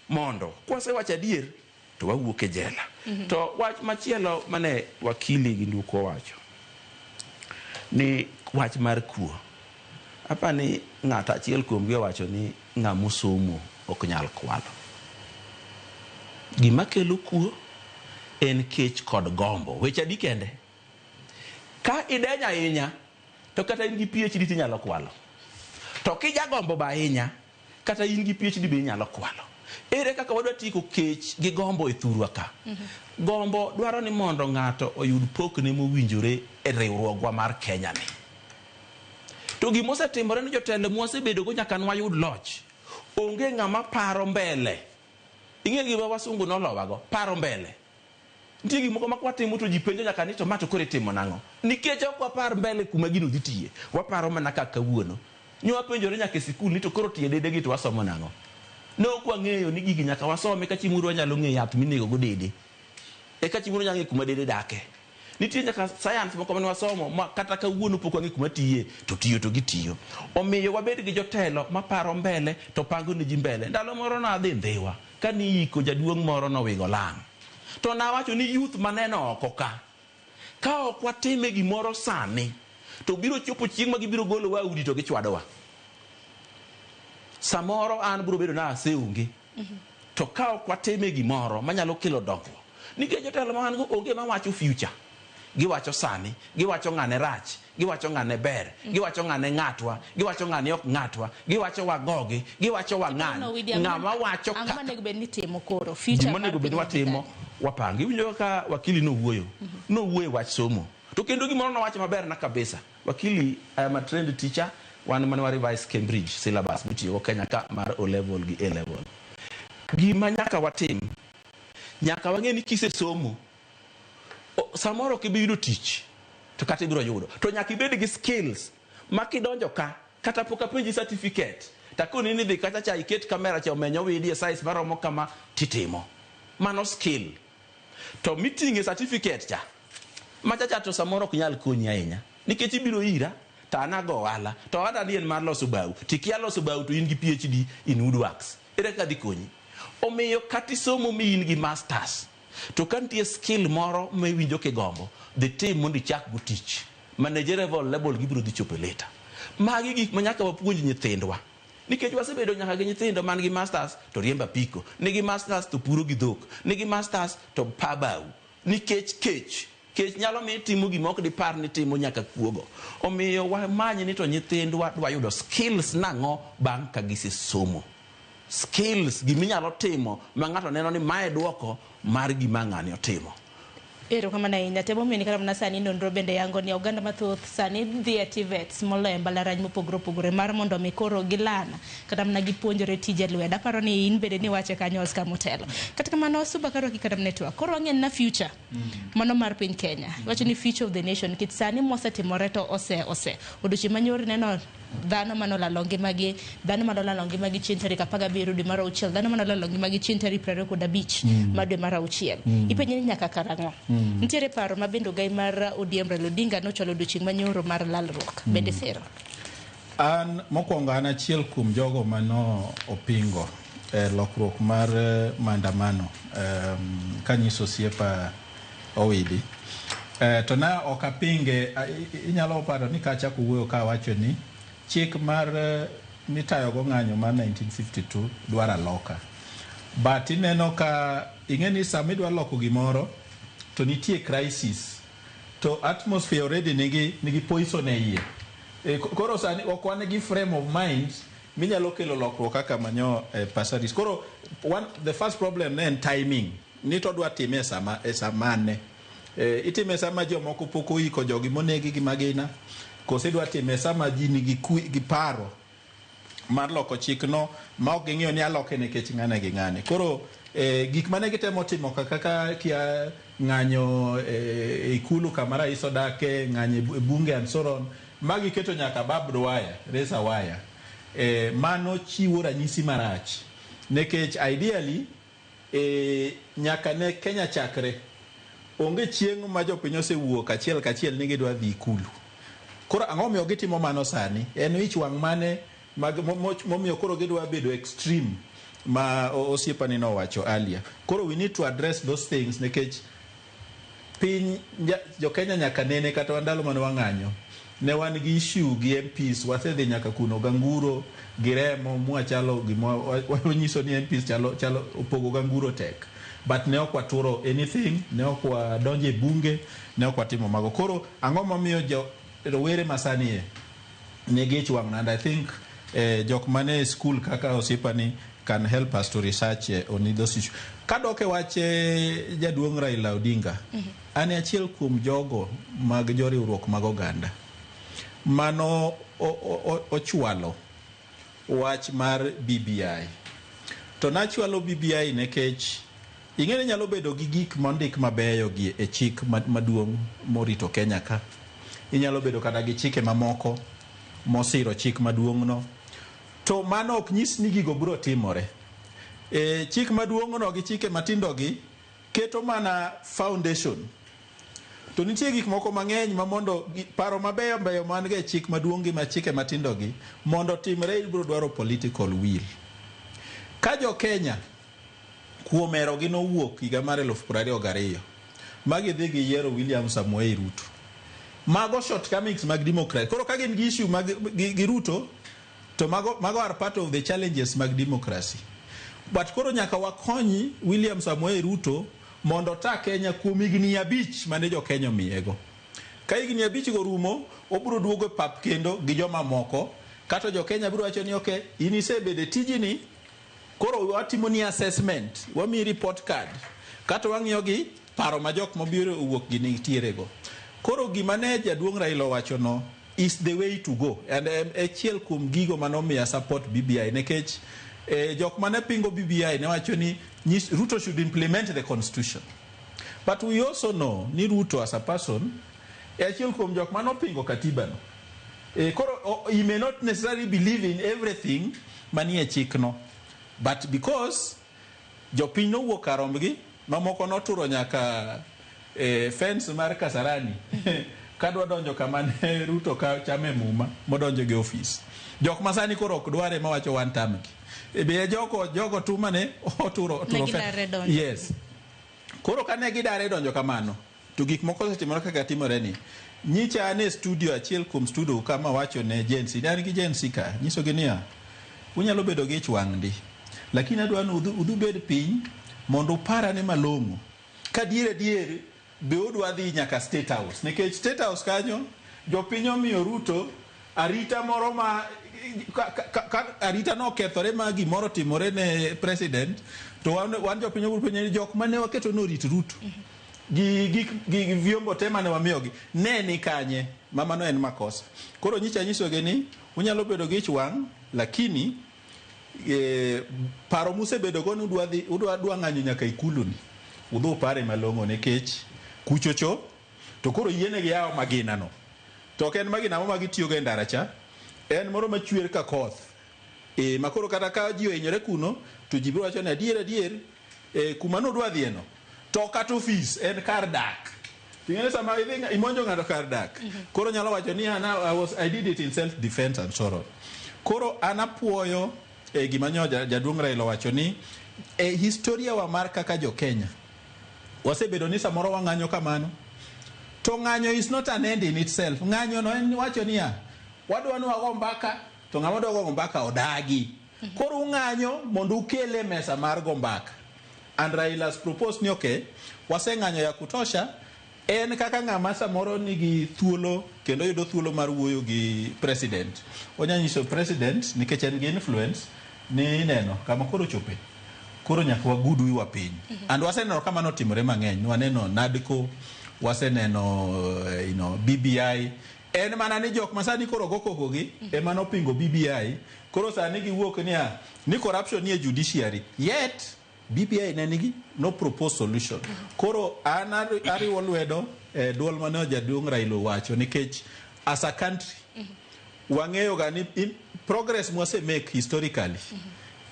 mondo kwasewacho adier to wawuok e jela. To wach machielo mane wakili gi Nduku owacho ni wach mar kuo. Apa ni ng'ato achiel kuomgi owacho ni ng'ama osomo ok nyal kwalo. Gima kelo kuo en kech kod gombo. Weche adi kende? Ka idenyo ahinya to kata in gi PhD tinyalo kwalo. To kijagombo ba ahinya kata in gi PhD be inyalo kwalo. Ere kaka wadwa tieko kech gi gombo e thurwa ka? Gombo dwaro ni mondo ng'ato oyud pokne mowinjore e riwruogwa mar Kenya ni. To gima osetimore ni jotelo mwasebedogo nyaka nwayud loch. Onge ng'ama paro mbele. Ing'e gima wasungu nolowago? Paro mbele. Nitie gik moko ma kwatimo to ji penjo nyaka ni to ma to koro itimo nang'o? Nikech ok wapar mbele kuma gino dhi tiye. Waparo mana kaka kawuono. Nyo wapenjore nyaka e sikul ni to koro tie dede gi to wasomo nang'o? Ne ok wang'eyo ni gigi nyaka wasom eka chieng' moro wanyalo ng'eyo yath minego go dede. Eka chieng' moro wanyalo ng'eyo kuma dede dake. Nitie nyaka science moko mane wasomo ma kata kawuono pok wang'eyo kuma tiye to tiyo to gitiyo. Omiyo wabed gi jotelo maparo mbele to pango ne ji mbele. Ndalo moro nadhi Ndhiwa kane iyiko jaduong' moro nowigo lang'. To nawacho ni youth maneno oko ka, ka ok watime gimoro sani to biro chopo chieng' ma gibiro golowa e udi to gichwadowa. Samoro an biro bedo na aseonge. To ka ok watime gimoro manyalo kelo dongruok, nikech jotelo ma wan go onge mawacho future. Giwacho sani, giwacho ng'ane rach, giwacho ng'ane ber, giwacho ng'ane ng'atwa, giwacho ng'ane ok ng'atwa, giwacho wagogi, giwacho wang'any. Ng'ama wacho Ang'o kaka monego bed ni itimo koro? Future gima onego mar bed ni piny watimo wapango. Iwinjo kaka wakili nowuoyo, nowuoyo e wach somo. To kendo gimoro nowacho maber na kabisa. Wakili, I am a trained teacher, wan mane wa revise Cambridge syllabus mitiyogo Kenya ka mar O level gi A level. Gima nyaka watim, nyaka wang'e ni kisesomo, samoro ok ibi yudo tich, to kata ibiro yudo. To nyaka ibed gi skills ma kidonjo ka, kata pok apenji certificate, takoni ni dhi kacha cha iket kamera cha omeny owidi e size maromo kama titimo. Mano skill. To miting'e certificate cha, macha cha to samoro ok nyal konyi ahinya. Nikech ibiro ira, to an ago ohala, to ohala ni en mar loso bao. Tikia loso bao to in gi PhD in woodworks. Ere kaka dhi konyi? Omiyo kata isomo mi in gi masters, to ka nitie skill moro ma iwinjo kigombo, dhi tim mondo ichak go tich. Managerial level gibiro dhi chopo later. Magi gik ma nyaka wapuonj nyithindwa. Nikech wasebedo nyaka gi nyithindo man gi masters to riembo apiko, nigi masters to puro gi dhok, nigi masters to pa bao. Nikech kech. Kech nyalo miyo itimo gima ok dipar ni timo nyaka kuogo. Omiyo wamany ni to nyithindwa dwa yudo skills nang'o bang' ka gisesomo. Skills, gima inyalo timo ma ng'ato neno ni mae duoko mar gima ng'ani otimo. Erokamano ahinya. Temo miyo ni kata mana sani nonro bende yango ni oganda mathoth sani dhi e TVETs moloyo e mbalariany mopogore opogore mar mondo mi koro gilan kata mana gipuonjore tije lwedo. Aparo ni in bende niwache kanyo Oscar Motelo. Kata kamano Suba karwaki kata mana e twak. Koro wang'e na future mano mar piny Kenya. Iwacho ni future of the nation nikech sani mosetimore to ose ose. Odiochieng' manyoro neno dhano manolalo ngimagi, dhano manolalo ngimagi chieng' tarik 17 dwe mar auchiel, dhano manolalo ngimagi chieng' tarik 25 mar dwe mar auchiel. Ipenje ni nyaka karang'o? Nitiere paro ma bende ogai mar ODM Raila Odinga nochwalo odiochieng' manyoro mar lalruok. Bende sero? An mokwongo an achiel kuom jogo mano opingo lokruok mar maandamano kanyiso osiepa Owidi. To na ok apinge, inyalo paro ni kachako wuoyo ka awacho ni chik mar mitayogo ng'anyo mar 1952 dwaro aloka. But ineno ka ing'e ni sama idwa loko gimoro to nitie crisis to atmosphere already nigi poison e iye. Koro sani ok wan gi frame of mind minyalo kelo lokruok kaka manyo Passaris. Koro the first problem ne en timing. Ni to dwa time e sama ne. Itime sama jomoko pok oiko jogi monegi gi magina, koso idwa time sama ji nigi gi paro mar loko chikno ma ok ging'iyo ni aloke nikech ng'ane gi ng'ane. Koro gik mane gitemo timo kaka kia ng'anyo ikulu kama rais odake, ng'anyo e bunge and so on, magi keto nyaka barbed wire, razor wire. Mano chiwo ranyisi marach nikech ideally nyaka ne Kenya chakre onge chieng' ma jopiny osewuok achiel kachiel ni gidwa dhi ikulu. Koro ang'o momiyo gitimo mano sani? En ich wang' mane momiyo koro gidwa bedo extreme ma osiepani nowacho earlier. Koro we need to address those things nikech piny jo Kenya nyaka nene kata wan ndalo mane wang'anyo ne wan gi issue gi MPs, wasedhi nyaka kuno ganguro gi remo mwachalo gima wanyiso ni MPs chalo opogo ganguro tek, but ne ok waturo anything, ne ok wadonjo e bunge, ne ok watimo mago. Koro ang'o momiyo jo rowere masani e nigi ich wang'? And I think jok mane e school kaka osiepani can help us to research on those issues. Kadok e wach jaduong' Raila Odinga, an e achiel kuom jogo mag joriwruok mag oganda mano ochwalo wach mar BBI. To nachwalo BBI nikech ing'e ni nyalo bedo gi gik mondik mabeyo gi e chik maduong' morito Kenya ka. Inyalo bedo kata gi chike mamoko mosiro chik maduong' no. To mano ok nyis ni gigo biro timore. Chik maduong' no gi chike matindo gi keto mana foundation. To nitie gik moko mang'eny ma mondo paro mabeyo beyo man go e chik maduong' gi ma chike matindo gi mondo timre ibiro dwaro political will. Ka jo Kenya kuom herogi nowuok higa mar 2022 ma gidhi giyiero William Samoei Ruto. Mago shortcomings mag democracy. Koro ka gin gi issue mag gi Ruto to mago are part of the challenges mag democracy. But koro nyaka wakony William Samoei Ruto mondo ota Kenya kuom higni 5 mane jo Kenya omiyego. Ka higni 5 go rumo, obiro duogo e pap kendo gi joma moko, kata jo Kenya biro wacho ni okay, in isebedo e tijini, koro watimo ni assessment, wamiyi report card, kata wang'iyo gi paro ma jok mobiro owuok gi nitiere go. Koro gima ne jaduong' Raila owacho no is the way to go. And achiel kuom gigo manomiya support BBI nikech jok mane pingo BBI ne wacho ni Ruto should implement the constitution. But we also know ni Ruto as a person e achiel kuom jok mane opingo katiba no. Koro he may not necessarily believe in everything manie chikno. But because jopiny nowuok kar rombgi, mamoko noturo nyaka fence mar Kasarani kadwa donjo kama ne Ruto ka chame muma modonjo gi ofis. Jok masani koro ok dware mawacho one term gi. Be jogo tumane oturo Negidare donjo. Yes. Koro kane gidare donjo kamano, to gik moko osetimore kaka timore ni. Nyicha an e studio achiel kuom studio kama wacho ne Gen Z, an gi Gen Z ka, nyisogi niya, unyalo bedo gi ich wang' ndi, lakini adwa ni udhi ubed piny mondo uparane malong'o. Ka dier adier be udwa dhi nyaka State House, nikech State House kanyo jopiny omiyo Ruto arita moro ma ka arita no okethore ma gimoro timore ne president, to wan jopiny obiro penjo ni jok mane waketo ni orit Ruto gi gik gi vyombo te mane wamiyogi ne ni kanye, ma mano en makosa. Koro nyicha nyisogi ni unyalo bedo gi ich wang', lakini paro musebedo go ni udwa dhi, udwa dwa ng'anyo nyaka ikulu ni, udhi upare malong'o nikech kuchocho to koro yienegi yawo magina no. To ok en magina mo ma gitiyogo e ndara cha, en moro machwer ka koth. Ma koro kata ka ji ohinyore kuno, to ji biro wacho ni adier adier, kuma nudwa dhiye no, to kata ofis en kar dak. Ting'e sama idhi imonjo ng'ato kar dak, koro nyalo wacho ni an, I did it in self defense and so on. Koro an apuoyo gima nyo jaduong' Raila owacho ni e historia wa mar kaka jo Kenya wasebedo ni samoro wang'anyo kamano, to ng'anyo is not an end in itself. Ng'anyo no en wacho niya, wadwa ni wago mbaka, to ng'ama dwa go mbaka odagi. Koro ung'anyo mondo ukele mesa mar go mbaka. And Raila has proposed ni okay, waseng'anyo ya kutosha, en kaka ng'ama samoro nigi thuolo kendo yudo thuolo mar wuoyo gi president. Onya nyiso president nikech en gi influence ni neno kama koro chope. Koro nyaka wagud wiwa piny. And waseneno kama notimore mang'eny. Waneno NADCO, waseneno BBI. En mana ni jok masani koro go koko gi ema nopingo BBI. Koro sani giwuok niya ni corruption ni e judiciary. Yet BBI ne nigi no propose solution. Koro an ariwo lwedo duol mane jaduong' Raila owacho nikech as a country wang'eyo ga ni progress mwase make historically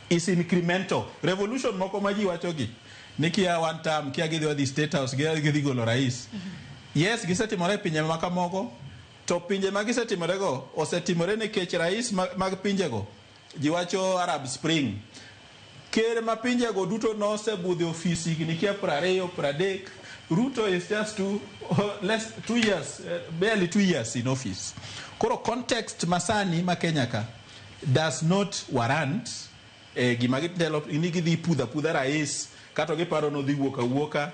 is incremental. Revolution moko ma ji wacho gi ni kia one term, kia gidhi wadhi State House, kia gidhi golo rais. Yes, gisetimore e pinje ma kamogo, to pinje ma gisetimore go osetimore nikech rais mag pinjego, ji wacho Arab Spring. Ker ma pinjego duto nosebudho e ofis higni kia 20, 30. Ruto is just 2 years, barely 2 years in office. Koro context masani ma Kenya ka does not warrant gima gitelo ni gidhi pudha pudha rais Kato giparo nodhi wuok awuoka.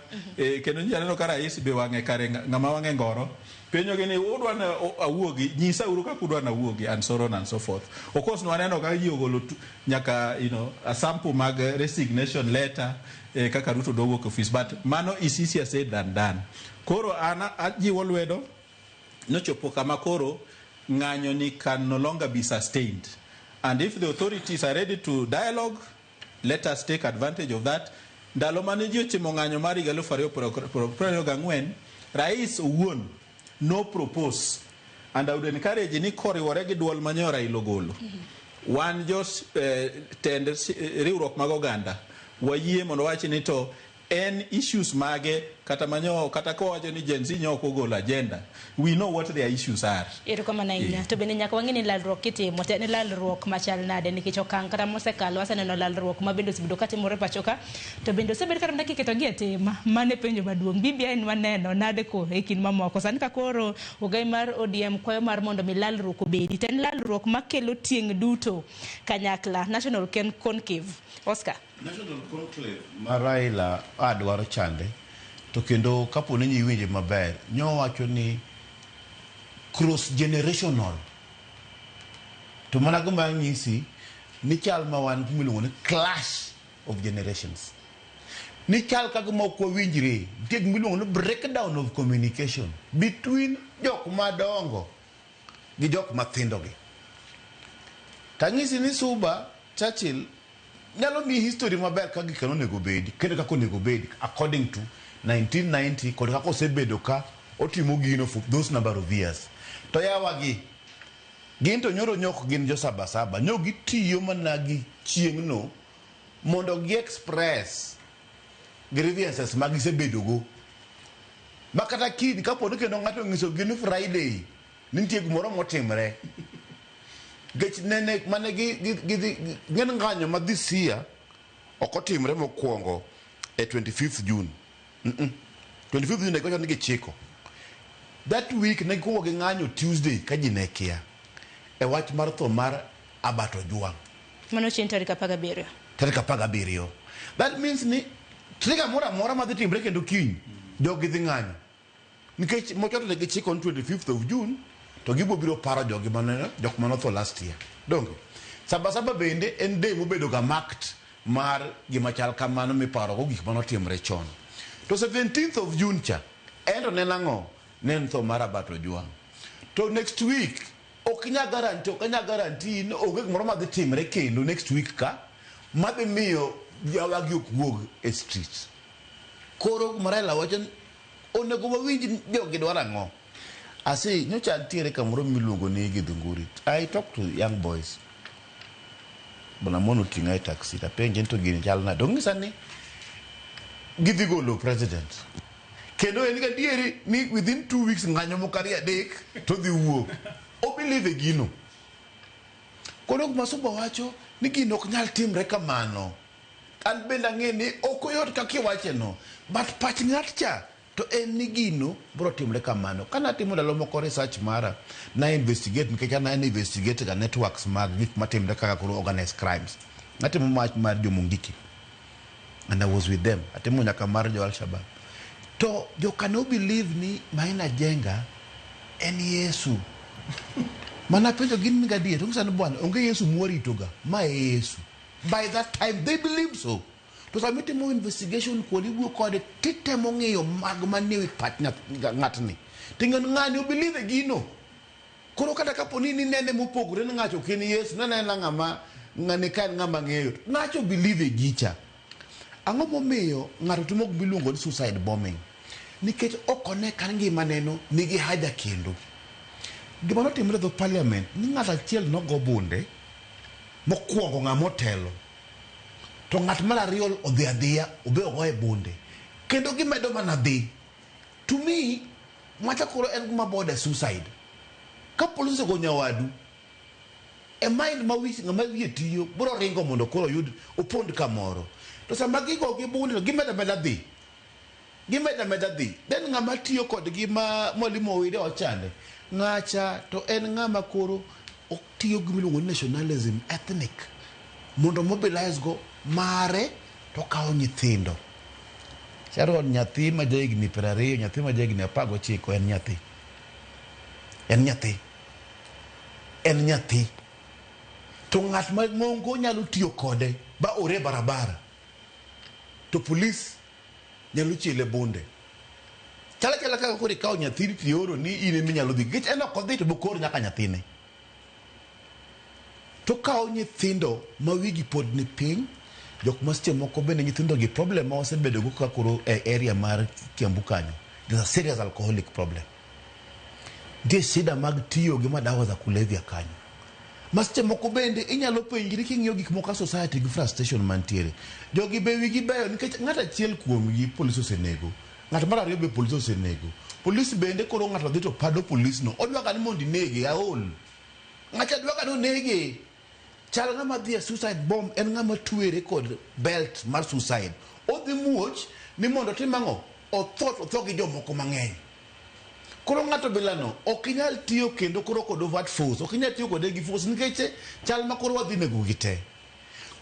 Kendo nyicha aneno ka rais be wang'e kare ng'ama wang'e ngoro. Penjogi ni udwa na awuogi, nyisa uru kaka udwa na awuogi and so on and so forth. Of course nwaneno ka ji ogolo nyaka a sample mag resignation letter kaka Ruto dwa wuok e office, but mano is easier said than done. Koro an ajiwo lwedo nochopo kama koro ng'anyo ni can no longer be sustained, and if the authorities are ready to dialogue, let us take advantage of that. Ndalo mane ji otimo ng'anyo mar higa 2024, rais owuon no propose, and I would encourage ni koriwore gi duol manyo Raila ogolo, wan jo tend riwruok mag oganda wayie mondo wach ni to en issues mage kata manyo kata kowacho ni Gen Z nyo ok ogolo agenda, we know what their issues are. Erokamano ahinya. To bende nyaka wang'e ni lalruok kitimo to en lalruok machal nade, nikech okang' kata mosekalo waseneno lalruok ma bende osebedo katimore pacho ka, to bende osebed kata mana kiketogi e tim. Mano e penjo maduong'. BBI nwaneno nade ko e kind mamoko. Sani ka koro ogai mar ODM kwayo mar mondo mi lalruok obedi, to en lalruok makelo tieng' duto kanyakla. National Conclave. Oscar. National Conclave ma Raila adwaro chande, to kendo kapo ni iwinje maber, nyowacho ni cross generational. To mana gima nyisi ni chal ma wan miluongo ni clash of generations. Ni chal ka gima ok wawinjre, nitie gima iluongo ni breakdown of communication between jok madongo gi jok mathindo gi. Tanyisi ni Suba Churchill nyalo miyi history maber ka gik onego bedi kendo kaka onego bedi according to 1990 kod kaka osebedo ka otimo gino for those number of years. To yawa gi gin to nyoro nyok gin jo sabasaba, nyo gitiyo mana gi chieng'no mondo gi express grievances ma gisebedogo. Ma kata kiny kapo ni kendo ng'ato onyiso gi ni Friday ni nitie gimoro motimre. Nikech nene mane gi ng'en ng'anyo ma this year ok otimre mokwongo e 25th June. 25th June ne giwacho ni gichiko. That week ne gikuongo gi ng'anyo Tuesday ka ji ne kia e wach mar tho mar Albert Ojwang. Mano chieng' tarik 17. Tarik 17. That means ni trigger moro amora madhi timre kendo kiny, jogi dhi ng'anyo. Nikech mochoto ne gichiko on 25th of June, to gibo biro paro jogi mane jok mane otho last year. Donge? Sabasaba bende en day mobedo ga marked mar gima chal kamano miparogo gik mane otimre chon. To 17th of June cha, en to ne en ang'o? Ne en tho mar Albert Ojwang. To next week, ok inyal guarantee, ok anyal guarantee ni onge gimoro madhi timre kendo next week ka, madhi miyo jawagi ok wuog e street. Koro gima Raila wacho ni onego wawinj jogi dwaro ang'o. Asi, nyocha nitiere kamoro miluongo ni Githunguri. I talk to young boys. Bwana Mono oting'a e taxi, tapenje ni to gini chal nade. Onyisa ni gidhi golo president. Kendo en gadieri ni within 2 weeks ng'anyo moko ariyo adek to dhi wuok. O believe e gino. Koro gima Suba wacho ni gino ok nyal timre kamano. An bende ang'e ni ok oyot kaka iwache no. But pach ng'at cha to en ni gino biro timre kamano. Kana timo ndalo moko research mara, na investigate nikech an an investigate ga networks mag gik matimre kaka koro organized crimes. Natimo wach mar jo Mungiki. And I was with them. Atimo nyaka mar jo Al-Shabaab. To joka no believe ni Maina Njenga en Yesu. Mana penjo gin ni gadier, to ng'isa ni bwana, onge Yesu mwarito ga, ma e Yesu. By that time they believe so. To sama itimo investigation kodi iwuoyo kode titemo ng'iyo mag manie wi pach ng'atni. Ting'eyo ni ng'ani o believe e gino. Koro kata kapo ni ninene mopogore ni ng'acho ok en Yesu, nanena ng'ama ng'ani ka en ng'ama ng'eyo. Ng'acho believe e gicha. Ang'o momiyo ng'ato timo gima iluongo ni suicide bombing? Nikech ok one ka ngimane no nigi haja kendo. Gima notimre e dho parliament ni ng'ato achiel nogo bunde mokwongo ng'ama otelo. To ng'at mar ariyo odhi adhiya obe ogoye bunde. Kendo gimedo mana dhi. To me, macha koro en gima border suicide. Ka police osego nyawadu, e mind ma wich ng'ama wiye tiyo biro ringo mondo koro oyud opond kamoro. To sama gigo gi bunde to gimedo ameda dhi. Gimedo ameda dhi. Then ng'ama tiyo kodgi ma Mwalimu Owide ochande, ng'acha to en ng'ama koro otiyo gi miluongo ni nationalism ethnic mondo mobilize go mare to okawo nyithindo. Sharon, nyathi ma jahigni 20, nyathi ma jahigni 19 en nyathi. En nyathi. En nyathi. To ng'at ma ng'ongo nyalo tiyo kode ba ore e barabara. To polis nyalo chiele bunde. Chala chala kaka koro ikawo nyathini to ioro ni in ema inyalo dhi. Nikech en ok odhi to bokor nyaka nyathine. To kawo nyithindo ma wigi pod ni piny, jok ma seche moko bende nyithindo gi problem ma wasebedo go kaka koro e area mar Kiambu kanyo. There's a serious alcoholic problem. Nitie shida mag tiyo gi madawa za kulevya kanyo. Ma seche moko bende inyalo penjri king'iyo gik moko ka society gi frustration mantiere. Jogi be wigi beyo nikech ng'at achiel kuomgi polis osenego. Ng'at mar ariyo be polis osenego. Polis bende koro ng'ato dhi to pado polis no. Odwa ga ni mondo inege, aol. Ng'acha dwa ga ni onege. Chal ng'ama dhi e suicide bomb en ng'ama twere kod belt mar suicide. Odhi muoch ni mondo otim ang'o? Otho to otho gi jomoko mang'eny. Koro ng'ato bilano ok inyal tiyo kendo koro kod overt force. Ok inyal tiyo kode gi force nikech chal ma koro wadhi nego gi te.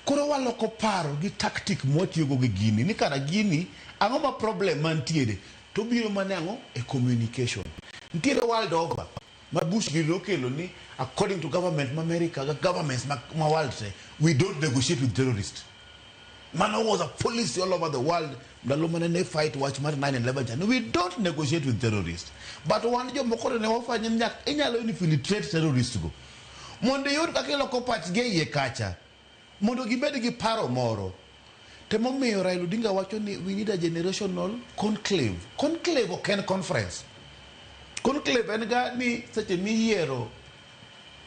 Koro waloko paro gi tactic mwatiyogo gi gini ni kara gini ang'o ma problem mantiere to obiro mana ang'o e communication. Nitiere world over ma Bush gini nokelo ni according to government ma America ga governments ma world te, we don't negotiate with terrorists. Mano was a policy all over the world ndalo mane ne fight wach mar 9/11 cha. We don't negotiate with terrorists. But wan jomoko to ne wafwenyo ni nyaka inyalo infiltrate terrorists go. Mondo iyud kaka iloko pachgi e iye kacha. Mondo gibed gi paro moro. Temomiyo Raila Odinga wacho ni we need a generational conclave. Conclave ok en conference. Conclave en ga ni seche miyiero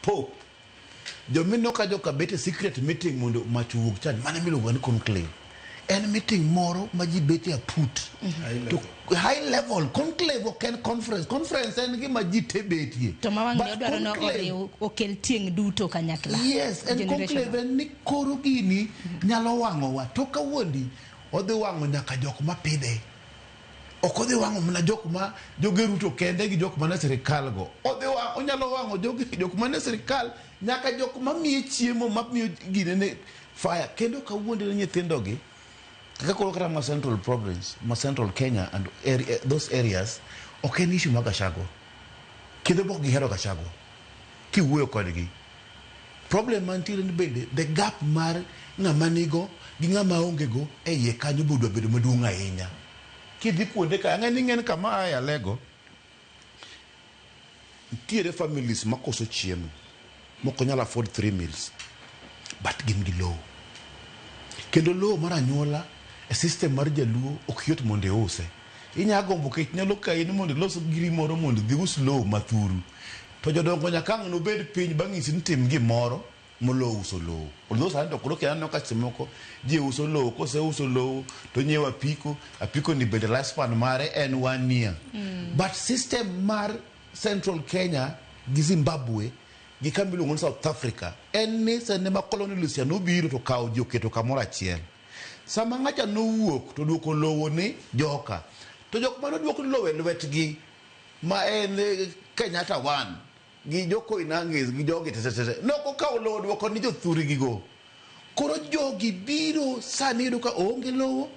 Pope, jomino ka joka bet e secret meeting mondo mach owuog chan, mano miluongo ni conclave. En meeting moro ma ji bet e aput. To high level, conclave ok en conference. Conference en gima ji te betie. To ma wang' But odwaro no conclave oriw okel tieng' duto kanyakla. Yes, en Generational. conclave en ni koro gini nyalo wang'owa. To kawuondi odhi wang'o nyaka jok mapidhe. Ok odhi wang'o mana jok ma joge Ruto kende gi jok mane sirikal go. Odhi wang'o, onyalo wang'o joge jok mane sirikal nyaka jok mamiye chiemo mamiyo ginene fire. Kendo kawuondi ne nyithindo gi kaka koro kata ma Central Province, ma Central Kenya and those areas ok en issue mar Gachagua. Kendo be ok gihero Gachagua. Kiwuoyo kodgi. Problem mantiere ni bende the gap mar ng'ama nigo gi ng'ama onge go e iye kanyo be odwa bedo maduong' ahinya. Kidhi kuonde ka, ang'e ni ing'en kama aye Alego, nitiere families makoso chiemo, mok onyal afford 3 meals, but gin gi lowo. Kendo lowo mar anyuola e system mar jaluo ok yot mondo iuse. Inya gombo kech nyalo kayi ni mondo ilos giri moro mondo idhi us lowo mathuru. To jodongo nyaka ang' nobed piny bang'isi ni tim gimoro moloyo uso lowo. Although sani to koro aneno ka seche moko ji uso lowo, koseuso lowo to nyiewo apiko, apiko ni bende lifespan mare en 1 year. But system mar Central Kenya gi Zimbabwe gi kama iluongo ni South Africa en ni sene ma colonialists nobiro to kawo ji oketo kamoro achiel. Sama ng'acha nowuok to duoko lowo ni joka. To jok mane oduok lowo e lwetgi ma en Kenyatta 1 gi jo Koinange gi jogi te te te. Nok okawo lowo duoko ni jothurgi go. Koro jogi biro sani yudo ka oonge lowo,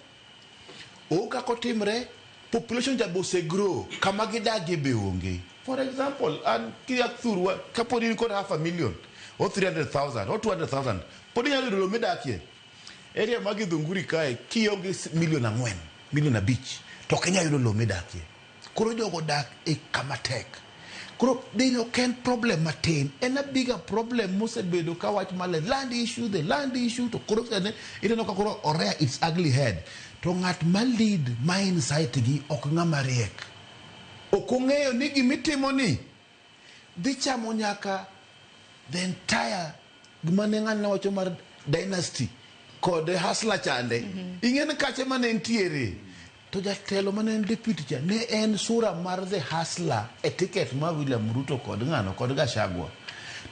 onge kaka otimre, population cha be osegrow, kama gidagie be onge. For example, an kia thurwa, kapod in kod half a million, or 300,000, or 200,000, pod inyalo yudo lowo midakie. Area mag Githunguri kae, kionge milion 4, milion 5, to ok inyal yudo lowo midakie. Koro jogo dak e kama tek. Koro dino ok en problem matin, en a bigger problem mosebedo ka wach mar land issue, the land issue, to koro sani ineno ka koro orea its ugly head. To ng'at ma lead, ma insight gi ok ng'ama riek. Ok ong'eyo ni gimitimo ni dhi chamo nyaka the entire gima ne ng'ani wacho mar dynasty kod hustler chande. Ing'e ni kache mane nitiere. To jatelo mane en deputy cha ne en sura mar the hustler e ticket mar William Ruto kod ng'ano kod Gachagua.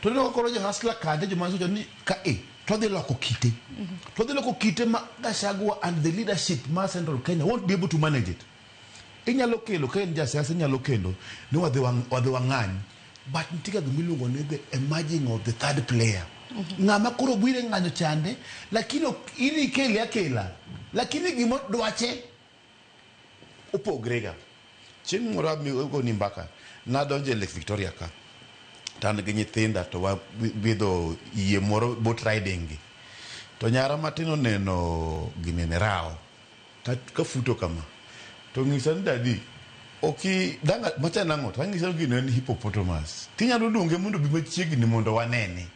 To ineno ka koro jo hustler kande joma nyiso ni ka e to dhi loko kite. To dhi loko kite ma Gachagua and the leadership mar Central Kenya won't be able to manage it. Inyalo kelo ka en jasiasa inyalo kelo ni wadhi wang'any, but nitie ga gima iluongo ni the emerging of the third player. Ng'ama koro biro e ng'anyo chande, lakini ok in ikele akela, lakini gima dwache Opogre ga. Chieng' moro agoni mbaka, nadonjo e Lake Victoria ka. To an gi nyithinda to wabidho yie moro boat riding gi. To nyara matin oneno ginene rawo ka futo kama. To ng'isa ni daddy, oki danga macha nang'o? To ang'ise ni gino en hippopotamus. Tinyalo luonge mondo obi machiegni mondo wanene.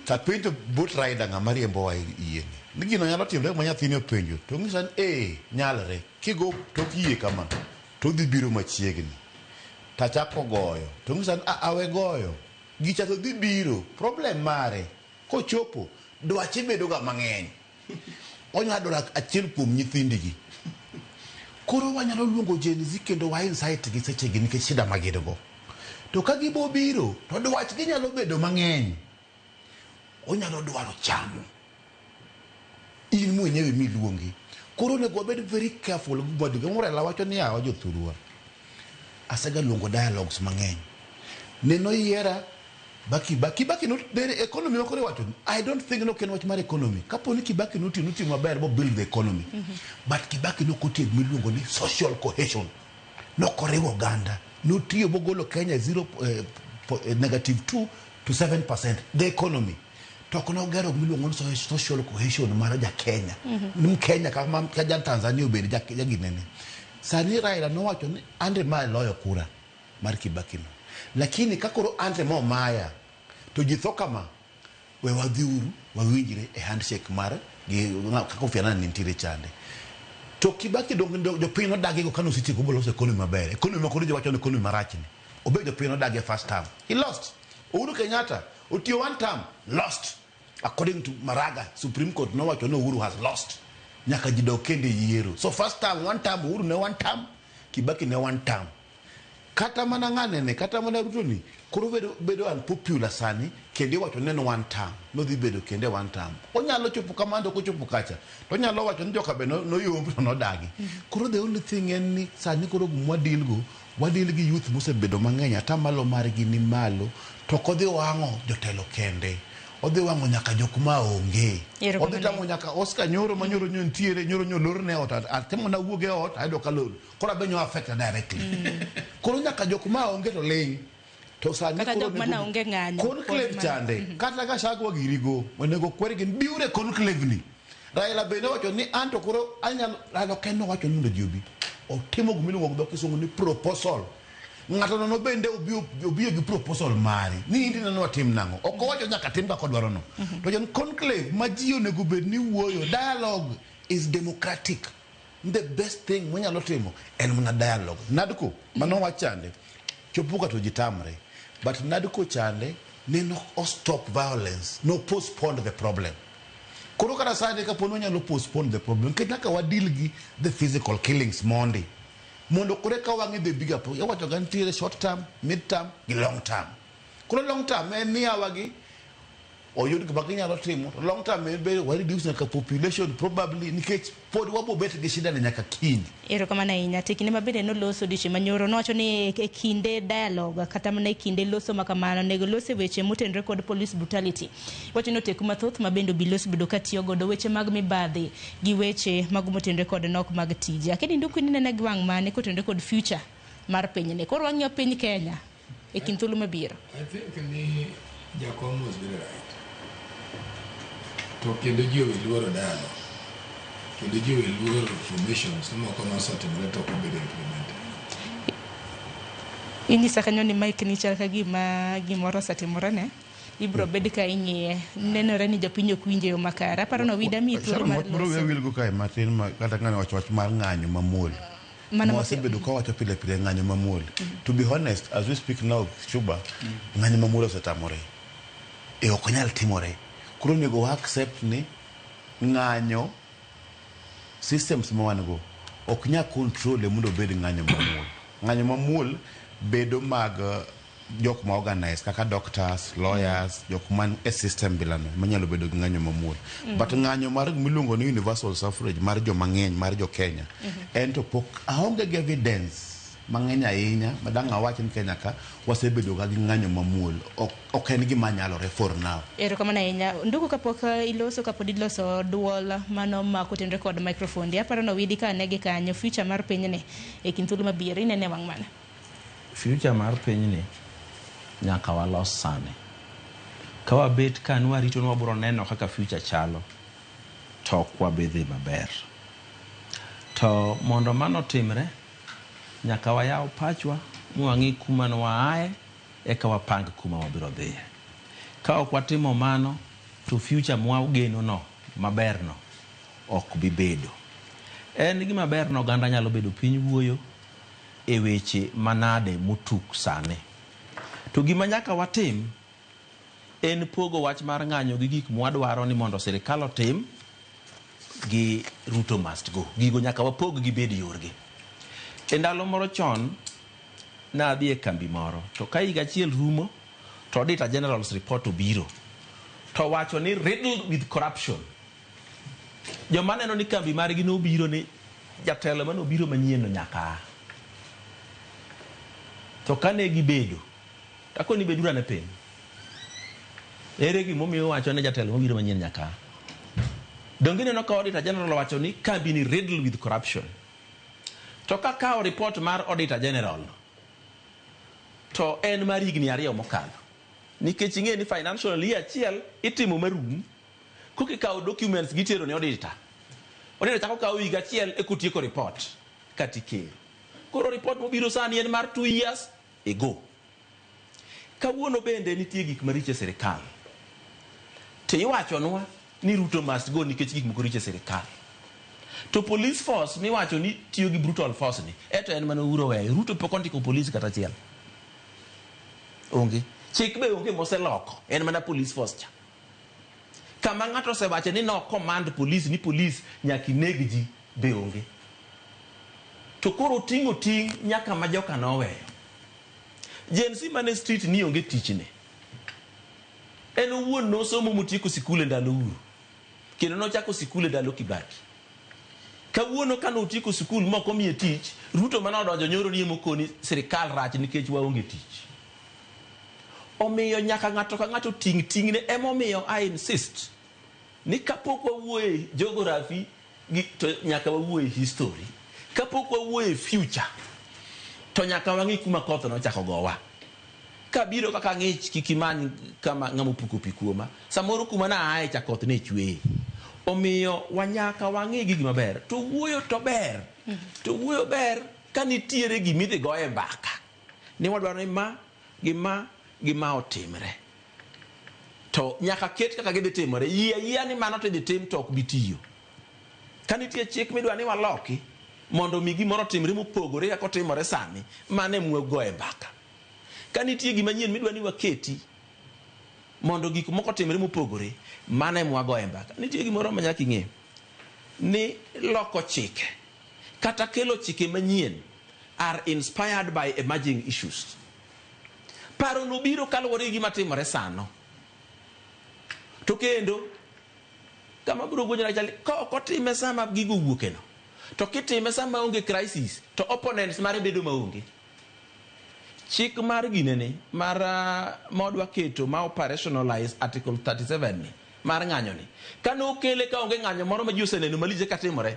Tapenjo boat rider ng'ama riembowa e yie ni. Ni gino nyalo timre ma nyathini openjo. To ong'isa ni ee nyalre. Kigo tok yie kama to odhi biro machiegni. Tachako goyo. To ong'isa ni a we goyo. Gicha to dhi biro. Problem mare kochopo dwache bedo ga mang'eny. Onyalo dwaro achiel kuom nyithindigi. Koro wanyalo luongo Gen Z kendo wa incite gi sechegi nikech shida ma gin go. To ka gibo biro to dwachgi nyalo bedo mang'eny. Onyalo dwaro chamo in mwenyewe miluongi. Koro onego wabed very careful gi gima duong'. Raila wacho ni yawa jothurwa. Asega luongo dialogues mang'eny. Neno yiera ba Kibaki. Kibaki no, the economy ma koro iwacho ni, I don't think no en wach mar economy. Kapo ni Kibaki notiyo notiyo maber bo build the economy. But Kibaki nokotiyo gimiluongo ni social cohesion. Nokoriwo oganda. Notiyo bogolo Kenya 0 negative 2 to 7%. The economy. To ok nogero gimiluongo ni social cohesion mar ja Kenya. Ni Kenya kama ka ja Tanzania obed ja ja ginene. Sani Raila nowacho ni ande ma loyo kura mar Kibaki no. Lakini ka koro ante momaya to ji tho kama we wadhiuru wawinjre e handshake mar gi kaka Kofi Annan nitiere chande. To Kibaki dong jopiny nodagi go kane osetieko boloso economy maber. Economy ma koro ji wacho ni economy marach ni. Obed jopiny nodagi e first term. He lost. Uhuru Kenyatta otiyo one term, lost. According to Maraga, Supreme Court nowacho ni Uhuru has lost. Nyaka ji dog kendo e yiero. So first term, one term, Uhuru ne one term, Kibaki ne one term. Kata mana ng'anene, kata mana Ruto ni, koro bedo, bedo unpopular sani, kendo iwacho ni en one term. Nodhi bedo kendo e one term. Onyalo chopo kama to kochopo kacha. To onyalo wacho ni joka be noyomb to nodagi. Koro the only thing en ni sani koro gima wadeal go, wadeal gi youth mosebedo mang'eny, atamalo margi ni malo, to ok odhi wang'o jotelo kende. Odhi wang'o nyaka jok ma onge. Odhi tamo nyaka Oscar nyoro ma nyoro nyo nitiere, nyoro nyo lorne ot, atemo na wuog e ot, ayudo ka lor. Koro abe nyo affect directly. Koro nyaka jok ma onge to ling'. To sani Kata koro jok mana onego- onge ng'anyo. Conclave pod mana- chande. Kata Gachagua girigo, onego kwergi ni biuru e conclave ni. Raila bende owacho ni anto koro anyalo, Raila ok en nowacho ni mondo ji obi. Otimo gima iluongo gi dho kisungu ni proposal. Ng'ato nono bende obi obiyo gi proposal mare. Ni in tineno watim nang'o. Ok owacho nyaka tim kaka odwaro no. To jon conclave ma ji onego bed ni wuoyo, dialogue is democratic. The best thing mwanyalo timo en mana dialogue. NADCO mano wach chande chopo ka to ji tamre. But NADCO chande neno o stop violence, no postpone the problem. Koro kata sani kapo ni wanyalo postpone the problem, nikech nyaka wa deal gi the physical killings mondi. Mondo koro eka wang'i the bigger problem. Iwacho ga nitiere short term, mid term gi long term. Koro long term en ni yawa gi oyud gima ginyalo timo. To long term en be wa reduce nyaka population probably nikech pod wabo bet gi shida ni nyaka kiny. Erokamano ahinya. To e kinde ma bende noloso odiochieng' manyoro, nowacho ni e kinde dialogue kata mana e kinde loso ma kamano, onego los e weche motenore kod police brutality. Wacho ni oteku mathoth ma bende obila osebedo ka tiyo godo, weche mag mibadhi gi weche mago motenore kod nok mag tije. Akedi Nduku inene gi wang' mane kotenore kod future mar pinyni. Koro wang'iyo piny Kenya e kind thuolo mabiro. I think ni Jakom was very right. To kendo ji owe luoro dialogue. Kendo ji owe luoro reformations moko nosetimore to ok obedo implemented. Inyisa kanyo ni mic ni chal ka gima gimoro osetimore ne. Ibro bed ka ing'iye. Nenore ni jopiny ok winje yo makare. Aparo ni Owida miyi thuolo Sharon, mar wach moro wiya loso. wilgo kae matin ma kata ng'ane wacho wach mar ng'anyo mamuol. Mano Ma wasebedo ka wacho pile pile ng'anyo mamuol. To be honest, as we speak now, Chuba, ng'anyo mamuol osetamore. E ok nyal timore. Koro onego wa accept ni ng'anyo systems ma wan go ok nyal control e mondo obed ng'anyo mamuol. Ng'anyo mamuol bedo mag jok ma organize kaka doctors, lawyers, jok man e system bilano manyalo bedo gi ng'anyo mamuol. But ng'anyo mar miluongo ni universal suffrage mar joma ng'eny mar jo Kenya en to pok aonge gi evidence mang'eny ahinya ma dang' awach ni Kenya ka wasebedo ga gi ng'anyo mamuol. Ok, ok en gima nyalore for now. Erokamano ahinya. Ndugu kapok iloso kapod iloso duol mano ma kotenore kod microphone di aparo ni Owidi ka ane gi kanyo future mar pinyni e kind thuolo mabiro inene wang' mane? Future mar pinyni nyaka walos sani. Ka wabet ka ni warito ni wabiro neno kaka future chalo to ok wabi dhi maber. To mondo mano otimre, nyaka wayaw pachwa mwang'i kuma ne waaye eka wapang kuma wabiro dhiye. Ka ok watimo mano to future mwageno no maber no ok bi bedo. En gima ber ni oganda nyalo bedo piny wuoyo e weche manade motuk sani. To gima nyaka watim en pogo wach mar ng'anyo gi gik mwadwaro ni mondo sirikal otim gi Ruto must go. Gigo nyaka wapog gibed yorgi. E ndalo moro chon nadhi e kambi moro to ka higa achiel rumo to Auditor General's report obiro to wacho ni riddled with corruption. Joma neno ni kambi margi nobiro ni jatelo mane obiro manyien no nyaka a. To kane gibedo takoni beduru ane piny. Ere gimomiyo uwacho ni jatelo mobiro manyien nyaka a? Donge ineno ka Auditor General owacho ni kambi ni riddled with corruption. To kakawo report mar Auditor General to en mar higni 2 mokalo. Nikech ing'e ni financial year achiel itimo marum, koka ikawo documents gitero ne auditor. Auditor chako kawo higa achiel eka otieko report kata ikelo. Koro report mobiro sani en mar 2 years ago. Kawuono bende nitie gik maricho e sirikal. To iwachonwa ni Ruto must go nikech gik moko richo e sirikal. To police force miwacho ni tiyo gi brutal force ni, eto en mana Uhuru oweyo. Ruto pok ondiko police kata achiel. Onge. Chik be onge moseloko, en mana police force cha. Kama ng'ato osewacho ni no command police ni police nyaka ineg ji be onge. To koro ting'o ting' nyaka ma joka noweyo. Gen Z mane street ni onge tichne. En owuon nosomo motieko sikul e ndalo Uhuru. Kendo nochako sikul e ndalo Kibaki. Kawuono kane otieko sikul mok omiye tich, Ruto mane odonjo nyoro ni emokoni sirikal rach nikech waonge tich. Omiyo nyaka ng'ato ka ng'ato ting' ting'ne, emomiyo I insist ni kapok wawuoye geography gi, to nyaka wawuoye history. Kapok wawuoye future to nyaka wang'i kuma koth nochako gowa. Kabiro kaka ng'ich kik imany kama ng'ama opuko pi kuoma. Samoro kuma na aye cha koth ne chweye. Omiyo wanyaka wang'i gigi maber. To wuoyo to ber. To wuoyo ber ka nitiere gima idhi goye mbaka. Ni wadwaro ni ma gi ma gi ma otimre. To nyaka ket kaka gidhi timore. Yie ayia ni mano to idhi tim to ok bi tiyo. Ka nitie chik midwa ni waloki mondo mi gimoro otimre mopogore kaka otimore sani, mano ema wagoye mbaka. Ka nitie gima nyien midwa ni waketi mondo gik moko otimre mopogore, mano ema wagoye mbaka. Nitie gimoro ma nyaka ing'e ni loko chike kata kelo chike manyien are inspired by emerging issues. Paro no biro kaluwore gi gima timore sano. To kendo kama biro guonyo chal ka ok otime sama gigo owuoke no, to kitime sama onge crisis to opponents mare bedo maonge. Chik mar ginene mar modwa keto ma operationalize article 37 ni mar ng'anyo ni kane okele ka onge ng'anyo moro ma ji oseneno malich ka timore,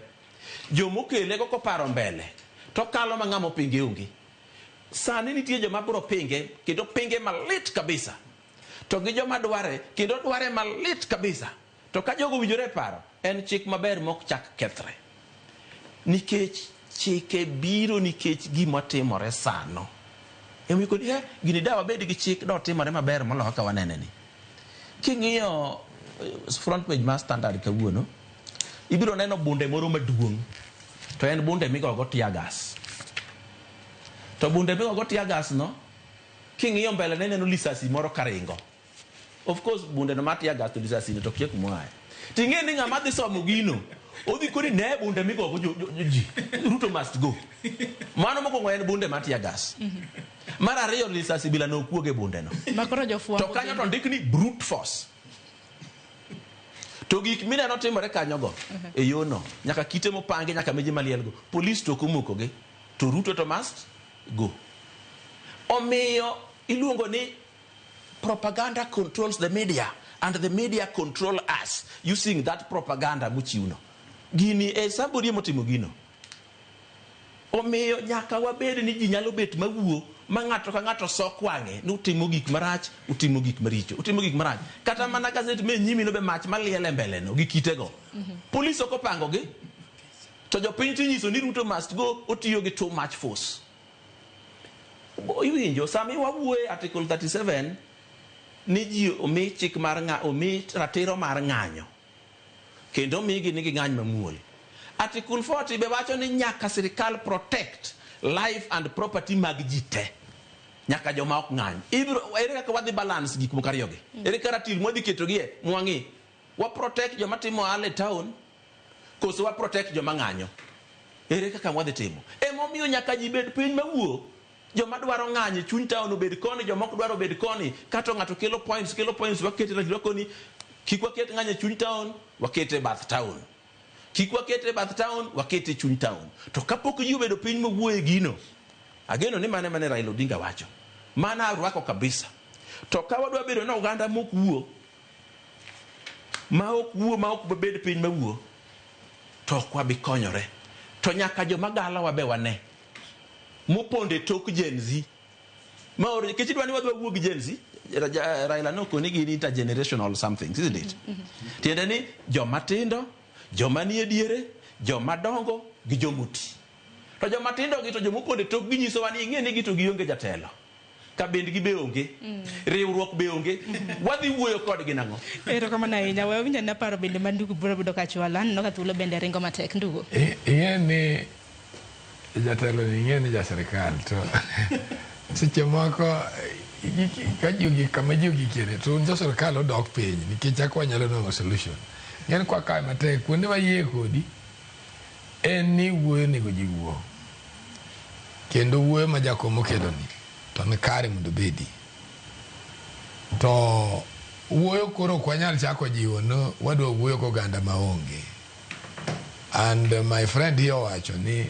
jomokele go koparo mbele to kalo ma ng'ama opinge onge. Sani nitie joma biro pinge kendo pinge malit kabisa, to gi joma dware kendo dware malit kabisa. To ka jogo owinjore e paro, en chik maber mok chak kethre, nikech chike biro nikech gima timore sano. Emomiyo kodi gini da wabed gi chik da otimore maber moloyo kaka wanene ni. King'iyo front page mar Standard kawuono, ibiro neno bunde moro maduong', to en bunde migogo tear gas. To bunde migogo tear gas no, king'iyo mbele ne ineno lisasi moro karingo. Of course bunde no mar tear gas to lisasi no to kia kuma oaye. Ting'e ni ng'ama dhi somo gino, odhi koni ne bunde migogo ji. Ruto must go. Mano mokwongo en bunde mar tear gas. Mar ariyo lisasi bila no okuoge bunde no. Makoro jofwambo To kanyo to ndik ni brute force. To gik mineno timore kanyogo e yono, nyaka kite mopangi, nyaka meje maliel go, police to ok omokogi. To Ruto to must go. Omiyo iluongo ni propaganda controls the media and the media control us using that propaganda mochiwno. Gini e somebody emotimo gino. Omiyo nyaka wabed ni ji nyalo bet mawuo ma ng'ato ka ng'ato sok wang'e ni utimo gik marach, utimo gik maricho, utimo gik marach. Kata mana gazet me nyimi no be mach maliel e mbele no gi kitego. Polis ok opango gi. To jopiny tinyiso ni Ruto must go otiyo gi too much force. Iwinjo sami wawuoye article 37 ni ji omi chik mar ng'a omi ratiro mar ng'anyo kendo omigi ni ging'any mamuol. Article 40 be wacho ni nyaka sirikal protect life and property mag ji te. Nyaka joma ok ng'any. Ibiro ere kaka wadhi balance gik moko ariyogi? Ere kaka ratil mwadhi ketogie mwang'i? Wa protect joma timo ohala e town koso wa protect joma ng'anyo? Ere kaka wadhi timo? Emomiyo nyaka ji bed piny mawuo. Joma dwaro ng'anyo e chuny town obed koni, joma ok dwaro obed koni. Kato ng'ato kelo points, wakete ratil wakoni kik waket ng'anyo e chuny town, wakete e bath town. Kik wakete e bath town, wakete e chuny town. To kapok ji obedo piny mowuoye gino, ageno ni mane mane Raila Odinga wacho. Mana arwako kabisa. To ka wadwa bedo na oganda mok wuo, ma ok wuo, ma ok bed piny mawuo, to ok wabi konyore. To nyaka joma galawa be wane. Mopondo e tok Gen Z. Ma oro nikech idwa ni wadwa wuo gi Gen Z, Raila nokoni gin intergenerational something, isn't it? Tiende ni joma tindo, joma nie diere, joma dongo gi jomoti. To joma tindo gi to joma opondo e tokgi nyisowa ni ing'e ni gi to gionge jatelo. Kabendgi be onge, riwruok be onge, wadhi wuoyo kodgi nang'o? Erokamano ahinya. We awinj ane paro bende ma Ndugu biro bedo kachwalo. Aneno ka thuolo bende ringo matek. Ndugu. Ing'e ni jatelo ni ing'e ni ja sirikal to seche moko ka ji ogik kama ji ogikieni to un jo sirikal odok piny nikech kaka wanyalo nwang'o solution. Ing'e ni kwakawe matek kuonde mayie kodi en ni wuoyo onego ji wuo kendo wuoyo ma jakom okeloni to ni kare mondo obedi. To wuoyo koro ok wanyal chako jiwo ni wadwa wuoyo goganda maonge. And my friend here owacho ni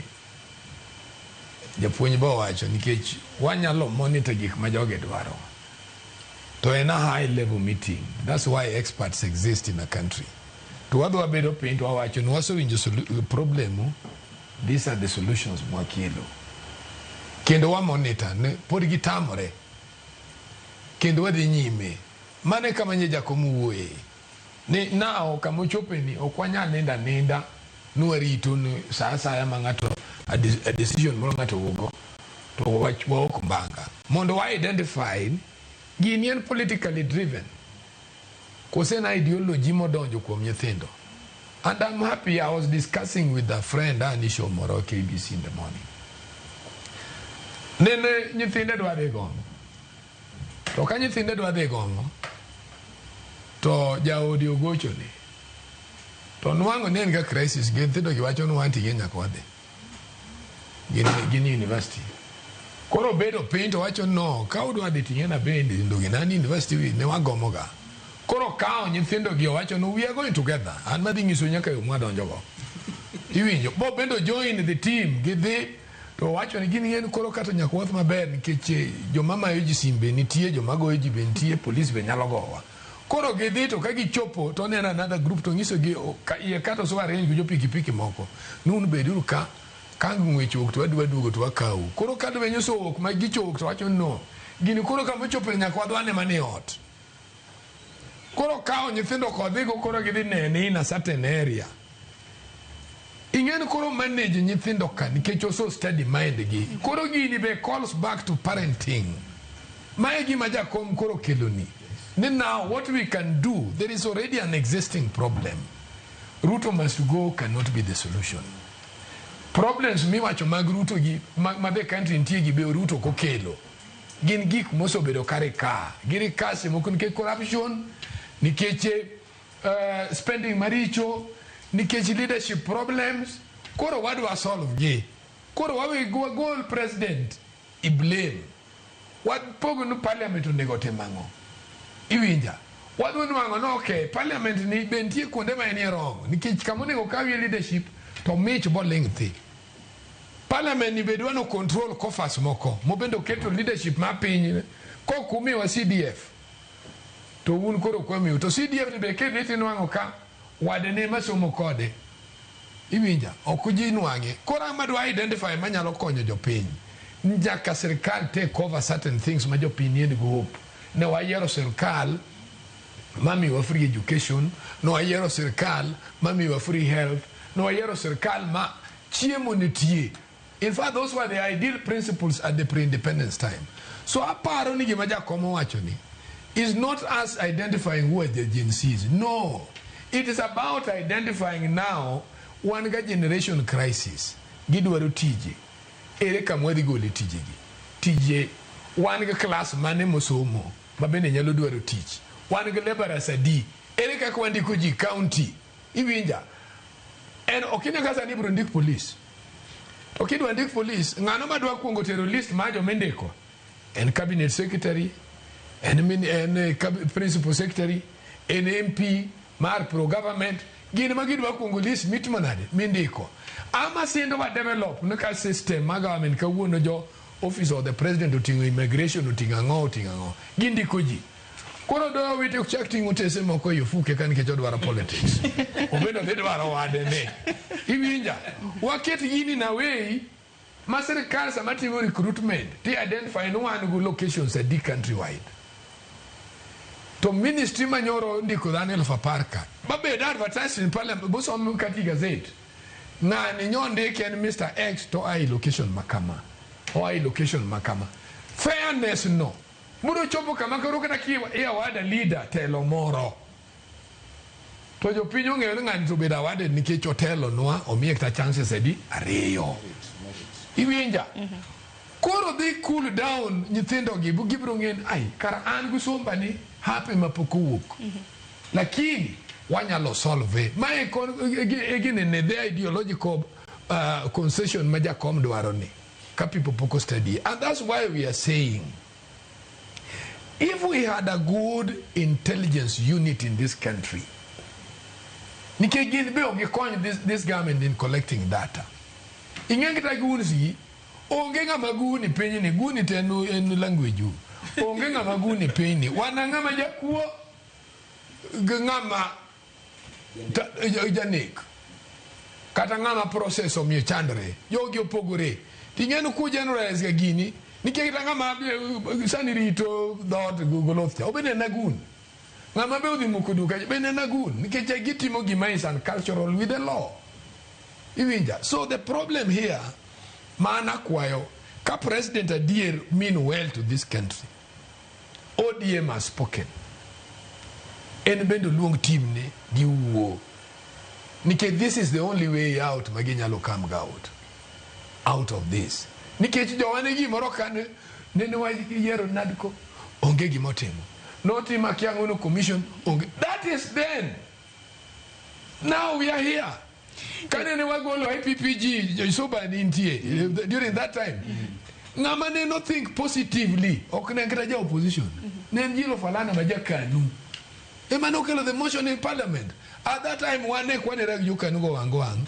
japuonj be owacho nikech wanyalo monitor gik ma jogi dwaro. To en a high level meeting. That's why experts exist in a country. To wadhi wabedo piny to wawacho ni wasewinjo problem, these are the solutions mwakelo. Kendo wa monitor ni pod gitamore. Kendo wadhi nyime. Mano e kama nye jakom wuoye. Ni now kama ochope ni ok wanyal nindo aninda ni warito ni sa asaya ma ng'ato a decision moro ng'ato owuok to waok mbanga. Mondo wa identify gini en politically driven kose en ideology modonjo kuom nyithindo. And I'm happy I was discussing with a friend ani show moro KBC in the morning. Nene nyithinde dwa dhi gong'o. To ka nyithinde dwa dhi gong'o to jaodi ogochone. To nwang'o ni en ga crisis gi nyithindo gi wacho ni wanti gi nyaka wadhi. Gin university. Koro bedo piny to wacho no ka udwa dhi ting'ena bende ndogi nani university wi ne wagomo ga. Koro kawo nyithindo gi owacho no we are going together. An madhi nyiso nyaka yo mwadonjo go. Iwinjo. Bo bendo join the team gidhi to wacho ni gin ng'en koro kata nyaka wuoth maber nikech joma mayo ji simbe nitie, joma goyo ji be nitie, police be nyalo gowa. Koro gidhi to ka gichopo to oneno another group to nyiso gi ka iye kata osewa arrange gi jo pikipiki moko. Ni un beduru ka ka ng'wech owuok to wadwa duogo to wakawu. Koro ka lweny osewuok ma gichowuok to wacho no. Gini koro kama ochopo nyaka wadwane mana e ot. Koro kawo nyithindo kodhigo koro gidhi nene in a certain area. Ing'eni koro manage nyithindo ka nikech oso study mind gi. Koro gini be calls back to parenting. Mae gima jakom koro keloni. Ni now what we can do, there is already an existing problem. Ruto must go cannot be the solution. Problems miwacho mag Ruto gi ma the country nitie gi be Ruto kokelo. Gin gik mosebedo kare ka. Girikase moko nikech corruption, nikech spending maricho, nikech leadership problems. Koro wadwa solve gi. Koro wawe wagol president i blame. Wapog ni parliament onego otim ang'o. Iwinja. Wadwa nwang'o ni okay, parliament ni be nitie kuonde ma enie wrong. Nikech kama onego kawie leadership to mich boling' thi. Parliament ni be dwa no control coffers moko mobende oketo leadership mar piny kok umiwa CDF to un koro ok wamiu to CDF ni be kidhi tinwang'o ka wadene masomo kode iwinja ok ji nwang'e koro ang' madwa identify manyalo konyo jopiny nyaka sirikal take over certain things ma jopiny nie go hope ne wayiero sirikal mamiyowa free education ne wayiero sirikal mamiyowa free health ne wayiero sirikal ma chiemo nitie in fact those were the ideal principles at the pre-independence time so aparo ni gima jakom owacho ni is not us identifying who are the Gen Zs. No. It is about identifying now wan ga generation crisis. Gidwaro tije. Ere kama wadhi gole tijegi? Tije wan gi class mane mosomo ma bende nyalo dwaro tich. Wan gi laborers adi? Ere kaka wandiko ji county? Iwinja? En ok ine ka sani ibiro ndik police. To kidwa ndik police, ng'ano madwa kuongo tero list mar joma indiko? En cabinet secretary, en, min, en principal secretary, en MP mar pro government, gin ma gidwa kuongo list mitimo nade mindiko. Ama sindo wa develop ne ka system ma government kawuono jo office of the president oting'o immigration oting'o ang'o oting'o ang'o gindiko ji. Koro doyo wite ok chak ting'o otese moko e ofuke ka nikech odwaro politics. Obende odhi dwaro wadene. Iwinja? Waket gini na way ma sirikal sama timo recruitment ti identify ni wan go locations adi countrywide. To ministry manyoro ndiko dhano 10,000 ka babed advertised in parliament bosom kata i gazette. Ng'ani nyondiki en Mr. X to oa e location makama. Oa e location makama. Fairness no. Biro chopo kama koro kata ki i award a leader telo moro. To jopiny ong'eyo ni ng'ani to obedo awarded nikech otelonwa omiye kata chances adi ariyo. Iwinja? Koro dhi cool down nyithindo gi gibiro ng'eyo ni ai kara an gi somba ni hape ma pok owuok. Lakini wanyalo solve. Mae e ginene the ideological concession ma jakom dwaro ni ka people pok study. And that's why we are saying if we had a good intelligence unit in this country, nikech gin be ok gikony this government in collecting data. Ing'e kata goons gi, onge ng'ama guni pinyni, guni to en language u. Onge ng'ama guni pinyni. Wan ng'ama jakuo gi ng'ama janek. Kata ng'ama process omiyo chandre. Jogi opogore. Ting'e ni ku generalize ga gini, nikech kata ng'ama sani rito dhoot goloth cha, obende en agun. Ng'ama be odhi muko duka bende en agun. Nikech gitimo gima is uncultural with the law. Iwinja? So the problem here, ma an akwayo, ka president adier mean well to this country, ODM has spoken. En bende oluong team ne giwuo. Nikech this is the only way out ma ginyalo come out of this. Nikech jowa ne gimoro ka nene wayiero NADCO, onge gimotimo. Notimo akia ang'o no commission, onge. That is then. Now we are here. Kanene wagolo IPPG, Suba nitie, during that time. Ng'ama ne no think positively, ok ne en kata ja opposition. Ne en Jilo Falana ma ja KANU. Ema nokelo the motion in parliament. At that time, wan ne kwanera gi jo KANU go wang' wang'.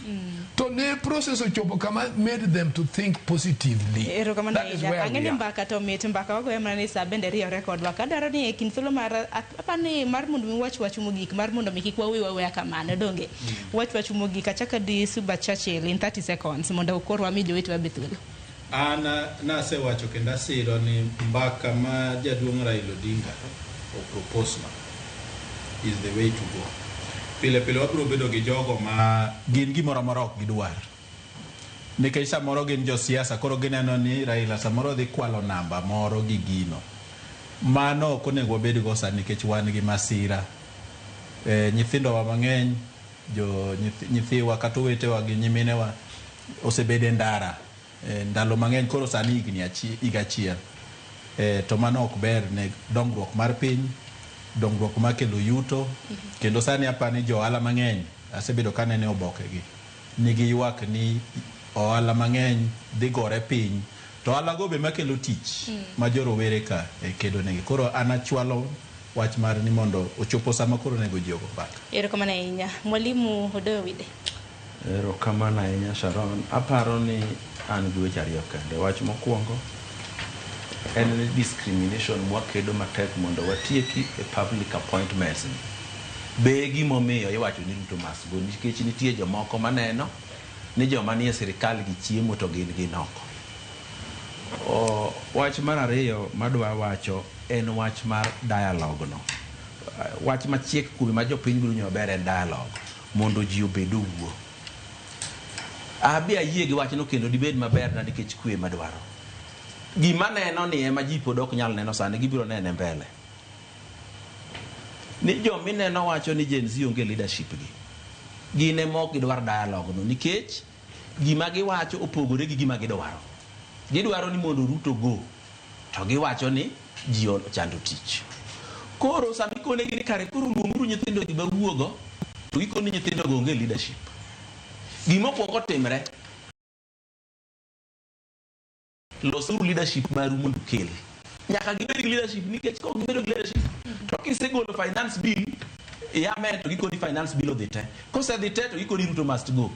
To ne process ochopo kama made them to think positively. Erokamano That is ahinya. where Ang'e we ni are. mbaka to mit mbaka wagoyo mana ni sa bende riyore kodwa. Kadwaro ni e kind thuolo mar apani mar mondo mi wach wach mogik mar mondo mi kik wawe waweya kamano donge. Wach wach mogik achaka di Suba Churchill in 30 seconds mondo koro wami jowetewa be thuolo. An nasewacho kendo asiro ni mbaka ma jaduong' Raila Odinga opropose no is the way to go. Pile pile wabiro bedo gi jogo ma gin gimoro amora ok gidwar. Nikech samoro gin josiasa koro gineno ni Raila samoro dhi kwalo namba moro gi gino. Mano ok onego wabed go sani nikech wan gi masira. Nyithindowa mang'eny, jo nyithiwa kata owetewa gi nyiminewa osebedo e ndara ndalo mang'eny koro sani higni higa achiel. To mano ok ber ne dongruok mar piny, dongruok makelo yuto, kendo sani apani jo ohala mang'eny asebedo kanene oboke gi nigi ywak ni ohala mang'eny dhi gore piny to ohala go be makelo tich ma jorowere ka kedo negi. Koro an achwalo wach mar ni mondo ochopo sama koro onego ji ogo mbaka. Erokamano ahinya. Mwalimu Odoyo Wide. Erokamano ahinya Sharon. Aparo ni an gi weche ariyo kende. Wach mokwongo en ni discrimination mwakedo matek mondo watieki e public appointments ni. Be gimomiyo iwacho ni Ruto must go nikech nitie jomoko maneno ni joma nie sirikal gi chiemo to gin gin oko. Wach mar ariyo madwa wacho en wach mar dialogue no. Wach machiek kuome ma jopiny biro winjo maber en dialogue mondo ji obed owuo. Abi ayie gi wachno kendo dibed maber na nikech kwe madwaro. Gima neno ni ema ji pod ok nyal neno sani gibiro nene mbele. Ni jomineno wacho ni Gen Z onge leadership gi. Gin ema ok gidwar dialogue no nikech gima giwacho opogore gi gima gidwaro. Gidwaro ni mondo Ruto go to giwacho ni ji ochando tich. Koro sama ikonegi ni kare koro luonguru nyithindo gi bawuogo to gikoni nyithindo go onge leadership. Gima okuongo timre losuru leadership maru mondo ukel. Nyaka gibed gi leadership nikech kok gibedo gi leadership to kisegolo finance bill yame to gikoni finance bill odhi te. Kosedhi te to gikoni Ruto must go.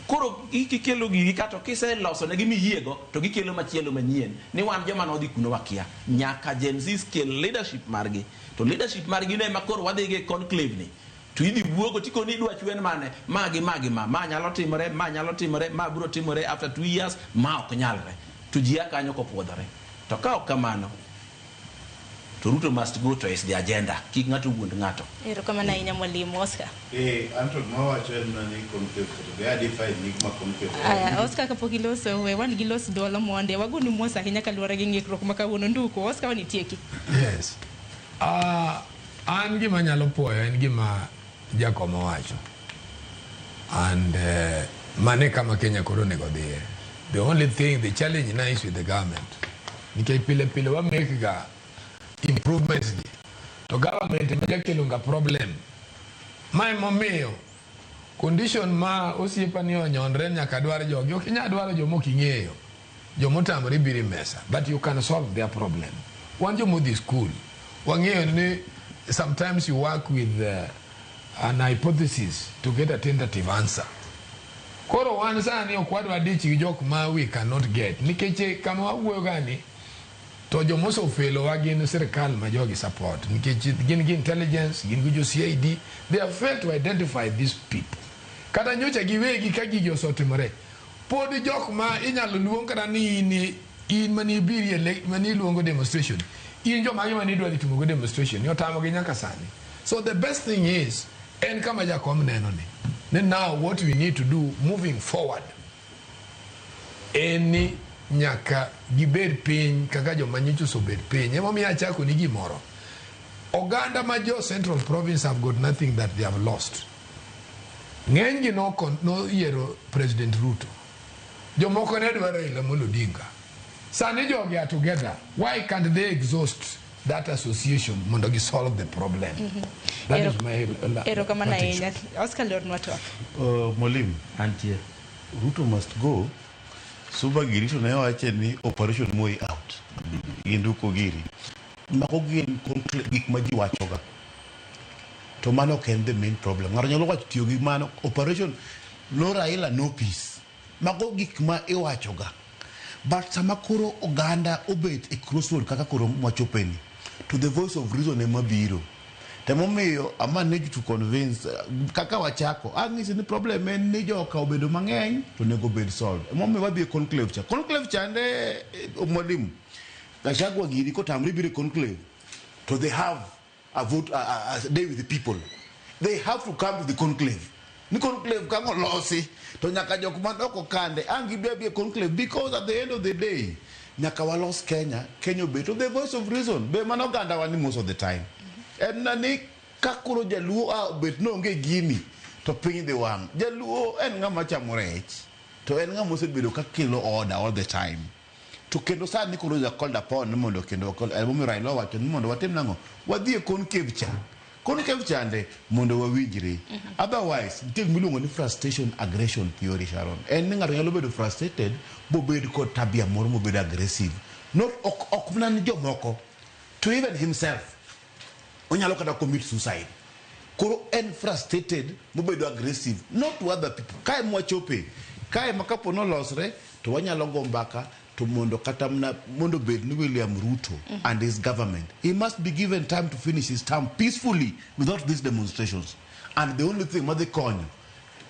Koro kikelo gigi kato kiseloso negi miyiego to gikelo machielo manyien ni wan joma nodhi kuno wakia. Nyaka Gen Z kel leadership margi. To leadership margi no ema koro wadhi go e conclave ni. To idhi wuogo tikoni dwachu en mane? Ma gi ma gi ma. Ma nyalo timore, ma nyalo timore, ma biro timore after 2 years, ma ok nyalre. To ji a kanyo kopuodhore. To ka ok kamano, to Ruto must go to is the agenda. Kik ng'ato wuond ng'ato. Erokamano ahinya mwalimu Oscar. Anto gima wacho en mana ni conclave to be adefine ni gima conclave en. Aya, Oscar kapok iloso, we wan gi los dwolo monde. Wagonu mos ahinya kaluwore gi ng'ikruok ma kawuono. Nduku, Oscar wanitieki. Yes. An gima nyalo puoyo en gima jakom owacho. And mane kama Kenya koro onego dhiye. The only thing, the challenge now is with the government. Nikech pile pile wa make ga improvements gi. To government ema jakelo ga problem. Ma emomiyo condition ma osiepa ni onyonre nyaka dwar jogi. Ok inyal dwaro joma ok ing'eyo. Joma otamore biro e mesa. But you can solve their problem. Wan joma odhi school. Wang'eyo ni sometimes you work with an hypothesis to get a tentative answer. Koro wan sani ok wadwa dich gi jok ma we cannot get. Nikech kama wawuoyo gani, to joma osefelowa gin sirikal ma jogi support. Nikech gin gi intelligence, gin gi jo CID, they have failed to identify these people. Kata nyocha giwegi ka gigi osetimore, pod jok ma inyalo luong kata ni in mane ibiri mane iluongo demonstration, in jomage mane idwa dhi timogo demonstration, ni otamogi nyaka sani. So the best thing is, en kama jakom neno ni now what we need to do moving forward, en ni nyaka gibed piny kaka joma nyocha osebet piny. Emomiyo achako ni gimoro. Oganda ma jo Central Province have got nothing that they have lost. Ng'enygi noyiero President Ruto. Jomoko ne dwaro Raila Amolo Odinga. Sani jogi are together. Why can't they exhaust that association mondo gi solve the problem? That is my Erokamano attention. ahinya. Oscar lornwa twak. Mwalimu. Antie. Ruto must go. Suba giri to ne wache ni operation Moi out. Ginduko giri. Mako gin gik ma ji wachoga. To mano ok en the main problem. Ng'ato nyalo wacho tiyo gi mano operation no Raila no peace. Mago gik ma iwachoga. But sama koro oganda obet e crossroad kaka koro mwachopeni, to the voice of reason ema biro. Temomiyo I manage to convince kaka wachako ang'isi ni problem en ni joka obedo mang'eny to onego bed solved. Emomiyo wadhi e conclave cha. Conclave chande mwalimu Gachagua giri kotamre biro e conclave to they have a vote a day with the people. They have to come to the conclave. Ni conclave kang' olosi to nyaka jok man oko kande ang' gibi abi e conclave because at the end of the day nyaka walos Kenya, Kenya obed to the voice of reason be mano oganda wa ni most of the time. En na ni ka koro jaluo a obet ni onge gini to piny dhi wang'. Jaluo en ng'ama chamo rech to en ng'ama osebedo ka kelo order all the time. To kendo sani koro ja called upon ni mondo kendo emomiyo Raila owacho ni mondo watim nang'o? Wadhi e conclave cha. Conclave chande mondo wawinjre. Otherwise, nitie gima iluongo ni frustration aggression theory, Sharon. En ni ng'ato nyalo bedo frustrated bobed kod tabia moro mobed aggressive. Not ok mana ni jomoko, to even himself. Onyalo kata commit suicide. Koro en frustrated mobedo aggressive not to other people. Kae mwachope, kae ma kapo nolosre to wanyalo go mbaka to mondo kata mana mondo bed ni William Ruto and his government, he must be given time to finish his term peacefully without these demonstrations. And the only thing madhi konyo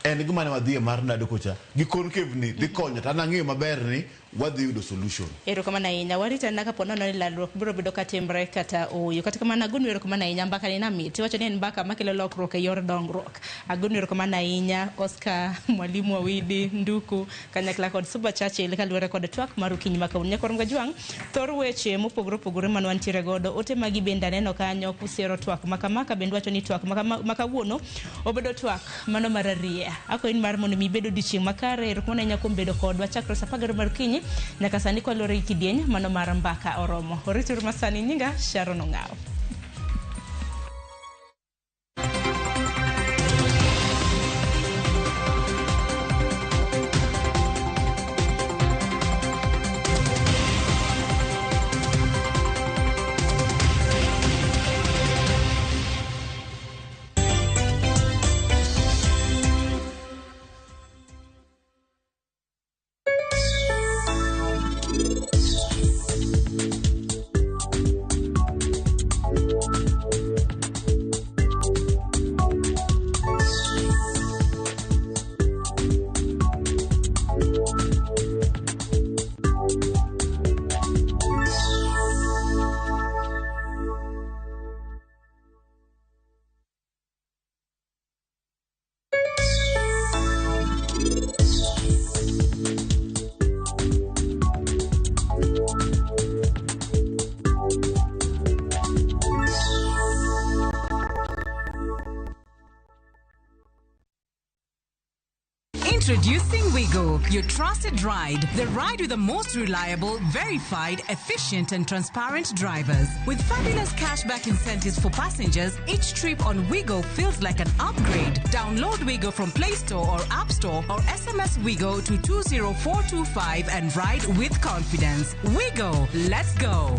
en gima ne wadhiye mar nado kocha gi concave ni dhi konyo to an ang'eyo maber ni wadhi yudo solution. Erokamano ahinya. Warito anena kapo nono ni lalruok biro bedo katimre kata ooyo. Kata kamano agoni erokamano ahinya mbaka ni namit. Iwacho ni en mbaka makelo lokruok e yor dongruok. Agoni erokamano ahinya Oscar Mwalimu Owidi Nduku kanyakla kod Suba Churchill kaluwore kod twak mar okinyi ma kawuono. Nyakwar Mgajwang', thor weche mopogore opogore mane wantiere godo, ote magi bende aneno kanyo kusiero twak makama ka bende wacho ni twak ma kawuono obedo twak mano mar ariya. Akwayi ni mar mondo mi ibed odiochieng' makare. Erokamano ahinya kuom bedo kodwa chakre sa 12 mar okinyi nyaka sani kwaluwore gi kidieny mano mar mbaka oromo. Orituru masani, nyinga Sharon Ong'awo. Introducing Wigo, your trusted ride. The ride with the most reliable, verified, efficient, and transparent drivers. With fabulous cashback incentives for passengers, each trip on Wigo feels like an upgrade. Download Wigo from Play Store or App Store or SMS Wigo to 20425 and ride with confidence. Wigo, let's go.